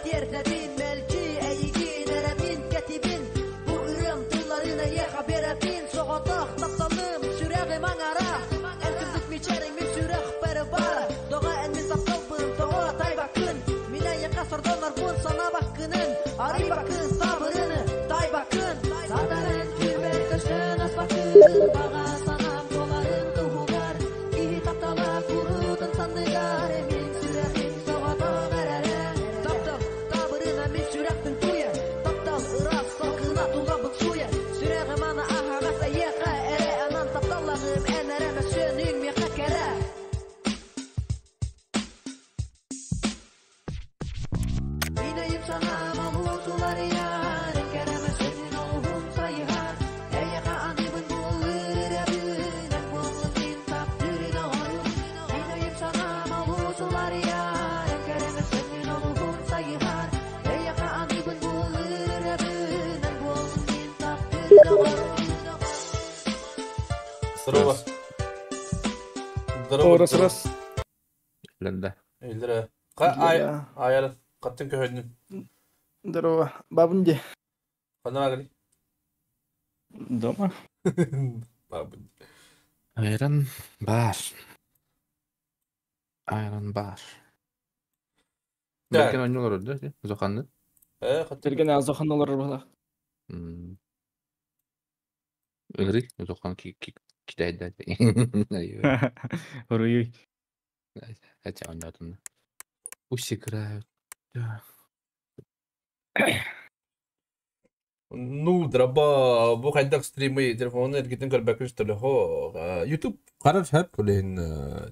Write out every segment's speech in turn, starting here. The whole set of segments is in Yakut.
тиэрдэбин Мэлдьи эйигин эрэбин кэтибин Бу ырыам тылларын эйиэхэ биэрэбин Соҕотох тапталым сүрэҕим аҥара Эн кырдьык мичээриҥ мин сүрэхпэр баара Тоҕо эн мин тапталбын тоҕо тайбаккын Мин эйиэхэ сордонорбун санаабаккынын Арыйбаккын сабырыны тайбаккын Сатарын түүнбэр көстөн аспаккын Баҕа санаам туоларын туһугар Киһи таптала куруутун санныгар Мин сүрэхпин соҕотох эрэрэ Таптал табырына мин сүрэхпин тууйар Таптал ыраас салгына тулабын сууйар Сүрэҕим аны аһаҕас эйиэхэ эрэ Анан тапталлаҕым эн эрэ мөссүөнүҥ миэхэ кэрэ Мин өйүм санаам олус уларыйар Эн кэрэ мөссүөнүн олуһун сайыһар Эйиэхэ аныыбын буллуур ырыабын Эн буоллун мин таптыыр доҕорум Мин өйүм санаам олус уларыйар Эн кэрэ мөссүөнүн олуһун сайыһар Эйиэхэ аныыбын буллуур ырыабын Эн буоллун мин таптыыр доҕорум Здорово. Здорово. Раз раз. Лэнда. Илдere. Ка ай аяр каттын көһөдүн. Здорово. Бабын де. Ханна агли? Дома. Бабын. Айран бар. Айран бар. Так. Берген ойнолор да, Зоханны. Э, хаттын. Терген азохан олар бала. Ыгыры, Зохан ки ки китайда. Уруй. Хотя ойнотун. Пусть играют. Да. Ну, драба, бу хайдах стримы телефону эргитин көрбөккүн төлөхө. YouTube карар хөп булин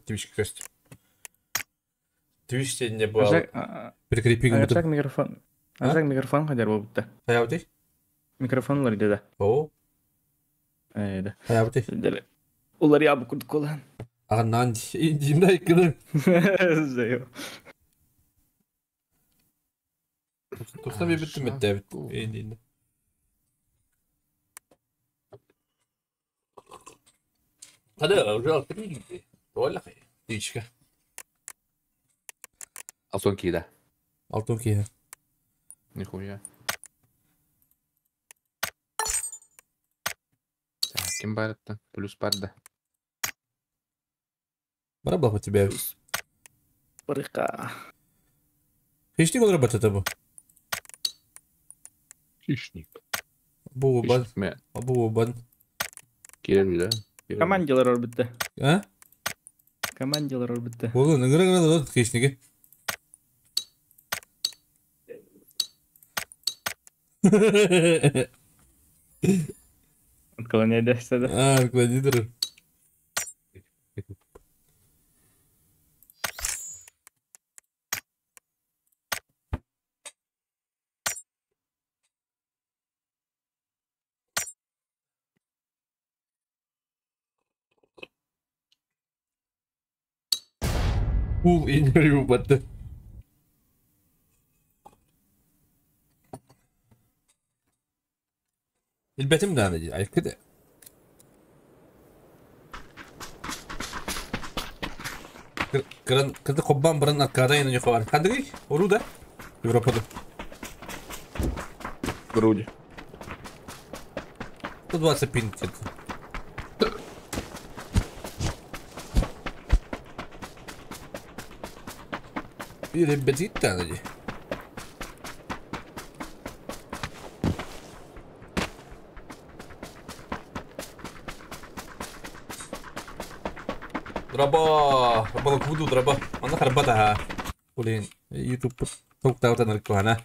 Twitch көст. Twitch не бу прикрепи Ажак микрофон. Ажак микрофон кадер болупта. Хаябыты? Микрофон улар да. О, Э, хаябыты. да. Улар я бу курдук Аганнан димда иккилер. Зайо. Туста би бүттүм бит. Инди. Хада уже алты Тола Twitchка. Алтон кида. Алтын киһи. Нихуя. Так, ким барытта? Плюс барда. Бара блах тебя. Барыка. Хищник он работает бу. Хищник. Бу бан, Хищник ме. бу бан. Кирер да. Командалар орбитте. А? Командалар орбитте. Болу, ыңгыра ыңгыра да хищники. Отклоняй да. А, отклонитор. Кул интервью батты. Илбетим да аны айкыды. Кыран кырды коббан баран аркада яны жокор. Кандыгы? Ору да? Европада. Грудь. 120 пинг где-то. Ребятита аны. Драба, балак буду драба. Ана харбата. Блин, YouTube токтаутан рекламана.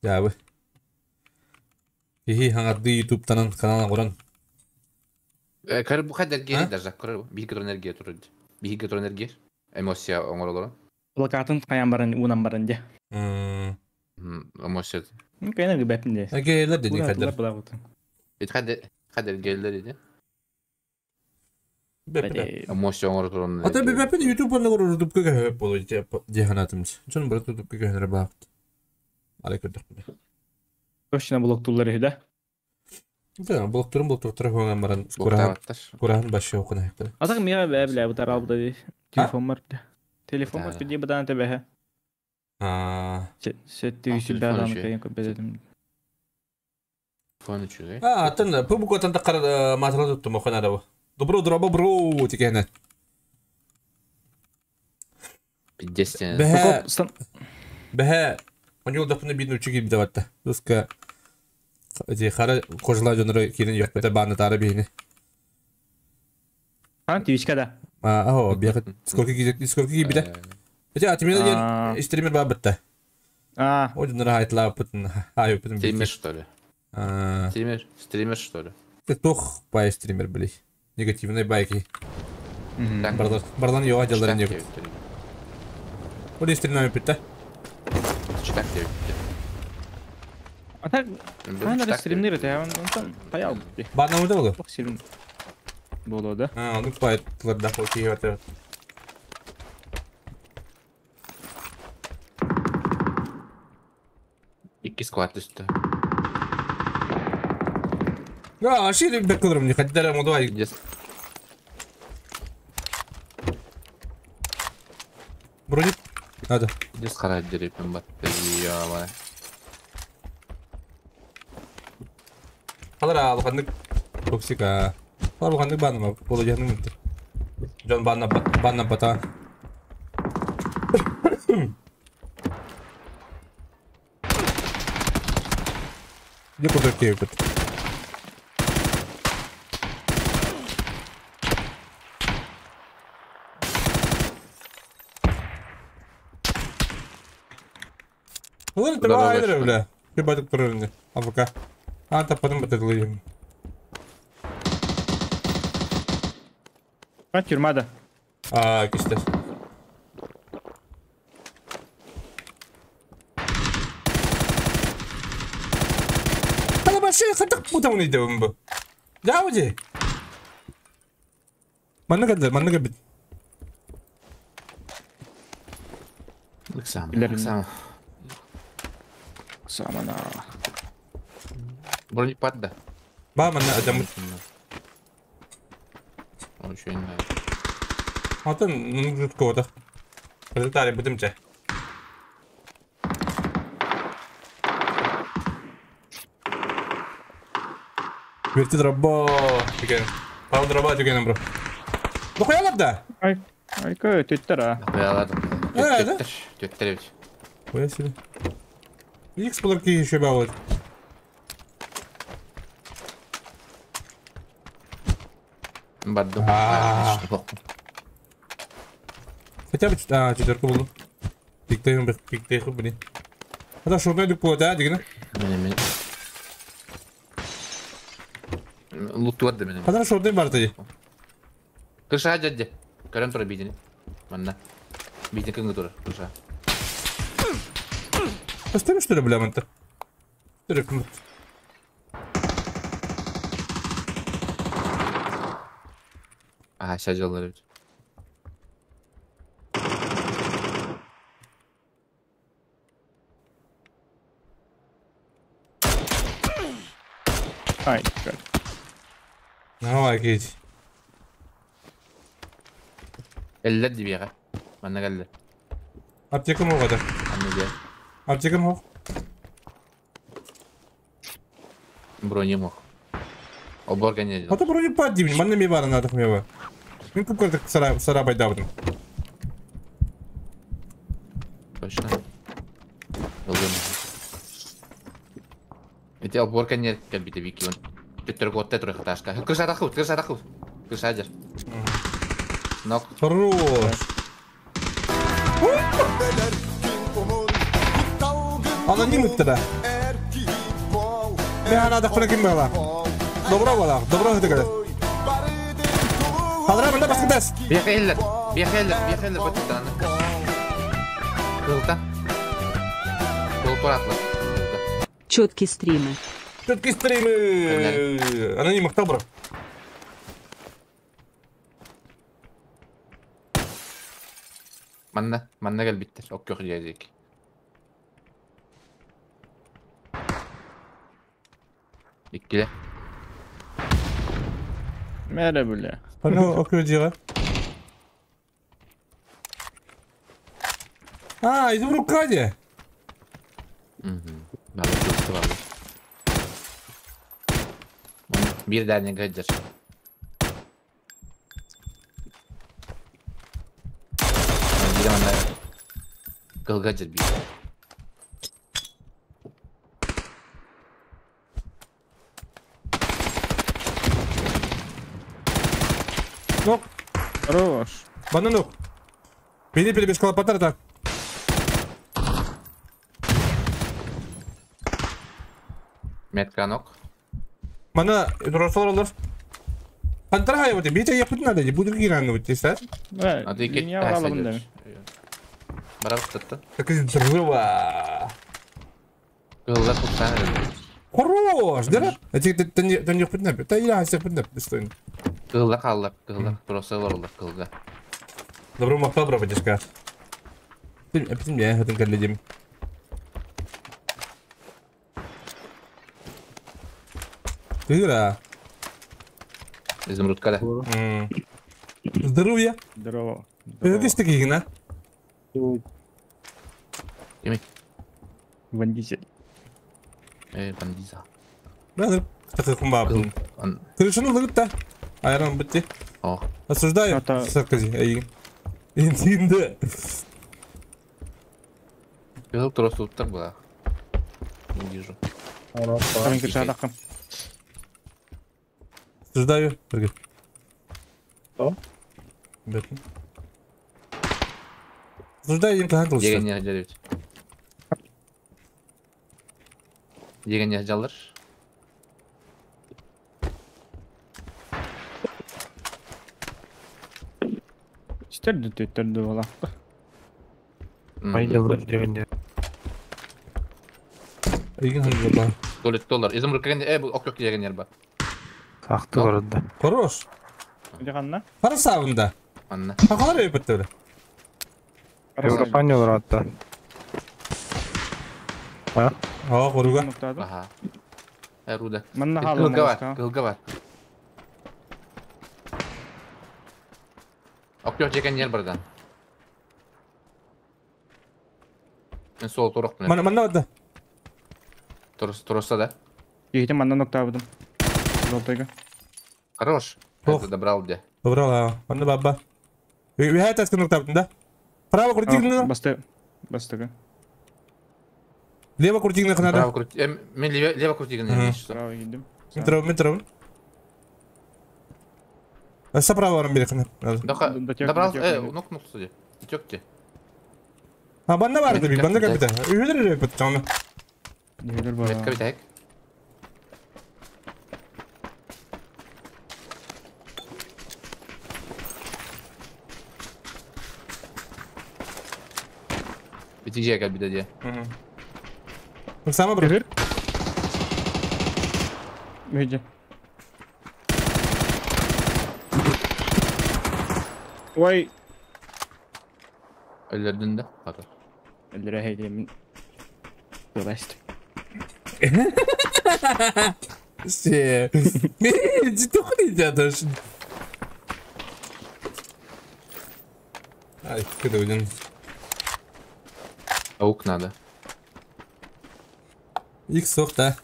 Жабы. Хихи хаңарды YouTube танан каналына коран. Көр бу хадер А? гери даже. Көр биһиги туран энергия турар. Биһиги туран энергия. Эмоция оңоролоро. Плакатын каян баран унан баран де. Эмоция. Кайна гыбепин де. Агелер деди кадер. Ит хадер хадер геллер иди. Бепе. Эмоция оңоролоро. Ата бепе YouTube онна корор YouTube көһө болу жеханатымыз. Чон бар YouTube көһө баакт. Ары көрдүк. Точно блок туллары да. Да, блок турун блок тур хонган баран курахан Курахан. курахан башы окуна хектер. Азак мига бә билә бу таралды ди. Телефон бар бит. Телефон Да. көрбүт дии бадаан тэбэһэ. Аа. Сетти А, үсүл телефон бадааны үчүгэй. кайын көрбөтүм. Фон үчүгэй. А, атын пубукотан таққар матыла туттум охон арабы. Добро дроба бро тикене. Пиздец. Бэһэ Сан бэһэ оньол дапны бин үчү киирбитэ батта. Дуска эти хара кожла дьоннору киирин йөхпөтө бааны таары биһини. Хан Твичка да. А, аho, биэхэ сколько киирбитэ, сколько киирбитэ. Эти атмина А. диэн стример баа бытта. А, О дьоннору хайтлааппытын, хайыппытын Стример, бити. что ли? А, Стример, стример, что ли? ты тох бай стример били. Негативный байки. Так, Барлар барлан йоа жалларын читак йөк. тебе. Ол стример питте. Читак тебе. А так хан Читак стримнер это, он там таял. Баана мыда болу. Ох, сильно. Боло, да? А, ну бай тыларда хоки йота. Икки сквад үстü. А, шири бек кылырым не хаддара модуай. Пиздец. Броник. Надо. Пиздец қара дереппен батты. Ё-моё. Халара алханнык токсика. Халар алханнык бааны болу жаным мөттө. Жон баана баана бата. Не куда кейпет. Улар Здорово, тыва что? бля. Ребята, турырны. АВК. А, та потом батылыйм. А, тюрьма да. А, кистер. Хала баши хатак путам не дебим бу. Жауди. Манна кадыр, манна кабит. Ыксам, Билер ыксам. Самана. Броник падда. Ба манна адам. Очень надо. Атын нугут кода. Результаты будем че. Верти дроба. Деген. Пау дроба деген бро. Ну хуялар да. Ай, ай, кö төттөр а. Хуяладым. Э, да? Төттер, төттер бит. Хуя себе. Икс булып еще бауыр. Бардым. А. Хотя бы а, четверку булду. Пиктейху, пиктейху, блин. Это шурной дүк болады, а, деген. Мене мен. Лут туарды мене. Хадара шурной бар тadi. Кыша жадды. Көрөн тура бидини. Манна. Бидин кыңгы тура. Кыша. Поставим что ли, бля, манта? Түрек мүт. Аха, шажалар бит. Ай, кö. Давай, кеть. Эллер дибига. Манна келди. Аптекам оғады. Анны дия. Аптекам оқ. Бронем ох. Обор кене. Ата брони пад деймін, манна ме барын адық ме бар. Мен көп көрдік сара, сара байдабыдым. Точно. Ылгын. Эти обор кене келбите вики он. Төттөр готте тура хаташка. Кыша таху, кыша таху. Кыша жер. Нок. Хорош. Аноним ыттыра. Мен ана адық ким бала. Добро бала, добро өтігілі. Хадыра мында басқы бәс. Бияка эллер. Бияка эллер, бияка эллер бөттү аны. Кылта. Кыл туратлы. Четкие стримы. Четкие стримы. Аноним добро. Манна, манна келбиттер. Ок yok diyecek. Иккиле. Мәрі бля. Аны окру дира. А, изумрудка де. Bir tane gıcır. Bir anda kılgacır bir. Нок. Хорош. Бананок. Бери перебежкала патарта. Метканок. Мана росол olur. Хантара хайвати, бите yapın надо, буду гирануть, ты знаешь? Линия алабын да. Барабы tuttu. Так взрыва. Кылга кутсан. Хорош, да? А ты ты не yapın да? Я yapın достойно. Кылга калды, кылга. Просто олор кылга. Добро махтал, братишка. Ты опять меня хотим глядим. Тыра. Изумрудка, да? Здоровья. Здорово. Ты что такие, на? Кими? Вандизель. Вандиза. Да, такой кумба. Крышину лыгта. Айрон бытти. Осуждаю. Саркози. Интинде. Кызыл просто тут была. Не вижу. Осуждаю. Прыгай. Что? Осуждаю, им кахан Деген не жалыр. Деген не жалыр. Четырды төттөрдү болакты. Айда бир дегенде. Еген ханды Долет доллар. Изумруд киргенде, бул ок деген жер бар. Сакты барында. Хорош. Дегенна? Харасабында. Анна. Хакалар өйбөттө. Европа атта. А? А, коруга. Аха. Руда. Манна Кылга бар, кылга бар. Ок деген жер бардан. Мен сол турок менен. Мана мана да. Турус туруса да. Ехтем манна ноктабыдым. Золотойга. Хорош. Это добрал где? Добрал, а. Манна баба. Вихай таскын ноктабыдым да? Право крутигны. Басты. Бастыгы. Лево крутигны надо. Право крути. Мен лево крутигны. Право идем. Метро, метро. А справа барам берекне. Добрал, нок нок суди. Тёкте. А банна бар да, банна капита. Үйдер өпөт Үйдер бар. Капита. Битиже капита де. Сама брат. Үйде. Ой. Өлөрдүн да. Патыр. Өлөрө хейдемин. Здрасте. Все. Ты даже. Ай, куда Аук надо. Икс сох, да.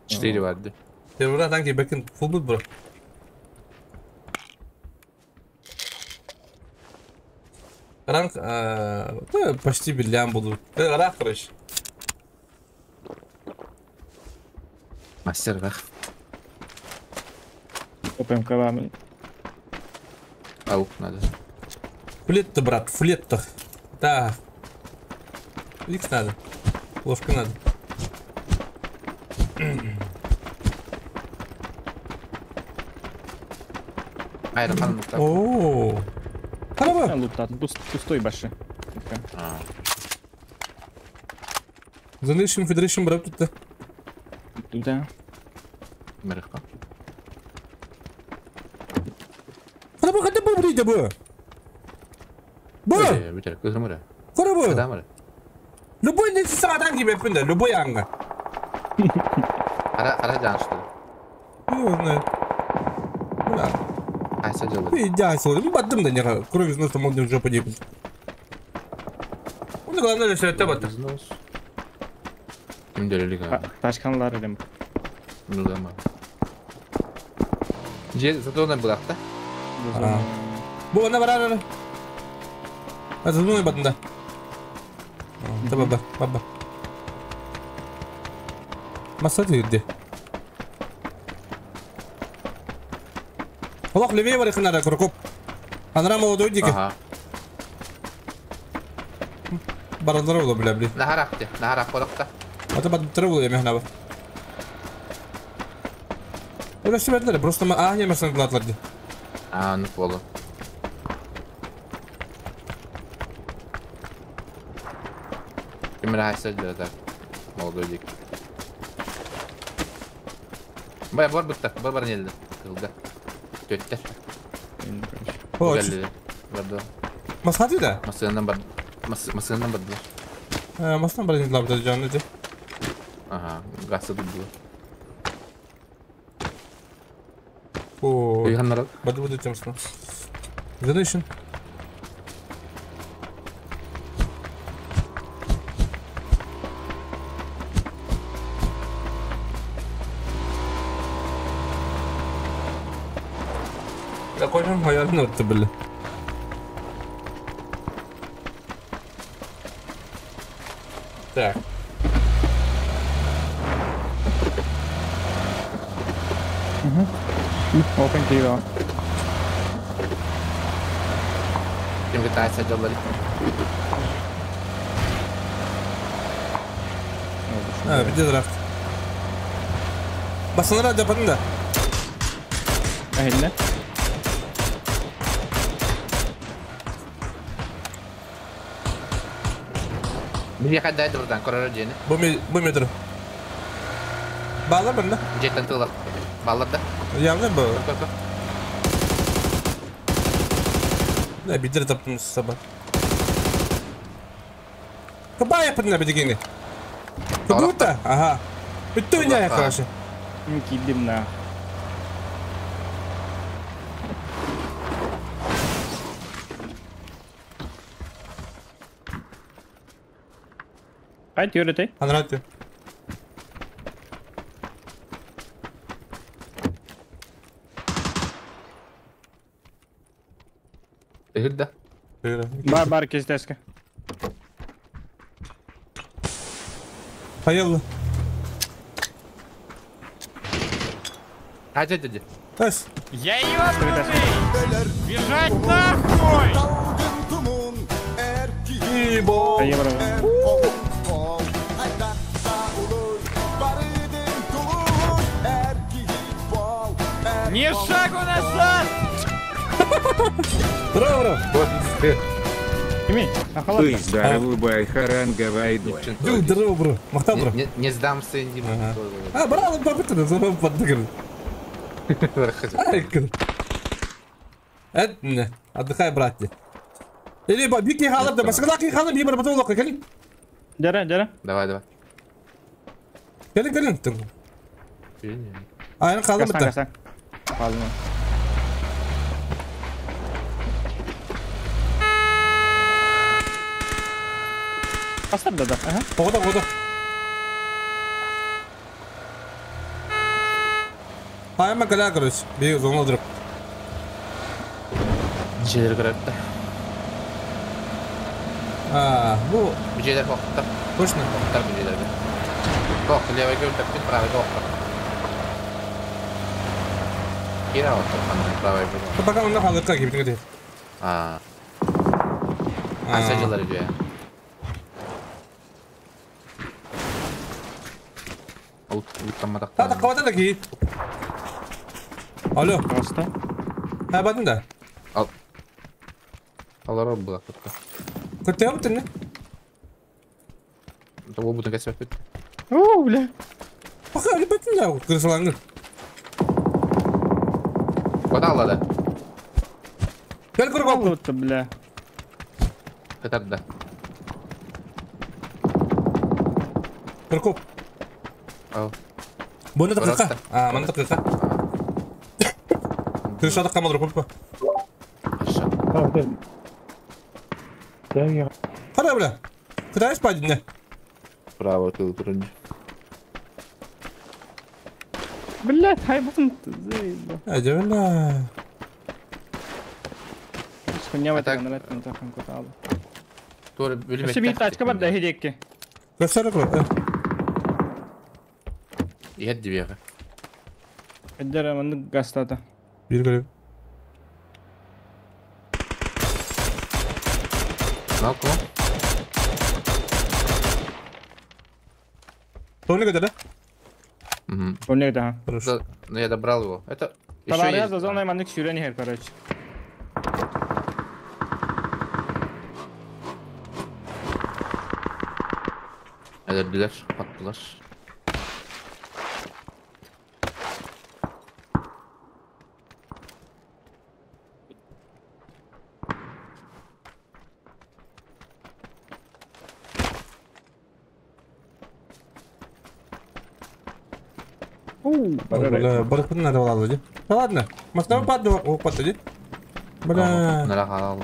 4 варды. Я брат, танки бэкин фул бут, бро. Ранг, да, почти биллиан буду. Ранг, короче. Мастер, рах. Опем кабами. Аук надо. Фулет-то, брат, фулет-то. Да. Икс надо. Ложка надо. О. Пустой баши. Занышим, федеришим, брат, тут. Туда. Мерхка. Хараба, хараба, брите, бу. Бу. Хараба. Любой не садан тебе пинда, любой анга. Ара, ара, что ли? Ну, знаю. Айса делает. Иди, айса, ну, бадым да не, кроме знаю, что можно уже поделать. главное ресурсы бата. Ким дөрелик Ташканлар dedim. Милама. Же затона булакта. Бу она барар. Азылмай батында. Таба бар, баба. Маса дирди. Аллах левее бар ханара куркуп. Анра молодой дики. Ага. Баралар боло бля бля. Нахаракты, нахарак болакта. Ата бат тревол я мехна. Öyle süperler. Просто ма а не машина гладларды. А, ну боло. Кимер хайсыр да. Молодой дик. Бай бар бутта, бар бар нелди. Кылда. Төттер. О, Барды. Масхати да? Масынан бар. Масынан барды. Масынан бар нелди жанны де. Ага, гасы дубду. О. Уйганнар. Бады буду темсно. Задышин. Я koşum hayalini örttü bile. Так. Open key Ким гытайса жоллары. Ha, bir de draft. Basınlar hadi yapalım da. Eline. Bir yakada buradan korar jeni. Bu metro. Bağlar bende. Jetten tığlar. Bağlar da. Явно bu. Kör kör. Ne bir de taptım sabah. Кабай yapın bir degeni. Кабута. Ага. Bitti oyun короче. Кидим на. Haydi yürü. Анраты. Ыгырда. Бар бар кездеске. Hayırlı. Hadi hadi. Эс. Я ёбнутый! Бежать нахуй! Ибо. Ни шагу назад! Браво, браво. Кими? Ты здоровый байхаранга вайдой. Здорово, бро. Махта, бро. Не сдамся. А, браво, бабы, ты поддыгры. Отдыхай, братья. Или бики халап, да баскалаки халап, ебар потом лока, кали. Дара, дара. Давай, давай. Кали, кали. А, я халап это. Халап. Поставь, да, да. Ага. Погода, погода. А, я могу, короче, бегу, зону дроп. Джелер көрөттө. А, бу. Джелер хоктор. Точно? Хоктор джелер. Хок, левый көрөттө, правый хоктор. Кира хоктор, правый. Пока он на халыкка кибитин где. А. Аса жылар же. Та кабата да ки. Алло. Просто. Ha бадын да. Ал. Алар була кытта. Көтө өтүн. Того бутын кесеп. О, бля. Пока эле бетин да кырсалаңыр. Куда алады? Кел кургап. Вот, бля. Кытарда. Куркуп. Ал. Буну дакыка. А, маны дакыка. Крышада камалыр курпа. Хорошо. Кара бля. Кытайс падина. Право ты утренний. Блядь, хайбун заебал. А бля. Хуйня в этом наряд на тахан кутал. Тоже били. Себе тачка бар да хедекки. Касара про. Я дверь. Эддер маннык гастата. Bir görüp. Нокку. Тони когда, да? Угу. Тони да. Хорошо. Ну я добрал его. Это еще есть. За зоной маннык сюрен короче. Öldüler, pattılar. Бля, барыхпын надо было, да ладно, машина падла, о, падла, бля. Нара халал.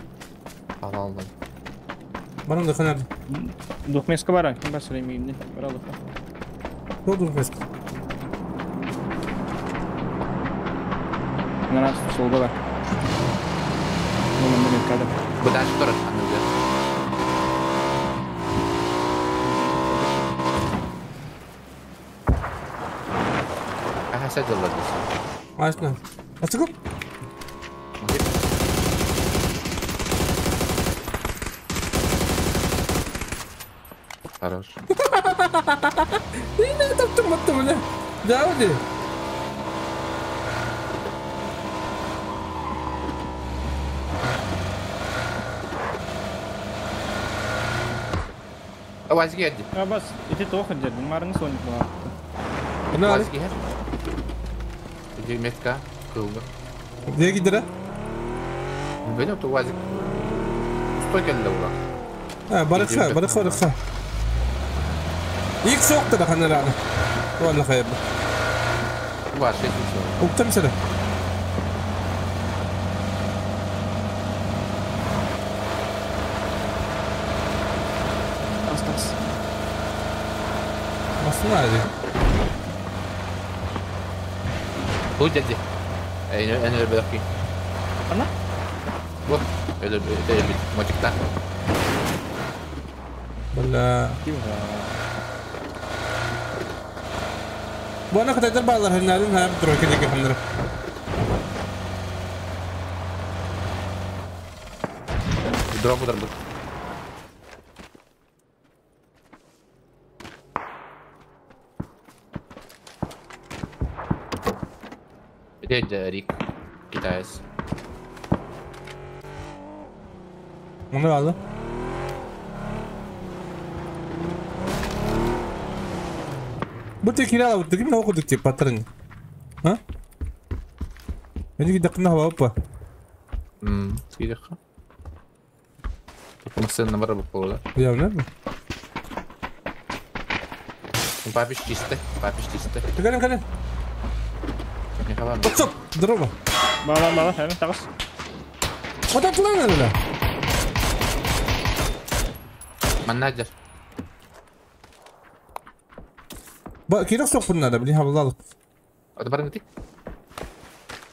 Халал. Барам да ханар. Двухместка бара, ким басыр эмейимди, бара лука. Кто двухместка? Нара солда бар. Ну, мен кадр. Бу дальше тоже анны. Ага, сядел здесь. Машина. Ачыгып. Хорош. Не таптым, аттым, бля. Да, где? А Вазги один. А бас, иди тоха дед, марны соник была. Вазги. Иди метка, кылды. Где гидра? Бенем то Вазик. Стой келди ура. А, барыха, барыха, барыха. İlk soğukta da hani rağmen. Vallahi hayırlı. Var şey yok. Uktım seni. Bas bas. Basın hadi. Bu dedi. En öyle bırakayım. Ana? Bu. Öyle öyle bir motikta. Balla. Bu ne kadar bağlar hınların ha bir droke deki hınları. Drop drop. Дядя Рик, китаец. Ne aldı? Bu tekini alıp dedim ne okuduk diye patron. Ha? Beni dakika hava hoppa. Bir dakika. Sen numara bak Ya ne? Papiş чисто, papiş чисто. Gelin gelin. Ne kadar? Stop, drop. Bala bala, hemen takas. O da lan öyle. Manager. Bak kira sok bunlar da bili havalı. Hadi barın gittik.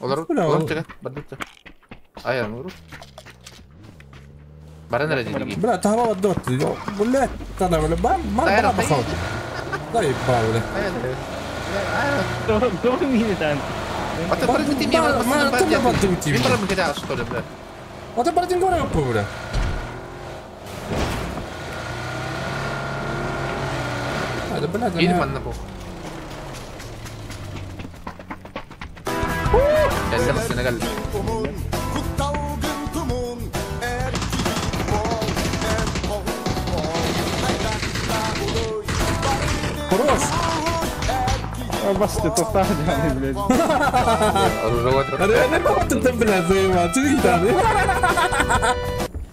Olur olur çıkar. Barın çıkar. Ayar mı? Barın nerede dedi? Bla tahava dot. Bulle tana böyle ben ma bakalım. Dayı bağlı. Doğru miydi? А ты барын gittim ya. Ma barın gider что ли, бля. А ты барын горы бля. Hadi бля. Yeni manna bu. Geldi masına geldi. Хорош. Bas ты тоқтады, блядь. Реально ты, блядь, заебал.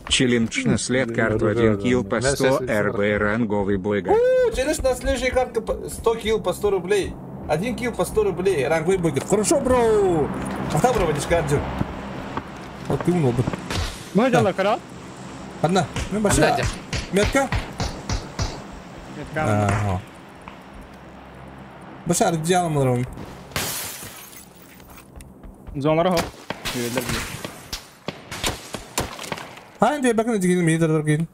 Челлендж на след карту 1 килл по 100 РБ ранговый бойга. Челлендж на следующей карте 100 килл по 100 рублей. 1 килл по 100 рублей. Ранговый бойга. Хорошо, бро. А бро, водишь карту. Вот ты умный. Мы делаем, кара? Одна. Ну, большая. Метка. Метка. Башар дьаалым. Зоналары хоп. Үөллэр били. Хайн де бакын дигин ми дөргин.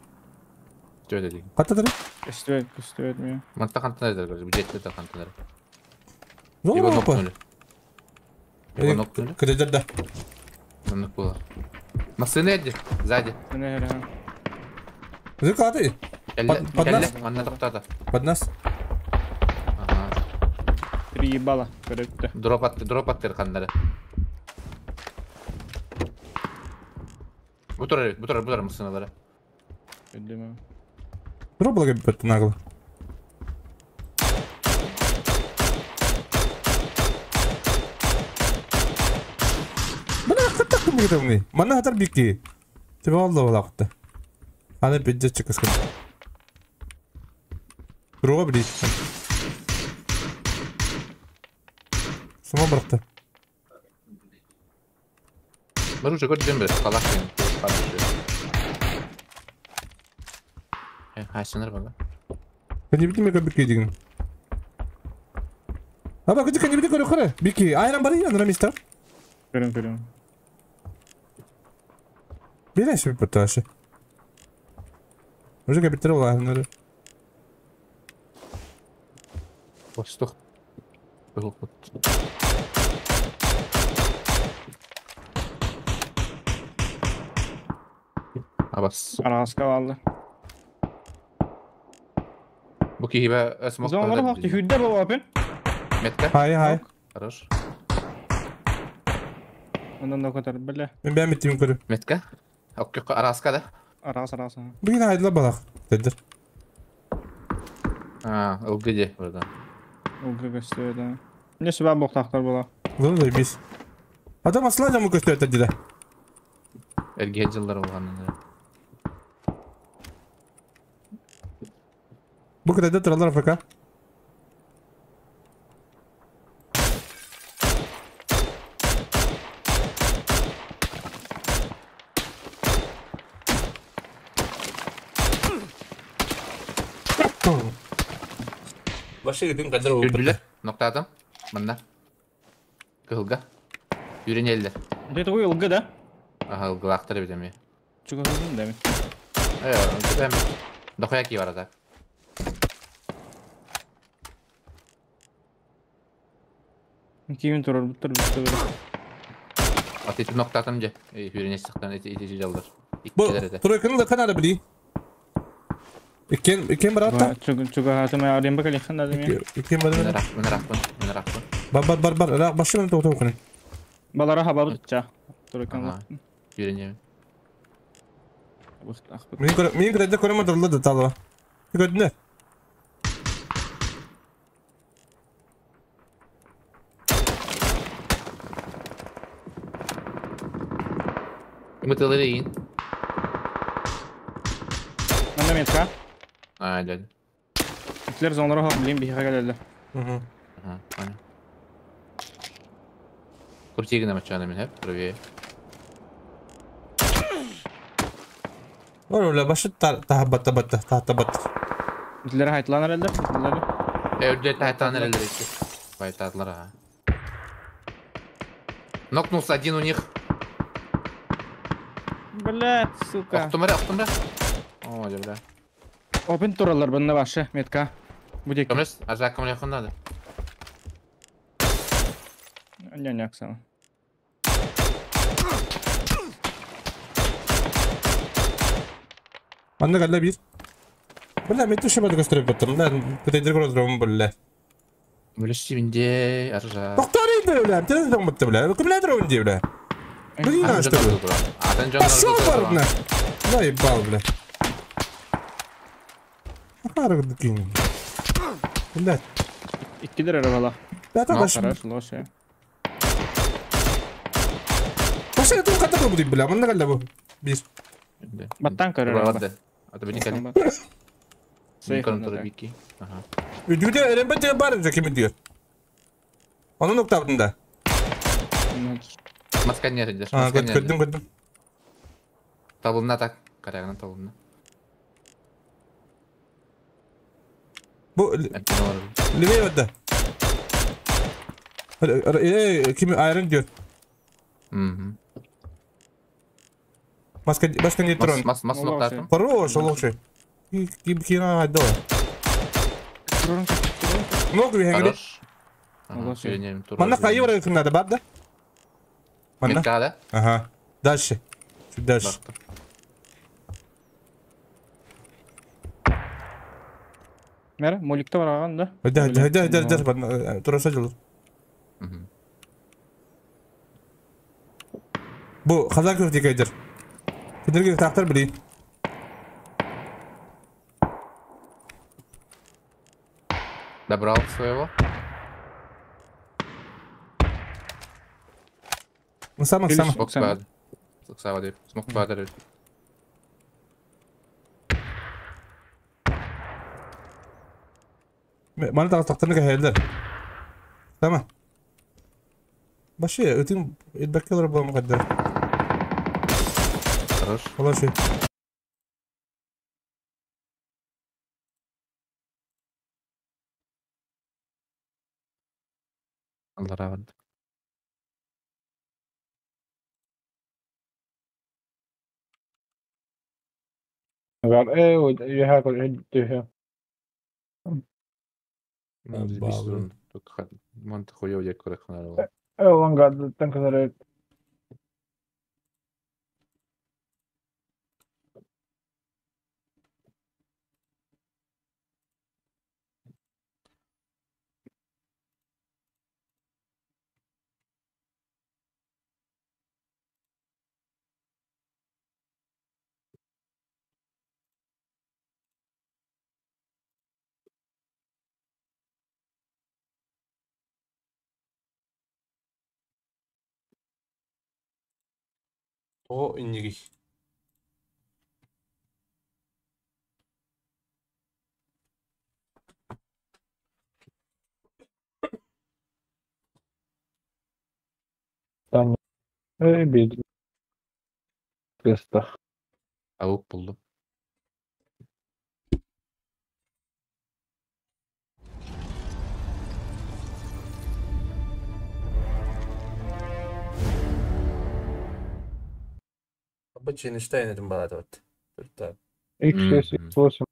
Төдө дигин. Катадыр. Көстүбэт, көстүбэт ми. Манта хантан дөргөр, бюджетте да хантан. Зона опа. Его нокнули. Кыдырда. Оннук буолар. Массыына эдди, сзади. Міне хәрі. Зыкаты. Кэллэ, Под кэллэ, нас? манна тоқтады. Под нас. Ага. Три ебала. Көрөттө. Дроп атты, дроп атты ханнары. Бу турар, бу турар, бу турар массыыналары. Көдүм. Дроблага бит нагло. Бля, хатта кым гитемни. Мана хатар бики. Тебе алды балакты. Аны пиздец чыкыскын. Друга блин. Сама быракты. Бар уже көрдүм бир, калак мен. Хайсыныр бала. Кәне бити мега бики деген. Аба күті кәне бити көрі көрі. Бики, айран бар я, мистер. Көрөм, көрөм. Билеш bir ташы. Уже капитал айранары. Бостух. Бұл. Абас. Араска алды. Бу кихибе смок. Зоналары хоп. Хүддә бу опен. Метка. Хай хай. Хорош. Ондан да көтөр биле. Мен бәм битим көрі. Метка. Окей, араска да. Арас, арас. Бүгін айдыла балақ. Дедір. А, ЛГД burada. Улгы көстүбэт. Не сүбә боқтақтар була. Зона заебись. Адам асыла жамы көстө өтеді деді. Эрге жылдар болғанын. Бу кытайда туралар АФК. Башы гидин кадыр болуп Үрдүлер. Ноктадым. Мында. Кылга. Үйренелдер. Это такой ылгы да? Ага, ылгылактыр бит эми. Чугасызын да ми. Э, эми. Дохуя ки бар так. Кийин турар буттар битте бир. Ат эти ноктатым же. Үйренес сактан эти эти жалдар. Бу Иккилер эте. тройканы да канада били. Иккен иккен баратта. Чугасым арем бакали ханда да ми. Иккен бар. Мен рахпын, мен рахпын, мен рахпын. Бар бар бар бар. Ра башы мен токтоп кыны. Балара хабар ча. Туркан. Үйренем. Мен көрө мен көрө көрөмө дурла да талба. Көрдүнө. Мытылы дейин. Мында метка. А, деді. Итлер зоналары хоп билин бихе келелер. Мгм. Ага, понял. Крутигін амачаны мен хеп, правее. Ора башы та батта батта та батта. Итлер хайтланар элдер. Итлер. Öldü тайтан элдер икки. Байтадлар а. Нокнулся один у них. Блять, сука. Охтумра, охтумра. О, бля. Опен туралар бында башы метка. Бу дек. Комес, ажа ком якын надо. Не, не аксана. Анда калла бир. Бля, мен түшө бады көстөрүп баттым. Да, кытайдыр көрөдүрөм бля. Бөлөшү аржа. Токтор инде бля, телефон бутты бля. Кымлар дроун ди бля. Блин, а что? Атын жон Пошел бар, бля. Заебал, бля. Ахар кин. Бля, Иккилер арабала. да та баш. Хорош, лош. Башы тум ката бу бля. Мында калла бу. Бир. Баттан көрөр. Ладно. Ата бени кали. Бики. Ага. Үдүдө эренбе бар же ким диyor. Onun noktabında. Маска не редер. А, көрдүм, көрдүм. Табылна так. Карагына табылна. Бу левее барда. Ким Айрон диyor. Маска маска нейтрон. Мас мас ноктартым. Хорош, лучше. Ким кина айда. Много вихенгли. Манна кайы бар кыннада бар да? Манна. Ага. Дальше. Чуть дальше. Мэр, моликте бар аган да? Да, да, да, да, да, тураса жол. Бу хазар көк декайдыр. Кидерге тактар билейин. Добрал своего. Сама, сама. Смог бад. Смог бад. Маны тагы кәһәлдер. Tamam. Башы, өтін этбәккә була мөкаддәр. Хорош. Хорош. Allah rahmet. О, иннигий. Avuk buldum. Бачи Эйнштейн балады вот. X6, X8.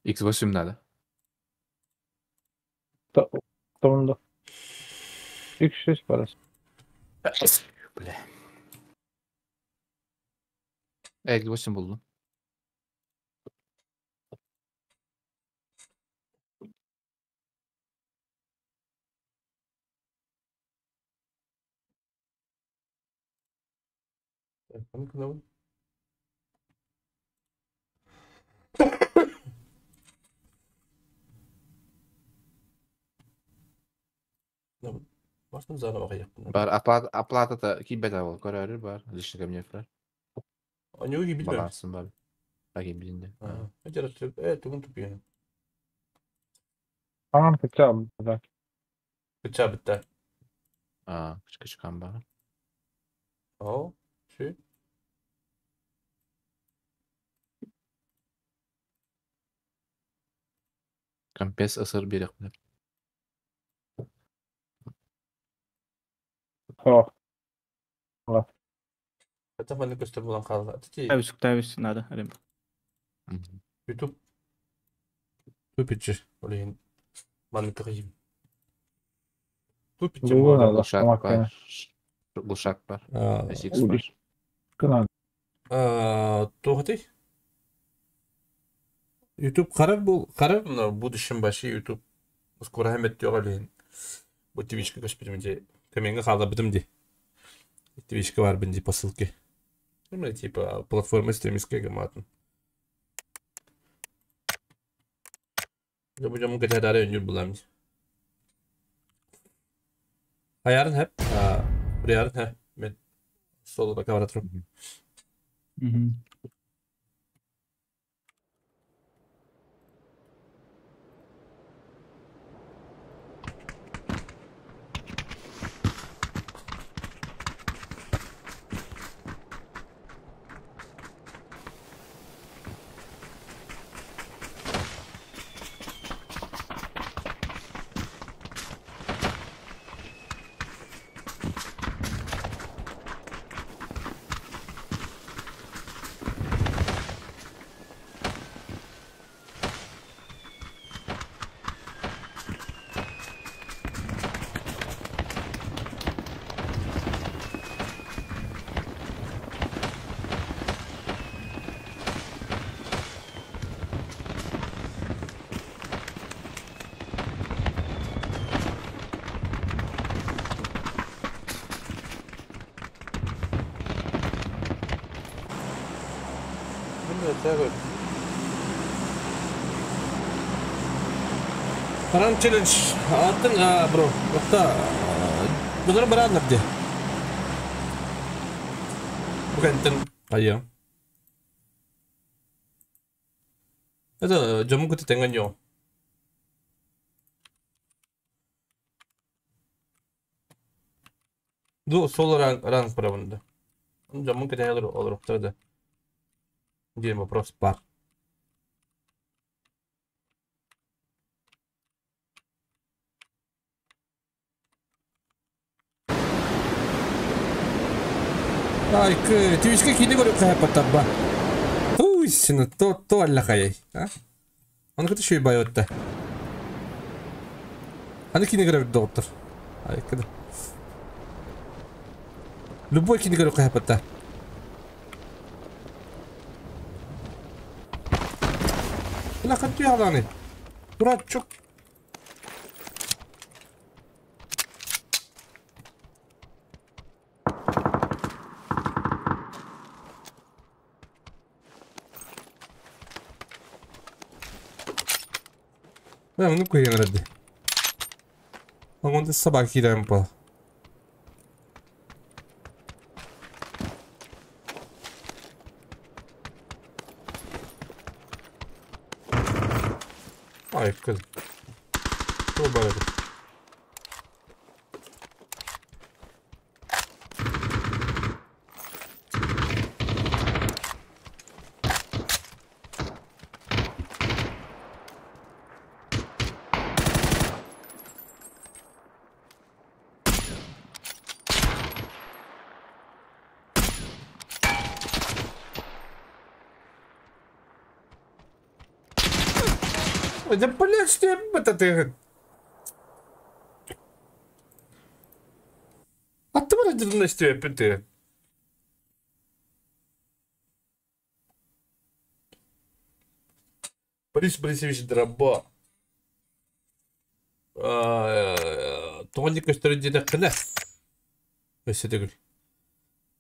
X8 надо. Tamam. X6 parası. Бля. X8 buldum. Бар оплата да кибет ал көрөрүр бар. Личный кабинет бар. Они билбейм. Балансын бар. Аги билинде. Тугун тупиен. Tamam кыча да. Кыча битте. А, кычкан бар. О, ши. Компес ысыр берек. О. Это маны көстөр булан калды. Тавис, тавис надо. YouTube. Тупичи. Олейин. Маны кыйым. Тупичи. Глушак бар. Глушак бар. SX бар. Тоғыты? YouTube карар бул, карар, но в будущем баши YouTube скоро хэмет диyor олейин. Бу твичка көшпүтүм Төменге қалда бітім де. Твичка бар бінде по ссылке. Ну, типа, платформа стримерская гаматын. Будем гатадаре өнүр буламыз. Аярын хеп, бурярын хеп. Мен соло да кавара турум. Парам челлендж атын бро. Отта бұлар бараннар де. Бүгінтен айя. Это жаму күті тәңген жоқ. Ду сол ранг ранг правында. Жаму күті алыр олар да. Где вопрос бар. Ай, Твичка киди көрүп кайып табба. Туй, сені то то алла кайай, а? Аны кыты шүй бай өтті. Аны кини көрүп доктор. Ай, кыды. Любой кини көрүп кайып та. Ла катты яланы. Дурачок. Beh, non qui andrebbe. Ma quando sta chi tempo? Ah, ecco. Come bello. Да блядь, что это ты? А ты вроде на ты. Борис Борисович Дроба. Тоник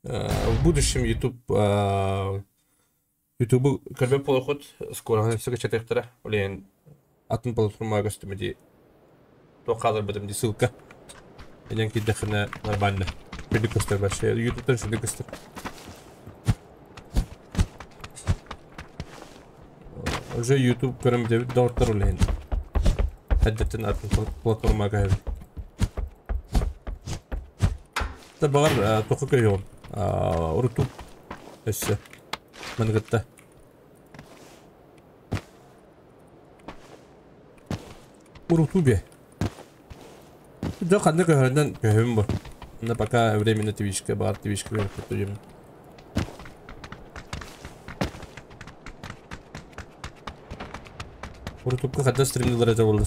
В будущем YouTube YouTube көрбө полохот скоро все качатыктара. Блин, атын платформа көстүмү то кадр бедем ди ссылка. Элен киддехне нормально. Били көстөр башы. YouTube'дан шуны көстөр. Уже YouTube көрөм деп доктор улен. Хаддаттан атын платформа кайы. Та багар току көйөн. Рутуб. Эссе. Мангытта. Урутубе. Да, ханны көһөрдөн көһөм бу. На пока временно твичка бар, твичка берип турдум. Урутубка хадда стримдер это болду.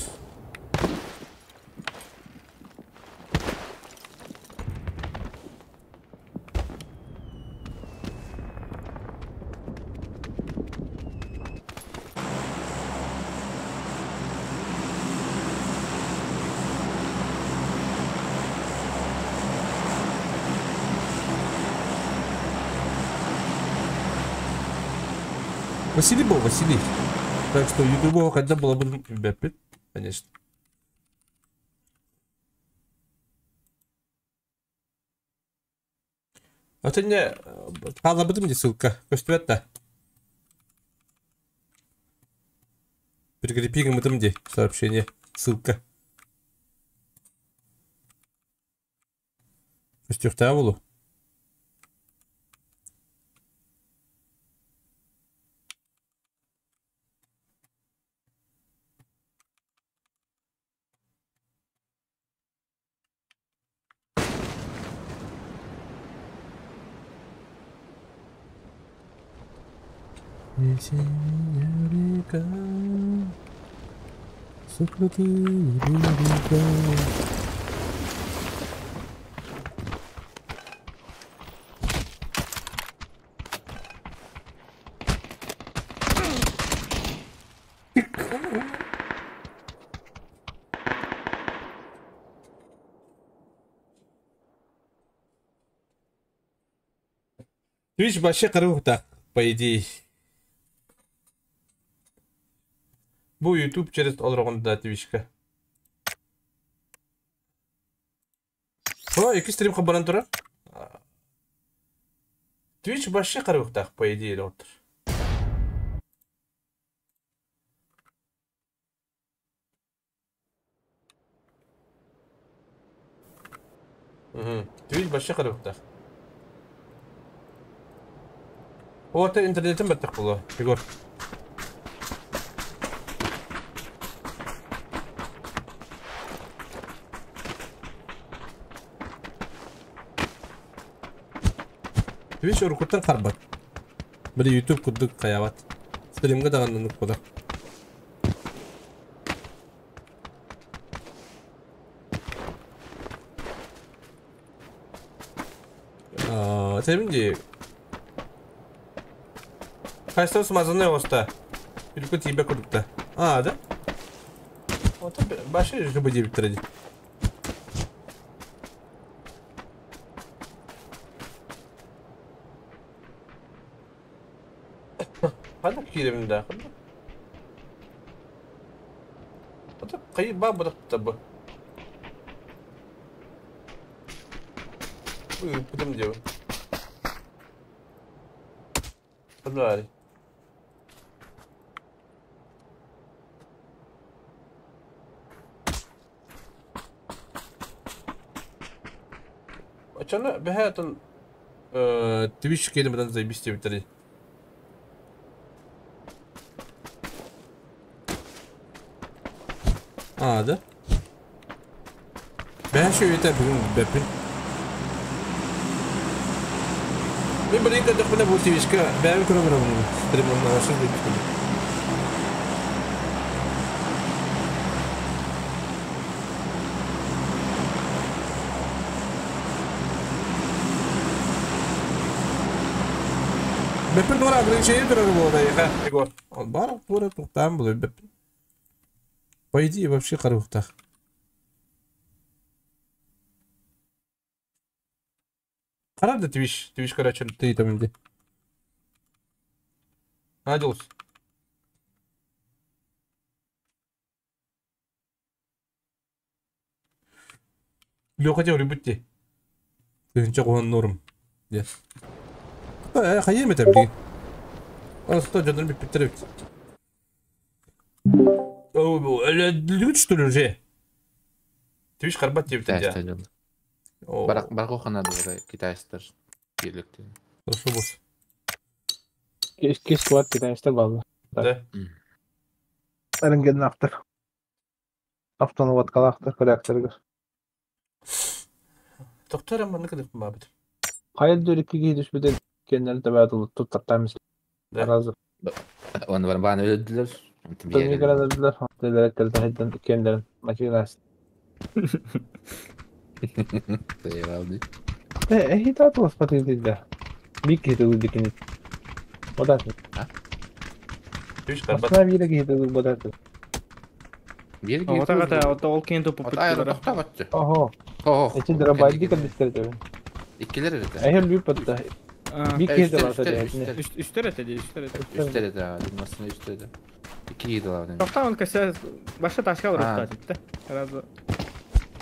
Василий был, Василий. Так что ютуб когда было бы конечно. А ты не хала бы мне ссылка. Көстүбэт Прикрепи мы там где сообщение. Ссылка. Көстүхтә булу. Весенняя река, сокрытые берега. Твич вообще круто, по идее. Бу YouTube через олороҕун да Twitchка. О, икки стрим хабаран турар. Twitch вообще карыктаах, по идее, доктор. Twitch вообще карыктаах. О, ты интернетин баттах буолуо, Егор. Twitch урукуттан харбат. Били YouTube курдук хайаабат. Стримҥа даҕаны оннук буолар. Этэбин дии. Хайстан смазанный оста. Үрүкү тиийбэт курдукта. А, да? Ото башы жыбы диэбиттэрэ дии. Ханна киирэбин да? Ханна? Ото хайы баа бырахта бу. Ыыппытым диэбин. Ханна Оччону бэһэ атын Twitch киэнэ заебись диэбиттэрий. А, да? Бэһэ шүөтэ бүгүн бэппин. Мин билигин көрдөхпүнэ бу Twitchка бэйэм көрө көрөбүн стриммын вообще заебись курдук. Бэппин туора ограничение турар буолла эйиэхэ, Егор. Бар туора туохтаан буолуой бэппин. По идее вообще харыхтаах. Харар да Twitch, Twitch короче, ты там где? Надеялся. Леха хотел любить ти. Тыһынча куһан норм. Диэн. Хайыам этэ билигин. Аста дьоннор бүппүттэр эбит. Өлүгүт что ли уже? Twitch харбат диэбитин дьэ. Китайстар дьон. Барак барак дура китайстар киирликтин. Хорошо босс. Икки склад китайстар бааллар. Да. Рентгеннаахтар. Автонаводкалаахтар корректорыгар. Доктор маннык кыдык баабыт. Хайа дүр икки киһи түспүтэ кэннэрин тэбээт туттартаан мис. Да. Разы. Оны бар бааны өлдүлөр. Төннүү кэлэн өлдүлэр. Телерек кэлтэ хайдан иккиэннэрин машина Заебал Эһи туоспат идэ. Биир киһи тылы кини. Бодат. Twitch харбат. Машина биир киһи тылы бодат. Бир Ота ото ол кин туппут Ата тохтоботчу. Охо. Хо. Эти дробайди кэлбиттэр тэбин. Иккилер эрите. Эһи лүп атта. Биир киһи тылы ата Үстер эте ди, үстер эте. Үстер эте, машина үстер эте. Икки киһи тылы. Тоқтаун кесе баша ташка А. ұрып та. Сразу.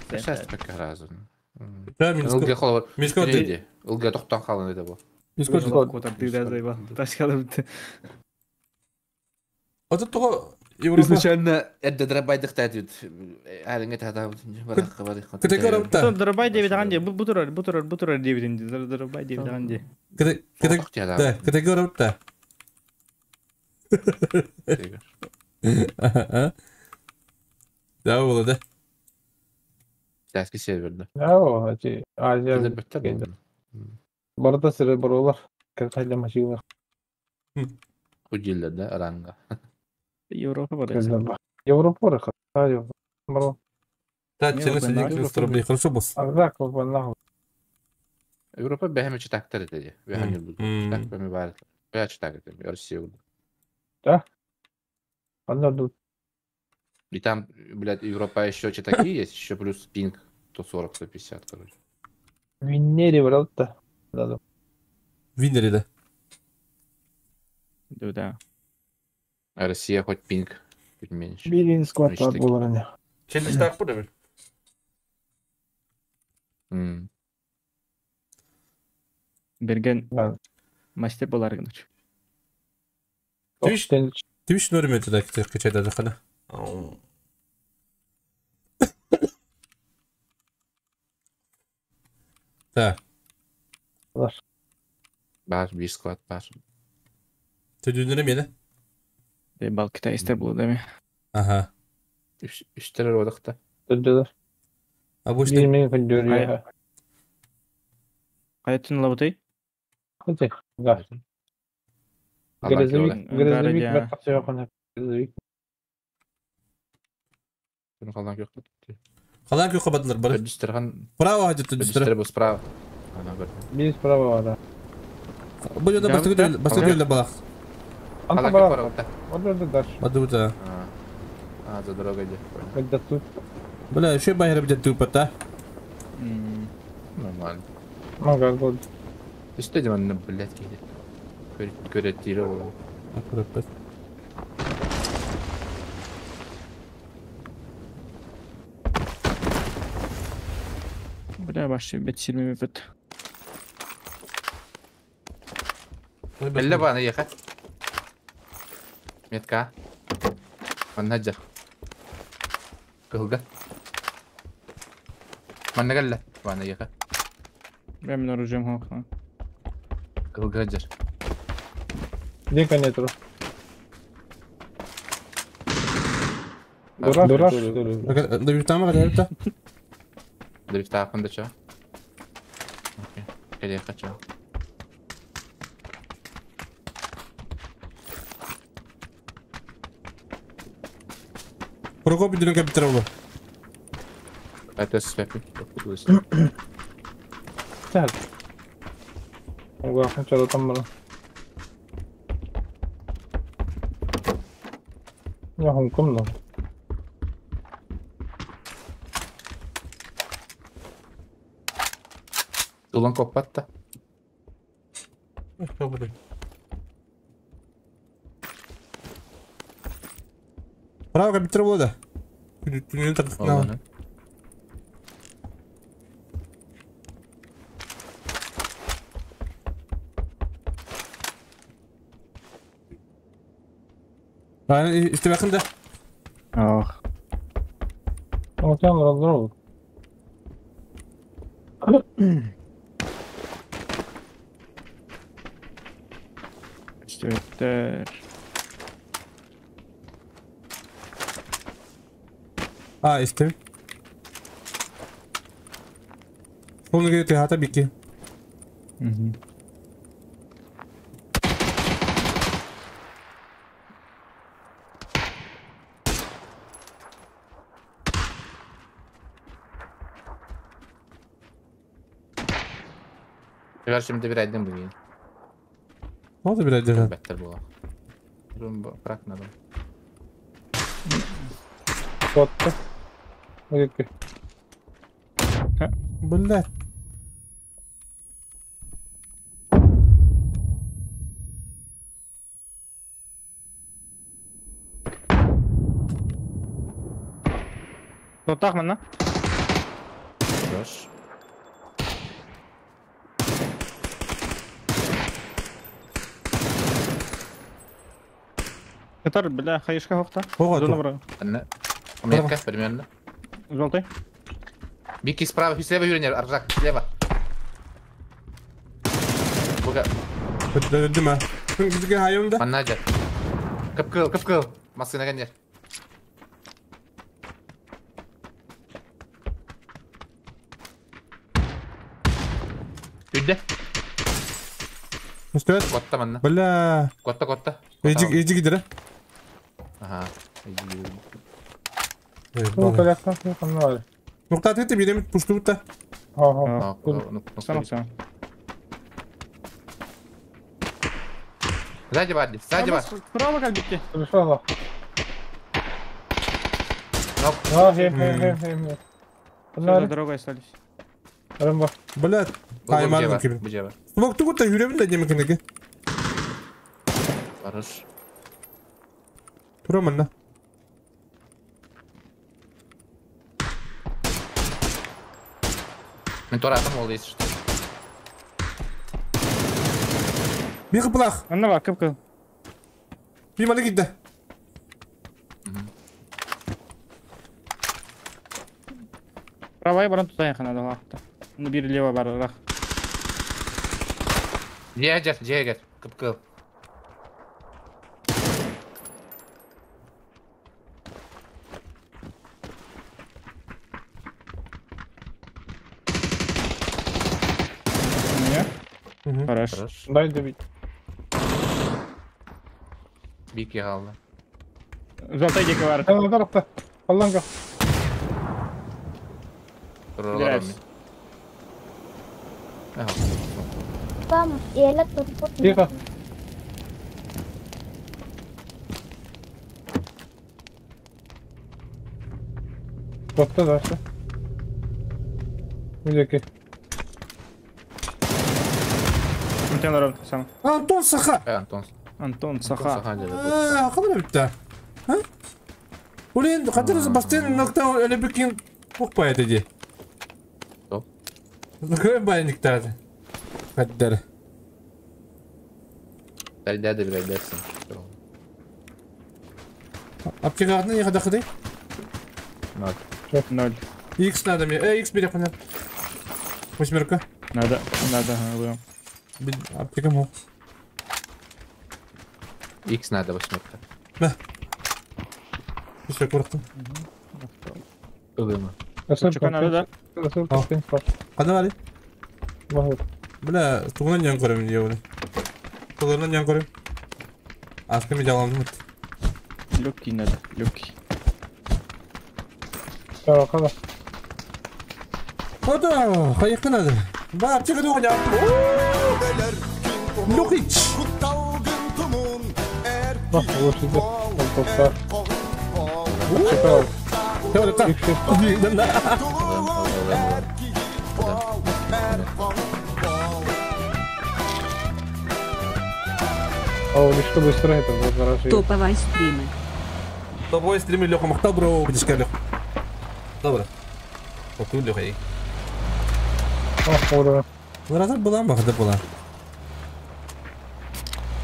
Сейчас пока разу. Да, Минск. Ылга холор. Минск ты. Ылга тохтон халын эте бу. Минск. Котар ты да заебал. Ташка алып. Ото того Европа. Изначально эдде дробайдык тәдит. Әліңе тада барак барак. Кытайга барабыта. Дробай деп ганди, бу турар, бу турар, бу турар деп инди. Дробай деп ганди. Кытай Кытай да, Кытайга барабыта. Да, было, да. Китайский серверде. О, эти Азия. Барда сире баролар. Кыртайда машина. Худиллер да, аранга. Европа бар. Европа бар. Европа. Баро. Да, 14 1 рублей. Хорошо, босс. Арзак нахуй. Европа бәһәме читактар итә. Бәһәме бу. Читак бәһәме бар. Бәһә читак итә. Россия. Да. Анда тут. И там, блядь, Европа еще читаки есть, еще плюс пинг 140, 150, короче. Виннери брал да. Да. Виннери, да. Да, да. А Россия хоть пинг Чуть меньше. Билин сквад Значит, болар не. Челлендж так буде. Берген Да. мастер болар гыныч. Twitch Twitch нөрмөтө да кече да хана. Так. Бар, bir squad бар. Төдүнөрө мени. Де балкита истер болу деме. Аха. Үстер одақта. Төдөлөр. Обычно Бир мен көндөрү. Кайтын лабытай? Хәтер. Да. Грузовик, грузовик бер капчыга кана. Грузовик. Қалан көк. Қалан көк қабатылар бар. Дүстерхан. Право хажыты дүстер. Дүстер справа. Ана бір. Бир справа бар. Бу жолда бастыгы бастыгы жолда балак. Anta бар. Орда дальше. Бадыбыта. А, за дорогой идет. Когда тут. Бля, еще байры будет тупо, Нормально. Мага год. Ты что делаешь, блядь, где? Көреттире ол. Аккуратно. Бля, башы бет сирмеме бет. Бәлле баны ехать. Метка. Маннаджа. Кылга. Маннагалла. Баны ехать. Бля, мен оружием хокна. Кылга жер. Где конец? Дурак, дурак, что ли? Дрифтама кадерта. Дрифта апында чо. Окей. Келе хочу. Прокопий дүнө капитал болу. Это свепи. Так. Ого, что там было? Я хонком Улан коппатта. Право капитал болу да. Түнөн тартып. İşte bakın da. Ах. Алтан разрол. Өттер. А, işte. Onu gerek hata biki. Şimdi bir aydan bugün. Ne oldu bir aydan? Better bu. Bırakmadım. Котта. Окей. Бля. Тотах мана? Хорош. Катар, бля, хаешка хохта. Ого, бра. Анна. Метка, примерно. Желтый. Бики справа, слева юринер, Аржак, слева. Буга. Öldüm ha. Güzgü hayımda. Маннаджа. Кыпкыл, кыпкыл. Масына гәнер. Үдде. Müstüvet. Котта манна. Бля. Котта, котта. Eci, eci gider ha. Ага. Ну, коляска, ну, Nokta etti bir de puştu da. Ага. Сам, сам. Сзади бар, сзади бар. Справа как битти. Хорошо, Нок. А, хе, хе, хе, хе. За дорогой остались. Рымба. Бля. Айман gibi. Bu cevap. Smoke tu kutta yürüyelim de yemek ne ki? Барыш. Турамын да. Мен торатым ол если что. Бир кыпылах. Анна бар, кып-кыл. Bir bana gitti. Правая баран тутайын хана да лахта. Ну бир лево бар, рах. Дьиэ дьиэ кып-кыл. У меня? Хорош. Хорош. Дай добить. Бики қалды. Золотой дико бар. Ана тарапта. Алланга. Тұралар Убираюсь. Там еле тут. Тихо. Тоқта дальше. Мидеки. Антон сам. Антон Саха. Антон. Антон Саха. Саха деді. Қалай бітті? А? Блин, хотел постоянно нокдаун или бикин покупает иди. Что? Какой банник тогда? Хаддар. Дәл дәл дәл. Аптека одна, не хода ходы? Ноль. Ноль. Икс надо мне. Икс бери, понятно. Восьмерка. Надо, надо, ага, Аптека мог. Икс надо восьмерка. Да. Еще коротко. Ылыма. Чека надо, да? Када бары? Бля, тугунан ян көрөм дие буну. Тугунан ян көрөм. Аскы ми жаламдым. Легкий надо, легкий. Так, када. Ода, кайыкка надо. Ба, аптека дугун я. Лукич. Бах, лучше да. Тоқта. Чека. О, лишь быстро это будет хорошо. Топовые стримы. Топовые стримы, Леха, махтал, бро, дишка, Леха. Добро. Окей, Леха, ей. О, ура. Уразар була бахда була.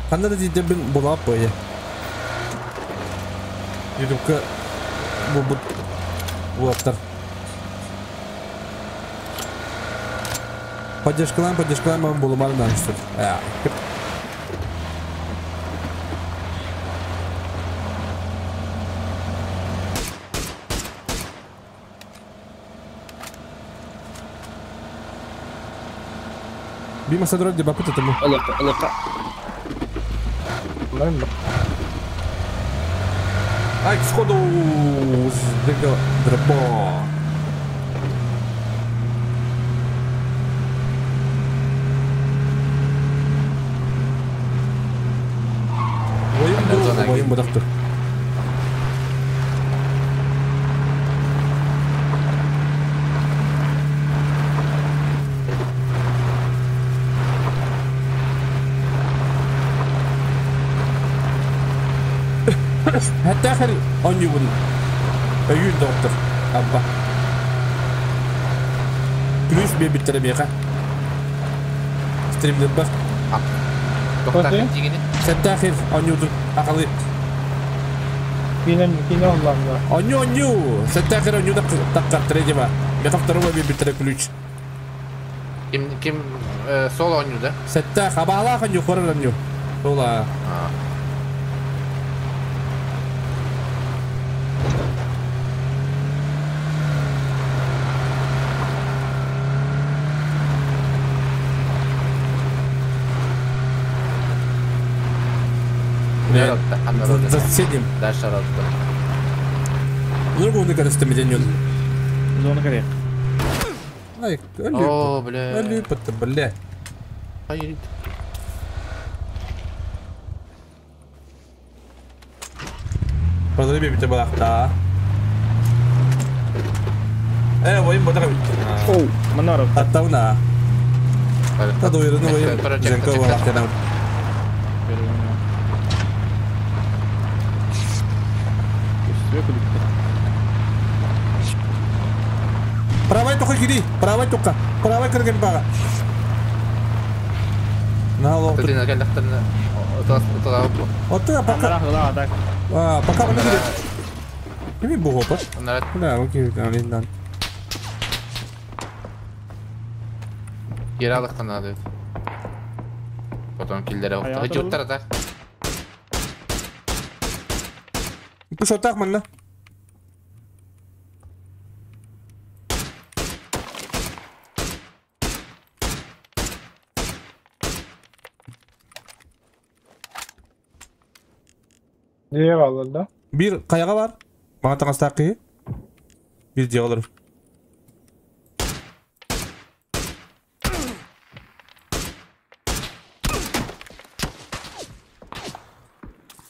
Ханда да дите бин була пое. Ютубка бу буаттар. Поддержкалан, поддержкалан, мам булумар намыстыр. Бима садрот дебапыт этому. Алака, алака. Ай, сходу дробо. Воин бодақтыр. Hatta хәл онюбун өйүн доктор абба. Плюс бе биттер беха. Стримдер бар. Доктор дигени. Хәтта хәл онюдун акалы. Кинем кине Аллахна. Оню оню. Хәтта хәл оню таккар тредева. Беха второго бе биттер ключ. Ким ким соло оню да? Хәтта хабала оню хорор оню. Сола. Соседним. Дальше ротта. Другого не кажется, меденен. Зона горит. Ай, О, бля. Алюпа-то, бля. Поедет. Подруби тебя была, да. Воин бодра. Оу, манаров. Аттауна. Тадуирну воин. Зенкова лахтена. Правай тухай кири, правай тукка, правай кыргын баға. Отто пока. А, пока мы не Кими бу хопа? Да, окей, да, да. Geri aldık надо. Потом киллere oktu. Hıcı uttara tak. Kuş otak mı lan? Niye kaldı da? Bir kayaga var. Bana takas takı. Bir diye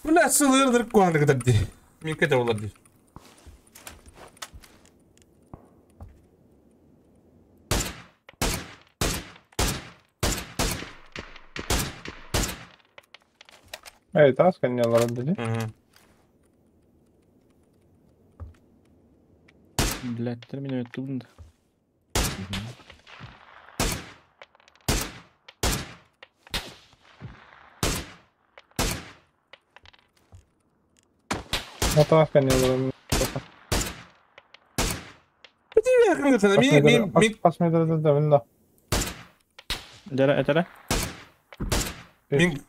Bu nasıl ırdır kuanı kadar di. Minke de olur di. Evet az kanyalar dedi. Блять, 3 минуты тубнут. Hata kanyalar. Min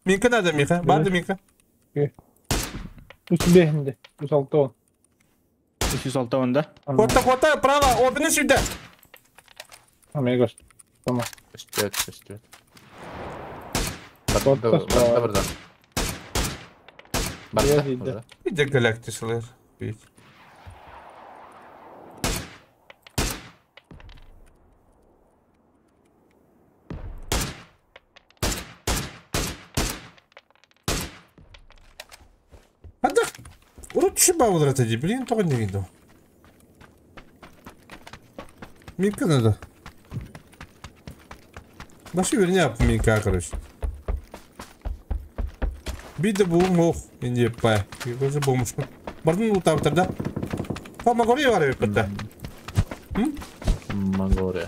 Minka nerede Minka? Vardı Minka. 3 hindi. 306 on. 306 onda. Kota kota prava open сюда. Amigos. Tamam. 3 3 4. Барда барда. Барда. Bir de galaktisler. Bir. Hadi. Урут düşün bağlar atacı. Bilin toğun ne gidiyor. Minka надо. Başı birini yaptım Minka короче. Bir de bu moh indi yapay. Gözü bulmuş. Бардын ултабытар да. Па Монголия бар бит. Монголия.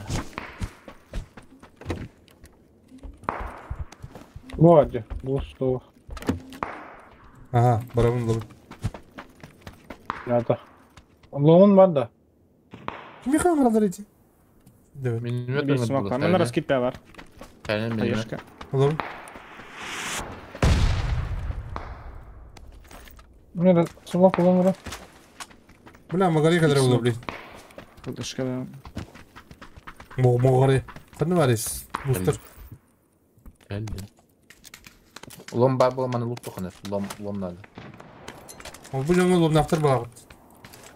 Влади, bu что? Ага, барабан лоб. Надо. Лоун бар да. Ким хаҥаралар ити? Миномет смок. Мен раскидка бар. Миномет. Лоб. Мира, смок улан Бля, Магари kadar oldu блин. Кудышка да. Могари. Қанды бар ес? Бустер. Лом бар бола маны лут тоханыр. Лом, лом надо. Бу жаңы лом нафтар багыт.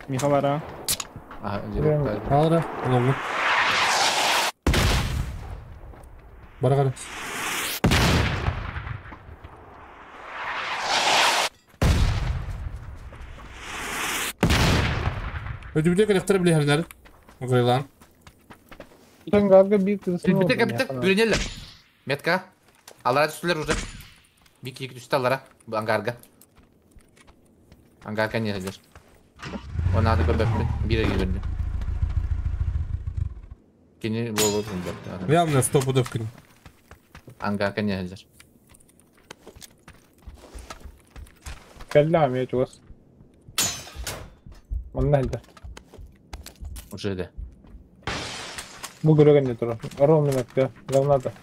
Миха бара. Ага, Алра, ломну. Бара кара. Ödümde kadar bile herler. Грилан. Sen galiba bir kısmı Bitte bitte бүренелер. Метка. Алара түстүлөр уже. Бик екі түсті алара. Бу ангарга. Ангарга не хәзер. Оны ады көбөппүн. Бир көрдүм. Кини болот бу. Явно сто пудов кини. Ангарга не хәзер. Кәлләм я чугас. Манна хәлдә. Уже да. Бу көрөгөн не тура. Ровно метка. Равнада.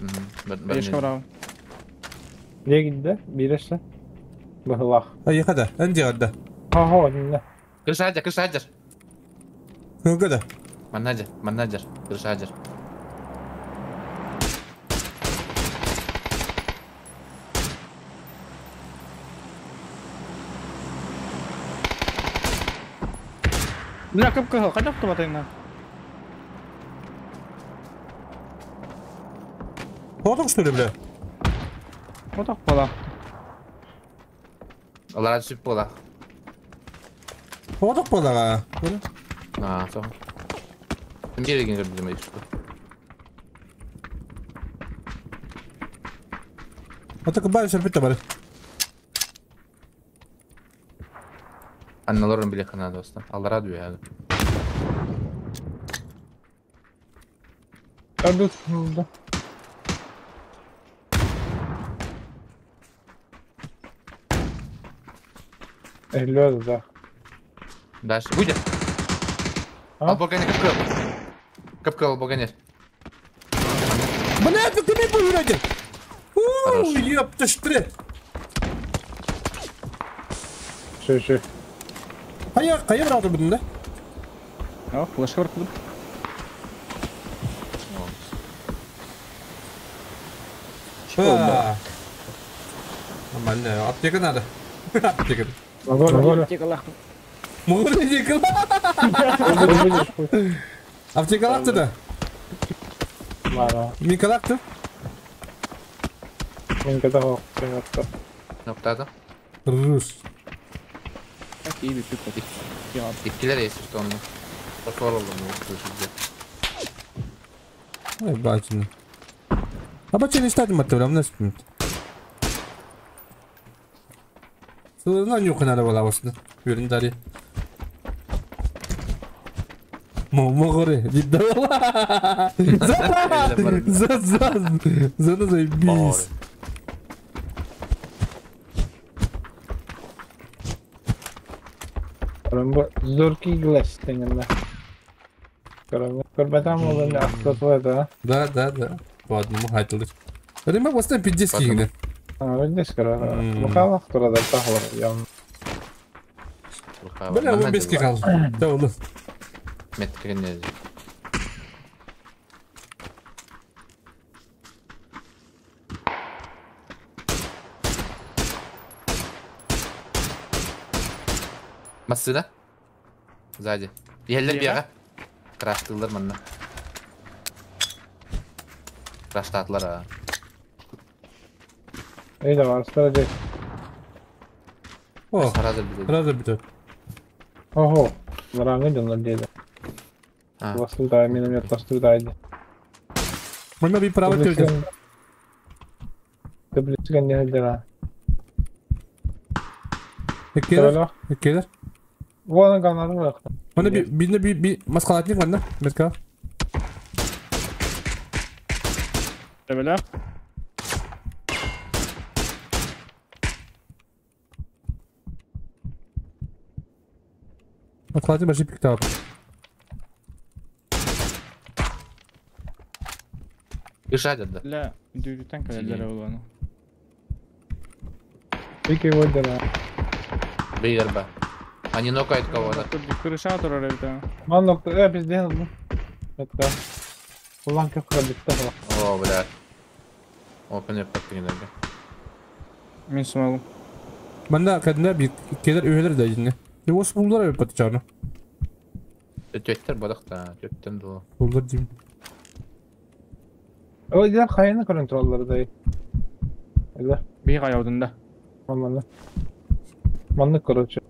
Бешке браво. Легинде биреше. Бахлах. Ай хада, анди гадда. Ха ха, не. Кырша кырша хаджар. Гада. Маннаджер, маннаджер, кырша хаджар. Бля, кып кыһыл, кайда автомат Оток что ли, бля? Оток бола. Алара түсүп бола. Оток бола. А, со. Ким кереген көрдүм что. Оток бай шарпит бар. Анналарын биле хана достан. Алара дүйә. Öldü. Эллёз, да. Дальше. Будет. Албогане капкыл. Капкыл албогане. Блядь, вы куда будете? Ууу, ёпта штрет. Шö, шö. Кая, кая браты будын да? О, флешка бар кудum. Нормально, аптека надо. Аптека. Могу. Могу аптека. Аптека лакты да? Мара. Мика лакты? Минка того. Ноктада. Рус. Иккилер есть, что он. Посорал Ой, бачина. А бачина не стать матурам на спит. Ну, нюха надо было, вот. Юрин дари. Могоры, не дала. За, за, за, заебись. Зоркий глаз, тенемна. Көрбәтәм ул инде асылы да. Да, да, да. По одному хайтылыр. Öyle bak bastan пиздец кигине. А, здесь кара. Лукава, которая тахла, я. Бля, он без кигал. Да, он. Меткене. Массына? Сзади. Еллер бияга. Краштылар манна. Краштатлар а. Эй, давай, сразу. О, сразу бит. Сразу бит. Ого, враг идет на деда. Вас туда, миномет вас туда иди. Мы би право тётя. Ты близко не дела. Эккелер? Эккелер? Вон он говно. Мана би би би би маскалатник ванна, метка. Табеля. Маскалатник баши пиктап. Бежать да. Ля, дүйдүтен калелер болону. Пики вот дела. Бейдерба. Они нокают кого-то. Крыша турар это. Ман нокта, пиздец. Это. Улан как пробитта. О, бля. О, понятно, подкинули. Мен смогу. Манда кадна би келер өйлөр да жинне. Ос булдар өп батчаны. Төттер бодакта, төттен ду. Булдар дим. О, я хайны контроллар да. Эла. Би каявдын да. Маманы. Манны короче.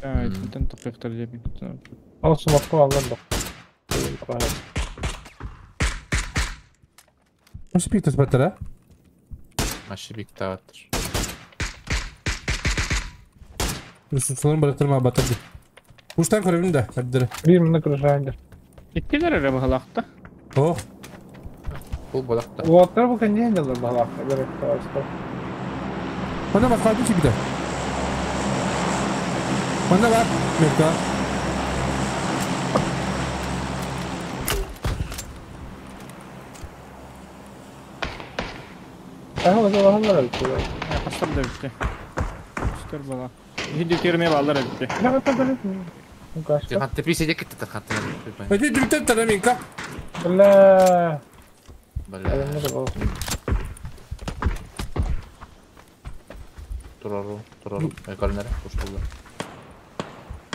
Тен топектер деп. Ал сумакка алдан да. Машы пиктас баттыр, а? Машы пиктаттыр. Соларын бараттырма баттыр. Уштан көрөбүн да, баттыр. Бир мына крышайды. Иккилер эре бахалакта. Ох. Бул бодакта. Уоттар бу кенде бахалакта. Берек таваста. Мана баскалды чибиде. Мана бар, метка. Aha, o zaman öldü. Хастар да битти. Үстер бала. Хиди терме балдар битти. Ты присиде кетти хатты. Эти дүртен тараминка. Бля. Бля. Турару, турару. Көрүнөр, куштулар.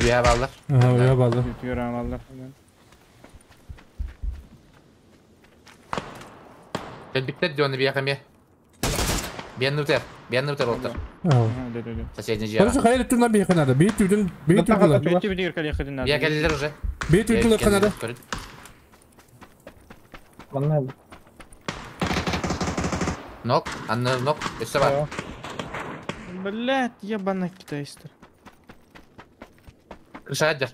Уя балдар. Ага, уя балдар. Уя балдар. Битте дионы бияка ме. Бен нутер олтар. Соседний жер. Короче, хайыр түннан бияка надо. Бейт түннан, бейт түннан. Бейт түннан калехадин надо. Бия келдилер уже. Бейт түннан канада. Манна. Нок, анны нок, өссө бар. Блять, ебаный китайстер. Крыша адер.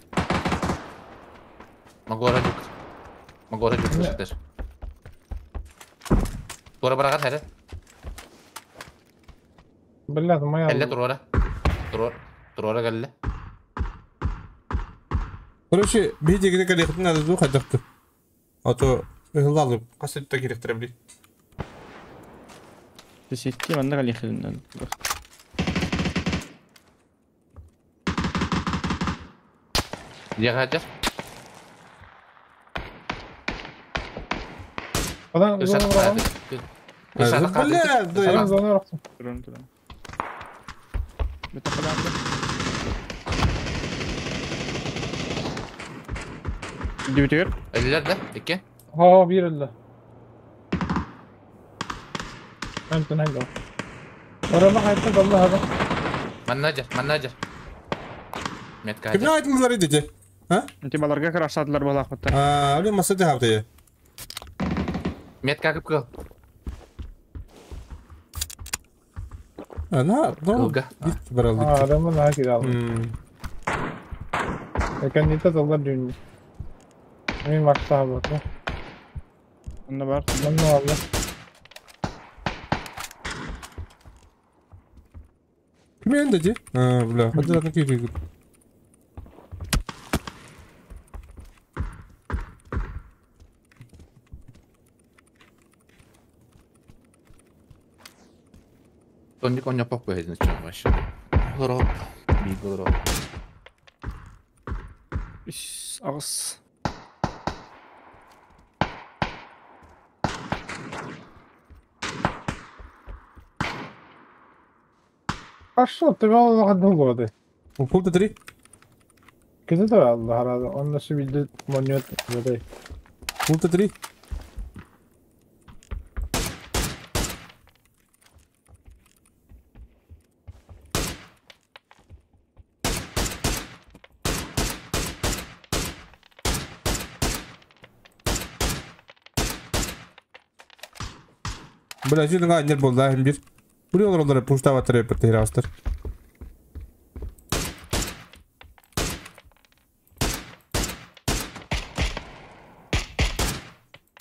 Могу радюк. Могу радюк крыша. Туора бараҕар хәрэ. Блядь, моя... Кэллэ туруора. Туруор. Туруора кэллэ. Короче, биһи дигини кэлиэхпитин надо дуу хайдахты. А то ыһыллаалып хас өттө кириэхтэрэ били. Сетти манна кэлиэххитин Дьиэҕэ сылдьар. Адам Крышата зона хаатык. Крышата хаатык. Бля, Зона рохсун. Туран туран. Бөтө хадаанда. Дибитигер. Өлүлэр да? Икки. Хоо биир өллө. Антон ханга. Орама хайта долла хаба. Манна дьэр, манна дьэр. Метка Кимне дьэр. айтылар идите? А? Ити баларга крашатылар балаахпыттар. А, али масса хавты. Метка кып кыл. Ана, ну, Кылга. бит барал А, бит. орама на кидал. Экенните доллар дүүн. Мен макса хаба. Онно бар. Манна алла. Ким энде ди? А, бля, хадыр атын кири. Тоник он япак көһөзүн чоң башы. Олоро. Биг олоро. Үс ағыс. Пошел, ты вал одну годы. Пункт 3. Кизе да алла харада. Онна сибилде монет годы. Пункт 3. Бля, жүнің айнер болды, ахым бір. Бұл олар олар пуштава тіреп бір астыр.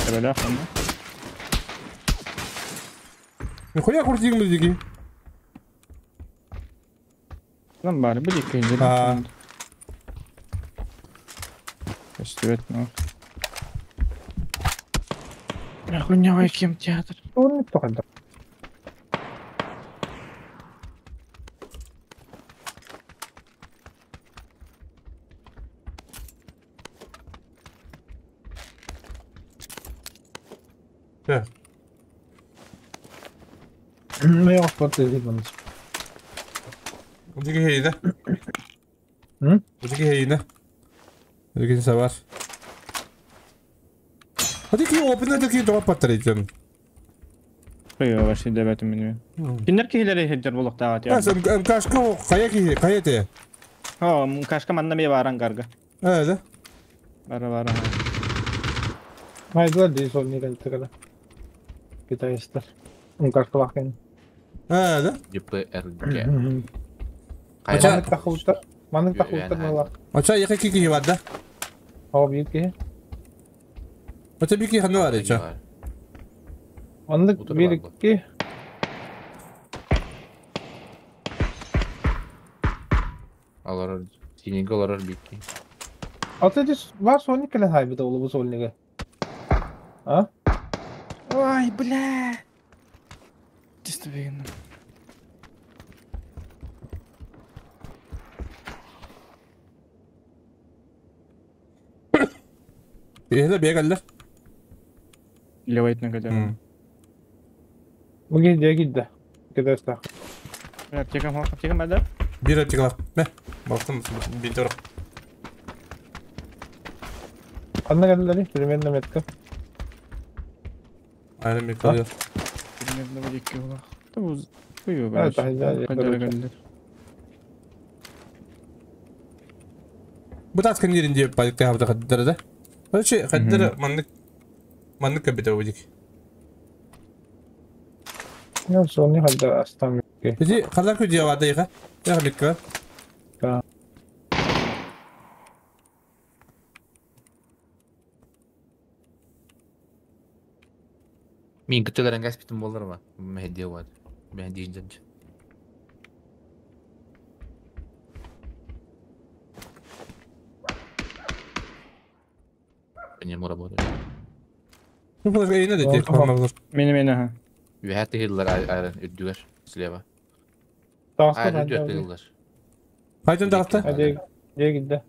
Эбелях онно. Нихуя куртигім біздегі. Lan bari bir iki А. Көстүбэт ну. Хуйня кем театр. Оны тоқалда. Да. Мен оспот дедим. Удиги хейді. М? Удиги хейді. Удиги сабар. Hadi ki open da ki drop patlar ediyorum. Кыйы вообще дебетим мен. Киндер кихилери хеджер болук таат Ha я. sen kaşka kaya ki kaya te. О, кашка манна ме баран карга. Evet. Бара бара. Майдылар дей сол неден тігілі. Китайстар. Умкашка бақын. Evet. ДПРГ. Ача- Маннык тахылтар. Маннык тахылтар мала. Aça yaka ki ki var da. Хау бир ки. Aça bir ki hanı var aça. Маннык Утыр бир бар бұл. ки. Олорор. Синеге олорор бикки. Ата дис бар соник келен хайбыта олы бу солниге. А? Ой, бля. Чисто бегенdim. Ehle bir geldi. Левайтна кадер. Буги же гидде. Китайстар. Аптекам хок, аптекам бада. Bir öpçük var. Ne? Baktım bir dur. Анна келдери примерно метка. Aynen bir kalıyor. Примерно bir iki ola. Да бу кыйы А, бар. тахида. Кадер кадер. Bu da kendi yerinde balıkta havada kaddara da. Короче, kaddara manlık manlık kapita odik. Я сони хадда астам ки. Peki kadar kötü ya vardı yaka. Ya bir Да. Мин кытыларын каспитим болар ма? Мехди вот. Мехди ждет. По нему работает. Ну, подожди, не надо тебе. Мені мені ага. Үһә тыгыллар айран үрдүгэр слева. Таҕыста Айран үрдүгэр тыгыллар. Қайтын тақты? Дегидде.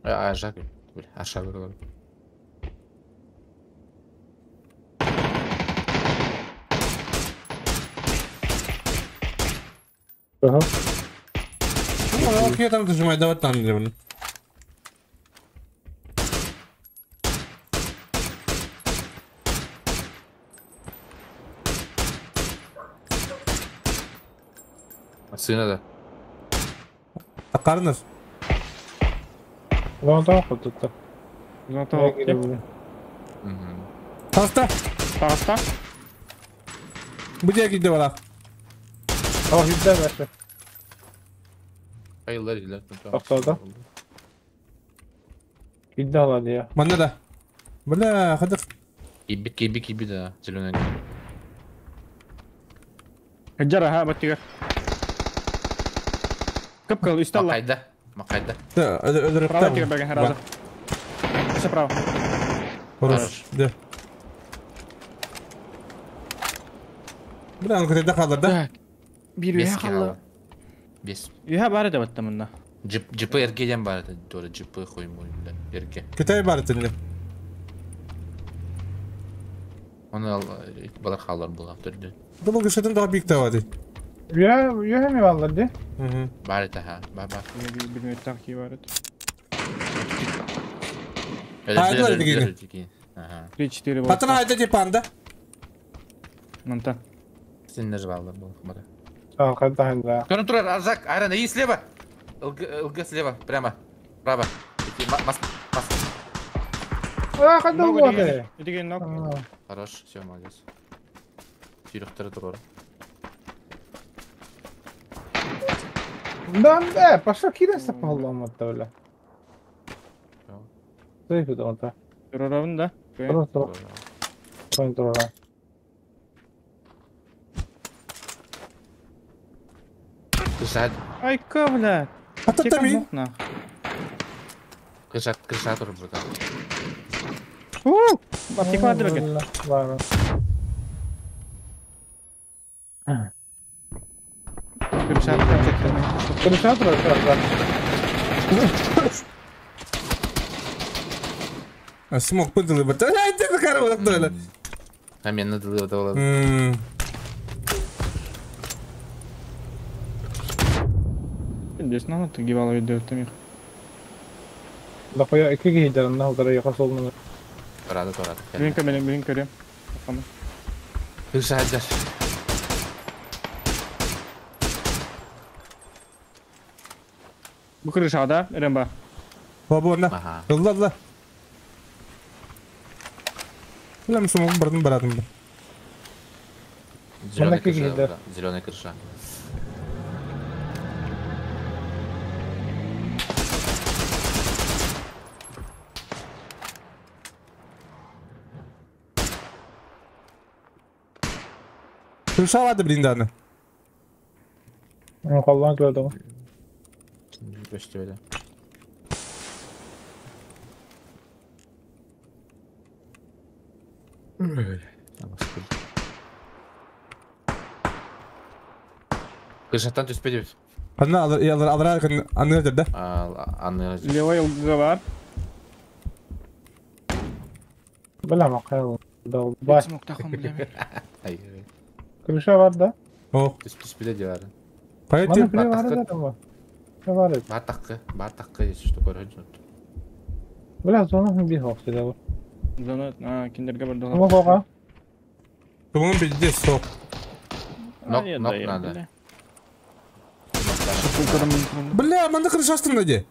Ажак. Аша көрөр. Ага. Ну, я там нажимаю, давай там где. Сына да. Акарнов. Зонтан хотутта. Зонтан. Таста. Таста. Где где бала? О, хидде бәші. Айылар илер. Тоқталды. Хидде алады я. Манда да. Бля, хадыр. Кибит, кибит, кибит, да. Зеленый. Хаджар, ага, баттыгар. Кыпкыл, үсталла. Макайда. Макайда. Да, Право тигр бәген разы. Все право. Хорош. Да. Бля, он когда халар, да? Бир үйе қалды. Бес. Үйе бары да батты мында. ЖП РГ-ден бар это, тоже ЖП хуй мой, бля, РГ. Китай бар это. Он балар халар был автор. Да бұл кішетін daha büyük tava değil. Үйе, үйе mi vallar di? Бар это, ха, бар, бар. Bilmiyorum так бар это. Haydi дегені. Ага. 3-4 болды. Патына айда деп анда. Мынта. Сен не жевалдар был, хмара. А, қайда қайда. Көрін тұрар, Арзак, Айран, и слева. ЛГ, ЛГ слева, прямо. Право. Мас, мас. А, қайда болды? Деген ног. Хорош, все, молодец. Сүйріктері тұрар. Да, да, пошел кидайся по головам оттуда. Стой, онта. Тұрарабын да. Тұр, тұр. Тұр, тұр. Крыша. Айка, бля. Атата ми. Крыша, крыша тұр бұрда. Уу, аптека барды бәкен. Бар. Крыша, Крыша тұр, крыша. Смог пыдылы бат. Ай, ты захарова так А мен надылы вот Здесь надо ты гибало видео там их. Да хуя, iki kişi на удара яка солну. Тұрады, тұрады. Блин, камера, блин, көрем. Крыша әдер. Бу крыша, да? Ремба. Бабона. Ага. Алла, алла. Бля, смог бардым барадым. Зеленая крыша. Зеленая крыша. Крыша лады, блин, даны. Ну, қалдан көрді ғой. Өстіп Крышаттан түспе деп. Ана алыр, алыр, алыр, аны да? Аны. Левый ЛГ бар. Бля, мақай Бай. Крыша бар да? О. Түспе де бар. Қайт Бар да бар. Бар. Бар таққы, бар таққы, если что көріп. Бля, зона bir хоқсы да. Зона, а, киндерге бар. Кому хоқа? Кому пиздец сок. Нок, нок надо. Бля, манда крыша астында де.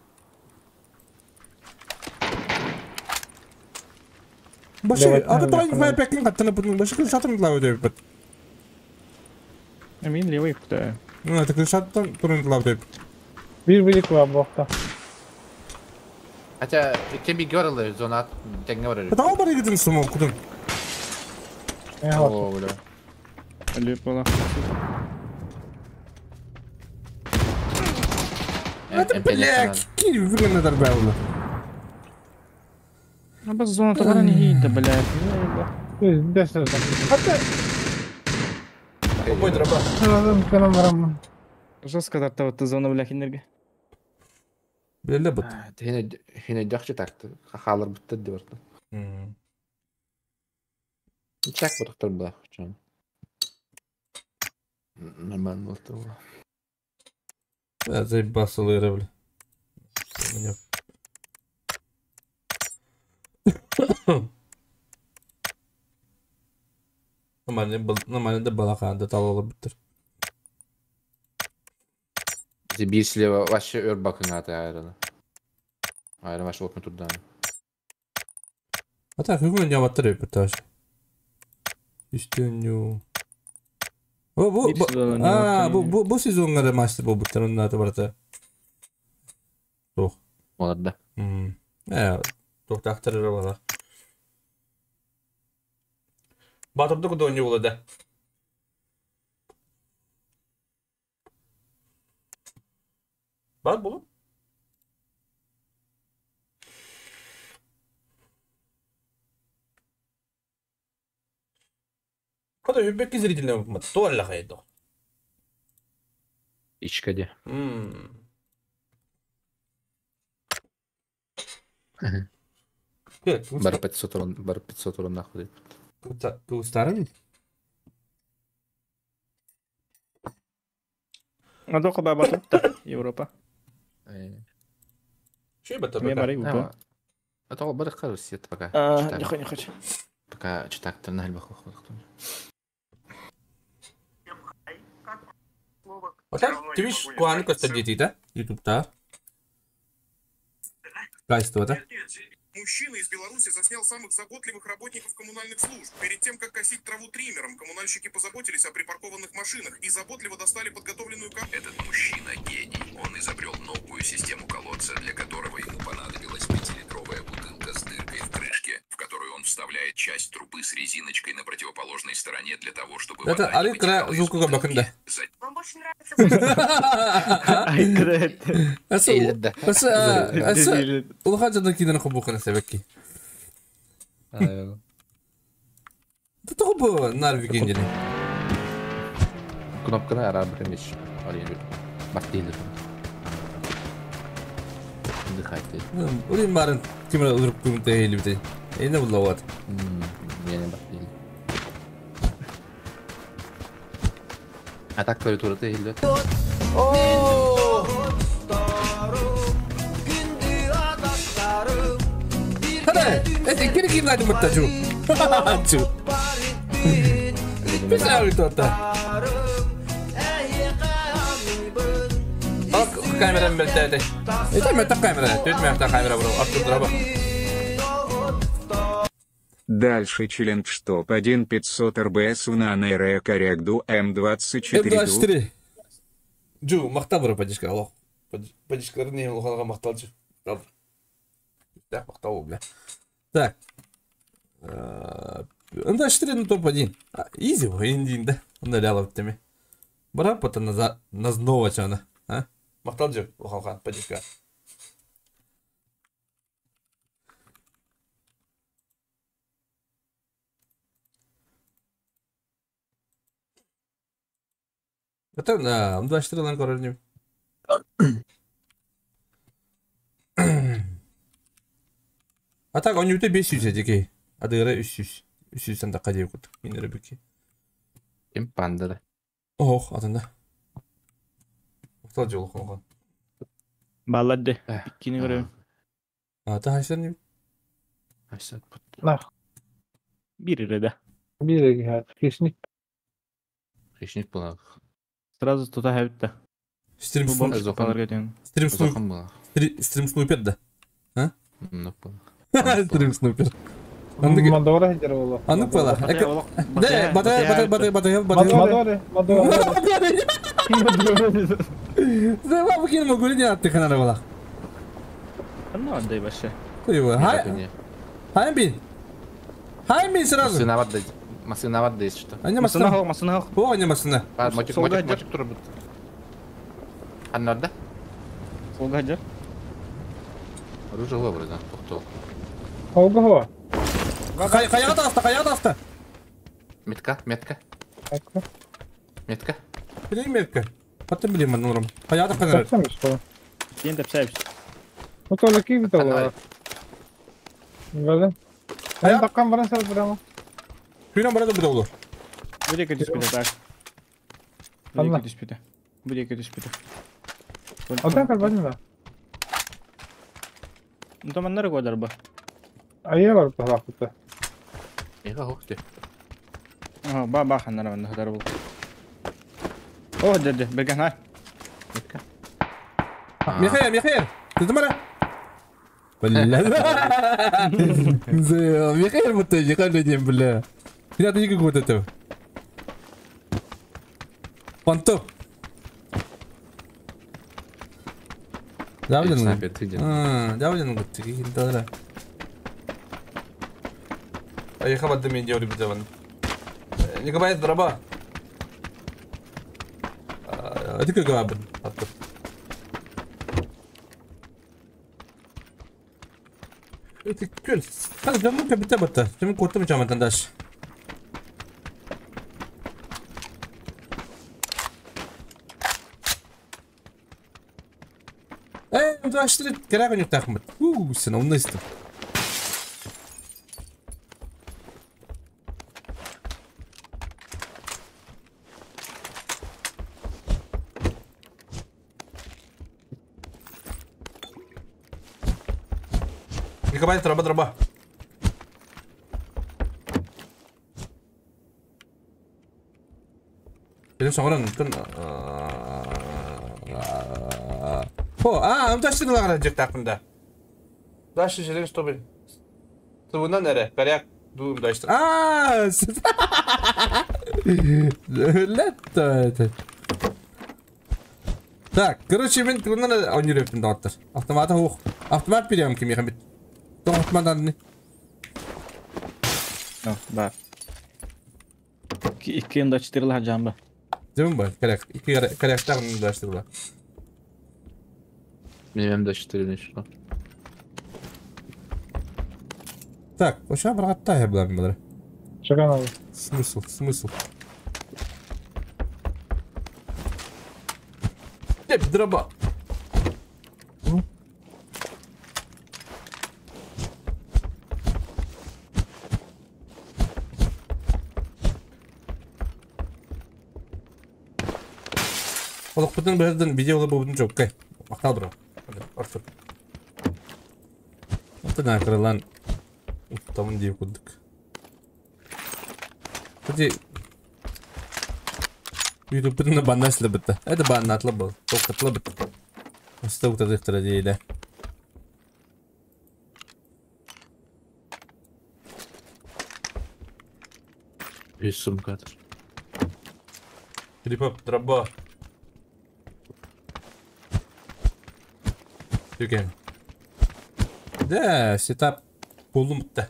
Башы, ады тоғын пәкін қаттаны бұдың, башы крыша астында өте бит. Мен левый куда? Ну, это крыша астында тұрын деп. Bir birlik var bu hafta. Хотя, кем би görелы зона теңге бар. Тау бар егітін смок кудun. О, бля. Лепала. Это, блядь, кири выгодно дарбавлю. А без зона товара не гейда, блядь. Ой, дроба. Жестко тарта вот зона, бля, энергия. Бля, бут. Хине жакшы такты. Хахалар бутты деп барты. Чак бутактар була. Нормально болду. Да, заебался лыра, бля. Нормально да балахан да талалы биттер. Bir слева вообще өр бакын аты айраны. Айран вообще отмы турдан. А так, бүгүн жабаттыр репортаж. Үстөнү. О, бу а, бу бу бу сезонга да мастер бу буттар онда барата. Тох. Олар да. Э, тохтактыр бала. Батырды куда не было да. Бар булу. Када үбек зрительный мат. Туалла хайдо. Ичкаде. Бар 500 урон, бар 500 урон нахуй. Старый? А дока баба тут Европа. Что это Мне бары упа. А то бары хороший пока. А, не хочу, не хочу. Пока читак на альбах А так, ты видишь, куаны костадети, да? Ютуб-та. Качество, да? Мужчина из Беларуси заснял самых заботливых работников коммунальных служб. Перед тем, как косить траву триммером, коммунальщики позаботились о припаркованных машинах и заботливо достали подготовленную карту. Этот мужчина гений. Он изобрел новую систему колодца, для которого ему понадобилась 5-литровая бутылка с дыркой в крышке, в которую он вставляет часть трубы с резиночкой на противоположной стороне для того, чтобы Это вода не арикра вытекала из звука бакында. Вам больше нравится... Улахан жадан кинен хобу себекки. Тото нар викиндини. Кнопканы ара бир эмес. Баттейлер. Дыхайте. Урин барын кимре уруп күмте хейлибите. Эне буллават. Мене баттейл. А так клавиатура ты хейлибет. Эти кири ким лайдым мытта чу. Чу. Писали то-то. Ак камера белтеде. Это мета камера. Тут мета камера бро. Артур драба. Дальше челлендж топ 1 500 РБС в нанере корректу М24. М24. Джу, мактал бро поддержка. Алло. Поддержка не лохалга мактал джу. Так, мактал, бля. Так. М24 на топ-1. Изи, индин, да? Он наляла в теме. Бара потом на снова чана. А? Мактал джу, лохалга, поддержка. Это на М24 лан король. А так, он не 500 дикий. А дыра 300. 300 да кадей кут. Минеры бики. Ким панда да. Ох, атында. Мактал жолу холгон. Балладды. Иккини көрөм. А, та хайсар не? Хайсар. Нах. Бир эле да. Бир эле, хищник. Хищник була. Сразу туда хэвтта. Стрим Стрим снупер да. А? Стрим снупер. Мадора хедер Аны пала. Да, бата бата бата бата бата. Мадоре, Мадоре. Да, бабы кино могу не атты ханара бала. Ну, отдай вообще. Хуево. Хай. Хай бин. Хай бин сразу. Машина воды. Машина воды, если что. Они машина. Машина. О, они машина. Мотик, мотик, мотик турбут. Аннарда? Солгадер. Оружие ловры, да, тоқтол. Ого. Каяга таста, каяга таста. Метка, метка. Метка. Блин, метка. Потом блин, мануром. Каяга канар. Кем тапсайбыз? Ну то лаки бит ол. Бәле. Ай таккан баран сал прямо. Пирам барады бит ол. Бір екі түспеді, так. Бір екі түспеді. Бір екі түспеді. Одан калбадым да. Ну там аннары годар ба. Айя бар бахты. Эга хохты. Ага, ба ба ханнары манда хадар бул. О, деді, берген хай. Метка. Михаил, Михаил, ты там Бля. Михаил, вот ты, не дем, бля. Я ты никак вот это. Понто. Давлен. Давлен, вот ты, да. А я хабат до меня делали бедаван. Не кабает дроба. А ты как габен? Это көл. Hadi canım kapita battı. Şimdi korktum vatandaş. Мдаштырып керәген юк тахмыт. У, сен онны истем. Николай, траба, траба. Benim sonra tun О, а, мдаштырып лагара жек тахмында. Дальше желен, чтобы Тыбынан эре, коряк, дуым даштыр. А, Лето. Так, короче, мен тыбынан ойнырыптым даттыр. Автомат хух. Автомат берем ким ехам бит. Автомат не. Ну, бар. Икки мдаштырла жамба. Дем бар, коряк. Икки коряктар мдаштырла. Мне М24 что. Так, вообще обратно я была. Чего Смысл, смысл. Деп, дроба. Олық бүтін бірден видеолы бұдың жоқ, кай. Мақтал бро. Артур. Алтын акырылан уттамын деп кудук. Кстати, ютубтың баннаслы бітті. Это баннатлы был. Тоқтатлы бітті. Осты утадықтыра дейді. Без сумка. Филиппов, дроба. Дүкен. Да, сетап болдум бітті.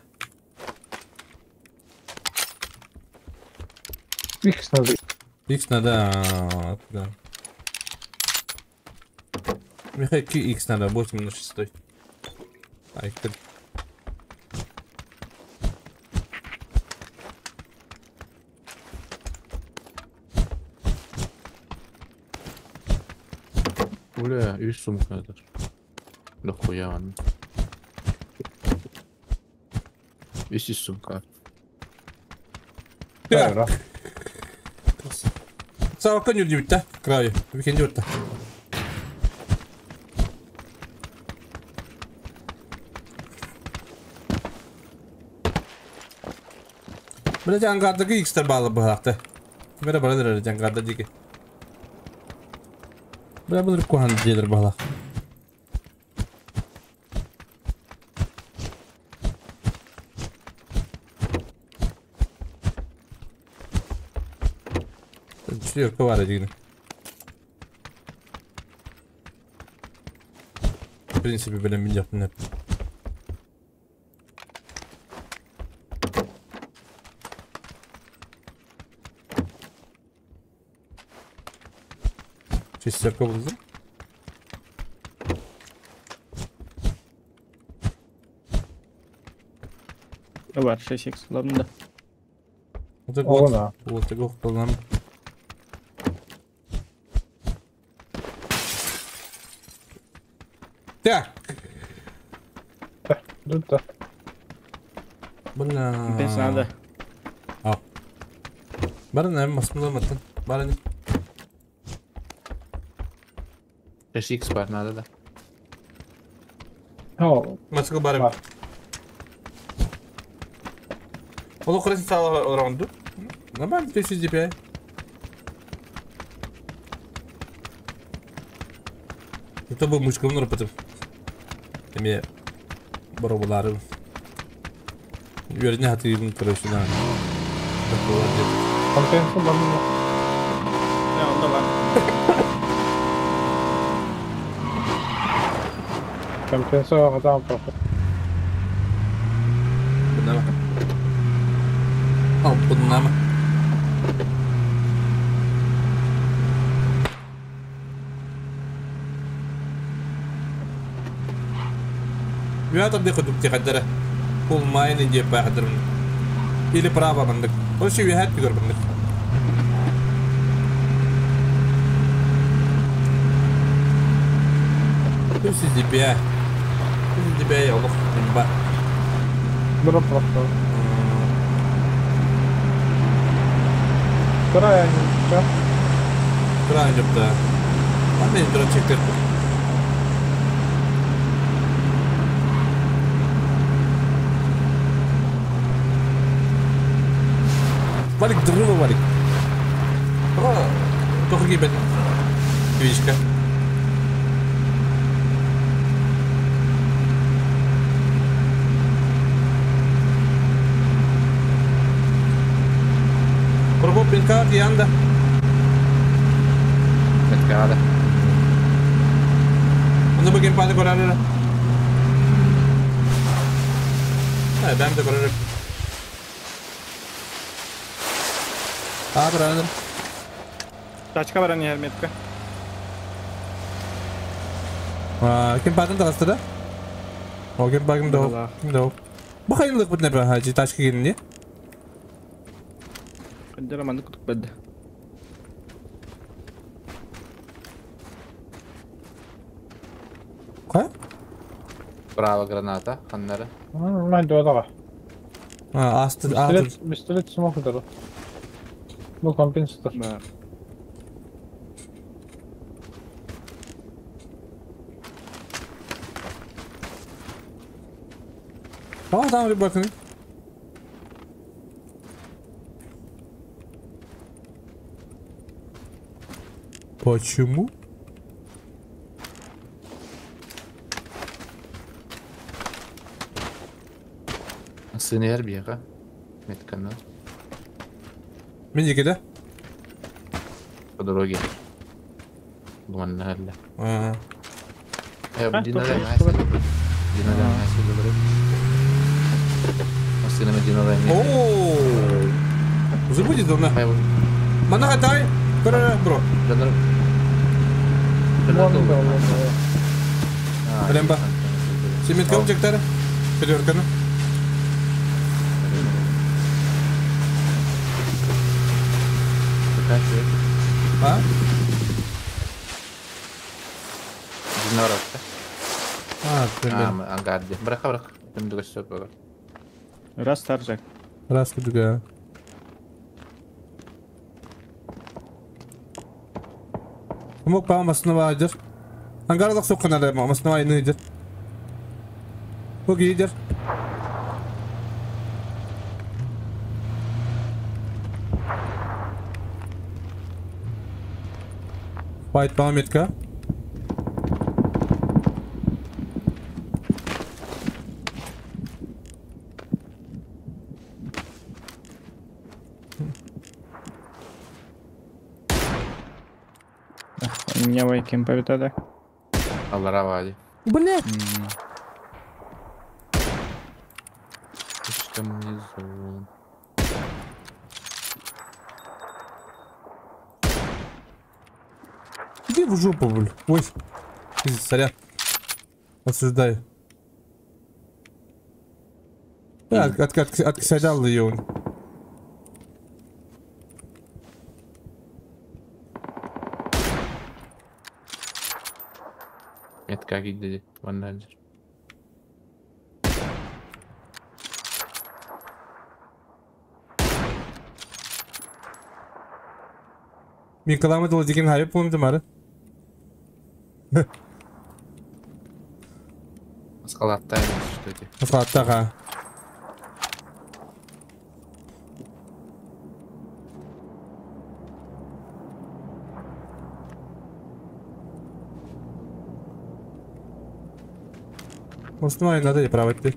Икс надо. Икс надо. Да. Михаил, Икс надо, 8 на 6. Ай, ты. Бля, и сумка это. Да хуя он. Виси сумка. Да. Савакка нүрдүбүттэ, крайы, викенди утта. Бля жангардагы икстер балы быһаакты. Бера барадыр жангарда диги. Бля булыр кухан дедер бала. Четверка вара дигини. принципе, билем мин Шестерка булдum. Бар, 6x ладно. Вот вот. Вот так вот Так. Да. Бля. Пенс надо. А. Баран, масмыламаттан. Баран. 6x бар надо, да. О. Маску барым. Олу красит сала раунду. Нормально, 1000 DPI. Это был мышка внутрь потом. Эме боробулары. Вернее, ты, короче, на. Компенсу барым. Да, он давай. Компенсу адам просто. Bunlar. Al bunlar mı? Вятр дыху дупти хаддара. Пул майны деп бахадырым. Или право мандык. Короче, вихат бигор мандык. Плюс DPI. Плюс DPI олох имба. Дроп просто. Вторая не Вторая идет, да. Ладно, я дрон чектер. Валик, дрыва, Валик. О, только гибель. Вичка. Пробуй пинка, янда. Пинкада. Onu bugün payda korarlar. Ha, ben de korarım. А, правильно. Тачка баран не метка. А, кем падын тағасты да? О, кем багым да. Ким да. Бу хайынлык бит нәбә, хаҗи тачка килде. Кадәр манды кутук бәдде. Ка? Браво граната, ханнары. Ман дуадага. А, асты, асты. Пистолет смог удару. Bu компенсатор. Да. А, там рыбак. Почему? Сынер бега. Меткана. Миники, да? По дороге. Думаю, Ага. О, забудет он. Манагатай, бро. Лемба. Семетка объектара. Пятерка, ну. А? Динорокта. А, примерно. Ангарди. Браха, браха. Раз таржак. Раз кудуга. Мог па маснова идер. Ангарлак сокканада маснова ины идер. Буги идер. Файт памятка. Меня вайкем повитада. Алларавади. Блять! Слишком внизу. Иди в жопу, блин. Ой. Сорян. Осуждаю. Да, отксадал ее он. Это как иди, ваннадер. Миколама дол деген хайып помню мары. Маскалатта что это? Маскалатта ха. Основай надо и правый ты.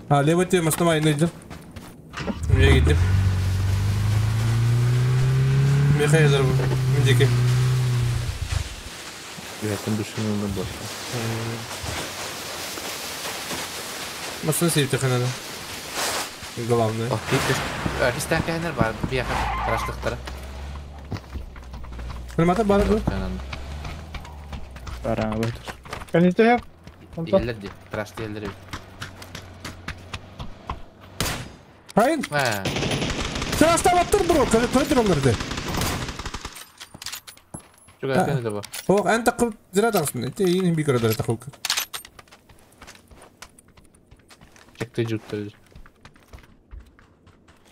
А, левый ты, основай найдем. Я иду. Михаил, Мдики. Я там души не больше. Машина сейф надо. Главное. О, Пистакайнер бар, бияха, караштыктары. Примата бар бу. Бара, бу. Каните? Еллер ди, карашты еллер. Хайын. Sen астабаттыр бро, көрөтөр оларды. О, эн такыл зира тагсын. Те ин би көрөдөр такыл. Чекте жуттар.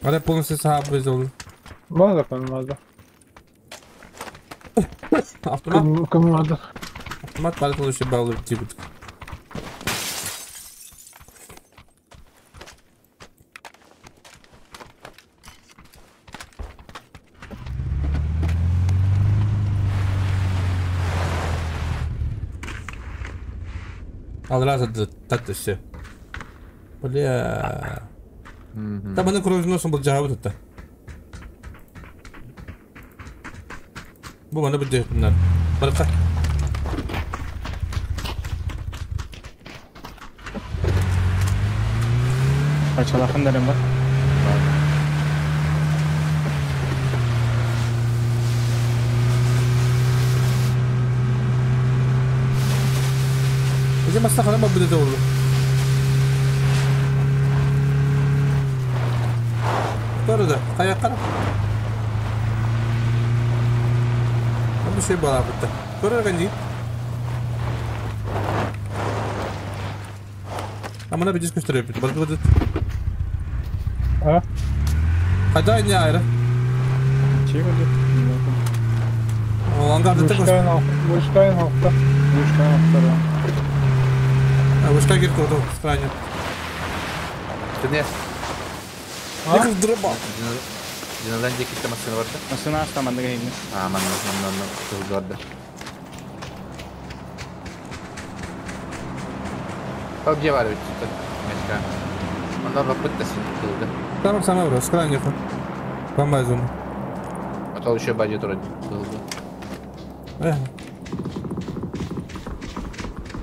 Ара полностью сахаб безол. Мазда, мазда. Автомат. Кому надо? Автомат парит лучше баллы типа. Ал раз это все. Бля. Там она кровь носом был жабы тут. Бу мана будет bunlar. Барка. Качалахын дерем бар. Эже мастахана ба будет oldu. Doğru da kayaklara. Bir şey bana bitti. Doğru da değil. Amına bir disk gösteriyor bir. Bak bak. Ha? Hadi ne ayrı? Şey oldu. O angarda tek Вышкайн hafta. Вышкайн hafta. Вышка кирip oldu. Странно. Ты не? Яков дроба. Диналан декитте машина барда. Машина астаманда гейни. А, ман ман ман барда. А где варить тут? Мечка. Онда бапытта син. Там самое бро, скрайне. Бомбайзон. А то еще бади вроде. Э.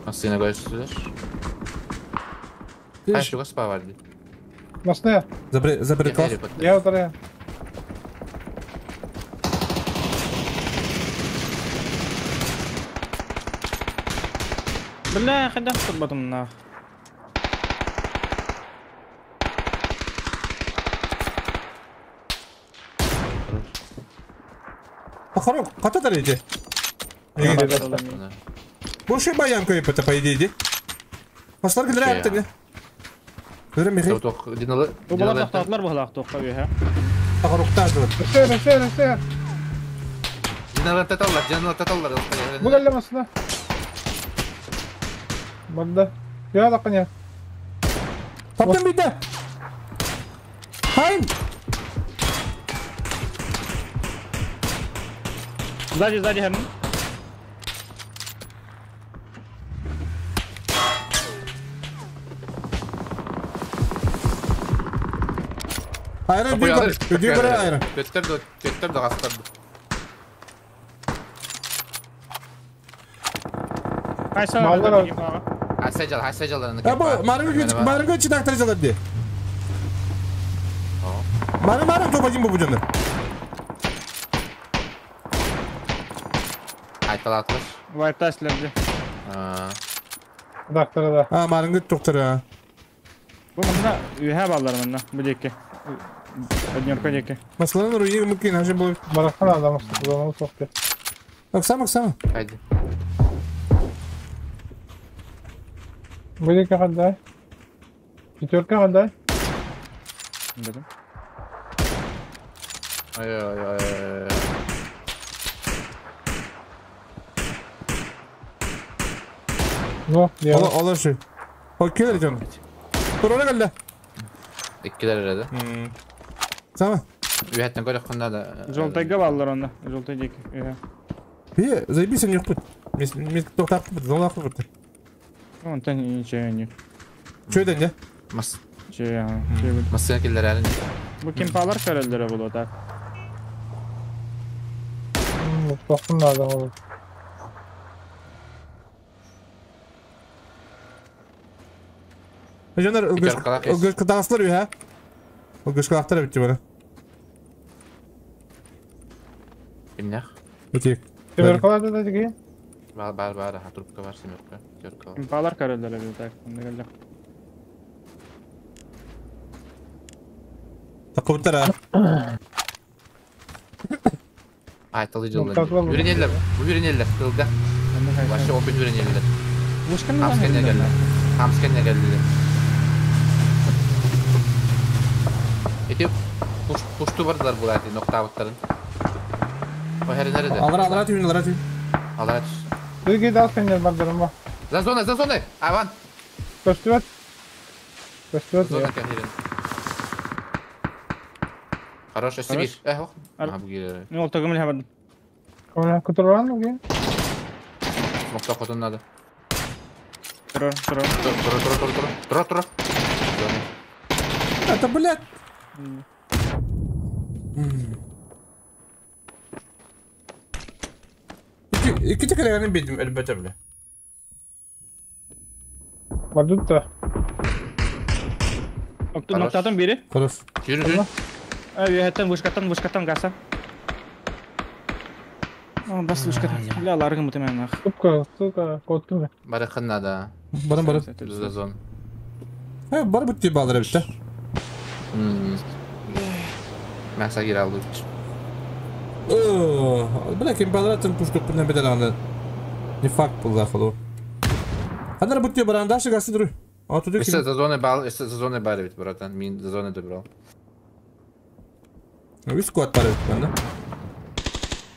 Машина говоришь, слышишь? А что спавали? Машина. Забери, забери класс. Я ударяю. Бля, хотя бы потом на. Похорон, ката дарите. Больше баян кое-то по идее. Пошла к дряпте. Бу бала тахтатлар бу тоққа бе, Похорон, Сэр, сэр, сэр. Диналар таталлар, диналар таталлар. Бу галла машина. Барда. Я да коня. Таптым бите. Хайын. Сзади, сзади, хем. Айран bir bir ayran. Götür de götür de kastırdı. Хайса Хайса жал, хайса жалларını А бу марыгы марыгы читактар жалар ди. Мары мары топ один бу жонор. Айталатлар. Вайтаслерди. Доктора да. А марыгы доктора. Бу мында үйе баллар мында бу деки. Однерка деки. Масланы руи мукин хажы бу. Барахтан адам зону сокты. Оксана, Оксана. Haydi. Бу деки кандай? Пятерка кандай? Дедим. Ай ай ай. Ну, Ола ола şu. O келер жон. Турара келди. Ikkiler herhalde. Tamam. Ühetten көрө ханда да. Жолтайга баллар онда. Жолтай деки. Үйе. Е, заебись не пут. Мен тоқтап бит, золақ бит. Онтан ничего не. Чё это не? Мас. Че, Масына келдер әлі. Бу кемпалар көрөлдөрө болот так. Тоқтым надо ол. Жанар ылгыш кытагаслар үй, ха? Ылгыш кылактар битти бана. Кимнях? Өтек. Семеркалар да деги. Бар бар бар, ха трубка бар семерка. Терка. Кемпалар көрөлдөрө болот так. Онда келди. Такыбыттар, а? Айталы жылдар. Үйренелер, бу үйренелер тылга. Вообще опыт үйренелер. Хамскене келди. Хамскене келди. Эти пушту бардылар булар эти ноктабыттарын. О хери nerede? Алара алара түйін, алара түйін. Алара түш. Бизге дал сендер бардырым ба. За зона, за зона. Аван. Көстүбөт. Көстүбөт. Зона кахирин. Хорош, өссө бир. Эх, ох. Ага, бу кире. Не ол төгүмүл хабардым. Кому кутурган уге? Мокта хотун надо. Тур, тур. Тур, тур, тур, тур, тур. Тур, тур. Это, блядь. İki tek bildim elbette bile. Бардут да. Ноктатын бири. Хорош. Yürü, yürü. Үйеттен вышкаттан вышкаттан гаса. О, бас вышкаттан. Бля, ларгым бутым нах. Сука, сука, коттум. Барахын надо. Барым барым. За зон. He, бар битти балдыр битти. Мәсә кире алды. О, бля, кем балдыр пуштук бинен бедел аны. Не факт булды ахылы. Хандар битти баран дальше гасы дуру. А тут Если за зоны бал, если за зоны бар бит, братан. Мин за зоны добрал. Үч квад бар бит банда.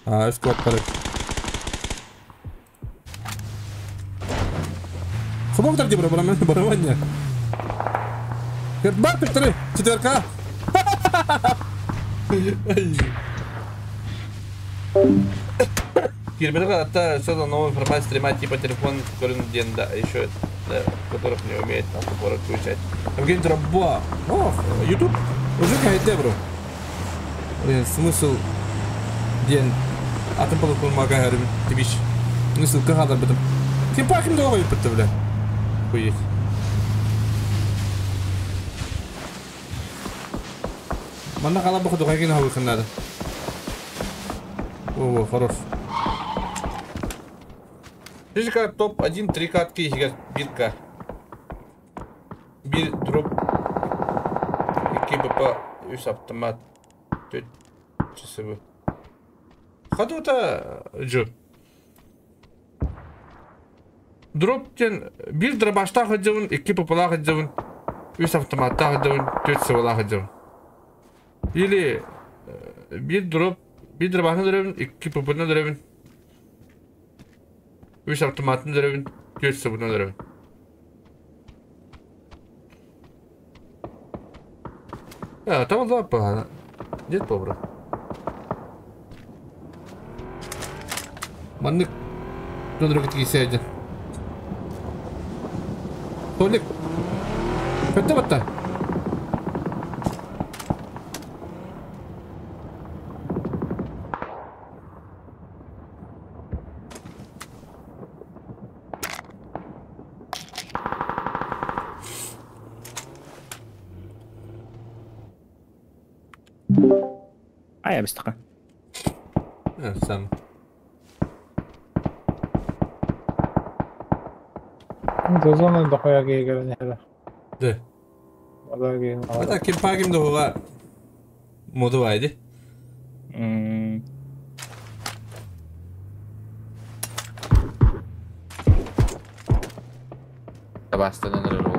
А, үч квад бар. Хобок тар дибро барам, барам не. Бар три, четверка. Кирберга это что-то новый формат стрима типа телефон, который да, еще да, которых не умеет там упор отключать. Евгений Траба. Ох, YouTube уже хайте, бро. Блин, смысл день. А там полукон мага тебе Ну ссылка хада об этом. Кем пахнет долго бля. Хуеть. Манна кала бу дугайгин хабы хыннады. О, хорош. Физика топ-1, 3 катки, бирка. Bir дроп. 2 БП, 3 автомат. 4 ЧСВ. Хадута жу. Дроптен bir дробашта хадзавын, 2 ПП-ла хадзавын, 3 автоматта хадзавын, 4 СВ-ла хадзавын. Или bir дроп, bir дробашны дробын, 2 ПП-ны дробын. 3 автоматын дробын, 4 СВ-ны дробын. А, там два погано. Дед побра. Маннык. Донрык тиги сәйді. Толик. Көтті батта. Ай, быстака. Сам. Зона дохуя гейгерин. Да. Это кемпагим дохуга моду вайди. Табастан ынырыр ол.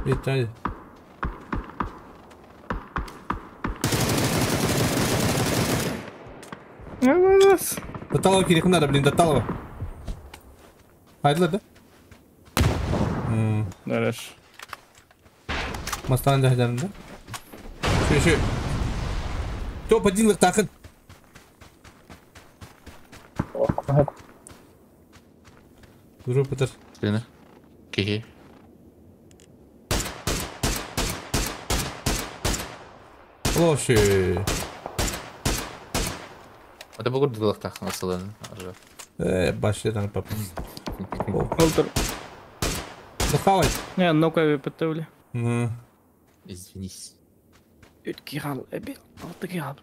Yeter. Таталова керек надо, блин, Таталова. Хайдылар да? Дальше. Мастан да да? Şu şu. Топ один лыктахын. Дуру пытыр. Сені. Кихи. Лоши. Это был гурдылыктахын асылын. Башлядан папа. Олтер. Дахавай. Не, ну-ка, пытывли. Извинись. Үт кихал, эбил, алты кихал.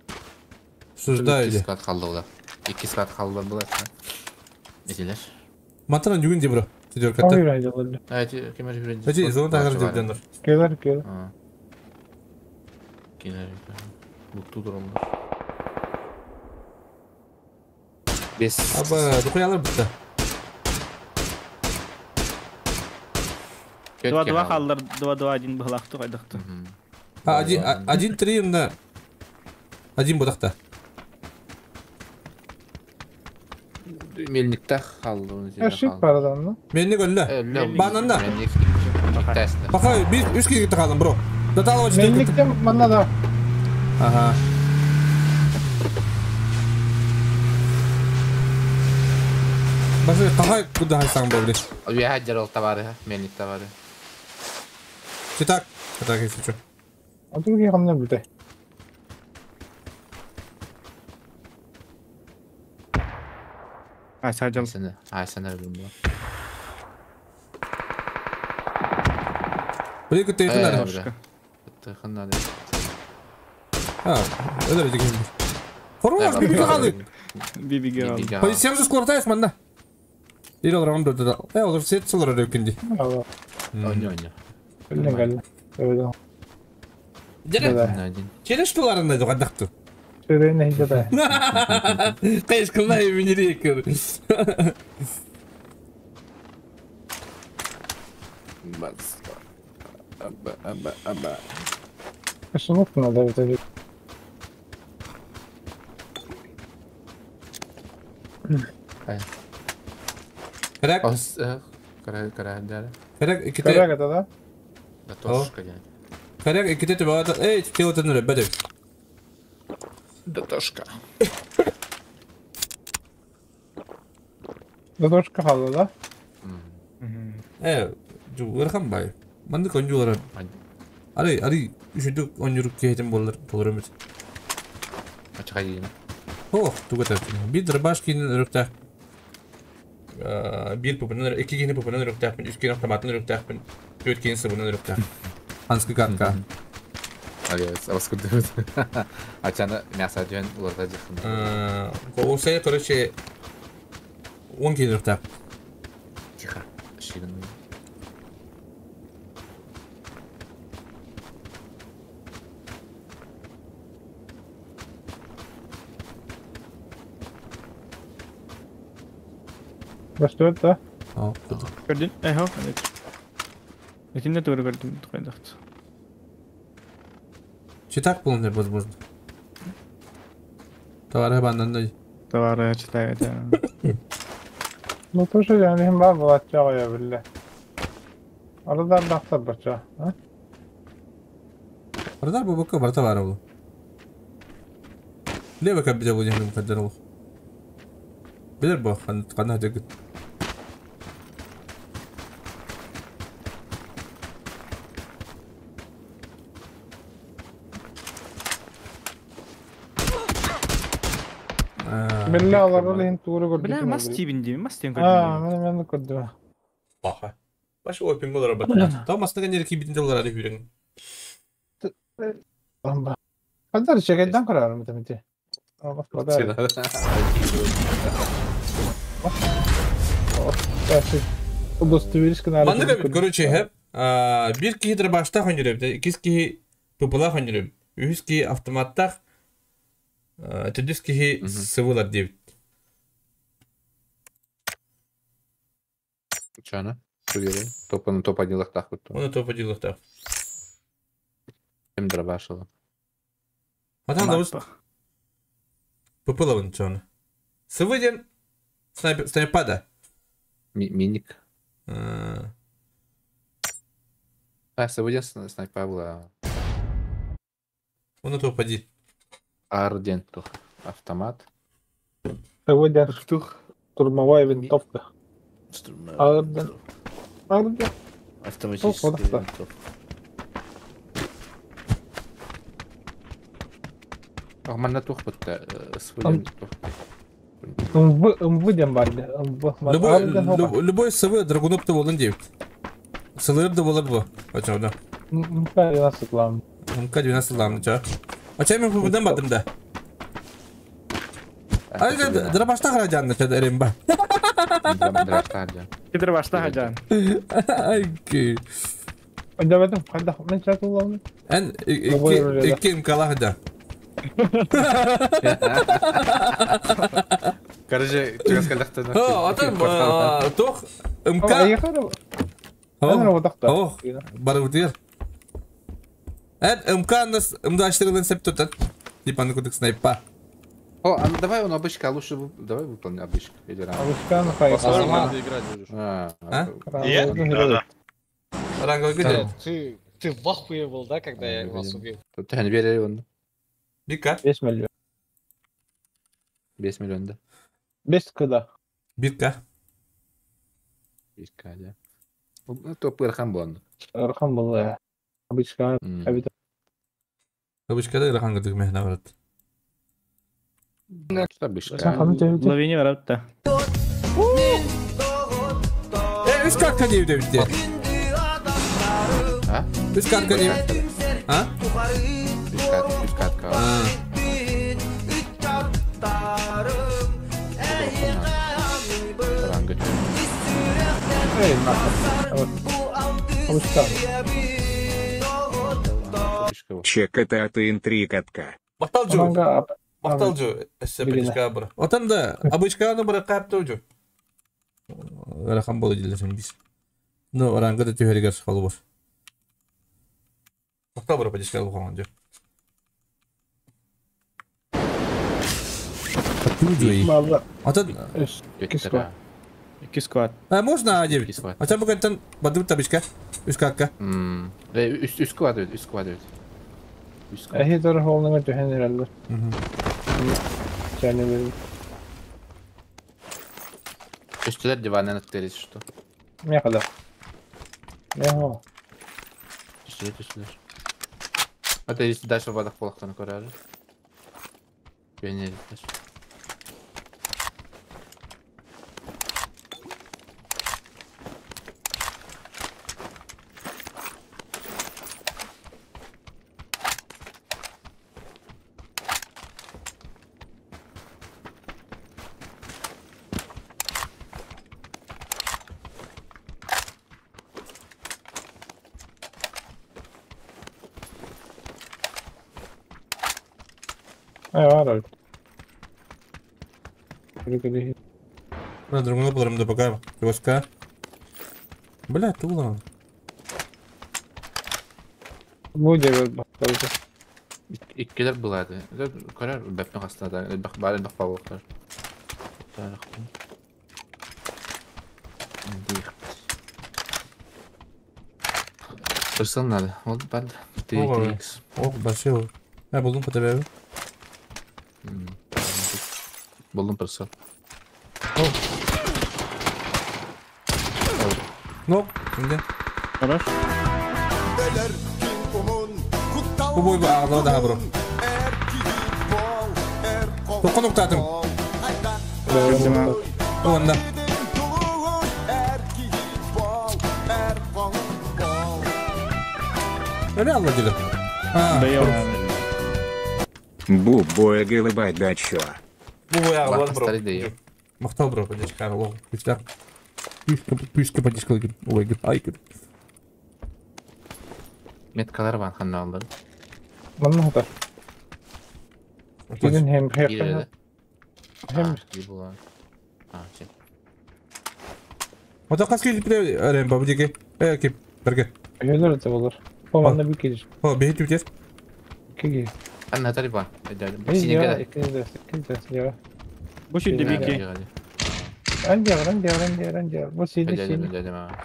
Суждаю. 2 саат қалды ола. 2 саат қалды была. Этилер. Матана жүгін де бро. Четверка. Эти кемер жүрген. Эти зона тагыр дедендер. Келер, келер. Келер. Букту durumlar. Бес. Аба, духуялар бітті. 2-2 қалдыр, 2-2-1 бұлақты қайдақты. А, 1-3 мына. 1 бұдақта. Мельникта қалды. Шик бардан, ну? Мельник өлі. Бананда. Пока, 3 кезекті қалдым, бро. Мельниктен манна да. Ага. Басы, қағай куда хайсаң бо, блин. Я хаджарал товары, мельник товары. Читак, так, если что. А другие ко мне бытай. А, саджал. А, сана блин. Блин, ты их надо. Ты их надо. А, это ведь Хорош, биби қалды. Биби қалды. Полиция же скоро тайс, манна. Или раунд да. Олар сет солар өкінді. Оня, оня. Блин, галли. Жаре. Через что ларында жоғадақты? Сүрейне хижада. Қайш қылнай минерекер. Бас. Аба, аба, аба. Кошелок надо это. Коряк? Коряк, коряк, да. Коряк, иките. Коряк это, да? Да тошка, да. Коряк, иките тебе это. Эй, тело ты нуля, бэдик. Да тошка. Да тошка хала, да? Жуырхан бай. Манды конжулар. Ари, ари, үшүдүк онжурук кейтен болар, болар өмүт. Ачка дейін. О, тугата. Bir дробашкин рөктә. Bir пупынан, iki кини пупынан рөктәпин, үч кини автоматын рөктәпин, төрт кини сыбынан рөктәпин. Анскы катка. Алес, аскы дүрт. Ачаны мясо дөн уларда жыхын. Ол короче, 10 кини рөктәп. Тихо. Ширин. Что это? О, Көрдүн? Эхо, Этинде doğru көрдүм, кайдакты. Читак был, возможно. Товары бандан. Товары читаю, да. Ну тоже я не могу я бля. Арадар дахта бача, а? Арадар бабака бар товары был. Лево как бежал, не мукаддер. Билер бу, кана дегит. Биллэ олорор иһин тугу Бля, көрбүтүм мас эбит. тиибин диибин, мас тиэн Аа, көрдүм. мен мен көрдүм. Баха. Баш опинг болар бат. Там астыга нер кибитин доллар ары хүрен. Amba. Хандар чекайдан карарым тамити. Ама бада. Удостоверишь канал. Маннык эбит, короче, хеп. Бир киһи дробаштаах өнүрөбүт, иккис киһи пыпылаах өнүрөбүт, үһүс киһи автоматтаах, төрдүс киһи сывылар диэбит. Чана, уверен. Топ, ну, топ один лахтах вот. Оны топ один лахтах. Кем дробашила. Атан да пыпылабын чоны. Сывы диэн снайпер снайпада. Миник. А, сегодня снайпа была. Оны топ один. Арден тух. Автомат. Сегодня штурмовая винтовка. Арден. Арден. Автоматическая винтовка. Манна тух бутта сегодня тух. МВ, МВ дем бар. МВ. Любой любой сывы драгунуп да болан диэбит. Сылыр да болар бу. Ачауда. МК 12 лам. МК 12 лам, ча. Ача мен пыпыдан бардым да. Ай, дробашта хараджан, ча эремба. Дробашта хаджан. Ай, ки. Давай, хайда, мен чат улам. Эн икки МК хаджан. Короче, чугас калахтан. О, атам, тох МК. О, барыбытыр. Эн МК нас МД-четыре сеп тутат. Типа ну кудык снайпа. О, а ну давай он обычка, а лучше давай выполни обычку или ранг. Обычка, ну хай. Надо играть будешь. А, Да? Ранговый где? Ты в ахуе был, да, когда я вас убил? Тут ты не верили он. Бика? 5 миллион. 5 миллион, да. 5 куда? Бирка. Бирка, да. Ну, топ Ирхан был. Ирхан был, да. Обычка. Обычка да Ирхан кытык мехна барат. Обычка. Лавине барат да. Үс картка дейбит эбитте. А? Үс картка дейбит. А? Үс картка. Эй, нахуй. Обычка. Чек это от интри катка. Макталжу. Макталжу. Эссе обычка бара. Отан да обычка аны бара капты жу. Рахан болу дилер биз. Ну, ранга да түһәргә шкалы бар. Мактал бара подишка алган жу. Отан Икки сквад. А можно 9? А там бүгін бадым табичка. Үс катка. Үс квад, үс квад. Эхи тор холныңа түһен эреллер. Чәне бер. Үстелер диванын аттырыз, что? Не када. Не хо. Үстелер, үстелер. А ты если дальше вадах полахтан көрәлі. Бенер. Ай, var öyle. На другом буларым да пока. Тоска. Бля, тула. Бу дебер бакталды. Иккилер булады. Көрөр бәпне хастада. Бак бар бак бабыктар. Тырсын надо. Вот бад. Ты Ох, большой. Я булдум по тебе. Булдум прысыл. Ну, инде. Хорош. Бу бой бағлы да бро. Тоққан оқтатым. Онна. Öyle Allah dedim. Бу боя гылыбай дачо. Бу боя алар бро. Мактал бро, поддержка аллах. Күчтәр. Күчкә поддержка гүр. Ой гүр. Ай гүр. Меткалар бар ханна алды. Манна хата. Кидин hem hem. Hem. Ота кас келип бire бабы деге. Э кеп берге. Öyle de olur. O manna bir gelir. О, бейт үтер. Киги. Анна тарибан. Синеге. Икки де. Бу şimdi bir ki. Анди, анди, анди, анди. Bu seni seni.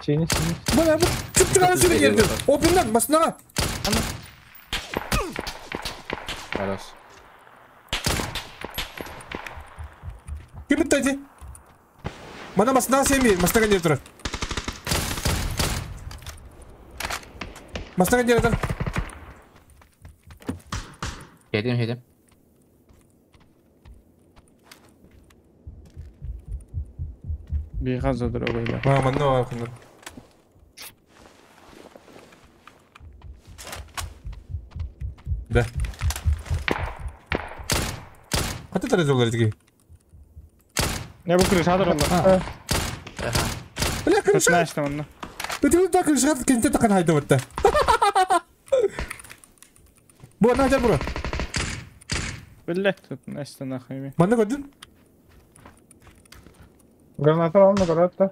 Seni seni. Bana bu çık çıkan seni geldi. O binden basına. Хорош. Ким битти? Мана басына сен басына келе тұр. Басына келе тұр. Хедим, хедим. Bir hazırdır o böyle. Ha, manna var kındır. Да. Ката таразолар диги. Не бу крыша дыр. Бля, крыша. Знаешь там онна. Бу да крыша кенте такан хайда бутта. Бу на жар бро. Блять, тут Настя нахуй. Манна көрдүн? Граната алды, граната.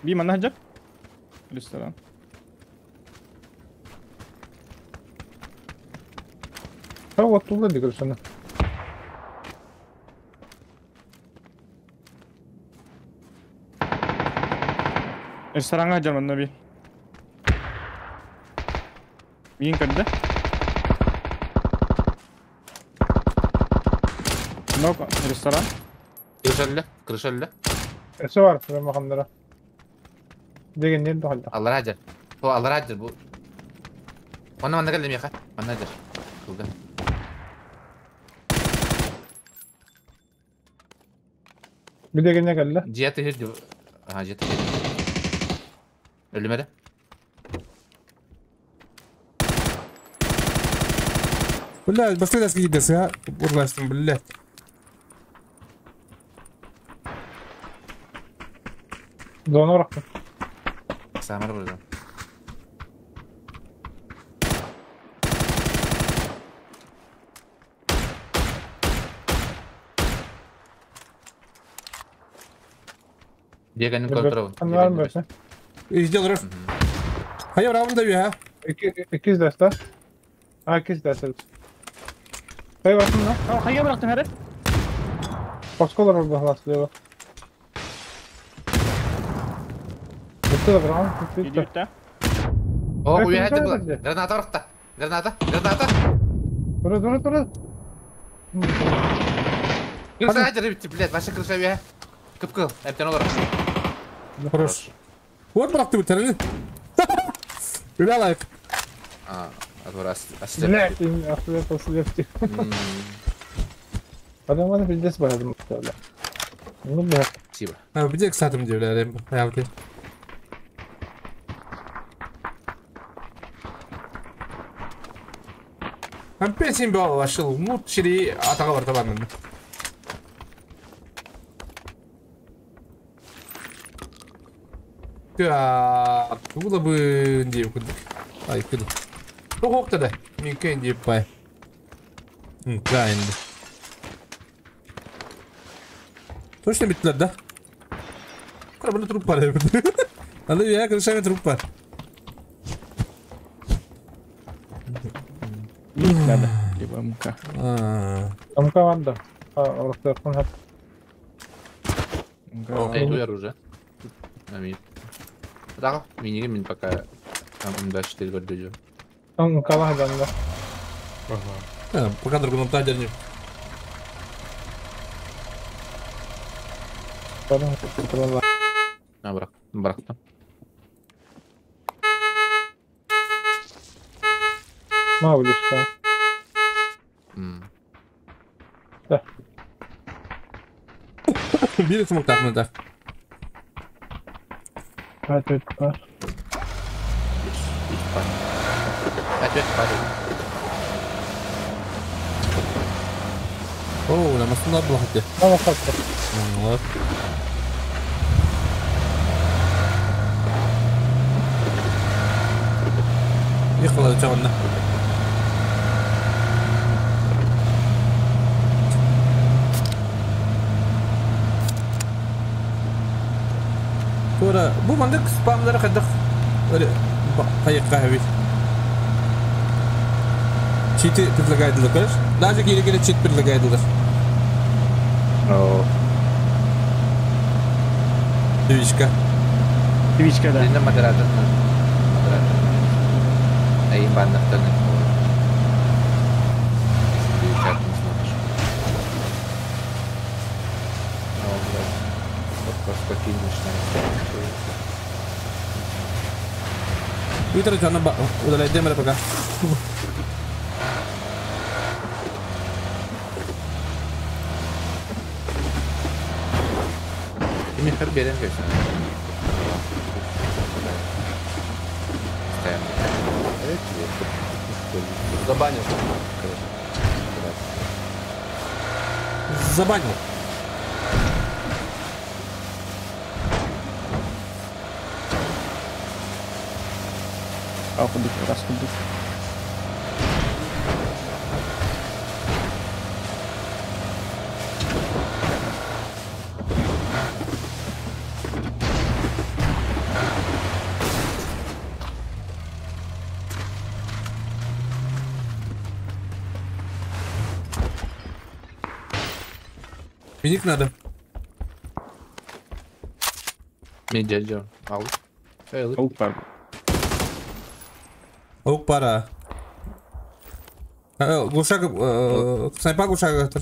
Би манна жап. Ресторан. Ha, оттулда ди крышаны. Ресторанга жар манна би. Биин көрдү. Нок ресторан. Крыша крыша эле. Эсе бар, прямо Деген не дохалда. Аллар ажар. Бу аллар ажар бу. Манна манна келдим яка. Манна ажар. Кылды. Bir деген не келди? Жияты хирди. Аха, жияты хирди. Өлүмөрө. Бля, басты даски гидес, а? Урластым, бля. Зона бырактым. Самар burada. Дегенин контролу. Var mı böyle? İzle olur. Hayır, alın da bir ha. İkiz deste. Ha, ikiz deste. Hayır, bakın lan. Hayır bıraktım herif. Başka olur bu halaslı. Bitti de bırak. Bitti. Bitti. О, уехать было. Граната орта. Граната, граната. Дура, дура, дура. Крыша ажыр битти, блядь, ваша крыша бия. Кып-кыл, әбден олар. Хорош. Вот быракты бу терени. Бля лайк. А, раз. Блядь, ослеп, ослеп. Адам аны пиздец баядым. Ну, бля. Спасибо. А, где кстати, бля, я вот. Опять им был вошел. Ну, чири, атака бар табанын. Так, было бы деп күдік. Ай, күдік. Тоқ да. Мен кен деп бай. Кайынды. Точно биттилер да? Кара, бұны труп бар. Аны я крышами труп бар. Надо, либо МК. МК надо. А, орықтырқын хат. Найду оружие. Да, миниге мен пока там М24 гордю. МК ладно. Ага. Пока другому тадерни. А, бырақ, бырақтым. Мавлишка. Да. Бир смоктах да. Ответ бар. Ответ бар. О, намасында булахты. Намасында. Вот. Ехала чагында. Тура, бу мандык спамнары кадак. Кайыкка хабит. Читы предлагает короче. Даже кире-кире чит предлагает. О. Твичка. Твичка, да. Ты модератор. Модератор. Эй, бан на второй. Если ты чат не смотришь. Ну, блядь. Вот просто финиш на. Твиттер жана удаляет демера пока. Михаил Берен конечно. Забанил. Забанил. А, кудык, раз кудык. Миник надо. Мне дядя. Ау. Аук пара. Аук пара. Глушак, снайпа глушак. Это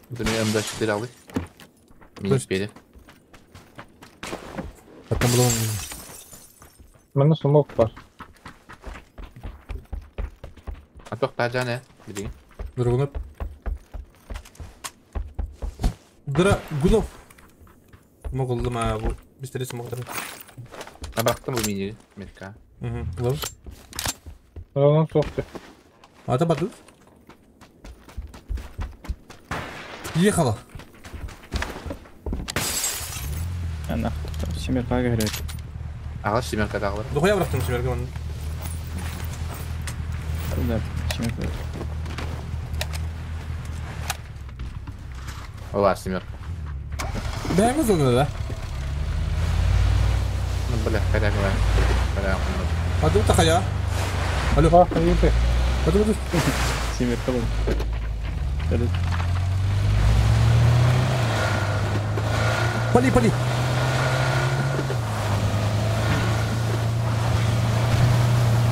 мне М24 алый. Миник пере. Потом было. Мене смок пар. А то таджане, бери. Драгунов. Драгунов. Могул ма бу бистерес могдыр. А бактым бу мини метка. Угу. Лов. Драгунов сокты. А это баду. Ехала. Она семерка говорит. Ага, семерка дагы. Ну хуя бырактым семерка маны. Да, семерка. Ола, семерка. Да, я зону, да? Ну, бля, хотя бы. А тут такая. Алло. А тут семерка был. Пали, пали.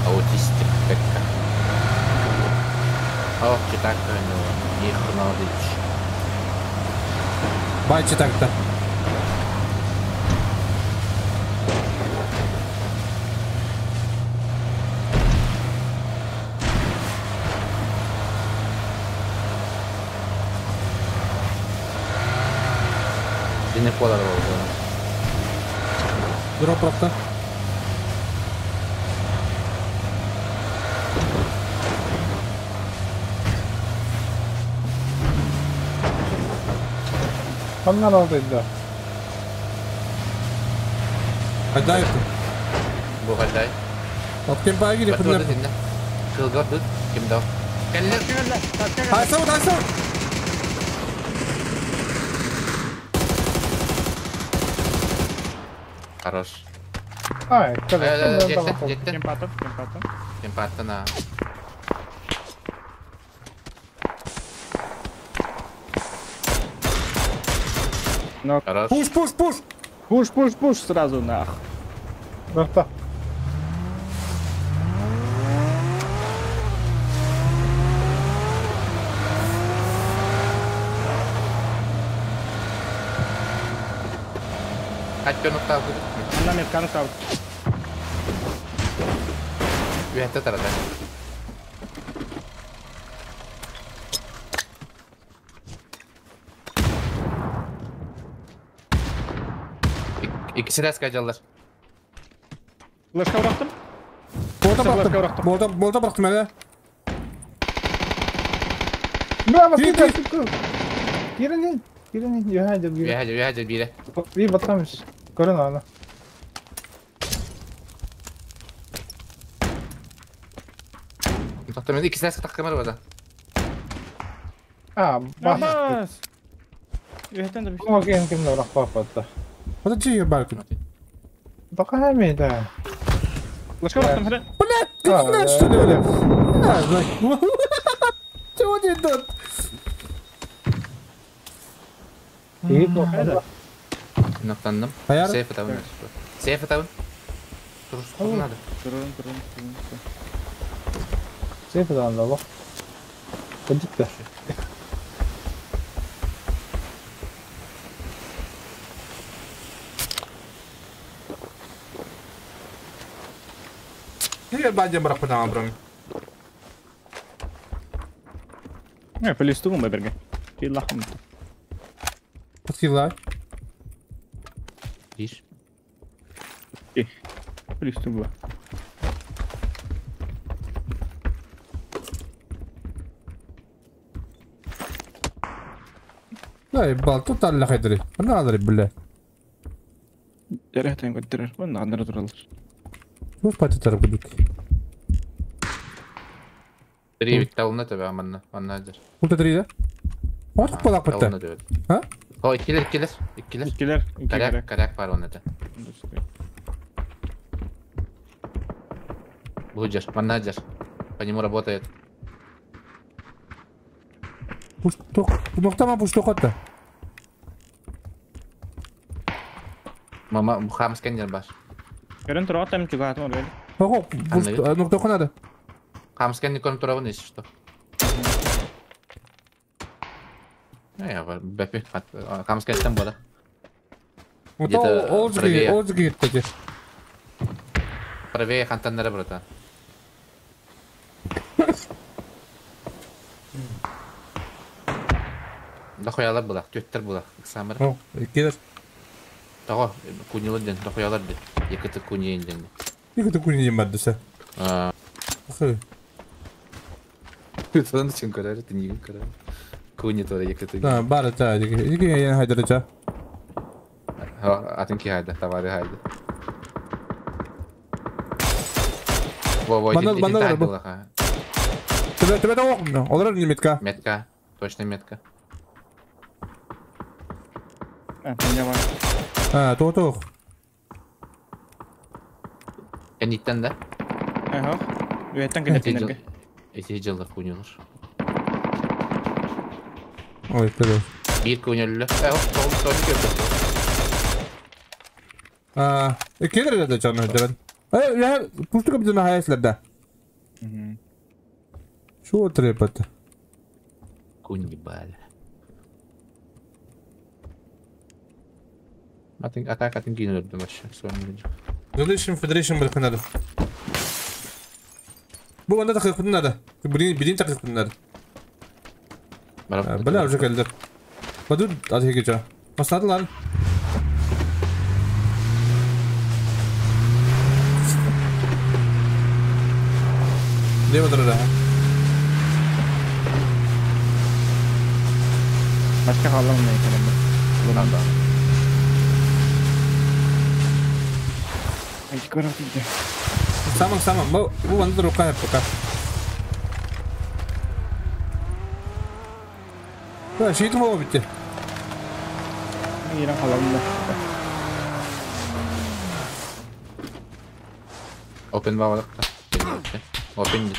Аутистик как. Ох, читак, ну, их молодец. Байте так-то. Ты не подорвал, да? Дроп просто. Каннар алдыйда. Айдай это. Бу айдай. Кем баги деп. Кылгар дыт ким дау. Айсау, айсау. Хорош. Ай, Жеттен, Кем патып, кем патып. Кем патты на. Но... Хорош. Пуш, пуш, пуш! Пуш, пуш, пуш сразу нах. Да. Она метка нокаут. Үһәттә тарата. İkisi de skajallar. Флешка bıraktım. Bolta Флешка bıraktım. bıraktım. Bolta, bolta bıraktım hele. Браво, Киир, киир, киир. Киирин, киирин, юһаа дьэ биир. Üye hacı, üye hacı bire. Биир баттамыш. Көрөн аны. Тоқтамын, ikisi de takımır burada. А, бас. Бас. Үһәтен де Бу кем кем рахпа патта. Хата чиир бар күн. Бака хэмэ да. Флешка bıraktım hele. Блядь, ты знаешь, что ли, бля? А, знаю. Чего не идут? Игит нохтанна. Ноқтанным. Аяр. Сейф атабын. Сейф атабын. Тур, надо. Турун, турун, турун. Сейф дан да бак. Кыдыкта. Киир бар дем бырак бытаңа бұрын. Не, полистугум баберге. Киллахым. Подкилай. Диш. Полистугу. Да, ебал, тут алла хайдри. Ана алри, бля. Дәрәхтен көттерер. Онна андыра туралар. Тух пати тарап күдүк. Три талына төбе аманна. Анна хacır. Улта три да? Ортук балак бітті. Талына төбе. А? О, иккилер, иккилер. Иккилер. Иккилер, икки Коряк, коряк. коряк бар оны да. Буджер, менеджер. По нему работает. Пушток. Ноктама пушток атта. Мама, хам сканер баш. Көрөн тура атам чугатым орбел. Ого, нокта конады. Хам сканер көрүп турабын, если что. Я бәпе, хам сканерден бола. Где-то правее. Олжги кетти. Правее хантаннара, братан. Дохуялар булак, төттер булак, Самыр. О, келер. Того, кунилар ден, дохуялар ден. Екіті куниен ден. Екіті куниен бар десе. Ахы. Содан үшін көрер, ты не көрер. Куни тоже екіті. Да, бар та, екі ең хайдырыча. Атын ки хайда, товары хайда. Во, во, Банал, иди, банал, иди, рабы. ха. Тебе, тебе того, олар не метка. Метка, точно метка. А, меня бар. А, то, то. Кәниттен да? Ага. Үһәттен кететинерге. Эти жылдар кунилар. Ой, көрө. Бир кунилер. Э, оп, толи көрдүк. А, келер да жаны дебен. Э, я пуштук бизин хаясларда. Шо трепат? Куни бали. Атын атак атын кийин вообще. Relation Federation бирканады. Бу анда такык надо. Билин билин такык надо. Бля уже келдер. Баду адыгеча. Бастадылар. Не отырды? Başka kaldım ne ekelim. Bundan da. Ay көрөм тийде. Саман саман. Бу бу анда рука пока. Да, шейтім болу бітті. Мен қаламын да. Open бабалыкта. Open.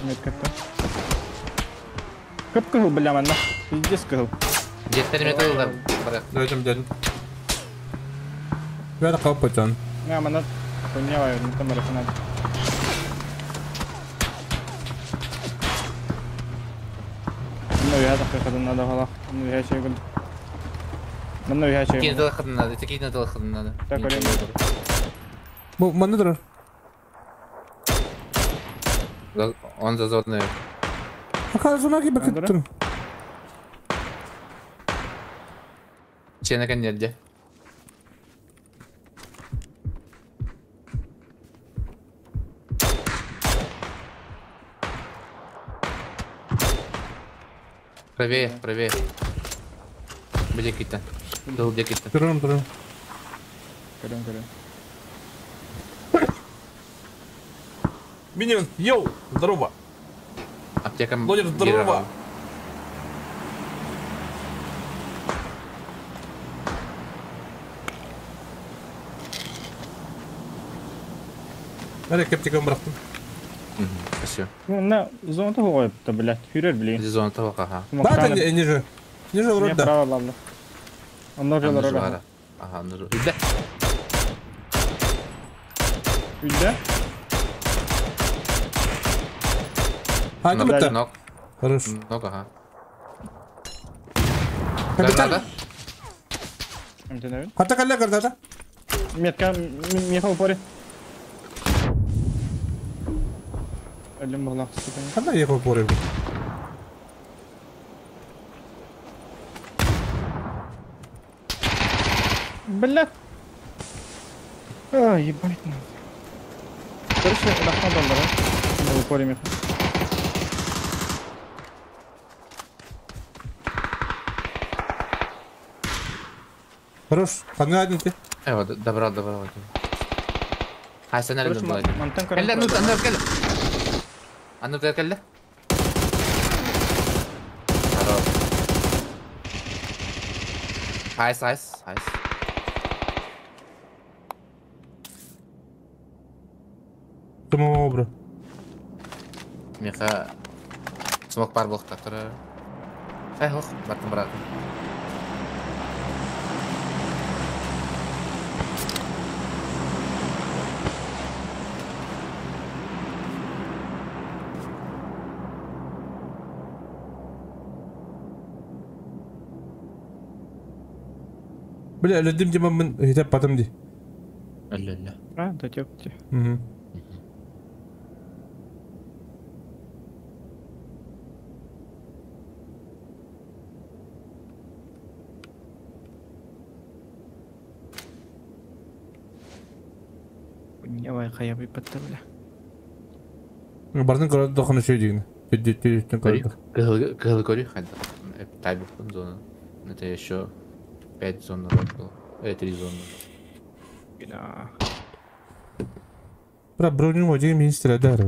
Меткетте. Көп кыһыл билемем да. Пиздец кыһыл. Жеттер металлар. Барак. Дедим дедим. Бәрі қауып бөтен. Не, мана хуйня бар, не там арасына. Ну я так кадын надо хала. Ну я şey гүл. Ну я şey. Кийин тылы надо, кийин тылы надо. Так, көрөм. Бу маны тұрар. Он зазорный. Ака зона gibi кеттім. Ченекен нерде? Правее, правее. Где кита? Дыл где кита? Турун, турун. Көрөн, көрөн. Миньон, йоу, здорово. Аптека. Владимир, здорово. Nereye kepçe bıraktım? Спасибо. На зона того да, блядь, фюрер, блин. Зона того, ага. Да, это ниже. Ниже вроде да. Право, ладно. Он ножи лорора. Ага, ножи. Иде. Иде. А, это Ног. Хорош. Ног, ага. Капитан. МТ-9. Хата калля граната. Метка, меха в упоре. Ханна ехал в упоре. Бля. А, ебать надо. Короче, рахмат алдар, а? В упоре меха. Хорош, ханна один ты. Эва, добрал, добрал. А, сценарий Короче, мантан Кэллэ, ну, анна кэллэ. Анна кэллэ. Хорош. Айс, айс, айс. Тумоо, бро. Меха смок пар был который. Эх, ох, братан, брат. Бля, людям дима мен хитеп потом ди. Алла. А, да тёпте. Угу. Давай, хая биппетте, бля. Бардын көрөдө дохону шөй дигин. Түдү көрөдө. Кыһыл көрү хайда. Тайбук зона. Это еще 5 зон назад было. 3 зоны. Да. Бра, броню один министр дар.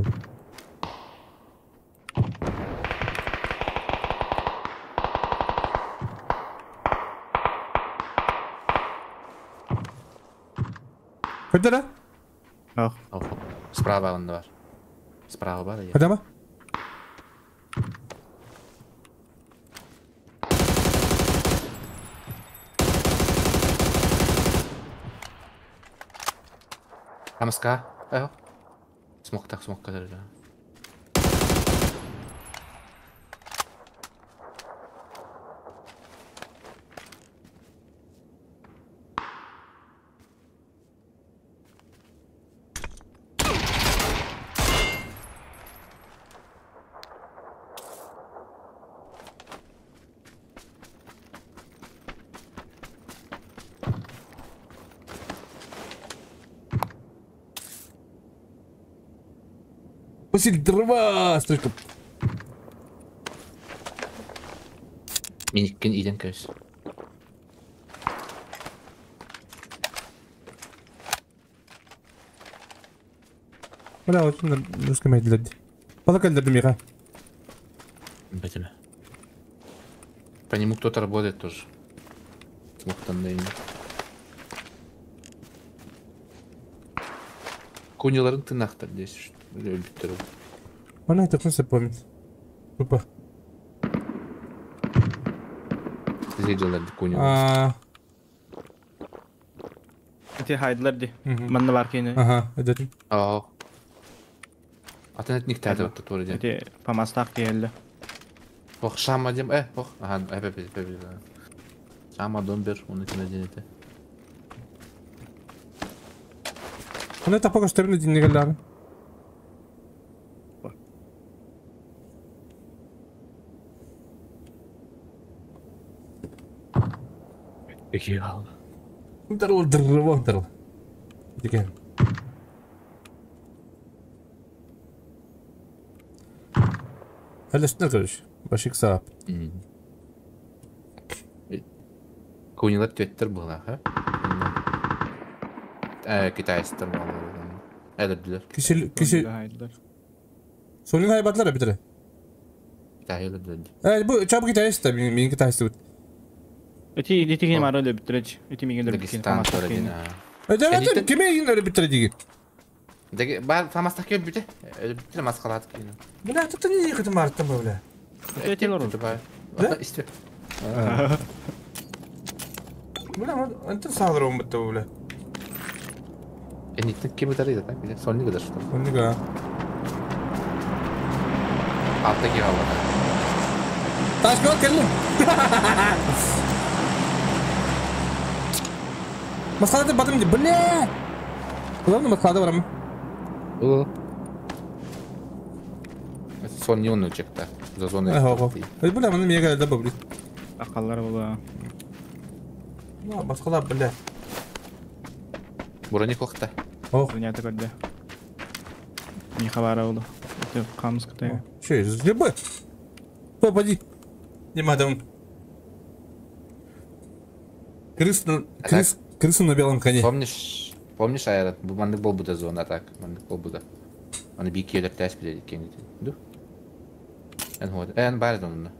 Кайда? Ах. Справа он бар. Справа бар. Кайда ма? Хамска. Эхо. Смог так, смог который, да. Василий, дрова, стрижка. Миниккен иден көз. Бля, очень русском медленно. Балак элдердим яга. Бэтиме. По нему кто-то работает тоже. Смоктан Куниларын тынахтар здесь. Любит. Она это кто помнит. Тупо. Зиделер кунилар. Эти хайдлер ди. Манна бар кейни. Ага, это. Аа. Атын этник тәді өтті туры дем. Эти помастақ келді. Ох, шама дем, ох, ага, эп. Шама дом бер, оны кіне денеті. Оны тапа көштерін динне келді. Дарыл, дарыл, дарыл. Деген. Әлесіне короче. Башик сарап. Кунилар түөттэр быһылаах, а? Э, китайстар буолалар. Өлөрдүлэр. Кисел, кисел. Сонун хайбатылар эбитер. Китай өлөрдүлэр. Э, бу чап китайст да, мин китайстыбыт. Эти ити кини мары өлөрбүттэр Ити миигин өлөрбүт Дагестан төрөдүн. Э, кими игин өлөрбүттэр диги? Деги бар фамастах өлбүтэ. Өлбүттэр маскалаат кини. Бля, тут не ехать мартым, бля. Эти лору. Да? Исте. Бля, антон саалар бутта, бля. Эниттен ким ытарый да, биле. Сонни гыдар что. Соннига. Алта ки алла. Ташкал келдим. Маскалады батым, бля. Главное, маскалады барам. О. Сонни он чекта. За зоной. Ага. Бля, маны мега да бабли. Акаллар була. Ну, маскала, бля. Брони кохта. Ох. Занято көрдө. Не хабара болду. Это камс кытай. Че, злебы? Попади. Не мадам. Крыс на, крыс, крыса на белом коне. Помнишь, помнишь, Айрат, бу маннык болбута зона так, маннык болбута. Аны бик келер тәс биле икән ду. Эн ход, эн бар онна.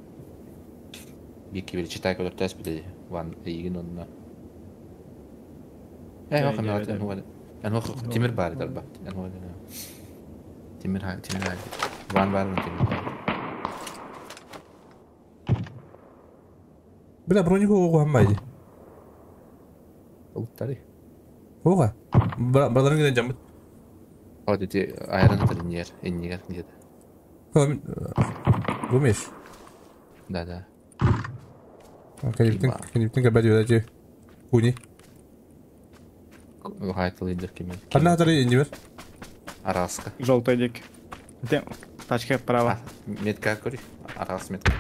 Бик келер читай келер тәс биле ван иген онна. Эн ход, эн ход. Эн ход тимир бар дарба. Эн ход. Тимир ха, тимир ха. Ван бар тимир бар. Бля, бронику ого хаммайды. Ултары. Ого. Брадарын генә жамбыт. Вот эти айран тренер, иннигер где-то. Думаешь? Да, да. Кенептен, кенептен кабади өдәҗе. Куни. Хайтл идер кемен. Қандай атары иннибер? Араска. Желтый дик. Тачка право. Метка көрі. Арас метка.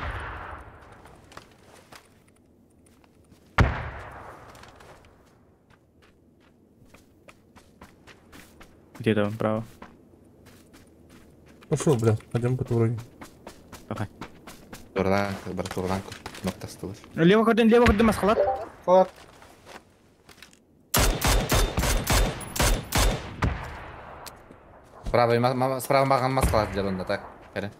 Где там право? Пошел, бля, пойдем по уровню. Давай. Турланка, брат, турланка. Ноктастылар. Лево көрден, лево көрден масқалат. Халат. Справа, справа маған маскалат дер онда, так. Кәрі.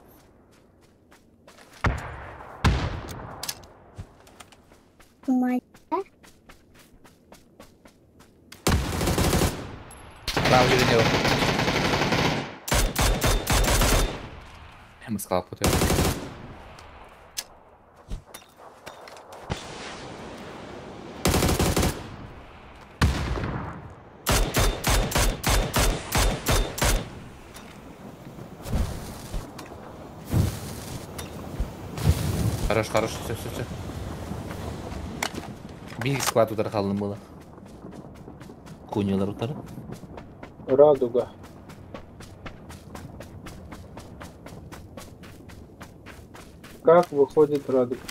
Моя. Справа жүріне бар. Маскалат көтер. Хорош, хорош, все, все, все. Bir склад удар қалдым было. Кунилар утары. Радуга. Как выходит радуга?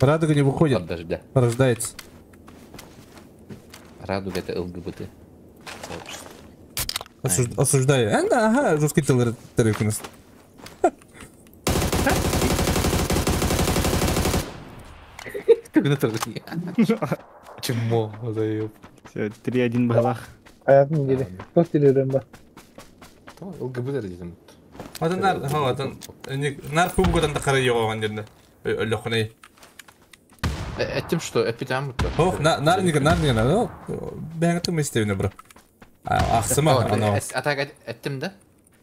Радуга не выходит. От дождя. Рождается. Радуга это ЛГБТ. Осуждаю. Ага, жесткий тариф у нас. Чмо, заеб. Все, 3-1 балах. А я не деле. Кто телерем ба? ЛГБТ дедим. Атын нар, атын нар кубгодан да карай йоган дерне. Өлөхней. Этим что, эпидам то. Ох, нар не нар не нар. Бәңгә местевне бро. Ахсыма ана. Атак эттим да.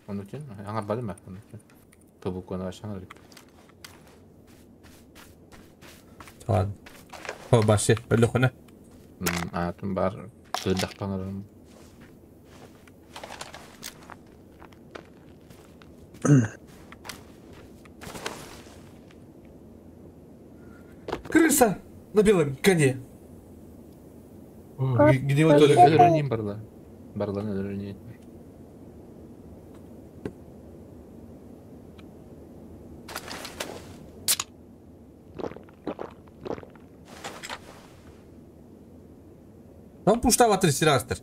Onun için аңар бадым onun için. Тобукону ашаңар. Ладно. О, башы, өлөхнө. Атым бар. Тыдактанырым. Крыса на белом коне. Где вот только Өлөрөнейм барла. Барлан өлөрөнейм. Там пуштава три сирастер.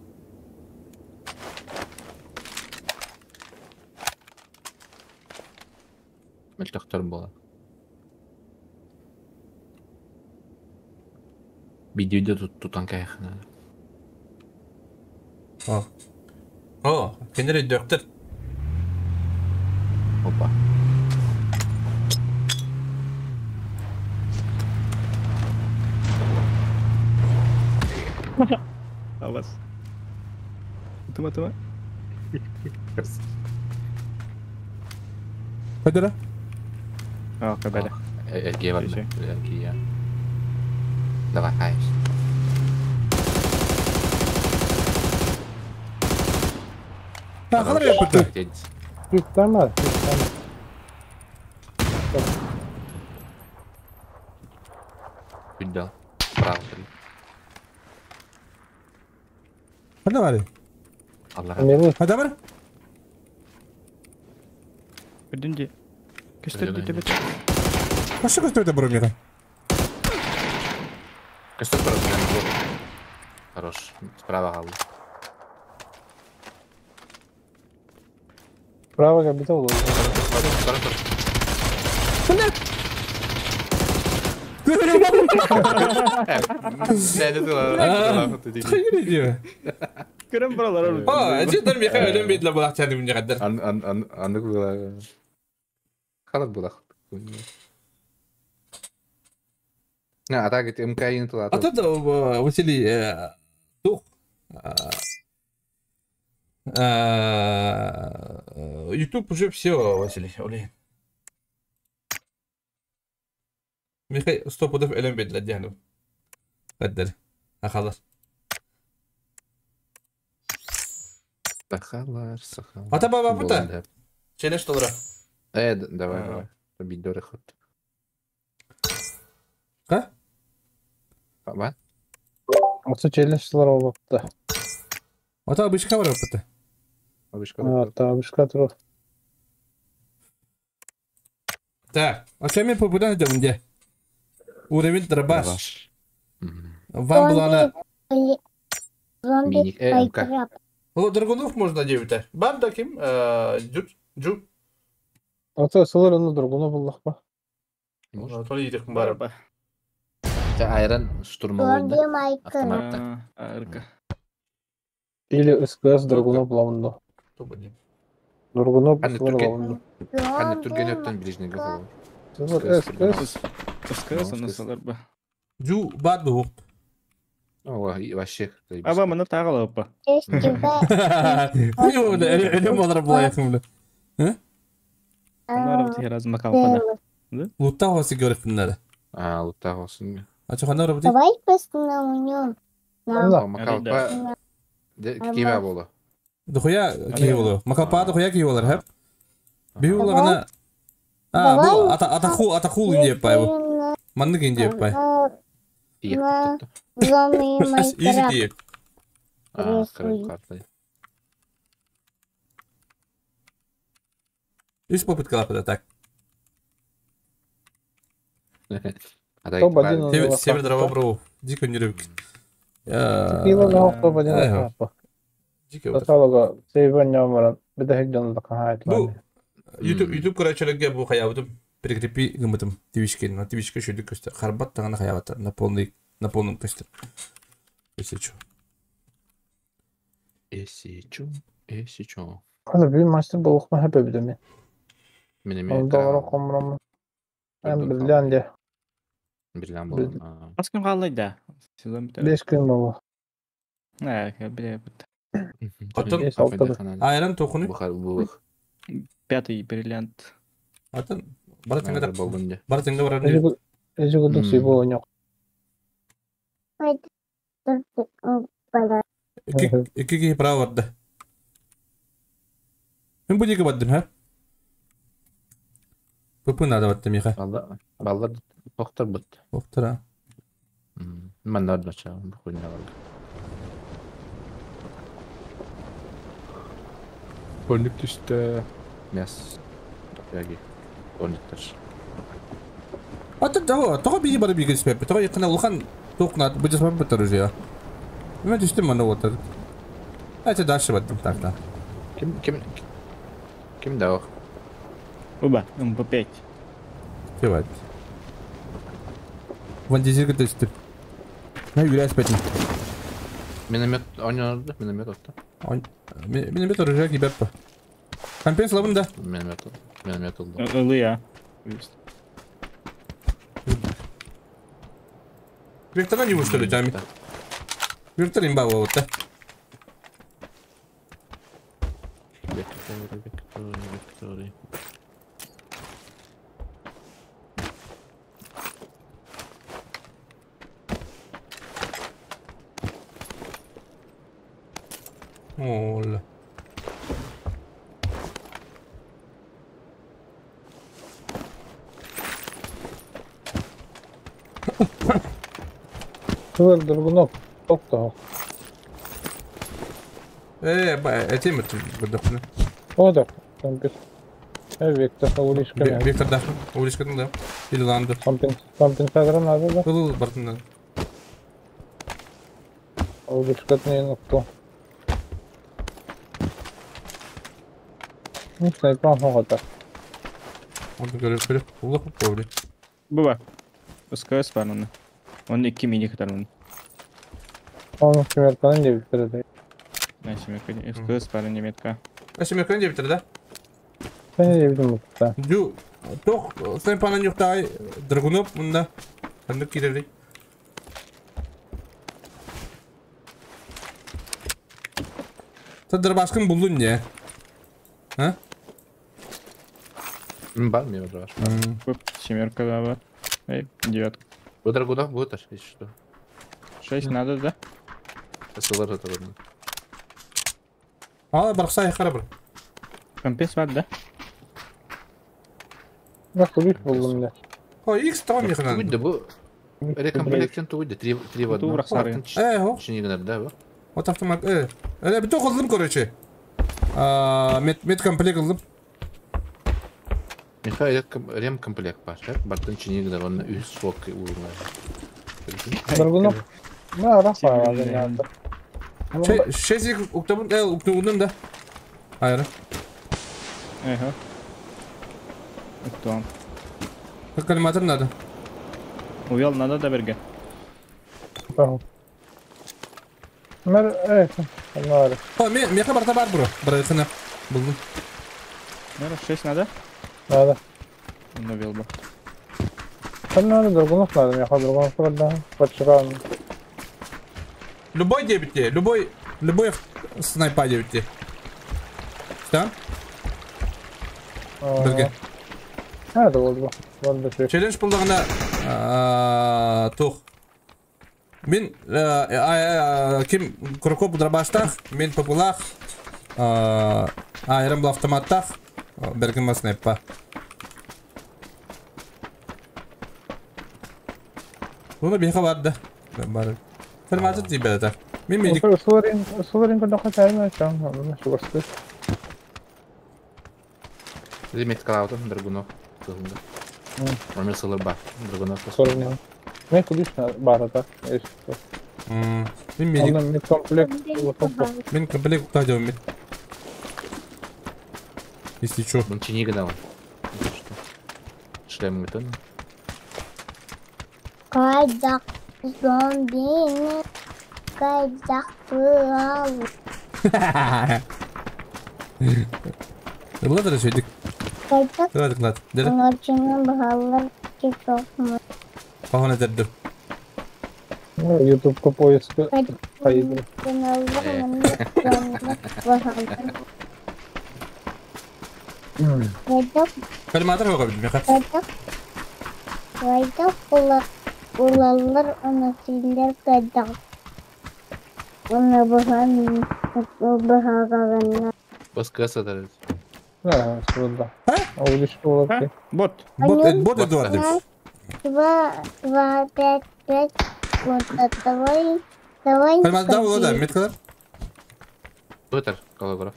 Мөлтөхтөр була. Видео тут тутан кайхана. О. О, кинилэр өйдөөхтөр. Опа. Алас. Тума тума. Хадара? А, кабеля. Эргие барда. Эргие. Давай, хайш. Тахалар yaptı. Yüklenmez, yüklenmez. Күндал. Право. Хана бар. Аллах. Хада бар. Күдүнди. Көстөр дите бит. Башы көстөр да бұрын меға. Көстөр просто. Хорош. Справа қалды. Справа кабита oldu. Көрөн баралар. А, жидар меха өлөн бейдиле булак чаны мүнө каддар. Ан андык була. Халат булак. На, атак МК туда. А тут Василий дух. YouTube уже все, Василий, Олей. Михай, стоп, удав элем бейдиле дияну. Каддар. Ахалар. Сахалар, сахалар. Ата баба бута. Челлендж доллара. Давай, давай. Бидоры ход. Ка? Баба? Осы челлендж доллара болыпты. Ата обычка бар опыты. Обычка. Ата обычка тур. Так, а чем я попудан идем где? Уровень дробаш. Вам была на... Зомби Майнкрафт. О, Драгунов можно 9. Бам таким, Джу. Ата сылар Драгунов Аллах ба. Тони идек бар. Айран штурмовой. Зомби Майнкрафт. Или СКС Драгунов лаунду. Драгунов лаунду. Аны түрген өттен ближний голову. СКС. СКС аны сылар ба. Джу бат бу. О, вообще. Аба, мына тағы алып. Элем алар булай якын. Лутта хосы көріп надо. А, лутта хосын. А что, хана работает? Давай посмотрим. Макалпа. Киме болу. Дохуя кие болу. Макалпа дохуя кие болар, хеп? Бию лагана. А, бу атахул, атахул инде пай бу. Маннык инде пай. Зомби Изи тиек. А, карта. Үс попытка лапыда, так. Север дрова бру. Дико не рыбки. YouTube көрәчелерге бу хаябытым прикрепи гымытым твичке на твичке шөйдүк көстөр харбат тагына хаябата на полный на полном көстөр. Если чё. Если чё, если чё. Хазыр бир мастер болуқма хэпэ бидеме. Мен Ол доллар комром. Эм бирлян де. Бирлян болду. Аз күн калды да. Сезон битер. 5 күн болду. Э, биле бит. Атын айран токуну. Пятый бриллиант. Атын баратыңга да. Баратыңга барар. Эжи гудук сүйбө ойнок. Эки ки право барды. Мен бу диге бардым, ха? Пыпы надо баттым, Миха. Баллар тоқтар бут. Тоқтар, а? Мен нарда ча, бу хуйня бар. Көрнүк түстө. Мяс. Яги. Көрнүктөр. Ата того, того биги бар биги спеп. Того якына улхан тоқнат, бу жасап бутар уже. Мен түстүм мана отыр. Это дальше баттым так да. Ким дагы? Оба, МП5. Кебат. Ван дизель түстүм. Ne güleş betin. Миномет ойнонорду, миномет отта. Миномет оружие кибеппа. Компенс лабын да. Миномет, миномет oldu. Ылы я. Векторна не что ли, Джами? Вектор имба вот, да? Виктори, Виктори, Виктори. Оля. Кылыр дургунок токтоо. Этим это выдохну. О, да. Компенс. Виктор, уличка. Виктор, да. Уличка, да. Или ланду. Компенсатор надо, да? Был бартын. Уличка не нукто. Ну, снайпер хоҕото. Он говорит, говорит, улах уповли. Быба. СКС бар оны. Он 2 мини кытар оны. Оны семерканы не битирди. На семерка, СКС бар неметка. А семерканы не битирди, да? Sen не битим бутта. Ду, тох, снайпаны юктай, драгунов мында. Хандык кирели. Тадыр булдun не? А? Бар, мне уже. Семерка, да, бар. Эй, девятка. Бу драгунов будет аж, если что. 6 надо, да? СЛР это ладно. А, барсай харабр. Компенс бар, да? Да, кубик булдум мне. О, X там не хана. Да бу рекомплектен туйды, 3 в одном. Э, да, Вот автомат. Биток алдым, короче. Медкомплект алдым. Михаил ремкомплект бар, бартын чинигдер, он үс сок уровня. Драгунов. Да, Рафа, надо. Шесть уктабун, да. Айра. Ага. Уктабун. Коллиматор надо. Увел надо да берге. Мэр, надо. О, меха барта бар бро. Брайхана. Булдум. Мэр, 6 надо? Надо. Ну, вел бы. Там надо, драгунов надо, меха драгунов надо. Подширан. Любой дебите, любой снайпа дебите. Что? Берге. Надо болды. Болды. Челлендж булдыгына тух. Мен ким Куркоп дробаштах, мен популах, айрым бул автоматтах, берген снайпа. Буну беха бар да. Бар. Ферматı değil да. Мен медик. Суларин кодока тайма чам, ну что господи. Лимит клаудом драгунов. Номер сылыр бар. Драгунов. Сорни. Мен кудиш бар да. Мен медик. Мен комплект. Мен комплект куда делаем? Если чё. Он чинига дал. Шлем готов. Кайдак зомбини, кайдак пылал. Ладно, решили. Кайдак. Ладно, ладно. Ночью бахалар киток. Погоня дерду. Ну, YouTube по поиску. Поеду. Коллиматор его кабин, Михаил. Кайдак улалар анасилер кайдак. Оны бахан бахаганна. Баскаса дарит. Да, сюда. А уличка улыбки. Бот. Бот, бот Эдуардович. 2, 2, 5, 5. Вот, давай, давай. Да, да, меткалар. Твиттер, колограф.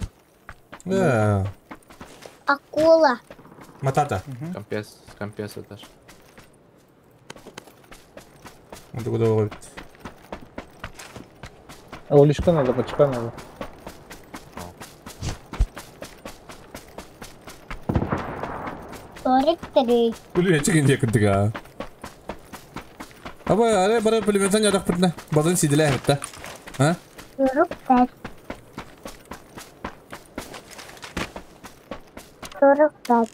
Да. Акула. Матата. Компес, компес этаж. Он куда ловит? А уличка надо, бачка надо. 43. Блин, я чекай некуда. Аба, аре бары пулеметан ядақ бірді. Базын сиделі әбітті. А? 45. 45.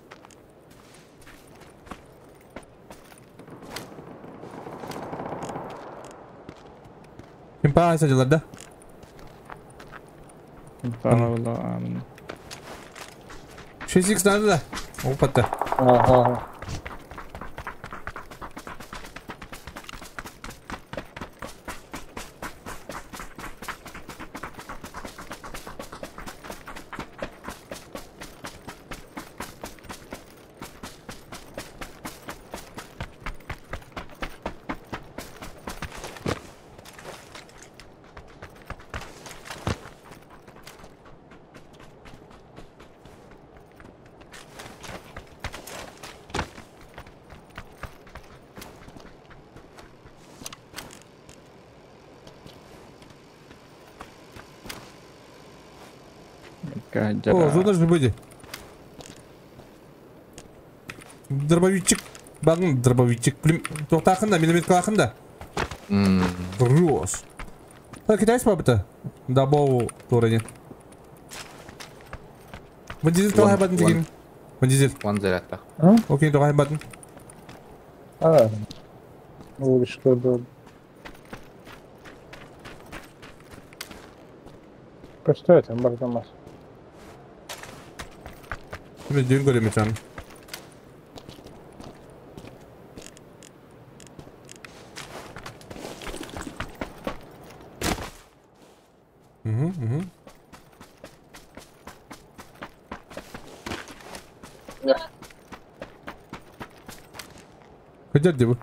Ким паа садилар да? Паа амын. 6x надо да? Опа-та. Ага. О, зона же будет. Дробовичек. Багын дробовичек. Тоқтақында, миномет қалақында. Рос. Так, китайец папа-то? Дабоу турани. Ван Дизель тоғай батын деген. Ван Дизель. Ван зарядта. Окей, тоғай батын. А, уличка был. Что это, Бардамас? Мен дүйін көрем екен. Хотят где вы?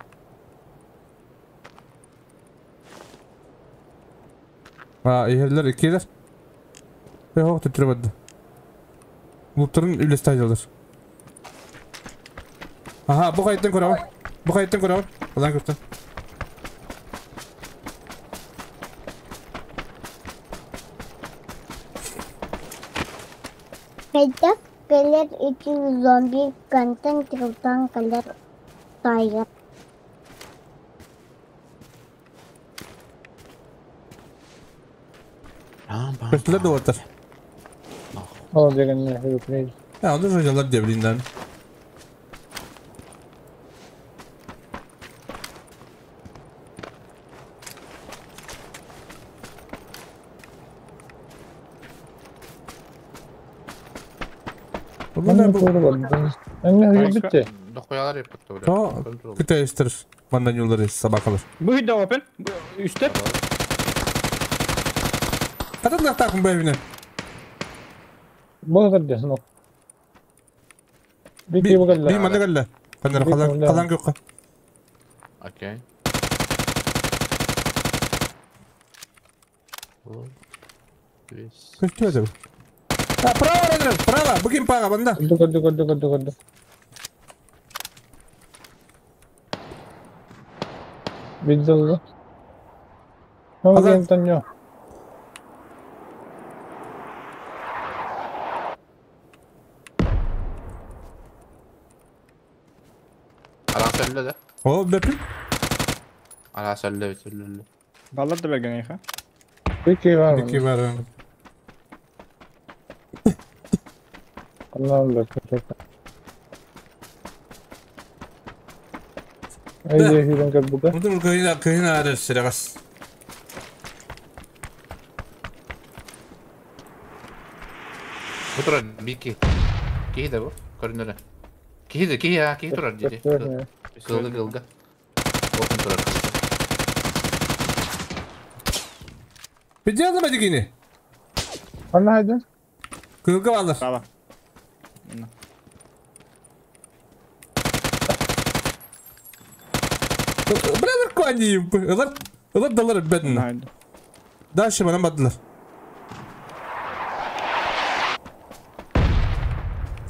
А, егерлер, икелер. Yok, tutturamadı. Bulutların öyle alır. Aha, bu kayıttan koru. Bu kayıttan koru. Ulan kurtar. Kayıtta gelir için zombi kantan trutan gelir tayar. Kötüler de vardır. Ол деген не хөкүмөт. Ya onu hocalar devrinden. Bunlar bu. Anne bitti. Dokuyalar yapıttı oraya. Tamam. Kıta Mandan yolları sabah kalır. Bu da open. Üstte. Kadın da takım bu evine. Bu da no. Bir Bir manı galle. Kanlar kalan kalan yok. Okey. Kaç acaba? Ha, prava Render, prava. Bugün para bende. Dur dur dur dur dur. Bildi. Ne oldu Antonio? Ala söyle de. O bepin. Ala söyle söyle. Ballar da bergen ha. Peki var mı? Peki var. Allah'ım da çok. Haydi hüdan kalbuka. Bunu kıyına kıyına arır sıragas. Bu turar biki. Kihi de bu. Görünür. Kihi de kihi ya kihi turar dedi. Kılgı kılgı. Open turar. Bir diğer de yine. Allah haydi. Kılgı alır. Tamam. Brother koyayım. Alır. Alır dalar bedin. Дальше bana battılar.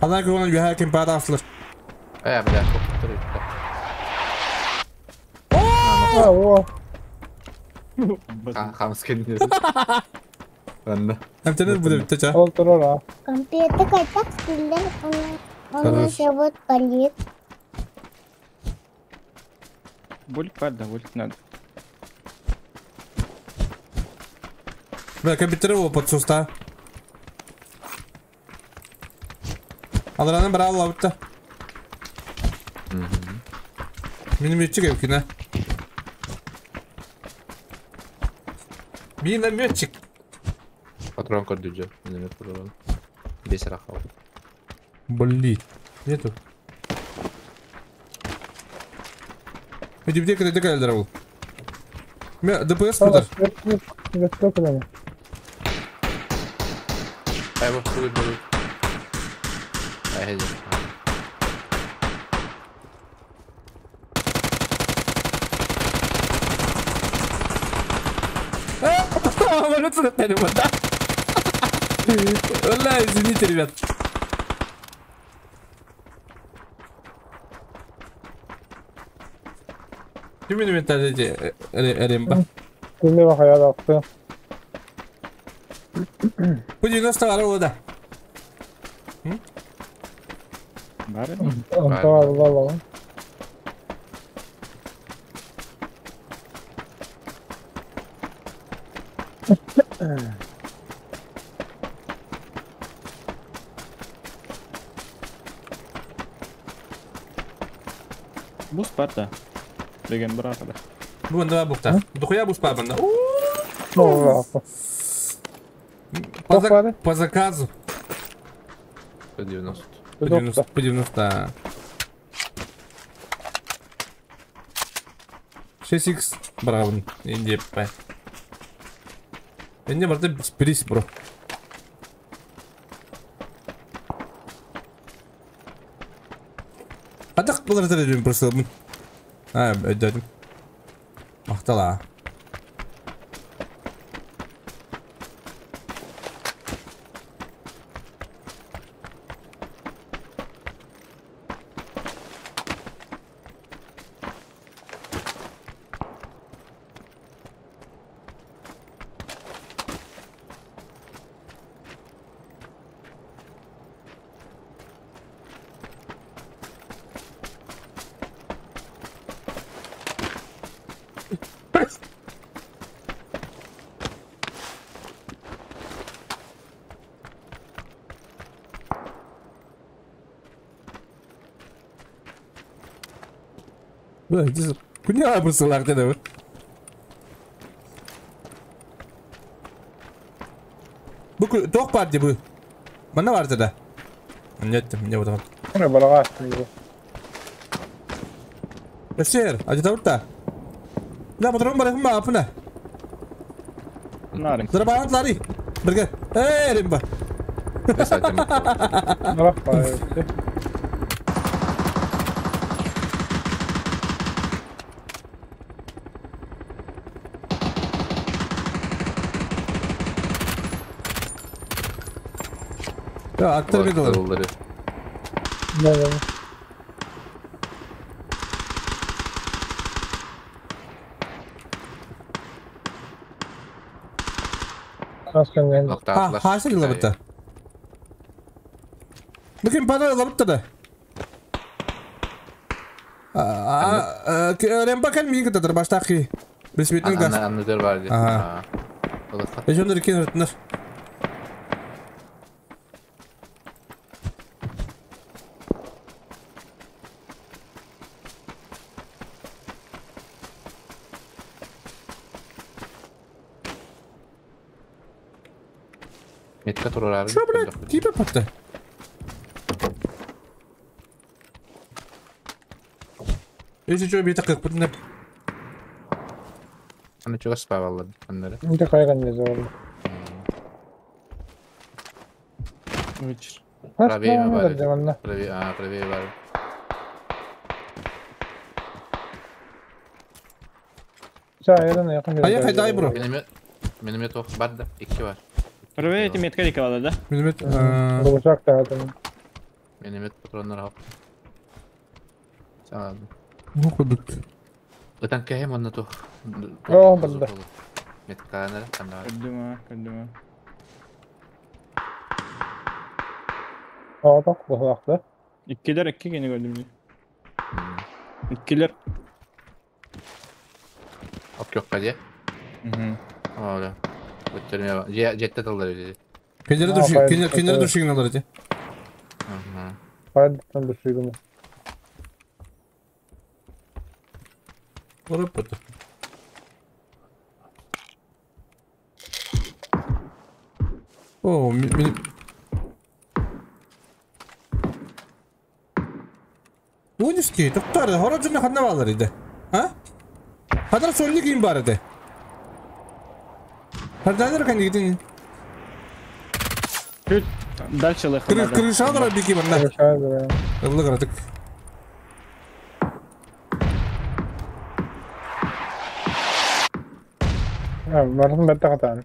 Allah korusun bir hakim para asılır. Э, бля, О! Хамский Ладно. Интернет будет теча. Полтора. Компьютер так сильно, он зовут Полит. Буль бар да, буль надо. Бля, компьютер его подсуста. Алараны брал лабытта. Минометчик эвкина. Минометчик. Патрон көрдүжө. Миномет патрон. Бес рахал. Блин. Нету. Иди где когда когда был? Ме ДПС куда? Айва хуй будет. Ай, Бля, извините, ребят. Ким инвентарь ремба? Күнде бақая ақты. Бу 90 бар ол да. Бар. Онта бар. Бус бар да. Деген бір арада. Бу банда букта. Дохуя бус бар банда. По заказу. По 90. По 90. По 90. 6х бравын. Инде пай. Инде барда приз бро. Атак булар дедим просто. А, өйдөдүм. Мактала. Күне абырсылар деді. Бу тоқ бар де бу. Мана бар да. Нет, мне вот. Мына балаға астын. Бесер, ажы табырта. Да, патрон бар ма апына. Нары. Дырбан лари. Бірге. Эй, римба. Ya attır bir doları. Да, да. Ha, haşır yıla bitti. Bakın bana yıla bitti de. Remba kan mi kadar baştaki. Bismillah gaz. Anladır vardı. Aha. Eşonları kenar ettiler. Метка турар. Что, блядь, типа патта? Если что, бейті қырық бүтін деп. Аны чуга спаваллар аннары. Инде кайган не бар. Вечер. Правее бар. Правее, а, правее бар. Ая кайда бро? Миномет ох бар да, 2 бар. Правее эти метка диковала, да? Миномет. Рюкзак та адам. Миномет патроннар алып. Саған. Ну кудук. Ытан кәһем онна тух. О, бында. Метканар канар. Көдүмө, көдүмө. Aa bak bu haklı. Иккилер икки гене көрдүм. Иккилер. Көххө дии. Оля. Өттөрүнэ дьиэтте тыллар үдэ. Кенери души, кенери душигин алар эти. Хайдыттан душигин. Орып буту. О, мен... Унички, тоқтар, хора жүні ханна балар еді. А? Хадar solli кийин бар edi. Хардалар kan gidin. Чуть дальше лыха надо. Крыша дора бики барна. Крыша дора. Ыллы каратык. Барсын бәтті қатан.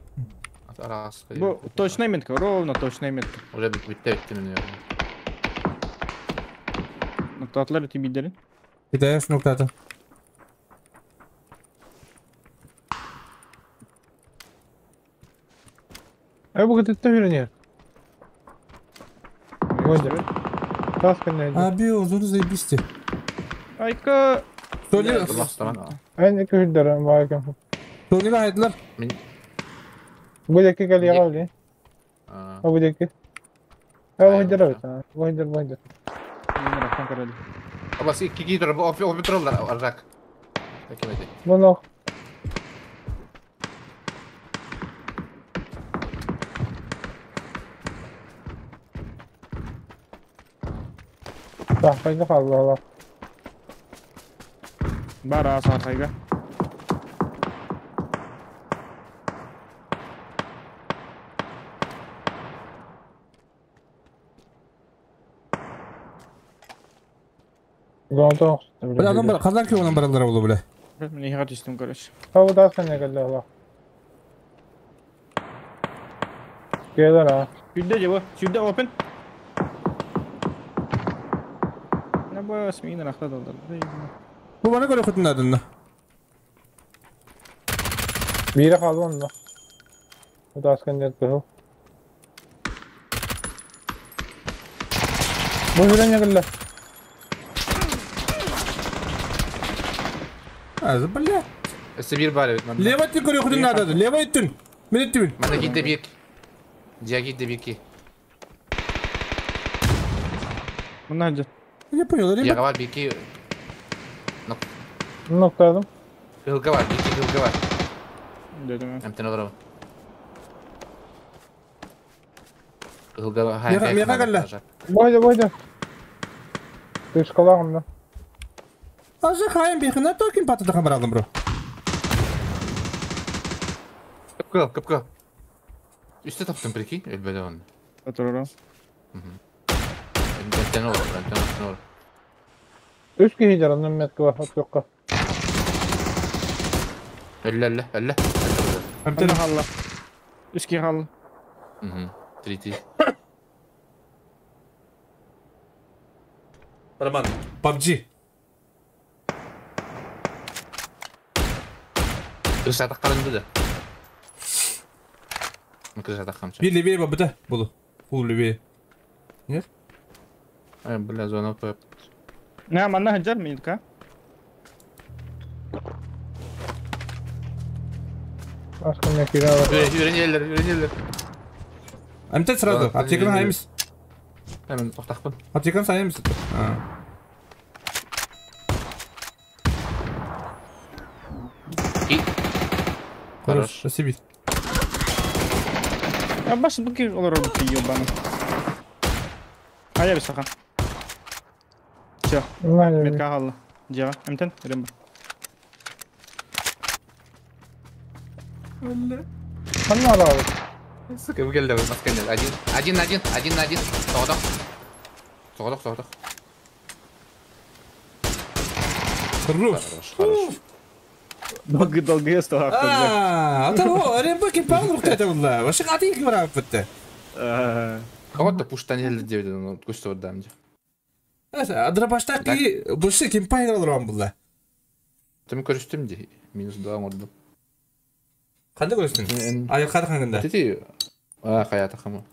Бу точная метка, ровно точная метка. Уже битте битте мен. Ноктатлар эти бидерин. Китаяш ноктаты. Бу кетті үйренер. Тас кенне. Аби, озону заебисти. Айка. Соли. Айн эки хүддер байкам. Соли хайдылар. Бу жеке кел яга оли. Бу жеке. Бу хүддер бит. Бу хүддер, бу хүддер. Абас iki iki tur, опи туралар арак. Таким эти. Буну. Сахайга қалды. Бара сахайга. Бля, адам бар, қазан күйі оның баралары болу, бля. Мен еға түстім, короче. Хау да сен келді ала. Келер а. Сюда дево, сюда open. Бас мин рахта далдар. Бу бана көрө күтүнадын. Бире қалды онда. Тас кенне көхү. Бу жүрен келді. Аз бля. Сибир бар бит. Лево ти көрө күтүнадын. Лево иттин. Мен иттин. Мана китте бик. Жа китте бики. Мына жа. Я понял, ребят. Я говорю, бики. Ноктадым. Хилга бар, бики хилга бар. Дедим. Эмтен олар. Хилга бар. Мега келді. Бойда, бойда. Тышкалагым да. Азы хайым бихина токин патыды хамыралым бро. Кыпкыл, кыпкыл. Үстө таптым, прикинь, өлбөдө оны. Отурам. Эмтен олар, эмтен олар. Үч киши жарандым метка бар, отуққа. Өллө, өллө, өллө. Эмтен халла. Үч киши халла. Третий. Роман, PUBG. Крыша таққалынды да. Крыша таққамша. Bir левее бабыта буду. Фул левее. Нет? Ай, бля, зона п. На, манна хаджар минутка. Başka ne kira var? Үйренелер, үйренелер. Амтет сразу, аптеканы хайымыз. Мен тоқтақпын. Аптеканы сайымыз. Хорош, спасибо. А баш быки олар быки ёбаны. А я бисаха. Все. Метка қалды. Жаға, эмтен, ремба. Қанна алабыз? Сука, бұл келді, басқа келді. Один, один, один, один, один. Соғдық. Соғдық, соғдық. Хорош, хорош. Долго, долго я стал. А, того, ремба кемпан рухта это было. Вообще қатын кім рап бітті. Кого-то пуштан елді деп еді, көсті ордам де. Адырбашта ки больше кемпай алрам булла. Тым көрүстүм ди. Минус 2 ордум. Кандай көрүстүң? Ай караганда. Тити. А, каята хамы.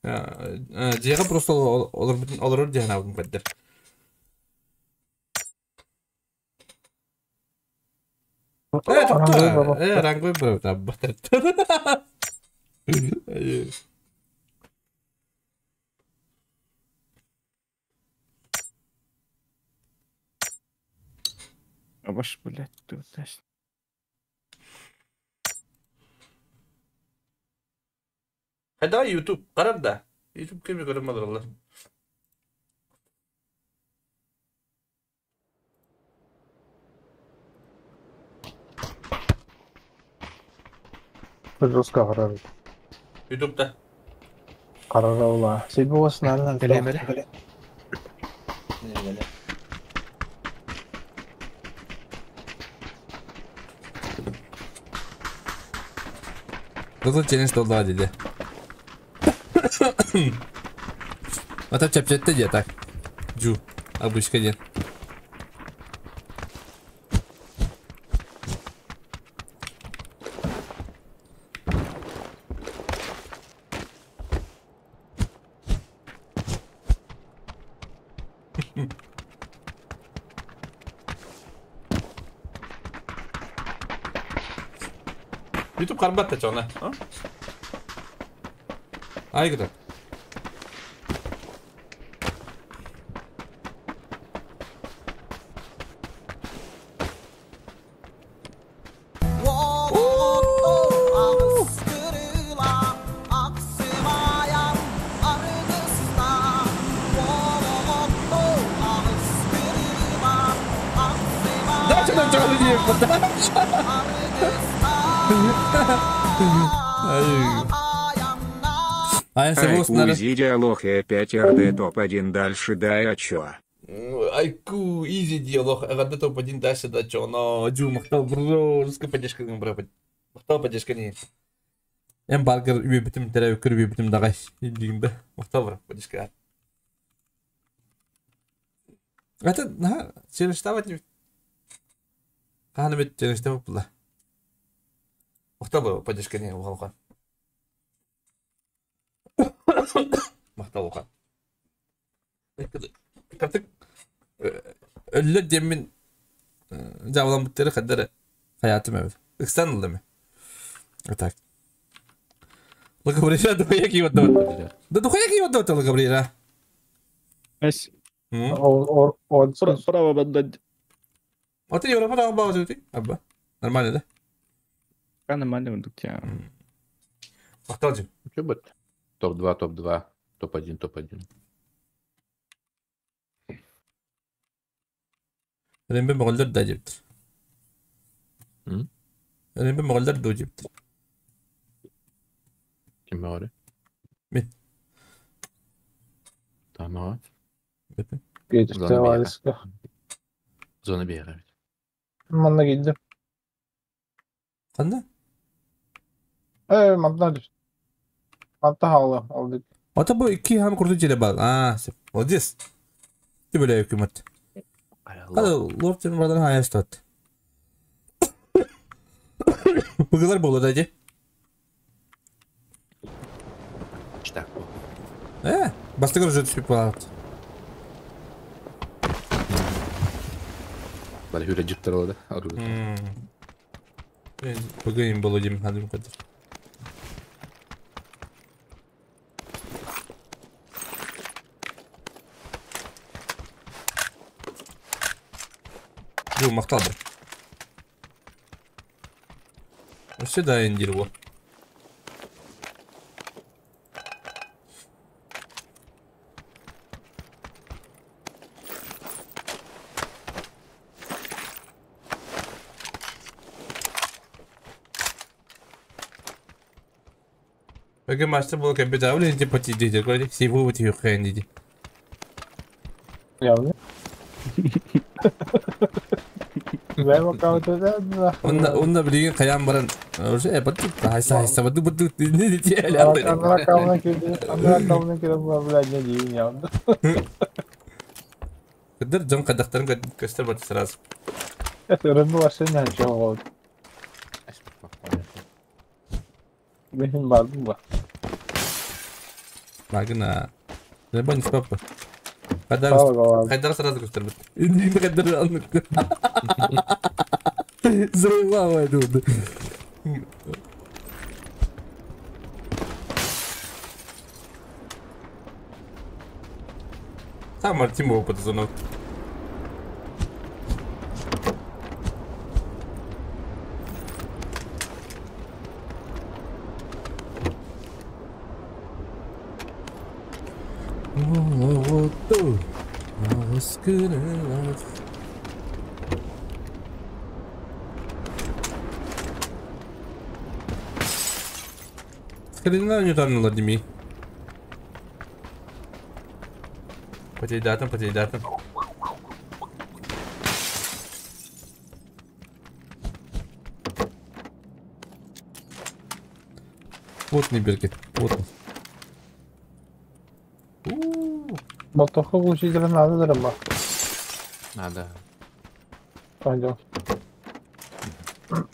Жега просто олар олар дигән алдым каддер. Тоқта. Ранговый бір Абаш, блядь, тут. Хайда YouTube қарар да. YouTube кеме көрім алыр. Жестко қарар. YouTube'да. Қарар аула. Себі осыны алынан. Біле, біле. Қызыл челлендж долдыға дейді. Атап чапчатты де так. Жу. Обычка ден. YouTube карбатта чона. Ай куда? Да, что там Айку диалог и опять РД топ-1 дальше дай а чё? Айку изи диалог РД топ-1 дальше да чё, но Дю махтал бро, русская поддержка не бро, махтал поддержка не. Эм баргер үбүтүм терәү көр үбүтүм дагай дигимбе махтал бро поддержка. Это на челлендж не. Каны бит челлендж була. Махтал бро поддержка не угалган. Махтал уган. Картык өллө демин жабылан буттары кадары хаятым эбит. Ыксан ылдым. Так. Лагабрира духуя кийip отдават. Да духуя кийip отдават Лагабрира. Эс. Право бандать. А ты Европа там баузы ты? Абба. Нормально, да? Да, нормально, тут я. Махтал жим. Че будет? Топ-2, топ-2, топ-1, топ-1. Рембе моголлар да жептир. Рембе моголлар да жептир. Ким моголы? Мен. Тамам. Зона бейга. Манна келди. Кандай? Манна түштү. Манта халы алды. Ата бу iki ham kurdu jere bal. А, молодец. Ты бля hükümet. Hadi лорд сен бардан hayal tut. Bugılar болот ажы. Читак бу. Бастыгыр уже түшүп калат. Бары хүрө жыптыр алады. Бүгін болу деймін, хадым қадыр. Жу, мақталды. Вообще дайын дерево. Бәге мастер бол компьютер, а блин, типа ти говори, всего вот ее хрен Явно. Онда билген каян баран уже баттык хайса хайса баттык баттык не не Андра кална кирди, андра кална кирди, блядь, не дейін явно. Кыдыр жон кадактарын көстөр бат сразу. Это рыбу вообще не чего. Benim bardım ба. Магна. Рыба не папа. Кайдар сразу көстөр бат. Инди кайдар алнык. Заебал тут. Там Артем опыт звонок. Скандинавию там Владимир. Потердатым, потердатым. Плотный Беркет, плотный. Болтовка глушителя надо, дорога. Надо. Пойдем.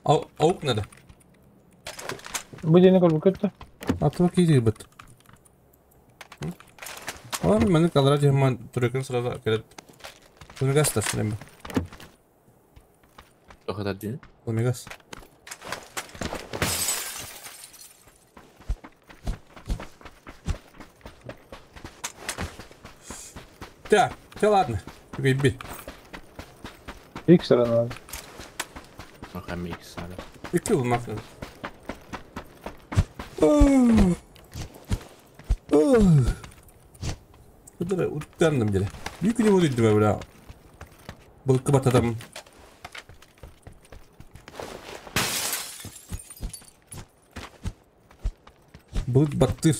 Аук надо. Будильник өлбүкөттө. Атыва киирбит. Олар мені калра жеман түрекін сразу келет. Омегас та стрем. Тоқатар дейін? Омегас. Так, все ладно. Бей. Икс надо. Махами икс надо. Икс надо. Уттанным деле. Büyük не буду бля. Был кыбатадам. Был баттыр.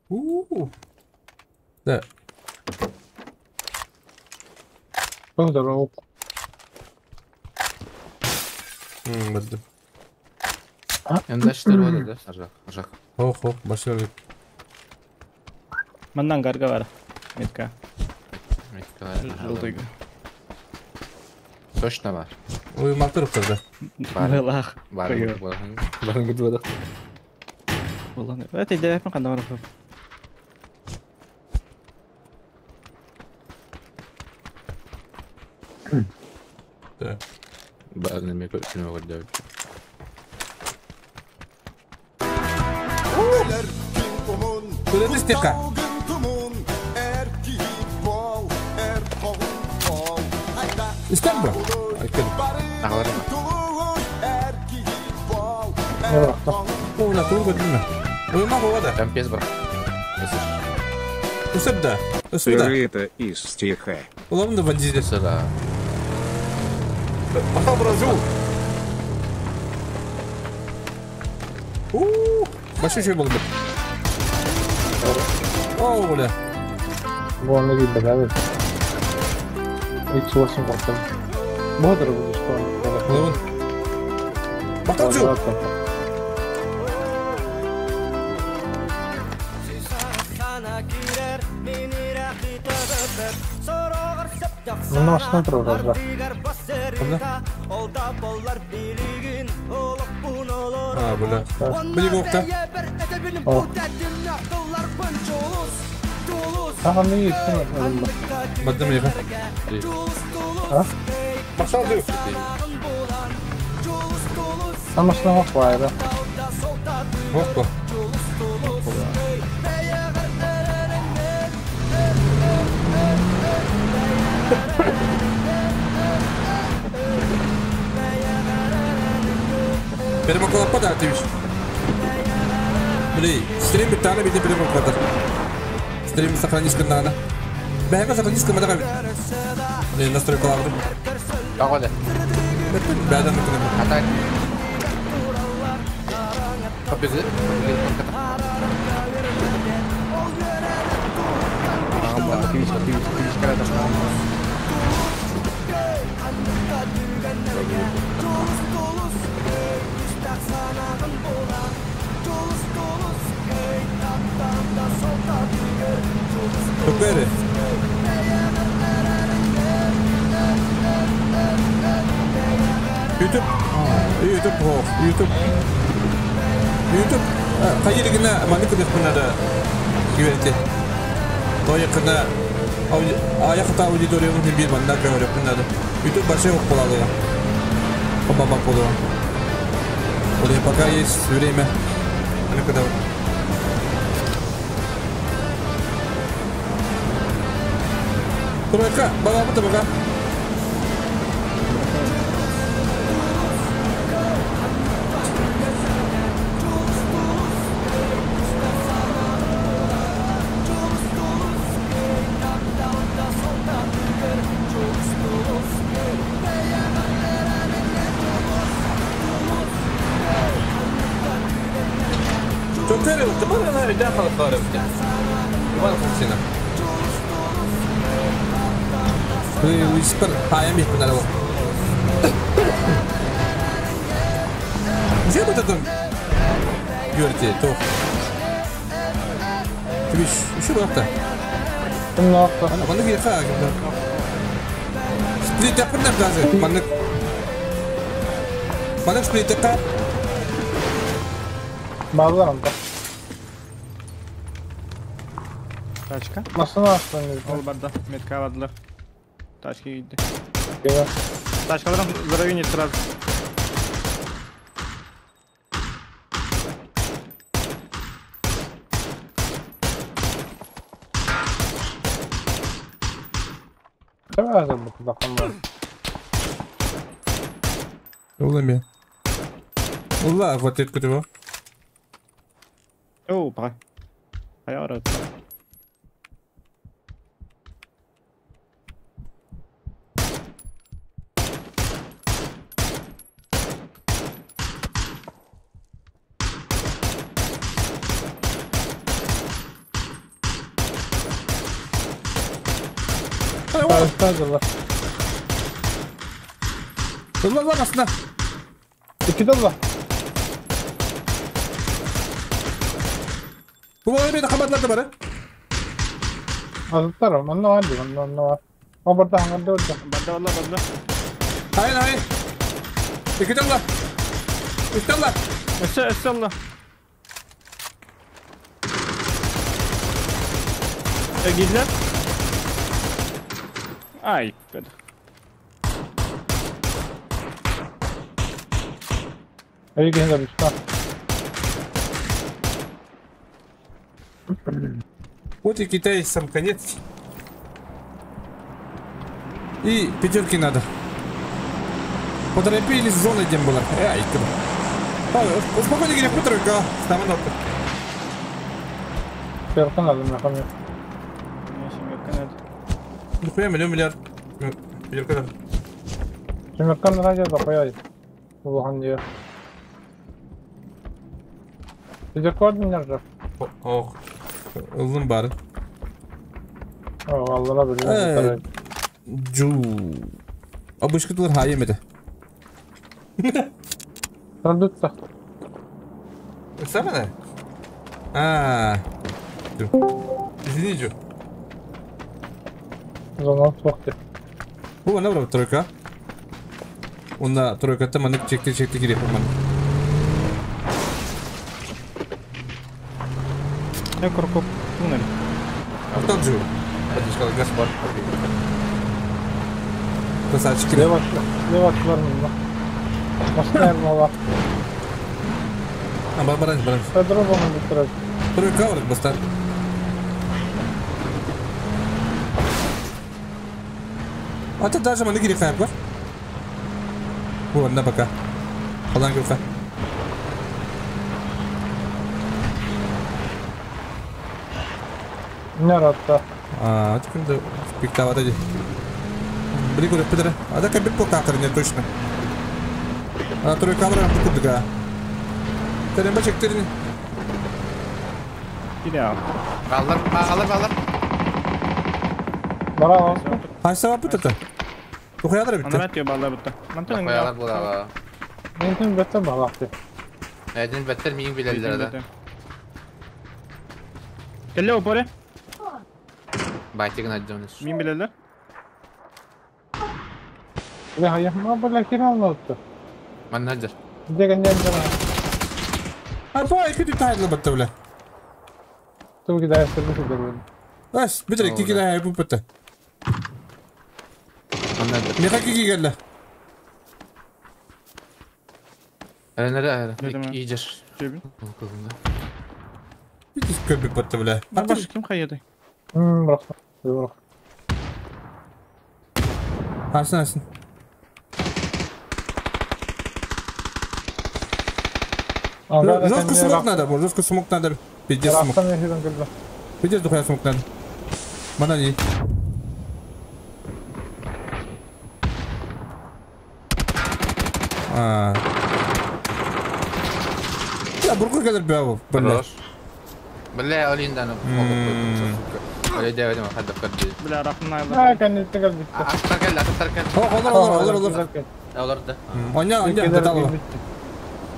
У-у-у. Да. Здорово. Бадды. М24 болады, да? Аржақ, аржақ. Хо, хо, башка. Маннан гарга бар. Метка. Метка бар. Желтый. Точно бар. Ой, мактырып тұрды. Бар. Бар. Бар. Бар. Болан. Это идея қанда бар. Да. Бар неме көрүнүп көрдү. Көлөтү стека. Истен бу. Айткан. Ағалар О, на тур көрдүм. Ойма болады. Там пес бар. Өсіп да. Өсіп да. Это из стиха. Улам да бандит. Да. Пошел брожу. У, большой еще был бы. О, бля. Вон видно, да? X8 потом. Бодро будешь, что он. Пошел Ну, наш смотрю, да. А, бля. Бля, опта. О. Ага, ну есть, Бадым я. А? Пошел ты. Там машина хватает, да? Опа. Перемокла податывич. Блин, стрим битаны бите перемокла. Стрим сохранишь надо. Бэга сохранишь надо. Блин, настройка лавры. Погода. Бэда на кнопку. Атак. Побеги. Көпері. YouTube. YouTube хо. YouTube. YouTube. Қайыргына маникү деп мынада киберте. Тойыкына Аяқта аудиториябын бир манна көрөппүн надо. YouTube большой болалыга. Баба болуга. Вот пока есть время. А ну-ка давай. Тройка, баба пока. Whisper, hayam их надо. Где вот это? Говорите, то. Ты видишь, еще бы-то. Ана, маннык яха. Сплит япырнап даже. Маннык. Маннык сплит япа. Баллар онда. Тачка. Машина астын. Ол барда, метка аладылар. Тачка gitti. Evet. Тачкалардан здоровение сразу. Давай забыл, куда Улами. Ула, вот это куда? О, пора. А я рад. Ulan lan aslında. İki dolar. Bu bana bir de kabatlar da bana. Azıtlarım. Onunla var diyor. Onunla var. O burada hangarda orada. Bende valla bende. Hayır hayır. İki dolar. Üç dolar. Össe Allah. Girdiler. Ay be. İyi günler usta. Вот и Китай сам конец. И пятерки надо. Поторопились, зона идем была. Ай, спокойно, говоря, тройка. Там надо. Пятерка надо, нахуй. Нихуя, миллион миллиард. Пятерка надо. Семерка надо, да, Улахан diyor. Пятерка один nerede? Ох. Ылдым бары. Allah'a biliyorum. Джу. Обычкатылар ха емеді. Продукция. Самое? А. Извини, Джу. Зона соқты. Бу ана бір тройка. Онда тройката манык чекти керек ман. Я куркоп. Туннель. Автан Джу. Подишкал газ бар. Красавчики. Левак var mı? Машина var. А, баран, баран. По-другому не тройка. Тройка var, баста. А ты даже маны керек бар. Ладно, пока. Алан көрка. Не рад-то. А, ты пиктава тоді. Блин, говорю, пидоры. А так обед по не точно. А тройка камера куда? Ты не бачик, ты не. Идеал. Баллар, баллар, баллар. Браво. А сама путата. Тухаядыр битти. Ана бәттер баллар битти. Мантын Тухаялар була. Ментин бәттер баллар. Әдин бәттер миң биләләр да. Келле опоре. Байтигин аддонус. Мин биләләр. Бля, я ма бля кирал нотты. Маннадыр. Деген нендер. А бай, киди тайлы битти бля. Туги да сырды бу. Ас, бүтэр икки килэ бу бутта. Меха кики келле. Эрэнere эрэ. Иидер. Итис көбү бутта бля. Баш ким хайады? Бырах. Бырах. Асın asın. Жестко смок надо, бо, жестко смок надо. Пиздец смок. Пиздец духуя смок надо. Мана не. А. Я бургер келер бя, бля. Бля, олиндан. Öyle demedim, hadi hadi. Бля, рахман А, конечно, как бы. Аттар келді, аттар келді. Olur olur olur olur. Olur да. Оня, оня, детал.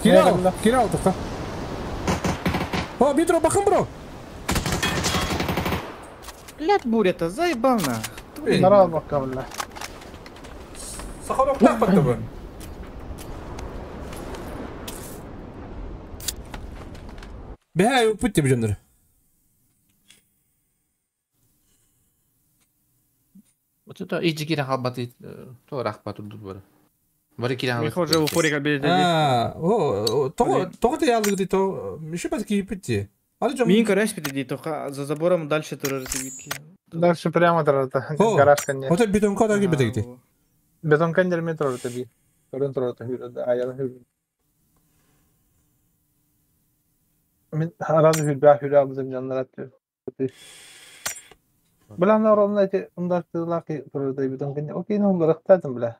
Кирал, Кирал тоқта. О, Битро, бақын бро. Блядь, буря-то, заебал на. Нарал баққа, бля. Сахарок так батты бу. Бә, путте бжендер. Вот это иджи кирен халбаты, то рахпа турду бар. Бары кирен Михо же упорика берет. А, о, того, того ты ялды то, еще батки путте. Мин кореш пити только за забором дальше тоже развитие. Дальше прямо тоже гараж конечно. Вот это бетонка так и бетекти. Бетонка не метро это би. Көрөн турат хүрөдө, аял хүрөдө. Мен аразы хүрбә хүрә абзым жаннар атты. Билан оролна эти ундартылак турда бетонка. Окей, ну барактатым била.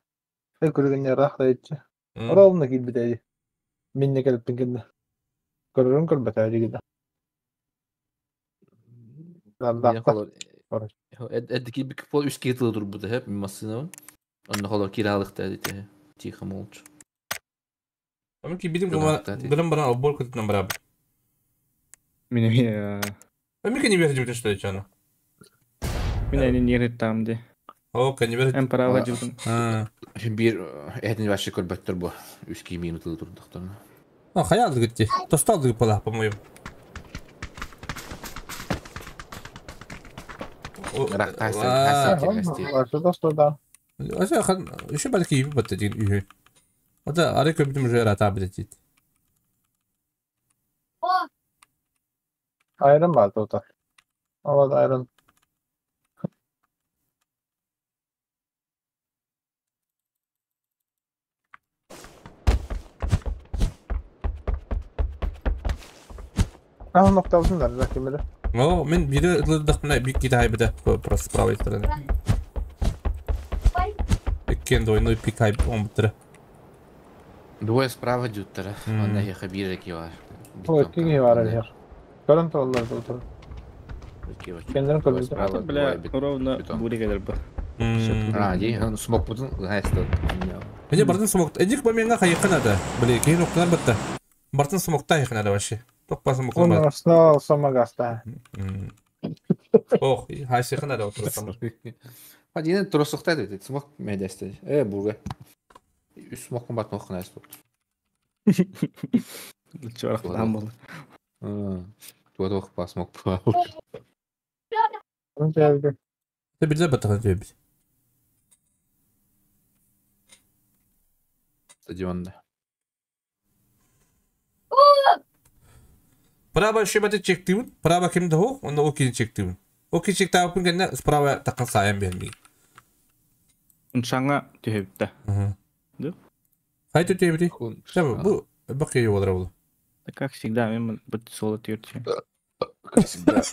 Э көргөн рахта этчи. Оролна килбитеди. Мен не келип кенде. Көрөрүн көрбөтө дигиде. Эдики бик пол үс кетиле турбута хеп машина. Онно холор киралыкта дите. Тихо молча. Амки бидим гума гырым баран обор көтүнөн барабы. Мен Амки не берди что чана. Мен не реттам де. О, кани берди. Эм права жудум. А. Бир этни вообще көрбөттөр бу. Үс ки минутылы турдуктар. А, хаялды гитти. Тосталды пала, по-моему. Еще балки бат деген үйе. Ода ары көбүтүм уже рата билет. Айран бар тота. Алад айран. А, нокталсындар, ракемери. О, мен бири ылдык мына бик ките хайбыда просто с правой стороны. Иккен двойной пик хайб он бутыра. Двое справа дюттера. Онда хеха бир эки бар. О, эки бар эле. Көрөн туралар отур. Кендерин көрбөйт. Бля, ровно бури келер бу. А, ди, смок бутун, хайста. Эне бардын смок. Эдик бу менга хайыккан ада. Биле, кейин октар бытта. Бартын смокта хайыккан ада вообще. Токпасын Он мукун. основал самогаста. Ох, хайсыхын ада отурсам. Хадин турсукта деди. Смок медесте. Э, бурга. Үс смок бат нох найс тут. Чорах там был. Туа тох па смок па. Ты биле батаган төбү. Стадионда. Право шибаты чектибин, право кимде хо, онда окин чектибин. Оки чектабын кенне справа таккан сайын бермей. Уншаңа түһөбүттэ. Да? Хайты түһөбүтү. Бу бакы болар бул. Как всегда, мен бут соло түртү. Как всегда.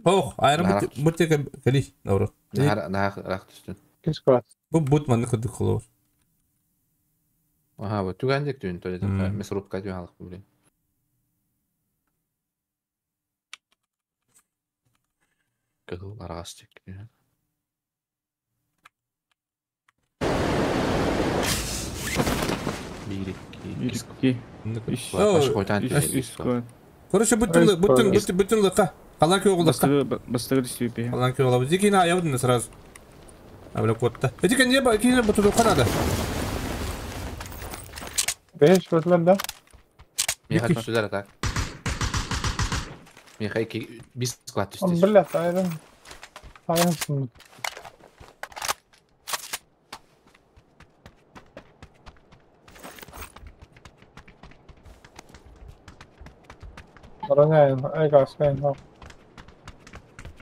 Ох, айрым бут тек кели, наоборот. На на рах түстүн. Кис кылат. Бу бут манны кыдык кылор. Ага, вот түгәндек түн төлөдүм. Мясорубка түн алык бу. Кыгыл арагас чек. Бир, iki, iki, үс. Короче, бүтүн бүтүн бүтүн бүтүн лыка. Калан кö оглакка. Бастыгы түстү. Калан кö оглабыз. Дикин аябдын сразу. Абла котта. Эдикен не ба кийин буту канада. Беш көтүлөр да. Мен хочу сюда так. Миха 2 склад түстэ. Бля, тайрын. Тайрын. Броня, ай, каска,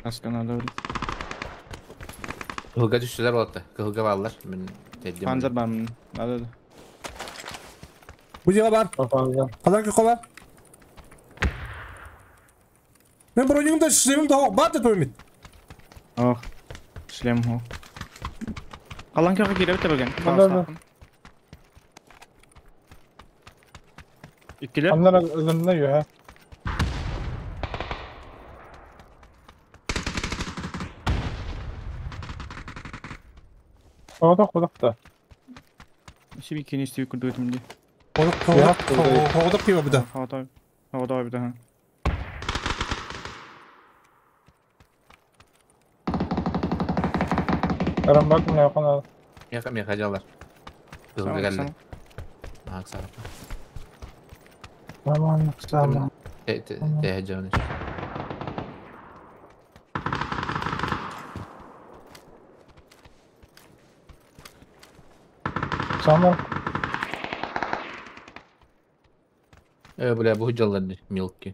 Каска надо. Кылга түстүлэр болотта. Кылга баллар. Мен теддим. Панзер бар. Надо. Bu diye var. Kalan ki kovar. Ben бронюм да шлемим да бар да төмит. Ох. Шлем хо. Калан кёгө кире бите берген. Иккилер. Аннар өзүндө юха. Kodok kodok da. Şimdi ikini istiyor kurdu ötümde. Kodok kodok gibi bir de. Havada havada bir daha. Aram bak ne yapana. Yakam yakacaklar. Kızılda geldi. Aha kısa. Tamam tamam. Te canı. Tamam. Бля, bu hüccalarını milki.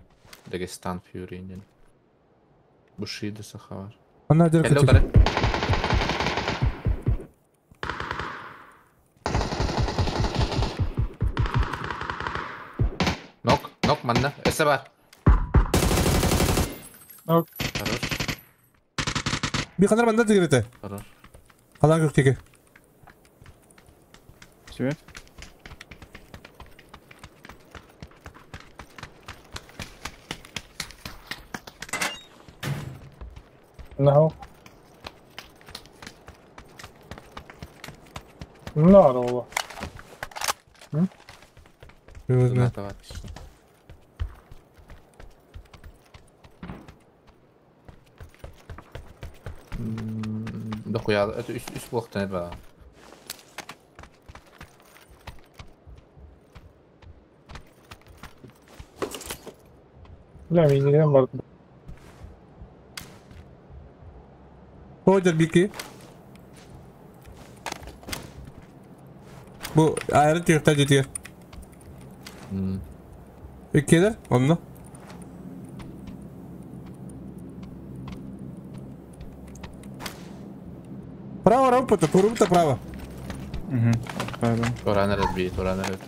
Dagestan Fury'nin. Bu şeyde saha var. Onlar direkt kaçıyor. Nok, nok manna. Ese var. Nok. Хорош. Bir kadar bende direkt. Хорош. Kalan gökteki. Evet. No. No, oldu. Hı? Evet. Дохуя, это үс блоктан это. Бля, мен бар. Hoca biki. Bu ayrı tüyükte gidiyor. İkiler, onunla. Право рампа-то, турум-то право. Угу, право. Туран разбит, туран разбит.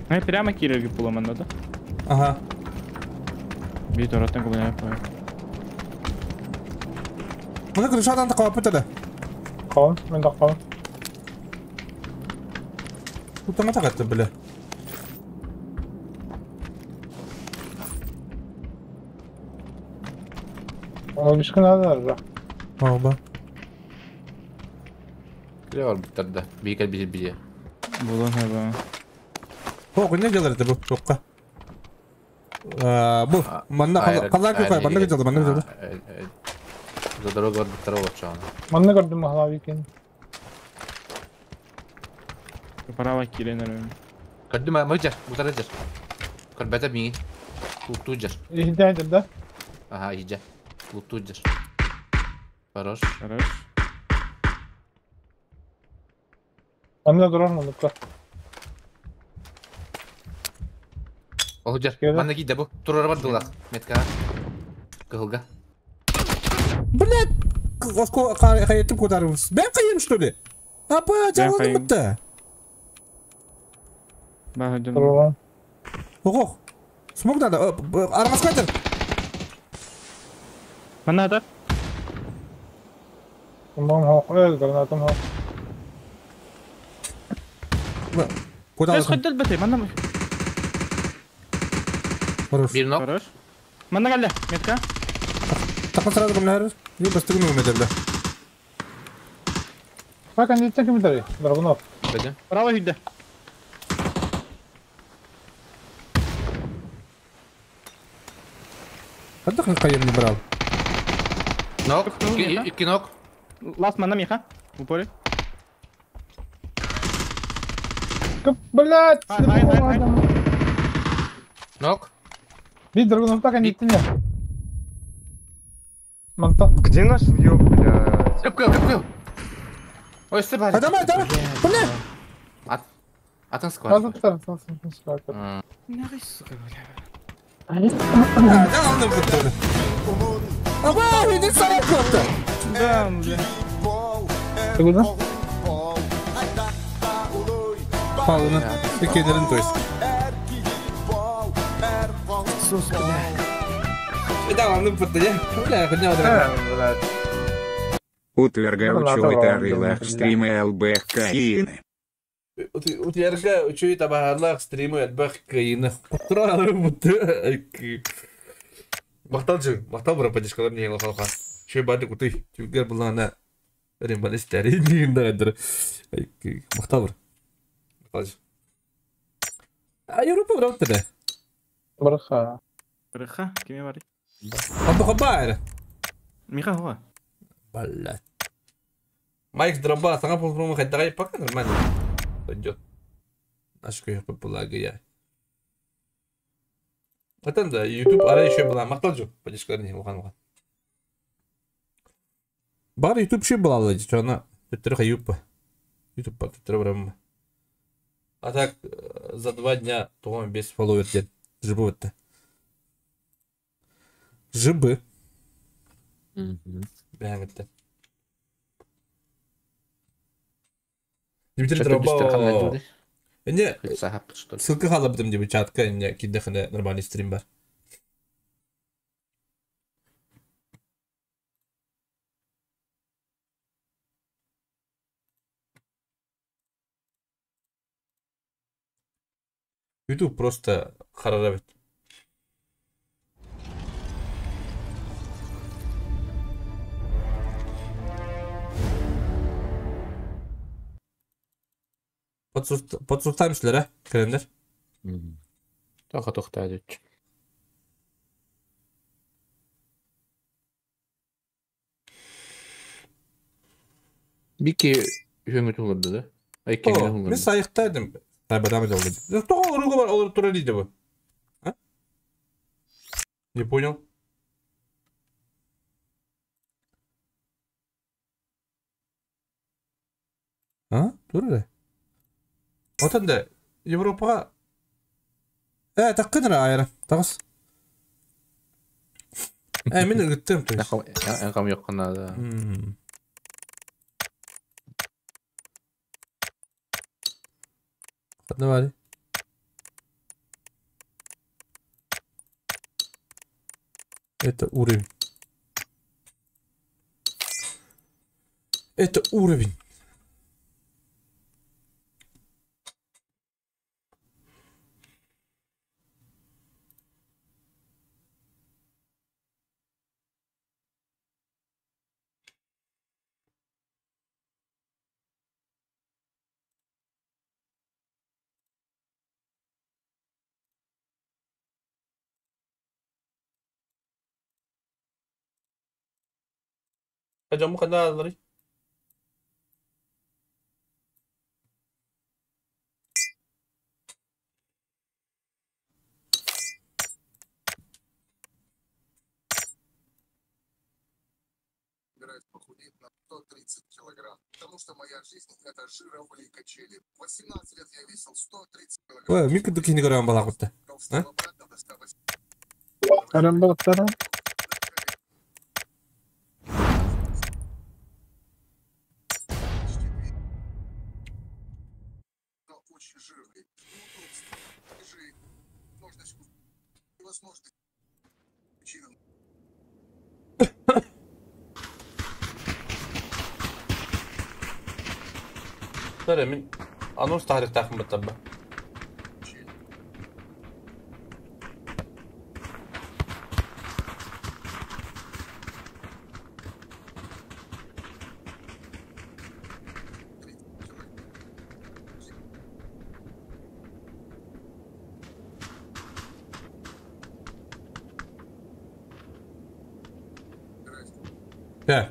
Ну прямо кирилги пуламан, да? Ага. Bir taraftan kabul yapıyor. Bunu kırışadan da kapı da. Kalın, ben de kalın. Bu tama takattı bile. Olmuşkun adı var. Oldu. Ne var bu tarafta? Bir kere bir bir. Bulun heba. Bu ne gelirdi bu? Tokka. Bu manna kalan köy manna geldi manna geldi. Задорога var bir tarafa çağına. Manna gördüm halavi kin. Parava kirenler. Gördüm ama cer, bu tarafa cer. Körbete bini. Luttu cer. İhde de. Aha iyice. Luttu cer. Хорош. Хорош. Manna durar mı luttu? Olacak. Bana gide bu. Tur araba dılak. Metka. Kılga. Блядь! Кайытып көтәрбез. Бен кайым что ли? Апа, жаладым бітті. Бахадым. Ого. Смог надо. Армас кайтыр. Мана да. Tamam, хоқ, гранатым хоқ. Куда? Ходи бітті, мана. Bir нок. Хорош. Мана geldi. Метка. Takın сразу кімлер? Не бастығын өмеді бля. Bak hani çekim biteri. Dragunov. Hadi. Bravo Hüde. Hadi kayımını bravo. Нок. İki нок. Last мана Миха. В упоре. Блядь. Нок. Bir Драгунов так они не. Манта. Где наш въеб, блядь? Кып кыл, кып кыл. Ой, сты бар. Давай, давай. Бля. Ат. Атын сквад. Нахуй, сука, бля. Да, он бутты. Аба, иди сарай koptu. Да, бля. Куда? Палını. Текелерин то есть. Сус, бля. Да, он бутты, я. Бля, хуйня вот. Утверга учуйтарылах стримы ЛБХ. Утверга учуй табахарлах стримы ЛБХ кайны. Кутра бутты. Мактал жы, мактал бара поддержкалар не халка. Шөй барды куты. Түгер булана. Рембан истери дигин Мактал бар. Мактал жы. А Европа брат да. Барха. Барха, кеме бар? Хабба хабба. Миха хуа. Бля. Майк дроба, саңа полпрома хайдагай пока нормально. Пойдет. Ашка популагая. я. Отан да, YouTube ара еще была. Мактал жо, поддержка не улхан улхан. Бар YouTube еще была, лади, что она төттөрө хаюпа. YouTube па төттөрө барам. А так за 2 дня туган без фолловер ден. Жибы өтті. Жибы. Бәңітті. Дмитрий Дроба. Не, ссылка хала битим деп чатка, не киддехне нормальный стрим бар. YouTube просто харарабит. Подсустаймсылар, ә, кірендер? Тоқа тоқтайды. Бики үңі туғылырды да? Мен сайықтайдым. Тайбадам жолды. Тоға ұрығы бар, олар тура дейді бұл. А? Не понял. А? Тура да? Отан да Европаға таққын айры. Тағыс. Мен үгіттім, то есть. Әнқам yoққана да. Давай. Это уровень. Это уровень. Жаму қанда алары? Собираюсь похудеть на 130 килограмм, потому что моя жизнь это жировые качели. 18 лет я весил 130 килограмм. Ой, микро дукини көрөм бала кутта. А? Арам багыттара. Очень жирный. Неудобство. Жир. Возможность. Невозможно. Причинам. Тәрі, мен анонс тарих тақым бітті. Да.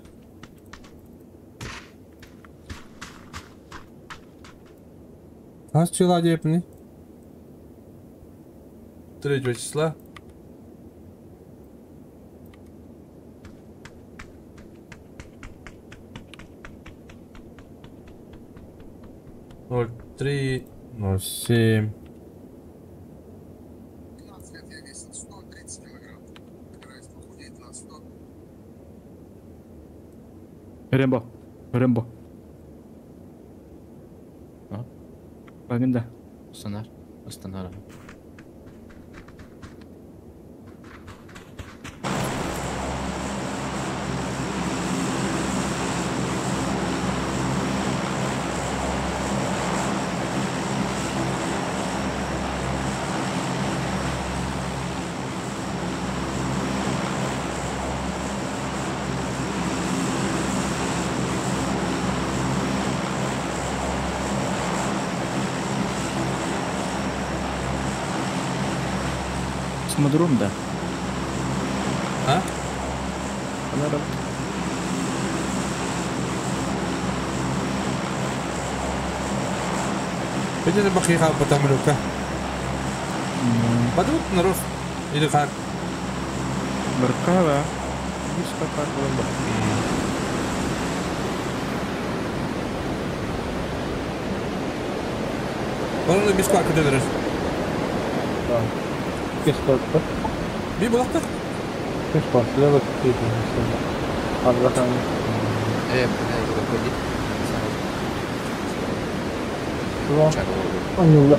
Аз чила депни. 3 числа. 03, 07. 15 лет я весил 130 килограмм. Собираюсь похудеть на 100. Рэмбо. Рэмбо. А? Багында. Останар. Останар. Самодром, да. А? Она Видели бахиха потом люка. Падут на рост. Или как? Баркава. Видишь, как было. Оны бис квак өтөдөрөр. Да. Кес korktu. Би булакта. Кес korktu. Лево кийди. Ардахан. Бля, выходи. Анюла.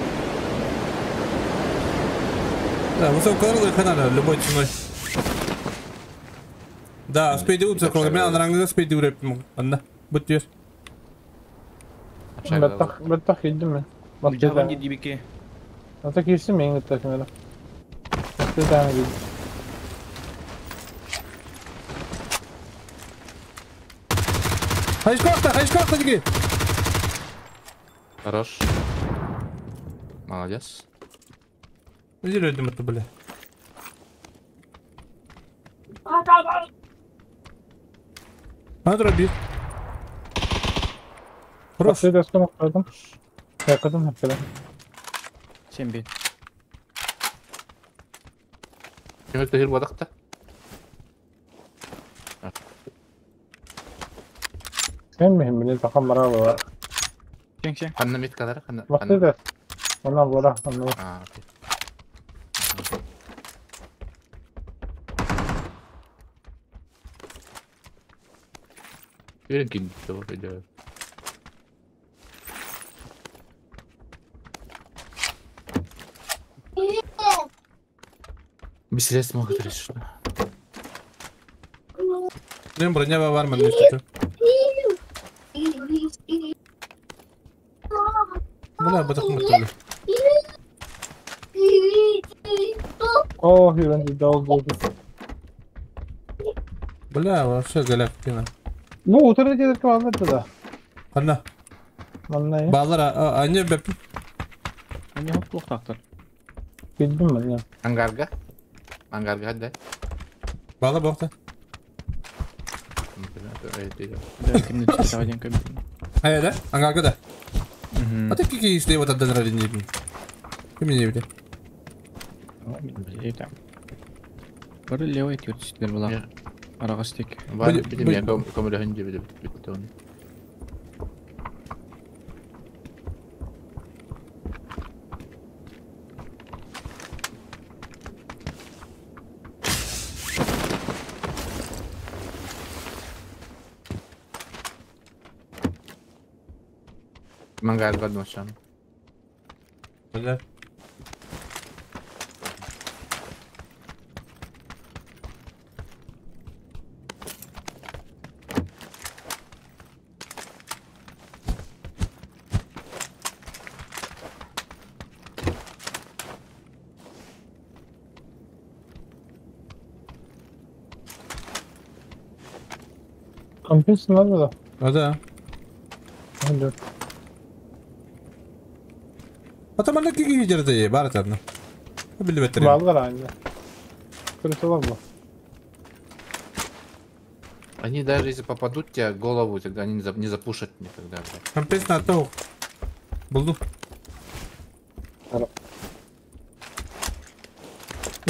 Да, высокогорный канал, любой ценой. Да, спейди утса, мен анраңда спейди уреп. Анда, бүт Баттах, баттах кийдим мен. Жабын дибике. Ата кийсин мен гыттак мена. Тетаны кийдим. Хайшкохта, хайшкохта диги. Хорош. Молодец. Өзү это, бля. Надо бить. Хорош. Yakaladım hakikaten. Sen bir. Кем это бодакта? Sen mi bile takam bravo. Сен сен. Ханна меткалар, ханна. Бакты Она бура, она. А, окей. Уверен, кинь того, Без средств могут решить. Мен броня бар мен что. Бля, батах мыртылды. О, Хюрен дал болды. Бля, вообще галактина. Ну, утырды дедик алды да. Ханна. Манна. Балар, они беп. Они хоп плохтактар. Билдим мен. Ангарга? Ангарга, да? Бала бохта. Да, кимни читал один кабин. А, да? Ангарга, да? А ты какие если вот отдан ради не Ты меня не Там. Бары левый тюртичлер была. Арагастик. Бар, билим я көмөлөһүн диби бүттү оны. Мангарга дмашан. Да. Компьютер надо, да? А, да. Да. Атаман киги жерде бар атарны. Билбетер. Балдар aynı. Kırıtı bu. Они даже если попадут тебе голову, тогда они не запушат никогда. Компенс на то. Булду.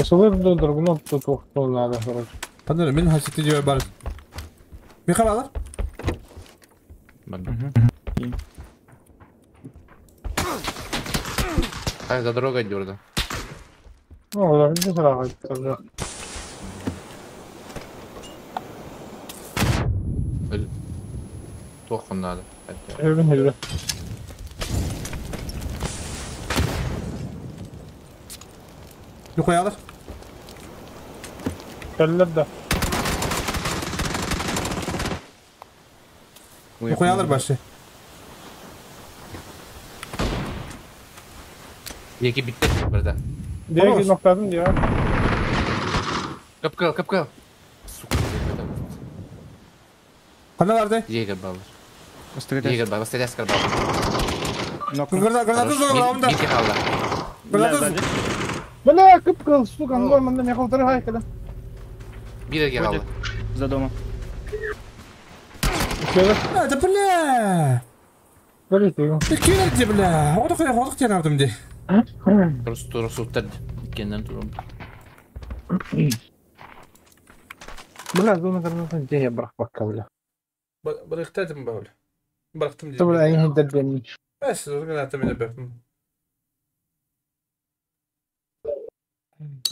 Косолор да доргунов тутуохтуон надо, короче. Паныр, мин хасити диye бар. Миха балар? Ай, за дорогой дёрда. Ну, да, не сразу. Туох надо. Эбин хилбе. Yukarı alır. Кэллэр да. Yukarı alır başı. Яки битте бирде. Диэки ноктадым диye. Капкал, капкал. Сука, Каналарды? Егер балыр. Егер бар, бастыряскар бар. Гранату зорламда. Бики қалды. Гранату. Бля, кып-кыл, сука, нормально, мен қолтыры хайкада. Бирге қалды. За домом. Это бля. Көресің. Кирде бля. Одық одық тен де. Просто турасуттар кеннен турум. Бля, зона гранатын жее бірақ баққа, бля. Bıraktım böyle. Bıraktım Тобра, айын дербен. Бәс, граната мені бәп.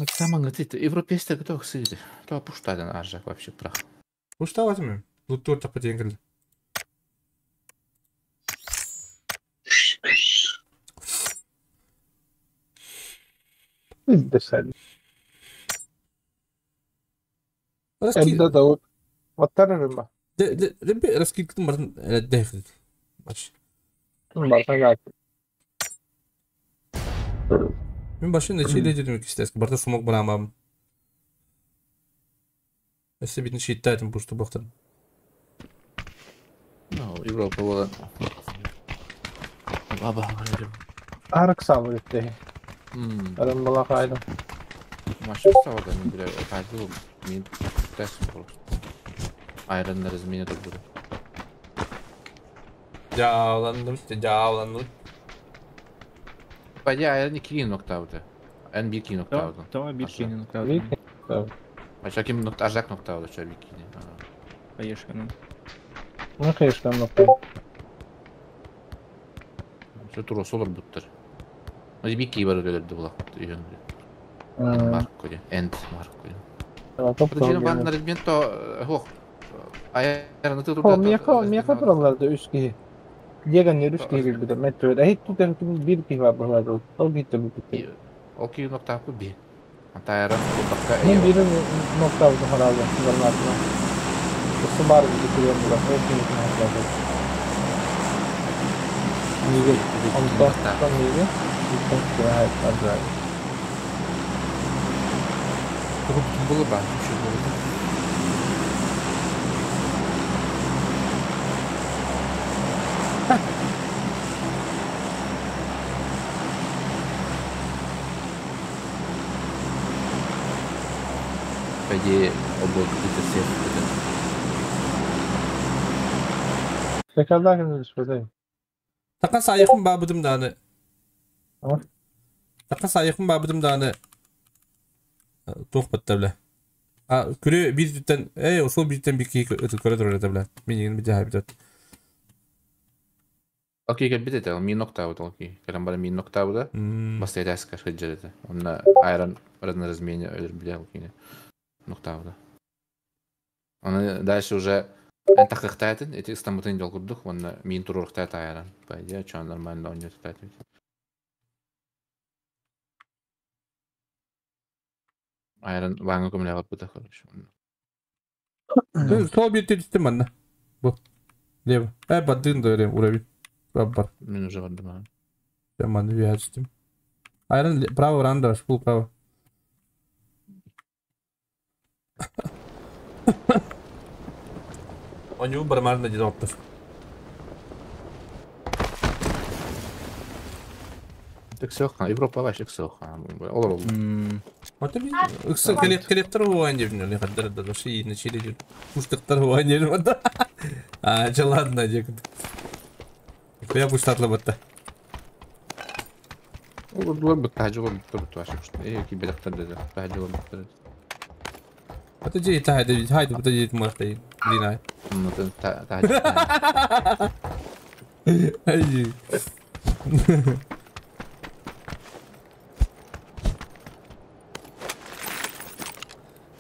Саман говорит, европейцы кто сыды. То пуштадан аржак вообще прах. Пуштават ми? Лутур тапа денгил. Десәл. Эдда да Ваттарырым ба. Раскидкин барын дехил. Баш. Барса Мен башын нече дедим кистес. Барда смог барамам. Эсе битин шиттайтым пушту бактан. Ну, Европа була. Баба. Арык сабыр итте. Арым бала кайда. Машина сабырда мен биле кайды мен тәс просто. Айраннар измене турду. Жааландым, жааландым. Пойди айран 2 ноктауды. Эн 1 ноктауды. Давай бир кини ноктауды. А ким нокта ажак ноктауды, чо бир кини. Поешка, ну. Ну, конечно, нокта. Чо туро солар буттар. Ну, бир ки бар өлөрдү була. Үйөн. Марк коди. Энд марк коди. Подожди, бан то хох. Айран ты Хо, меха, меха туралларда үс киһи. Деган үс киһи билбитэ. Мен төбөт. Әһит тутар бир киһи бар баһлады. Ол китте бу китте. Ол ки нокта би. Антайран бакка. Мен бир нокта бу харалды гранатына. Осы бар бу күрөм була. Ол киһи нокта. Неге? Онда неге? Бүтүн күрә бар. Было ба, еще было. По идее, облако где-то всех. Така сайықын бабыдым даны. Така сайықын бабыдым даны. Тоқ бітті біле. А, күре бір түттен, эй, осол бір түттен бір кейк өті көре тұрады біле. Мен егін бір жай бітет. Окей, кел бит это, мин ноктау окей. Кэлэн бара мин ноктау да. Бастайдаска шыджыр это. Онна айран разноразмене өлөр биле окей. Ноктау да. Оны дальше уже эн тахыктайтын, эти стамбутын жол курдук, онна мин турурктайт айран. По идее, чё нормально он тайт. Айран ваңы көмле алып бута, короче. Сол бир түттүм манна. Бу. Лево. Бадын да уровень. Бар. Мен уже бардым. Я манны вяжем. Айран право ранда, шпул право. Оню бармарна дедоптор. Так сох, Европа вообще сох. Олар ол. Вот ыксы коллектор хуан деп не каддар да вообще начали пуштыктар хуан деп. А, че ладно, дек. Я пуштатлы батта. Олордулар бу таһдьа олорбуттар бу туаша. Э кибелектер да таһдьа олорбуттар. Это же это хайда бу дии махтай. Динай. Ну таһдьа. Ай.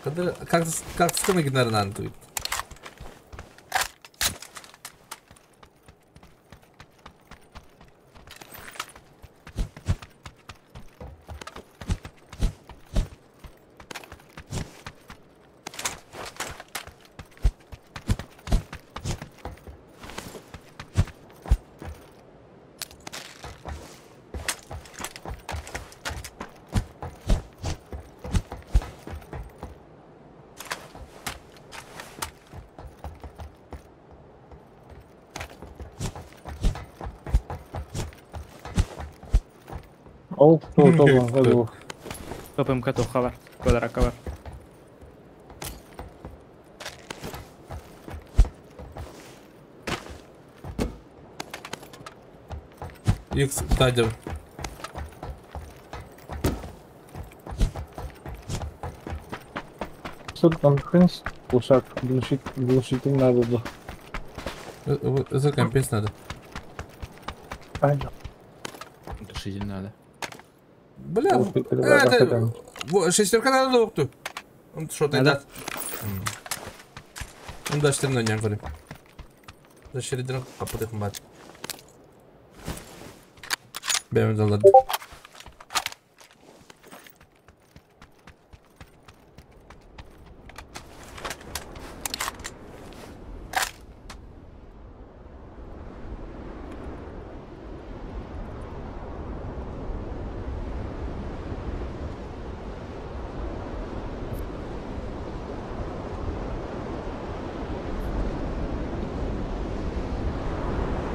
Когда как с кем генернан тут? Ол то ППМК туххалар, квадракка бар. X тадер. Компенс, ушак, глушитель надо было. За компенс надо. Пойдем. Глушитель надо. Бля, это... Шестерка надо докту. Он что ты дат? Он даже ты не говори. Защири капот мат. Бэм залад.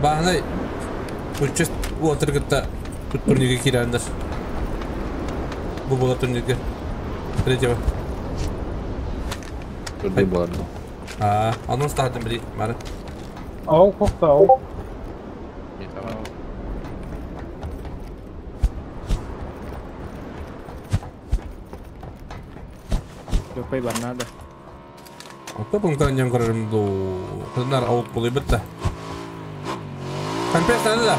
Баһанай Пульчес уотыргытта тут турнирге киирэннэр. Бу буолар турнирге. Третьего. Турнир буолар дуо? Аа, анонс таһатын били, мары. Ау, кохта, ау. Лөкөй бар надо. Отто пунктан нем көрөрүм дуу. Кыздар ауык болуй битте. Компресс надо да?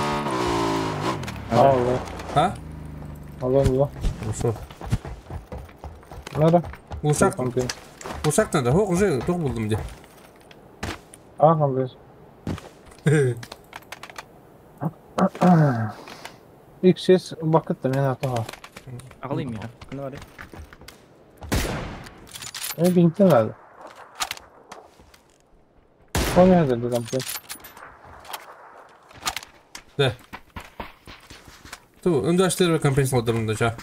Алло. А? Алло, алло. Хорошо. Надо? Ушак. Ушак надо. Хо, уже тох булдум де. А, компресс. X6 бакытта мен атыға. Ағылайым мен. Күні бар. Э, бинтен надо. Коне хәзер компресс. Да. Ту, өндөштер компресс алдырым да ча.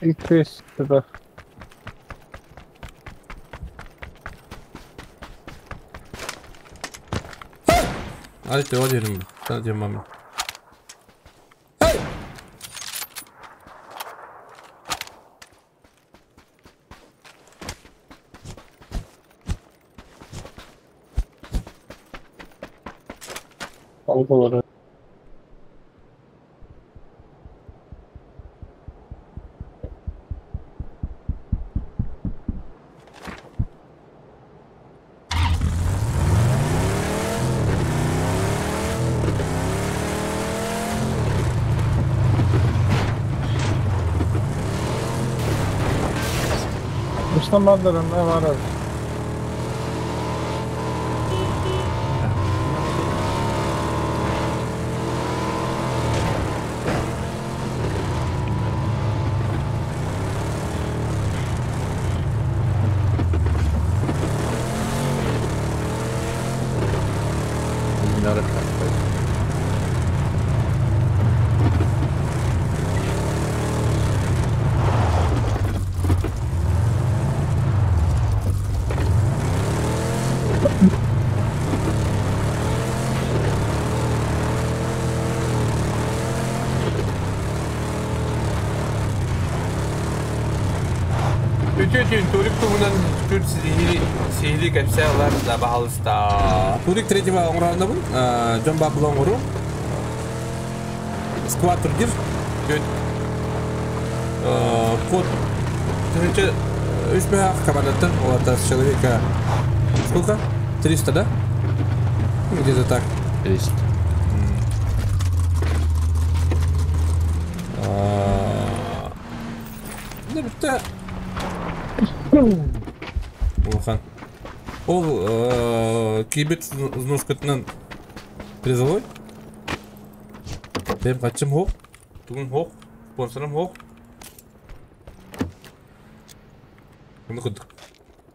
X6 туда. Ай, ты один, та где мама. Алгылары. Устан бардырым, не бар. Үтү турик туһунан түр сиһили кэпсээ ылар да баһалыста. Турик третьего оҥорооннобун, дьон баар була оҥору. Сквад турнир. Түөрт код 1003 мөһөөх командаттан, вот с человека сколько? 300, да? Где-то так. 300. Не бітті. Улахан. Ол кибет взноскатынан призовой. Бэм качым хоқ. Тугун хоқ. Спонсорым хоқ. Bunu кудuk.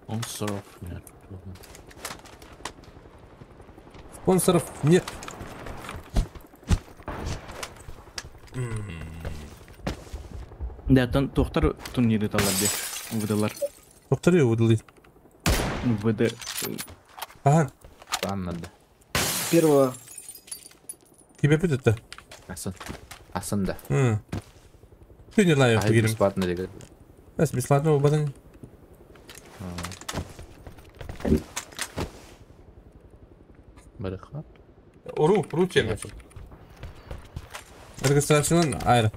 Спонсоров нет. Спонсоров нет. Да, тон тохтар турниры талар де. УВДлар. Тохтар УВДлы. УВД. Ага. Там надо. Первого. Тебе это? Асан. Асан да. Ты не знаю, А бесплатно ли? Да, бесплатно бадан. Барыха. Уру, ру теме. Регистрацияны айр.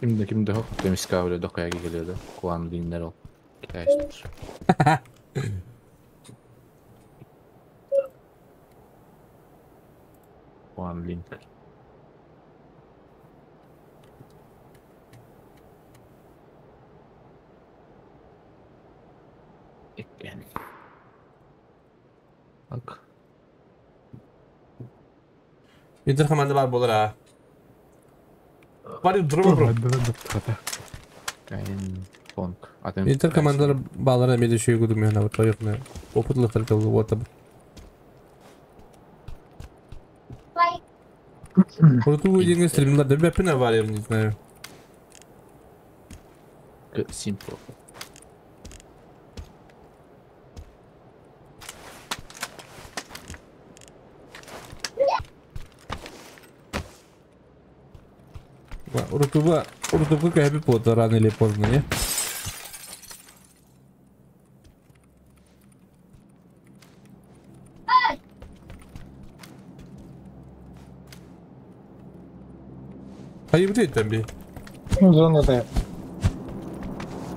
Kimde kimde hok demiş kavle dokaya geliyordu. Kuan dinler ol. Geçtir. Kuan link. Again. Bak. Интер команда бар болар а. Бар дроп бро. Интер командалар балара меде шуй гудум яна вот тоек не. Опытлы тыл вот. Проту деньги стримлар да бепина варер не знаю. Simple. Рутуба, рутуба как бы рано или поздно, не? А и где там би? Зона да.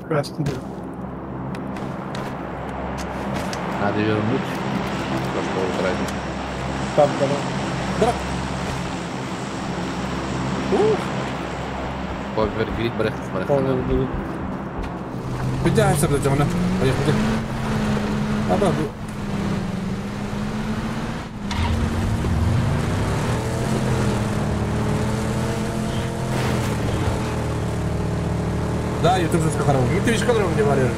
Красный. Надо вернуть. То, что украли. Там, да. Да. Повергрид брехт брехт. Повергрид. بدي احسب للجملة. Поехали. Аба. Да, YouTube же сказал. Мы Twitch канал не варили.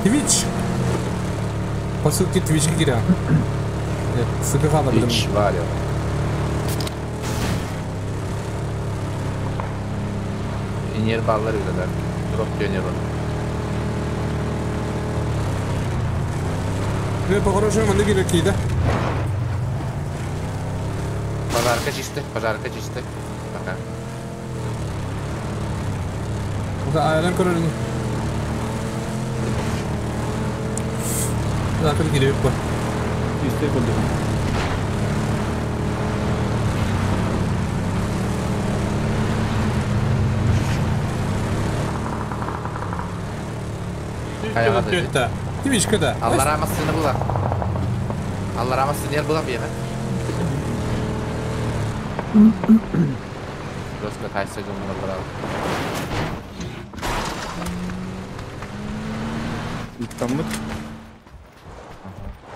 Twitch. По ссылке Twitch гиря. Нет, ссылка хана. Twitch варил. Инер баллар вида, Дроп пионер. Ну, по-хорошему, мы какие, да? Пожарка чистая, пожарка чистая. Пока. Да, айран король. Да, как гирю, по. Чистая куда? Twitch когда? Allah rahmetini bular. Allah rahmetini yer bular bir yere. Просто кайсы жумуна барабы. Таммыт.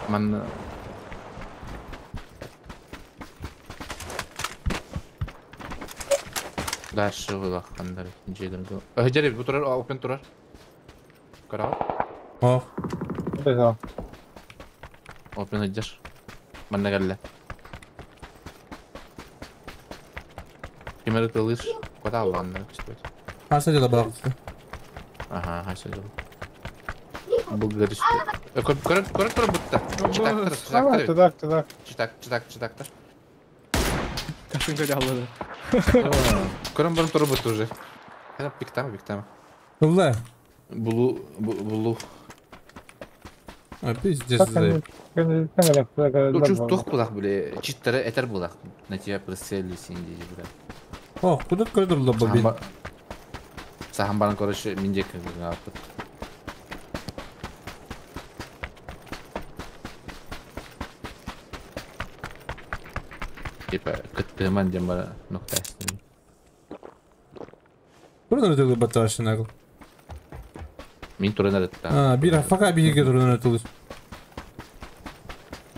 Ман Дальше вылахандар жедим. Жереб бу турар, open турар. Карау. О. Да. Open идешь. Манна келле. Кимер тылыш. Куда алгандар күспөт. Хаса дела бак. Ага, хаса дела. Бұл түсті. Көріп, көріп, көріп бұтта. Читактыр, Давай, читактыр. туда, туда. Читак, читак, читактыр. Кашынка жаллады. Көрім бұрын тұрып бұтты уже. Қана пиктама, пиктама. Ылла. Булу, булу. А, пиздец. Так, они, Ну, чувств тух булах, бля. Читтары этер булах. На тебя прицелились, инди, бля. О, куда көрдүр был бин? Сахан баран, короче, минде кыргын Типа, кыттыман дем бара нокта астын. Турдан өтөлү батташын агыл. Мин туран арытта. А, бир фака биге турдан өтөлү.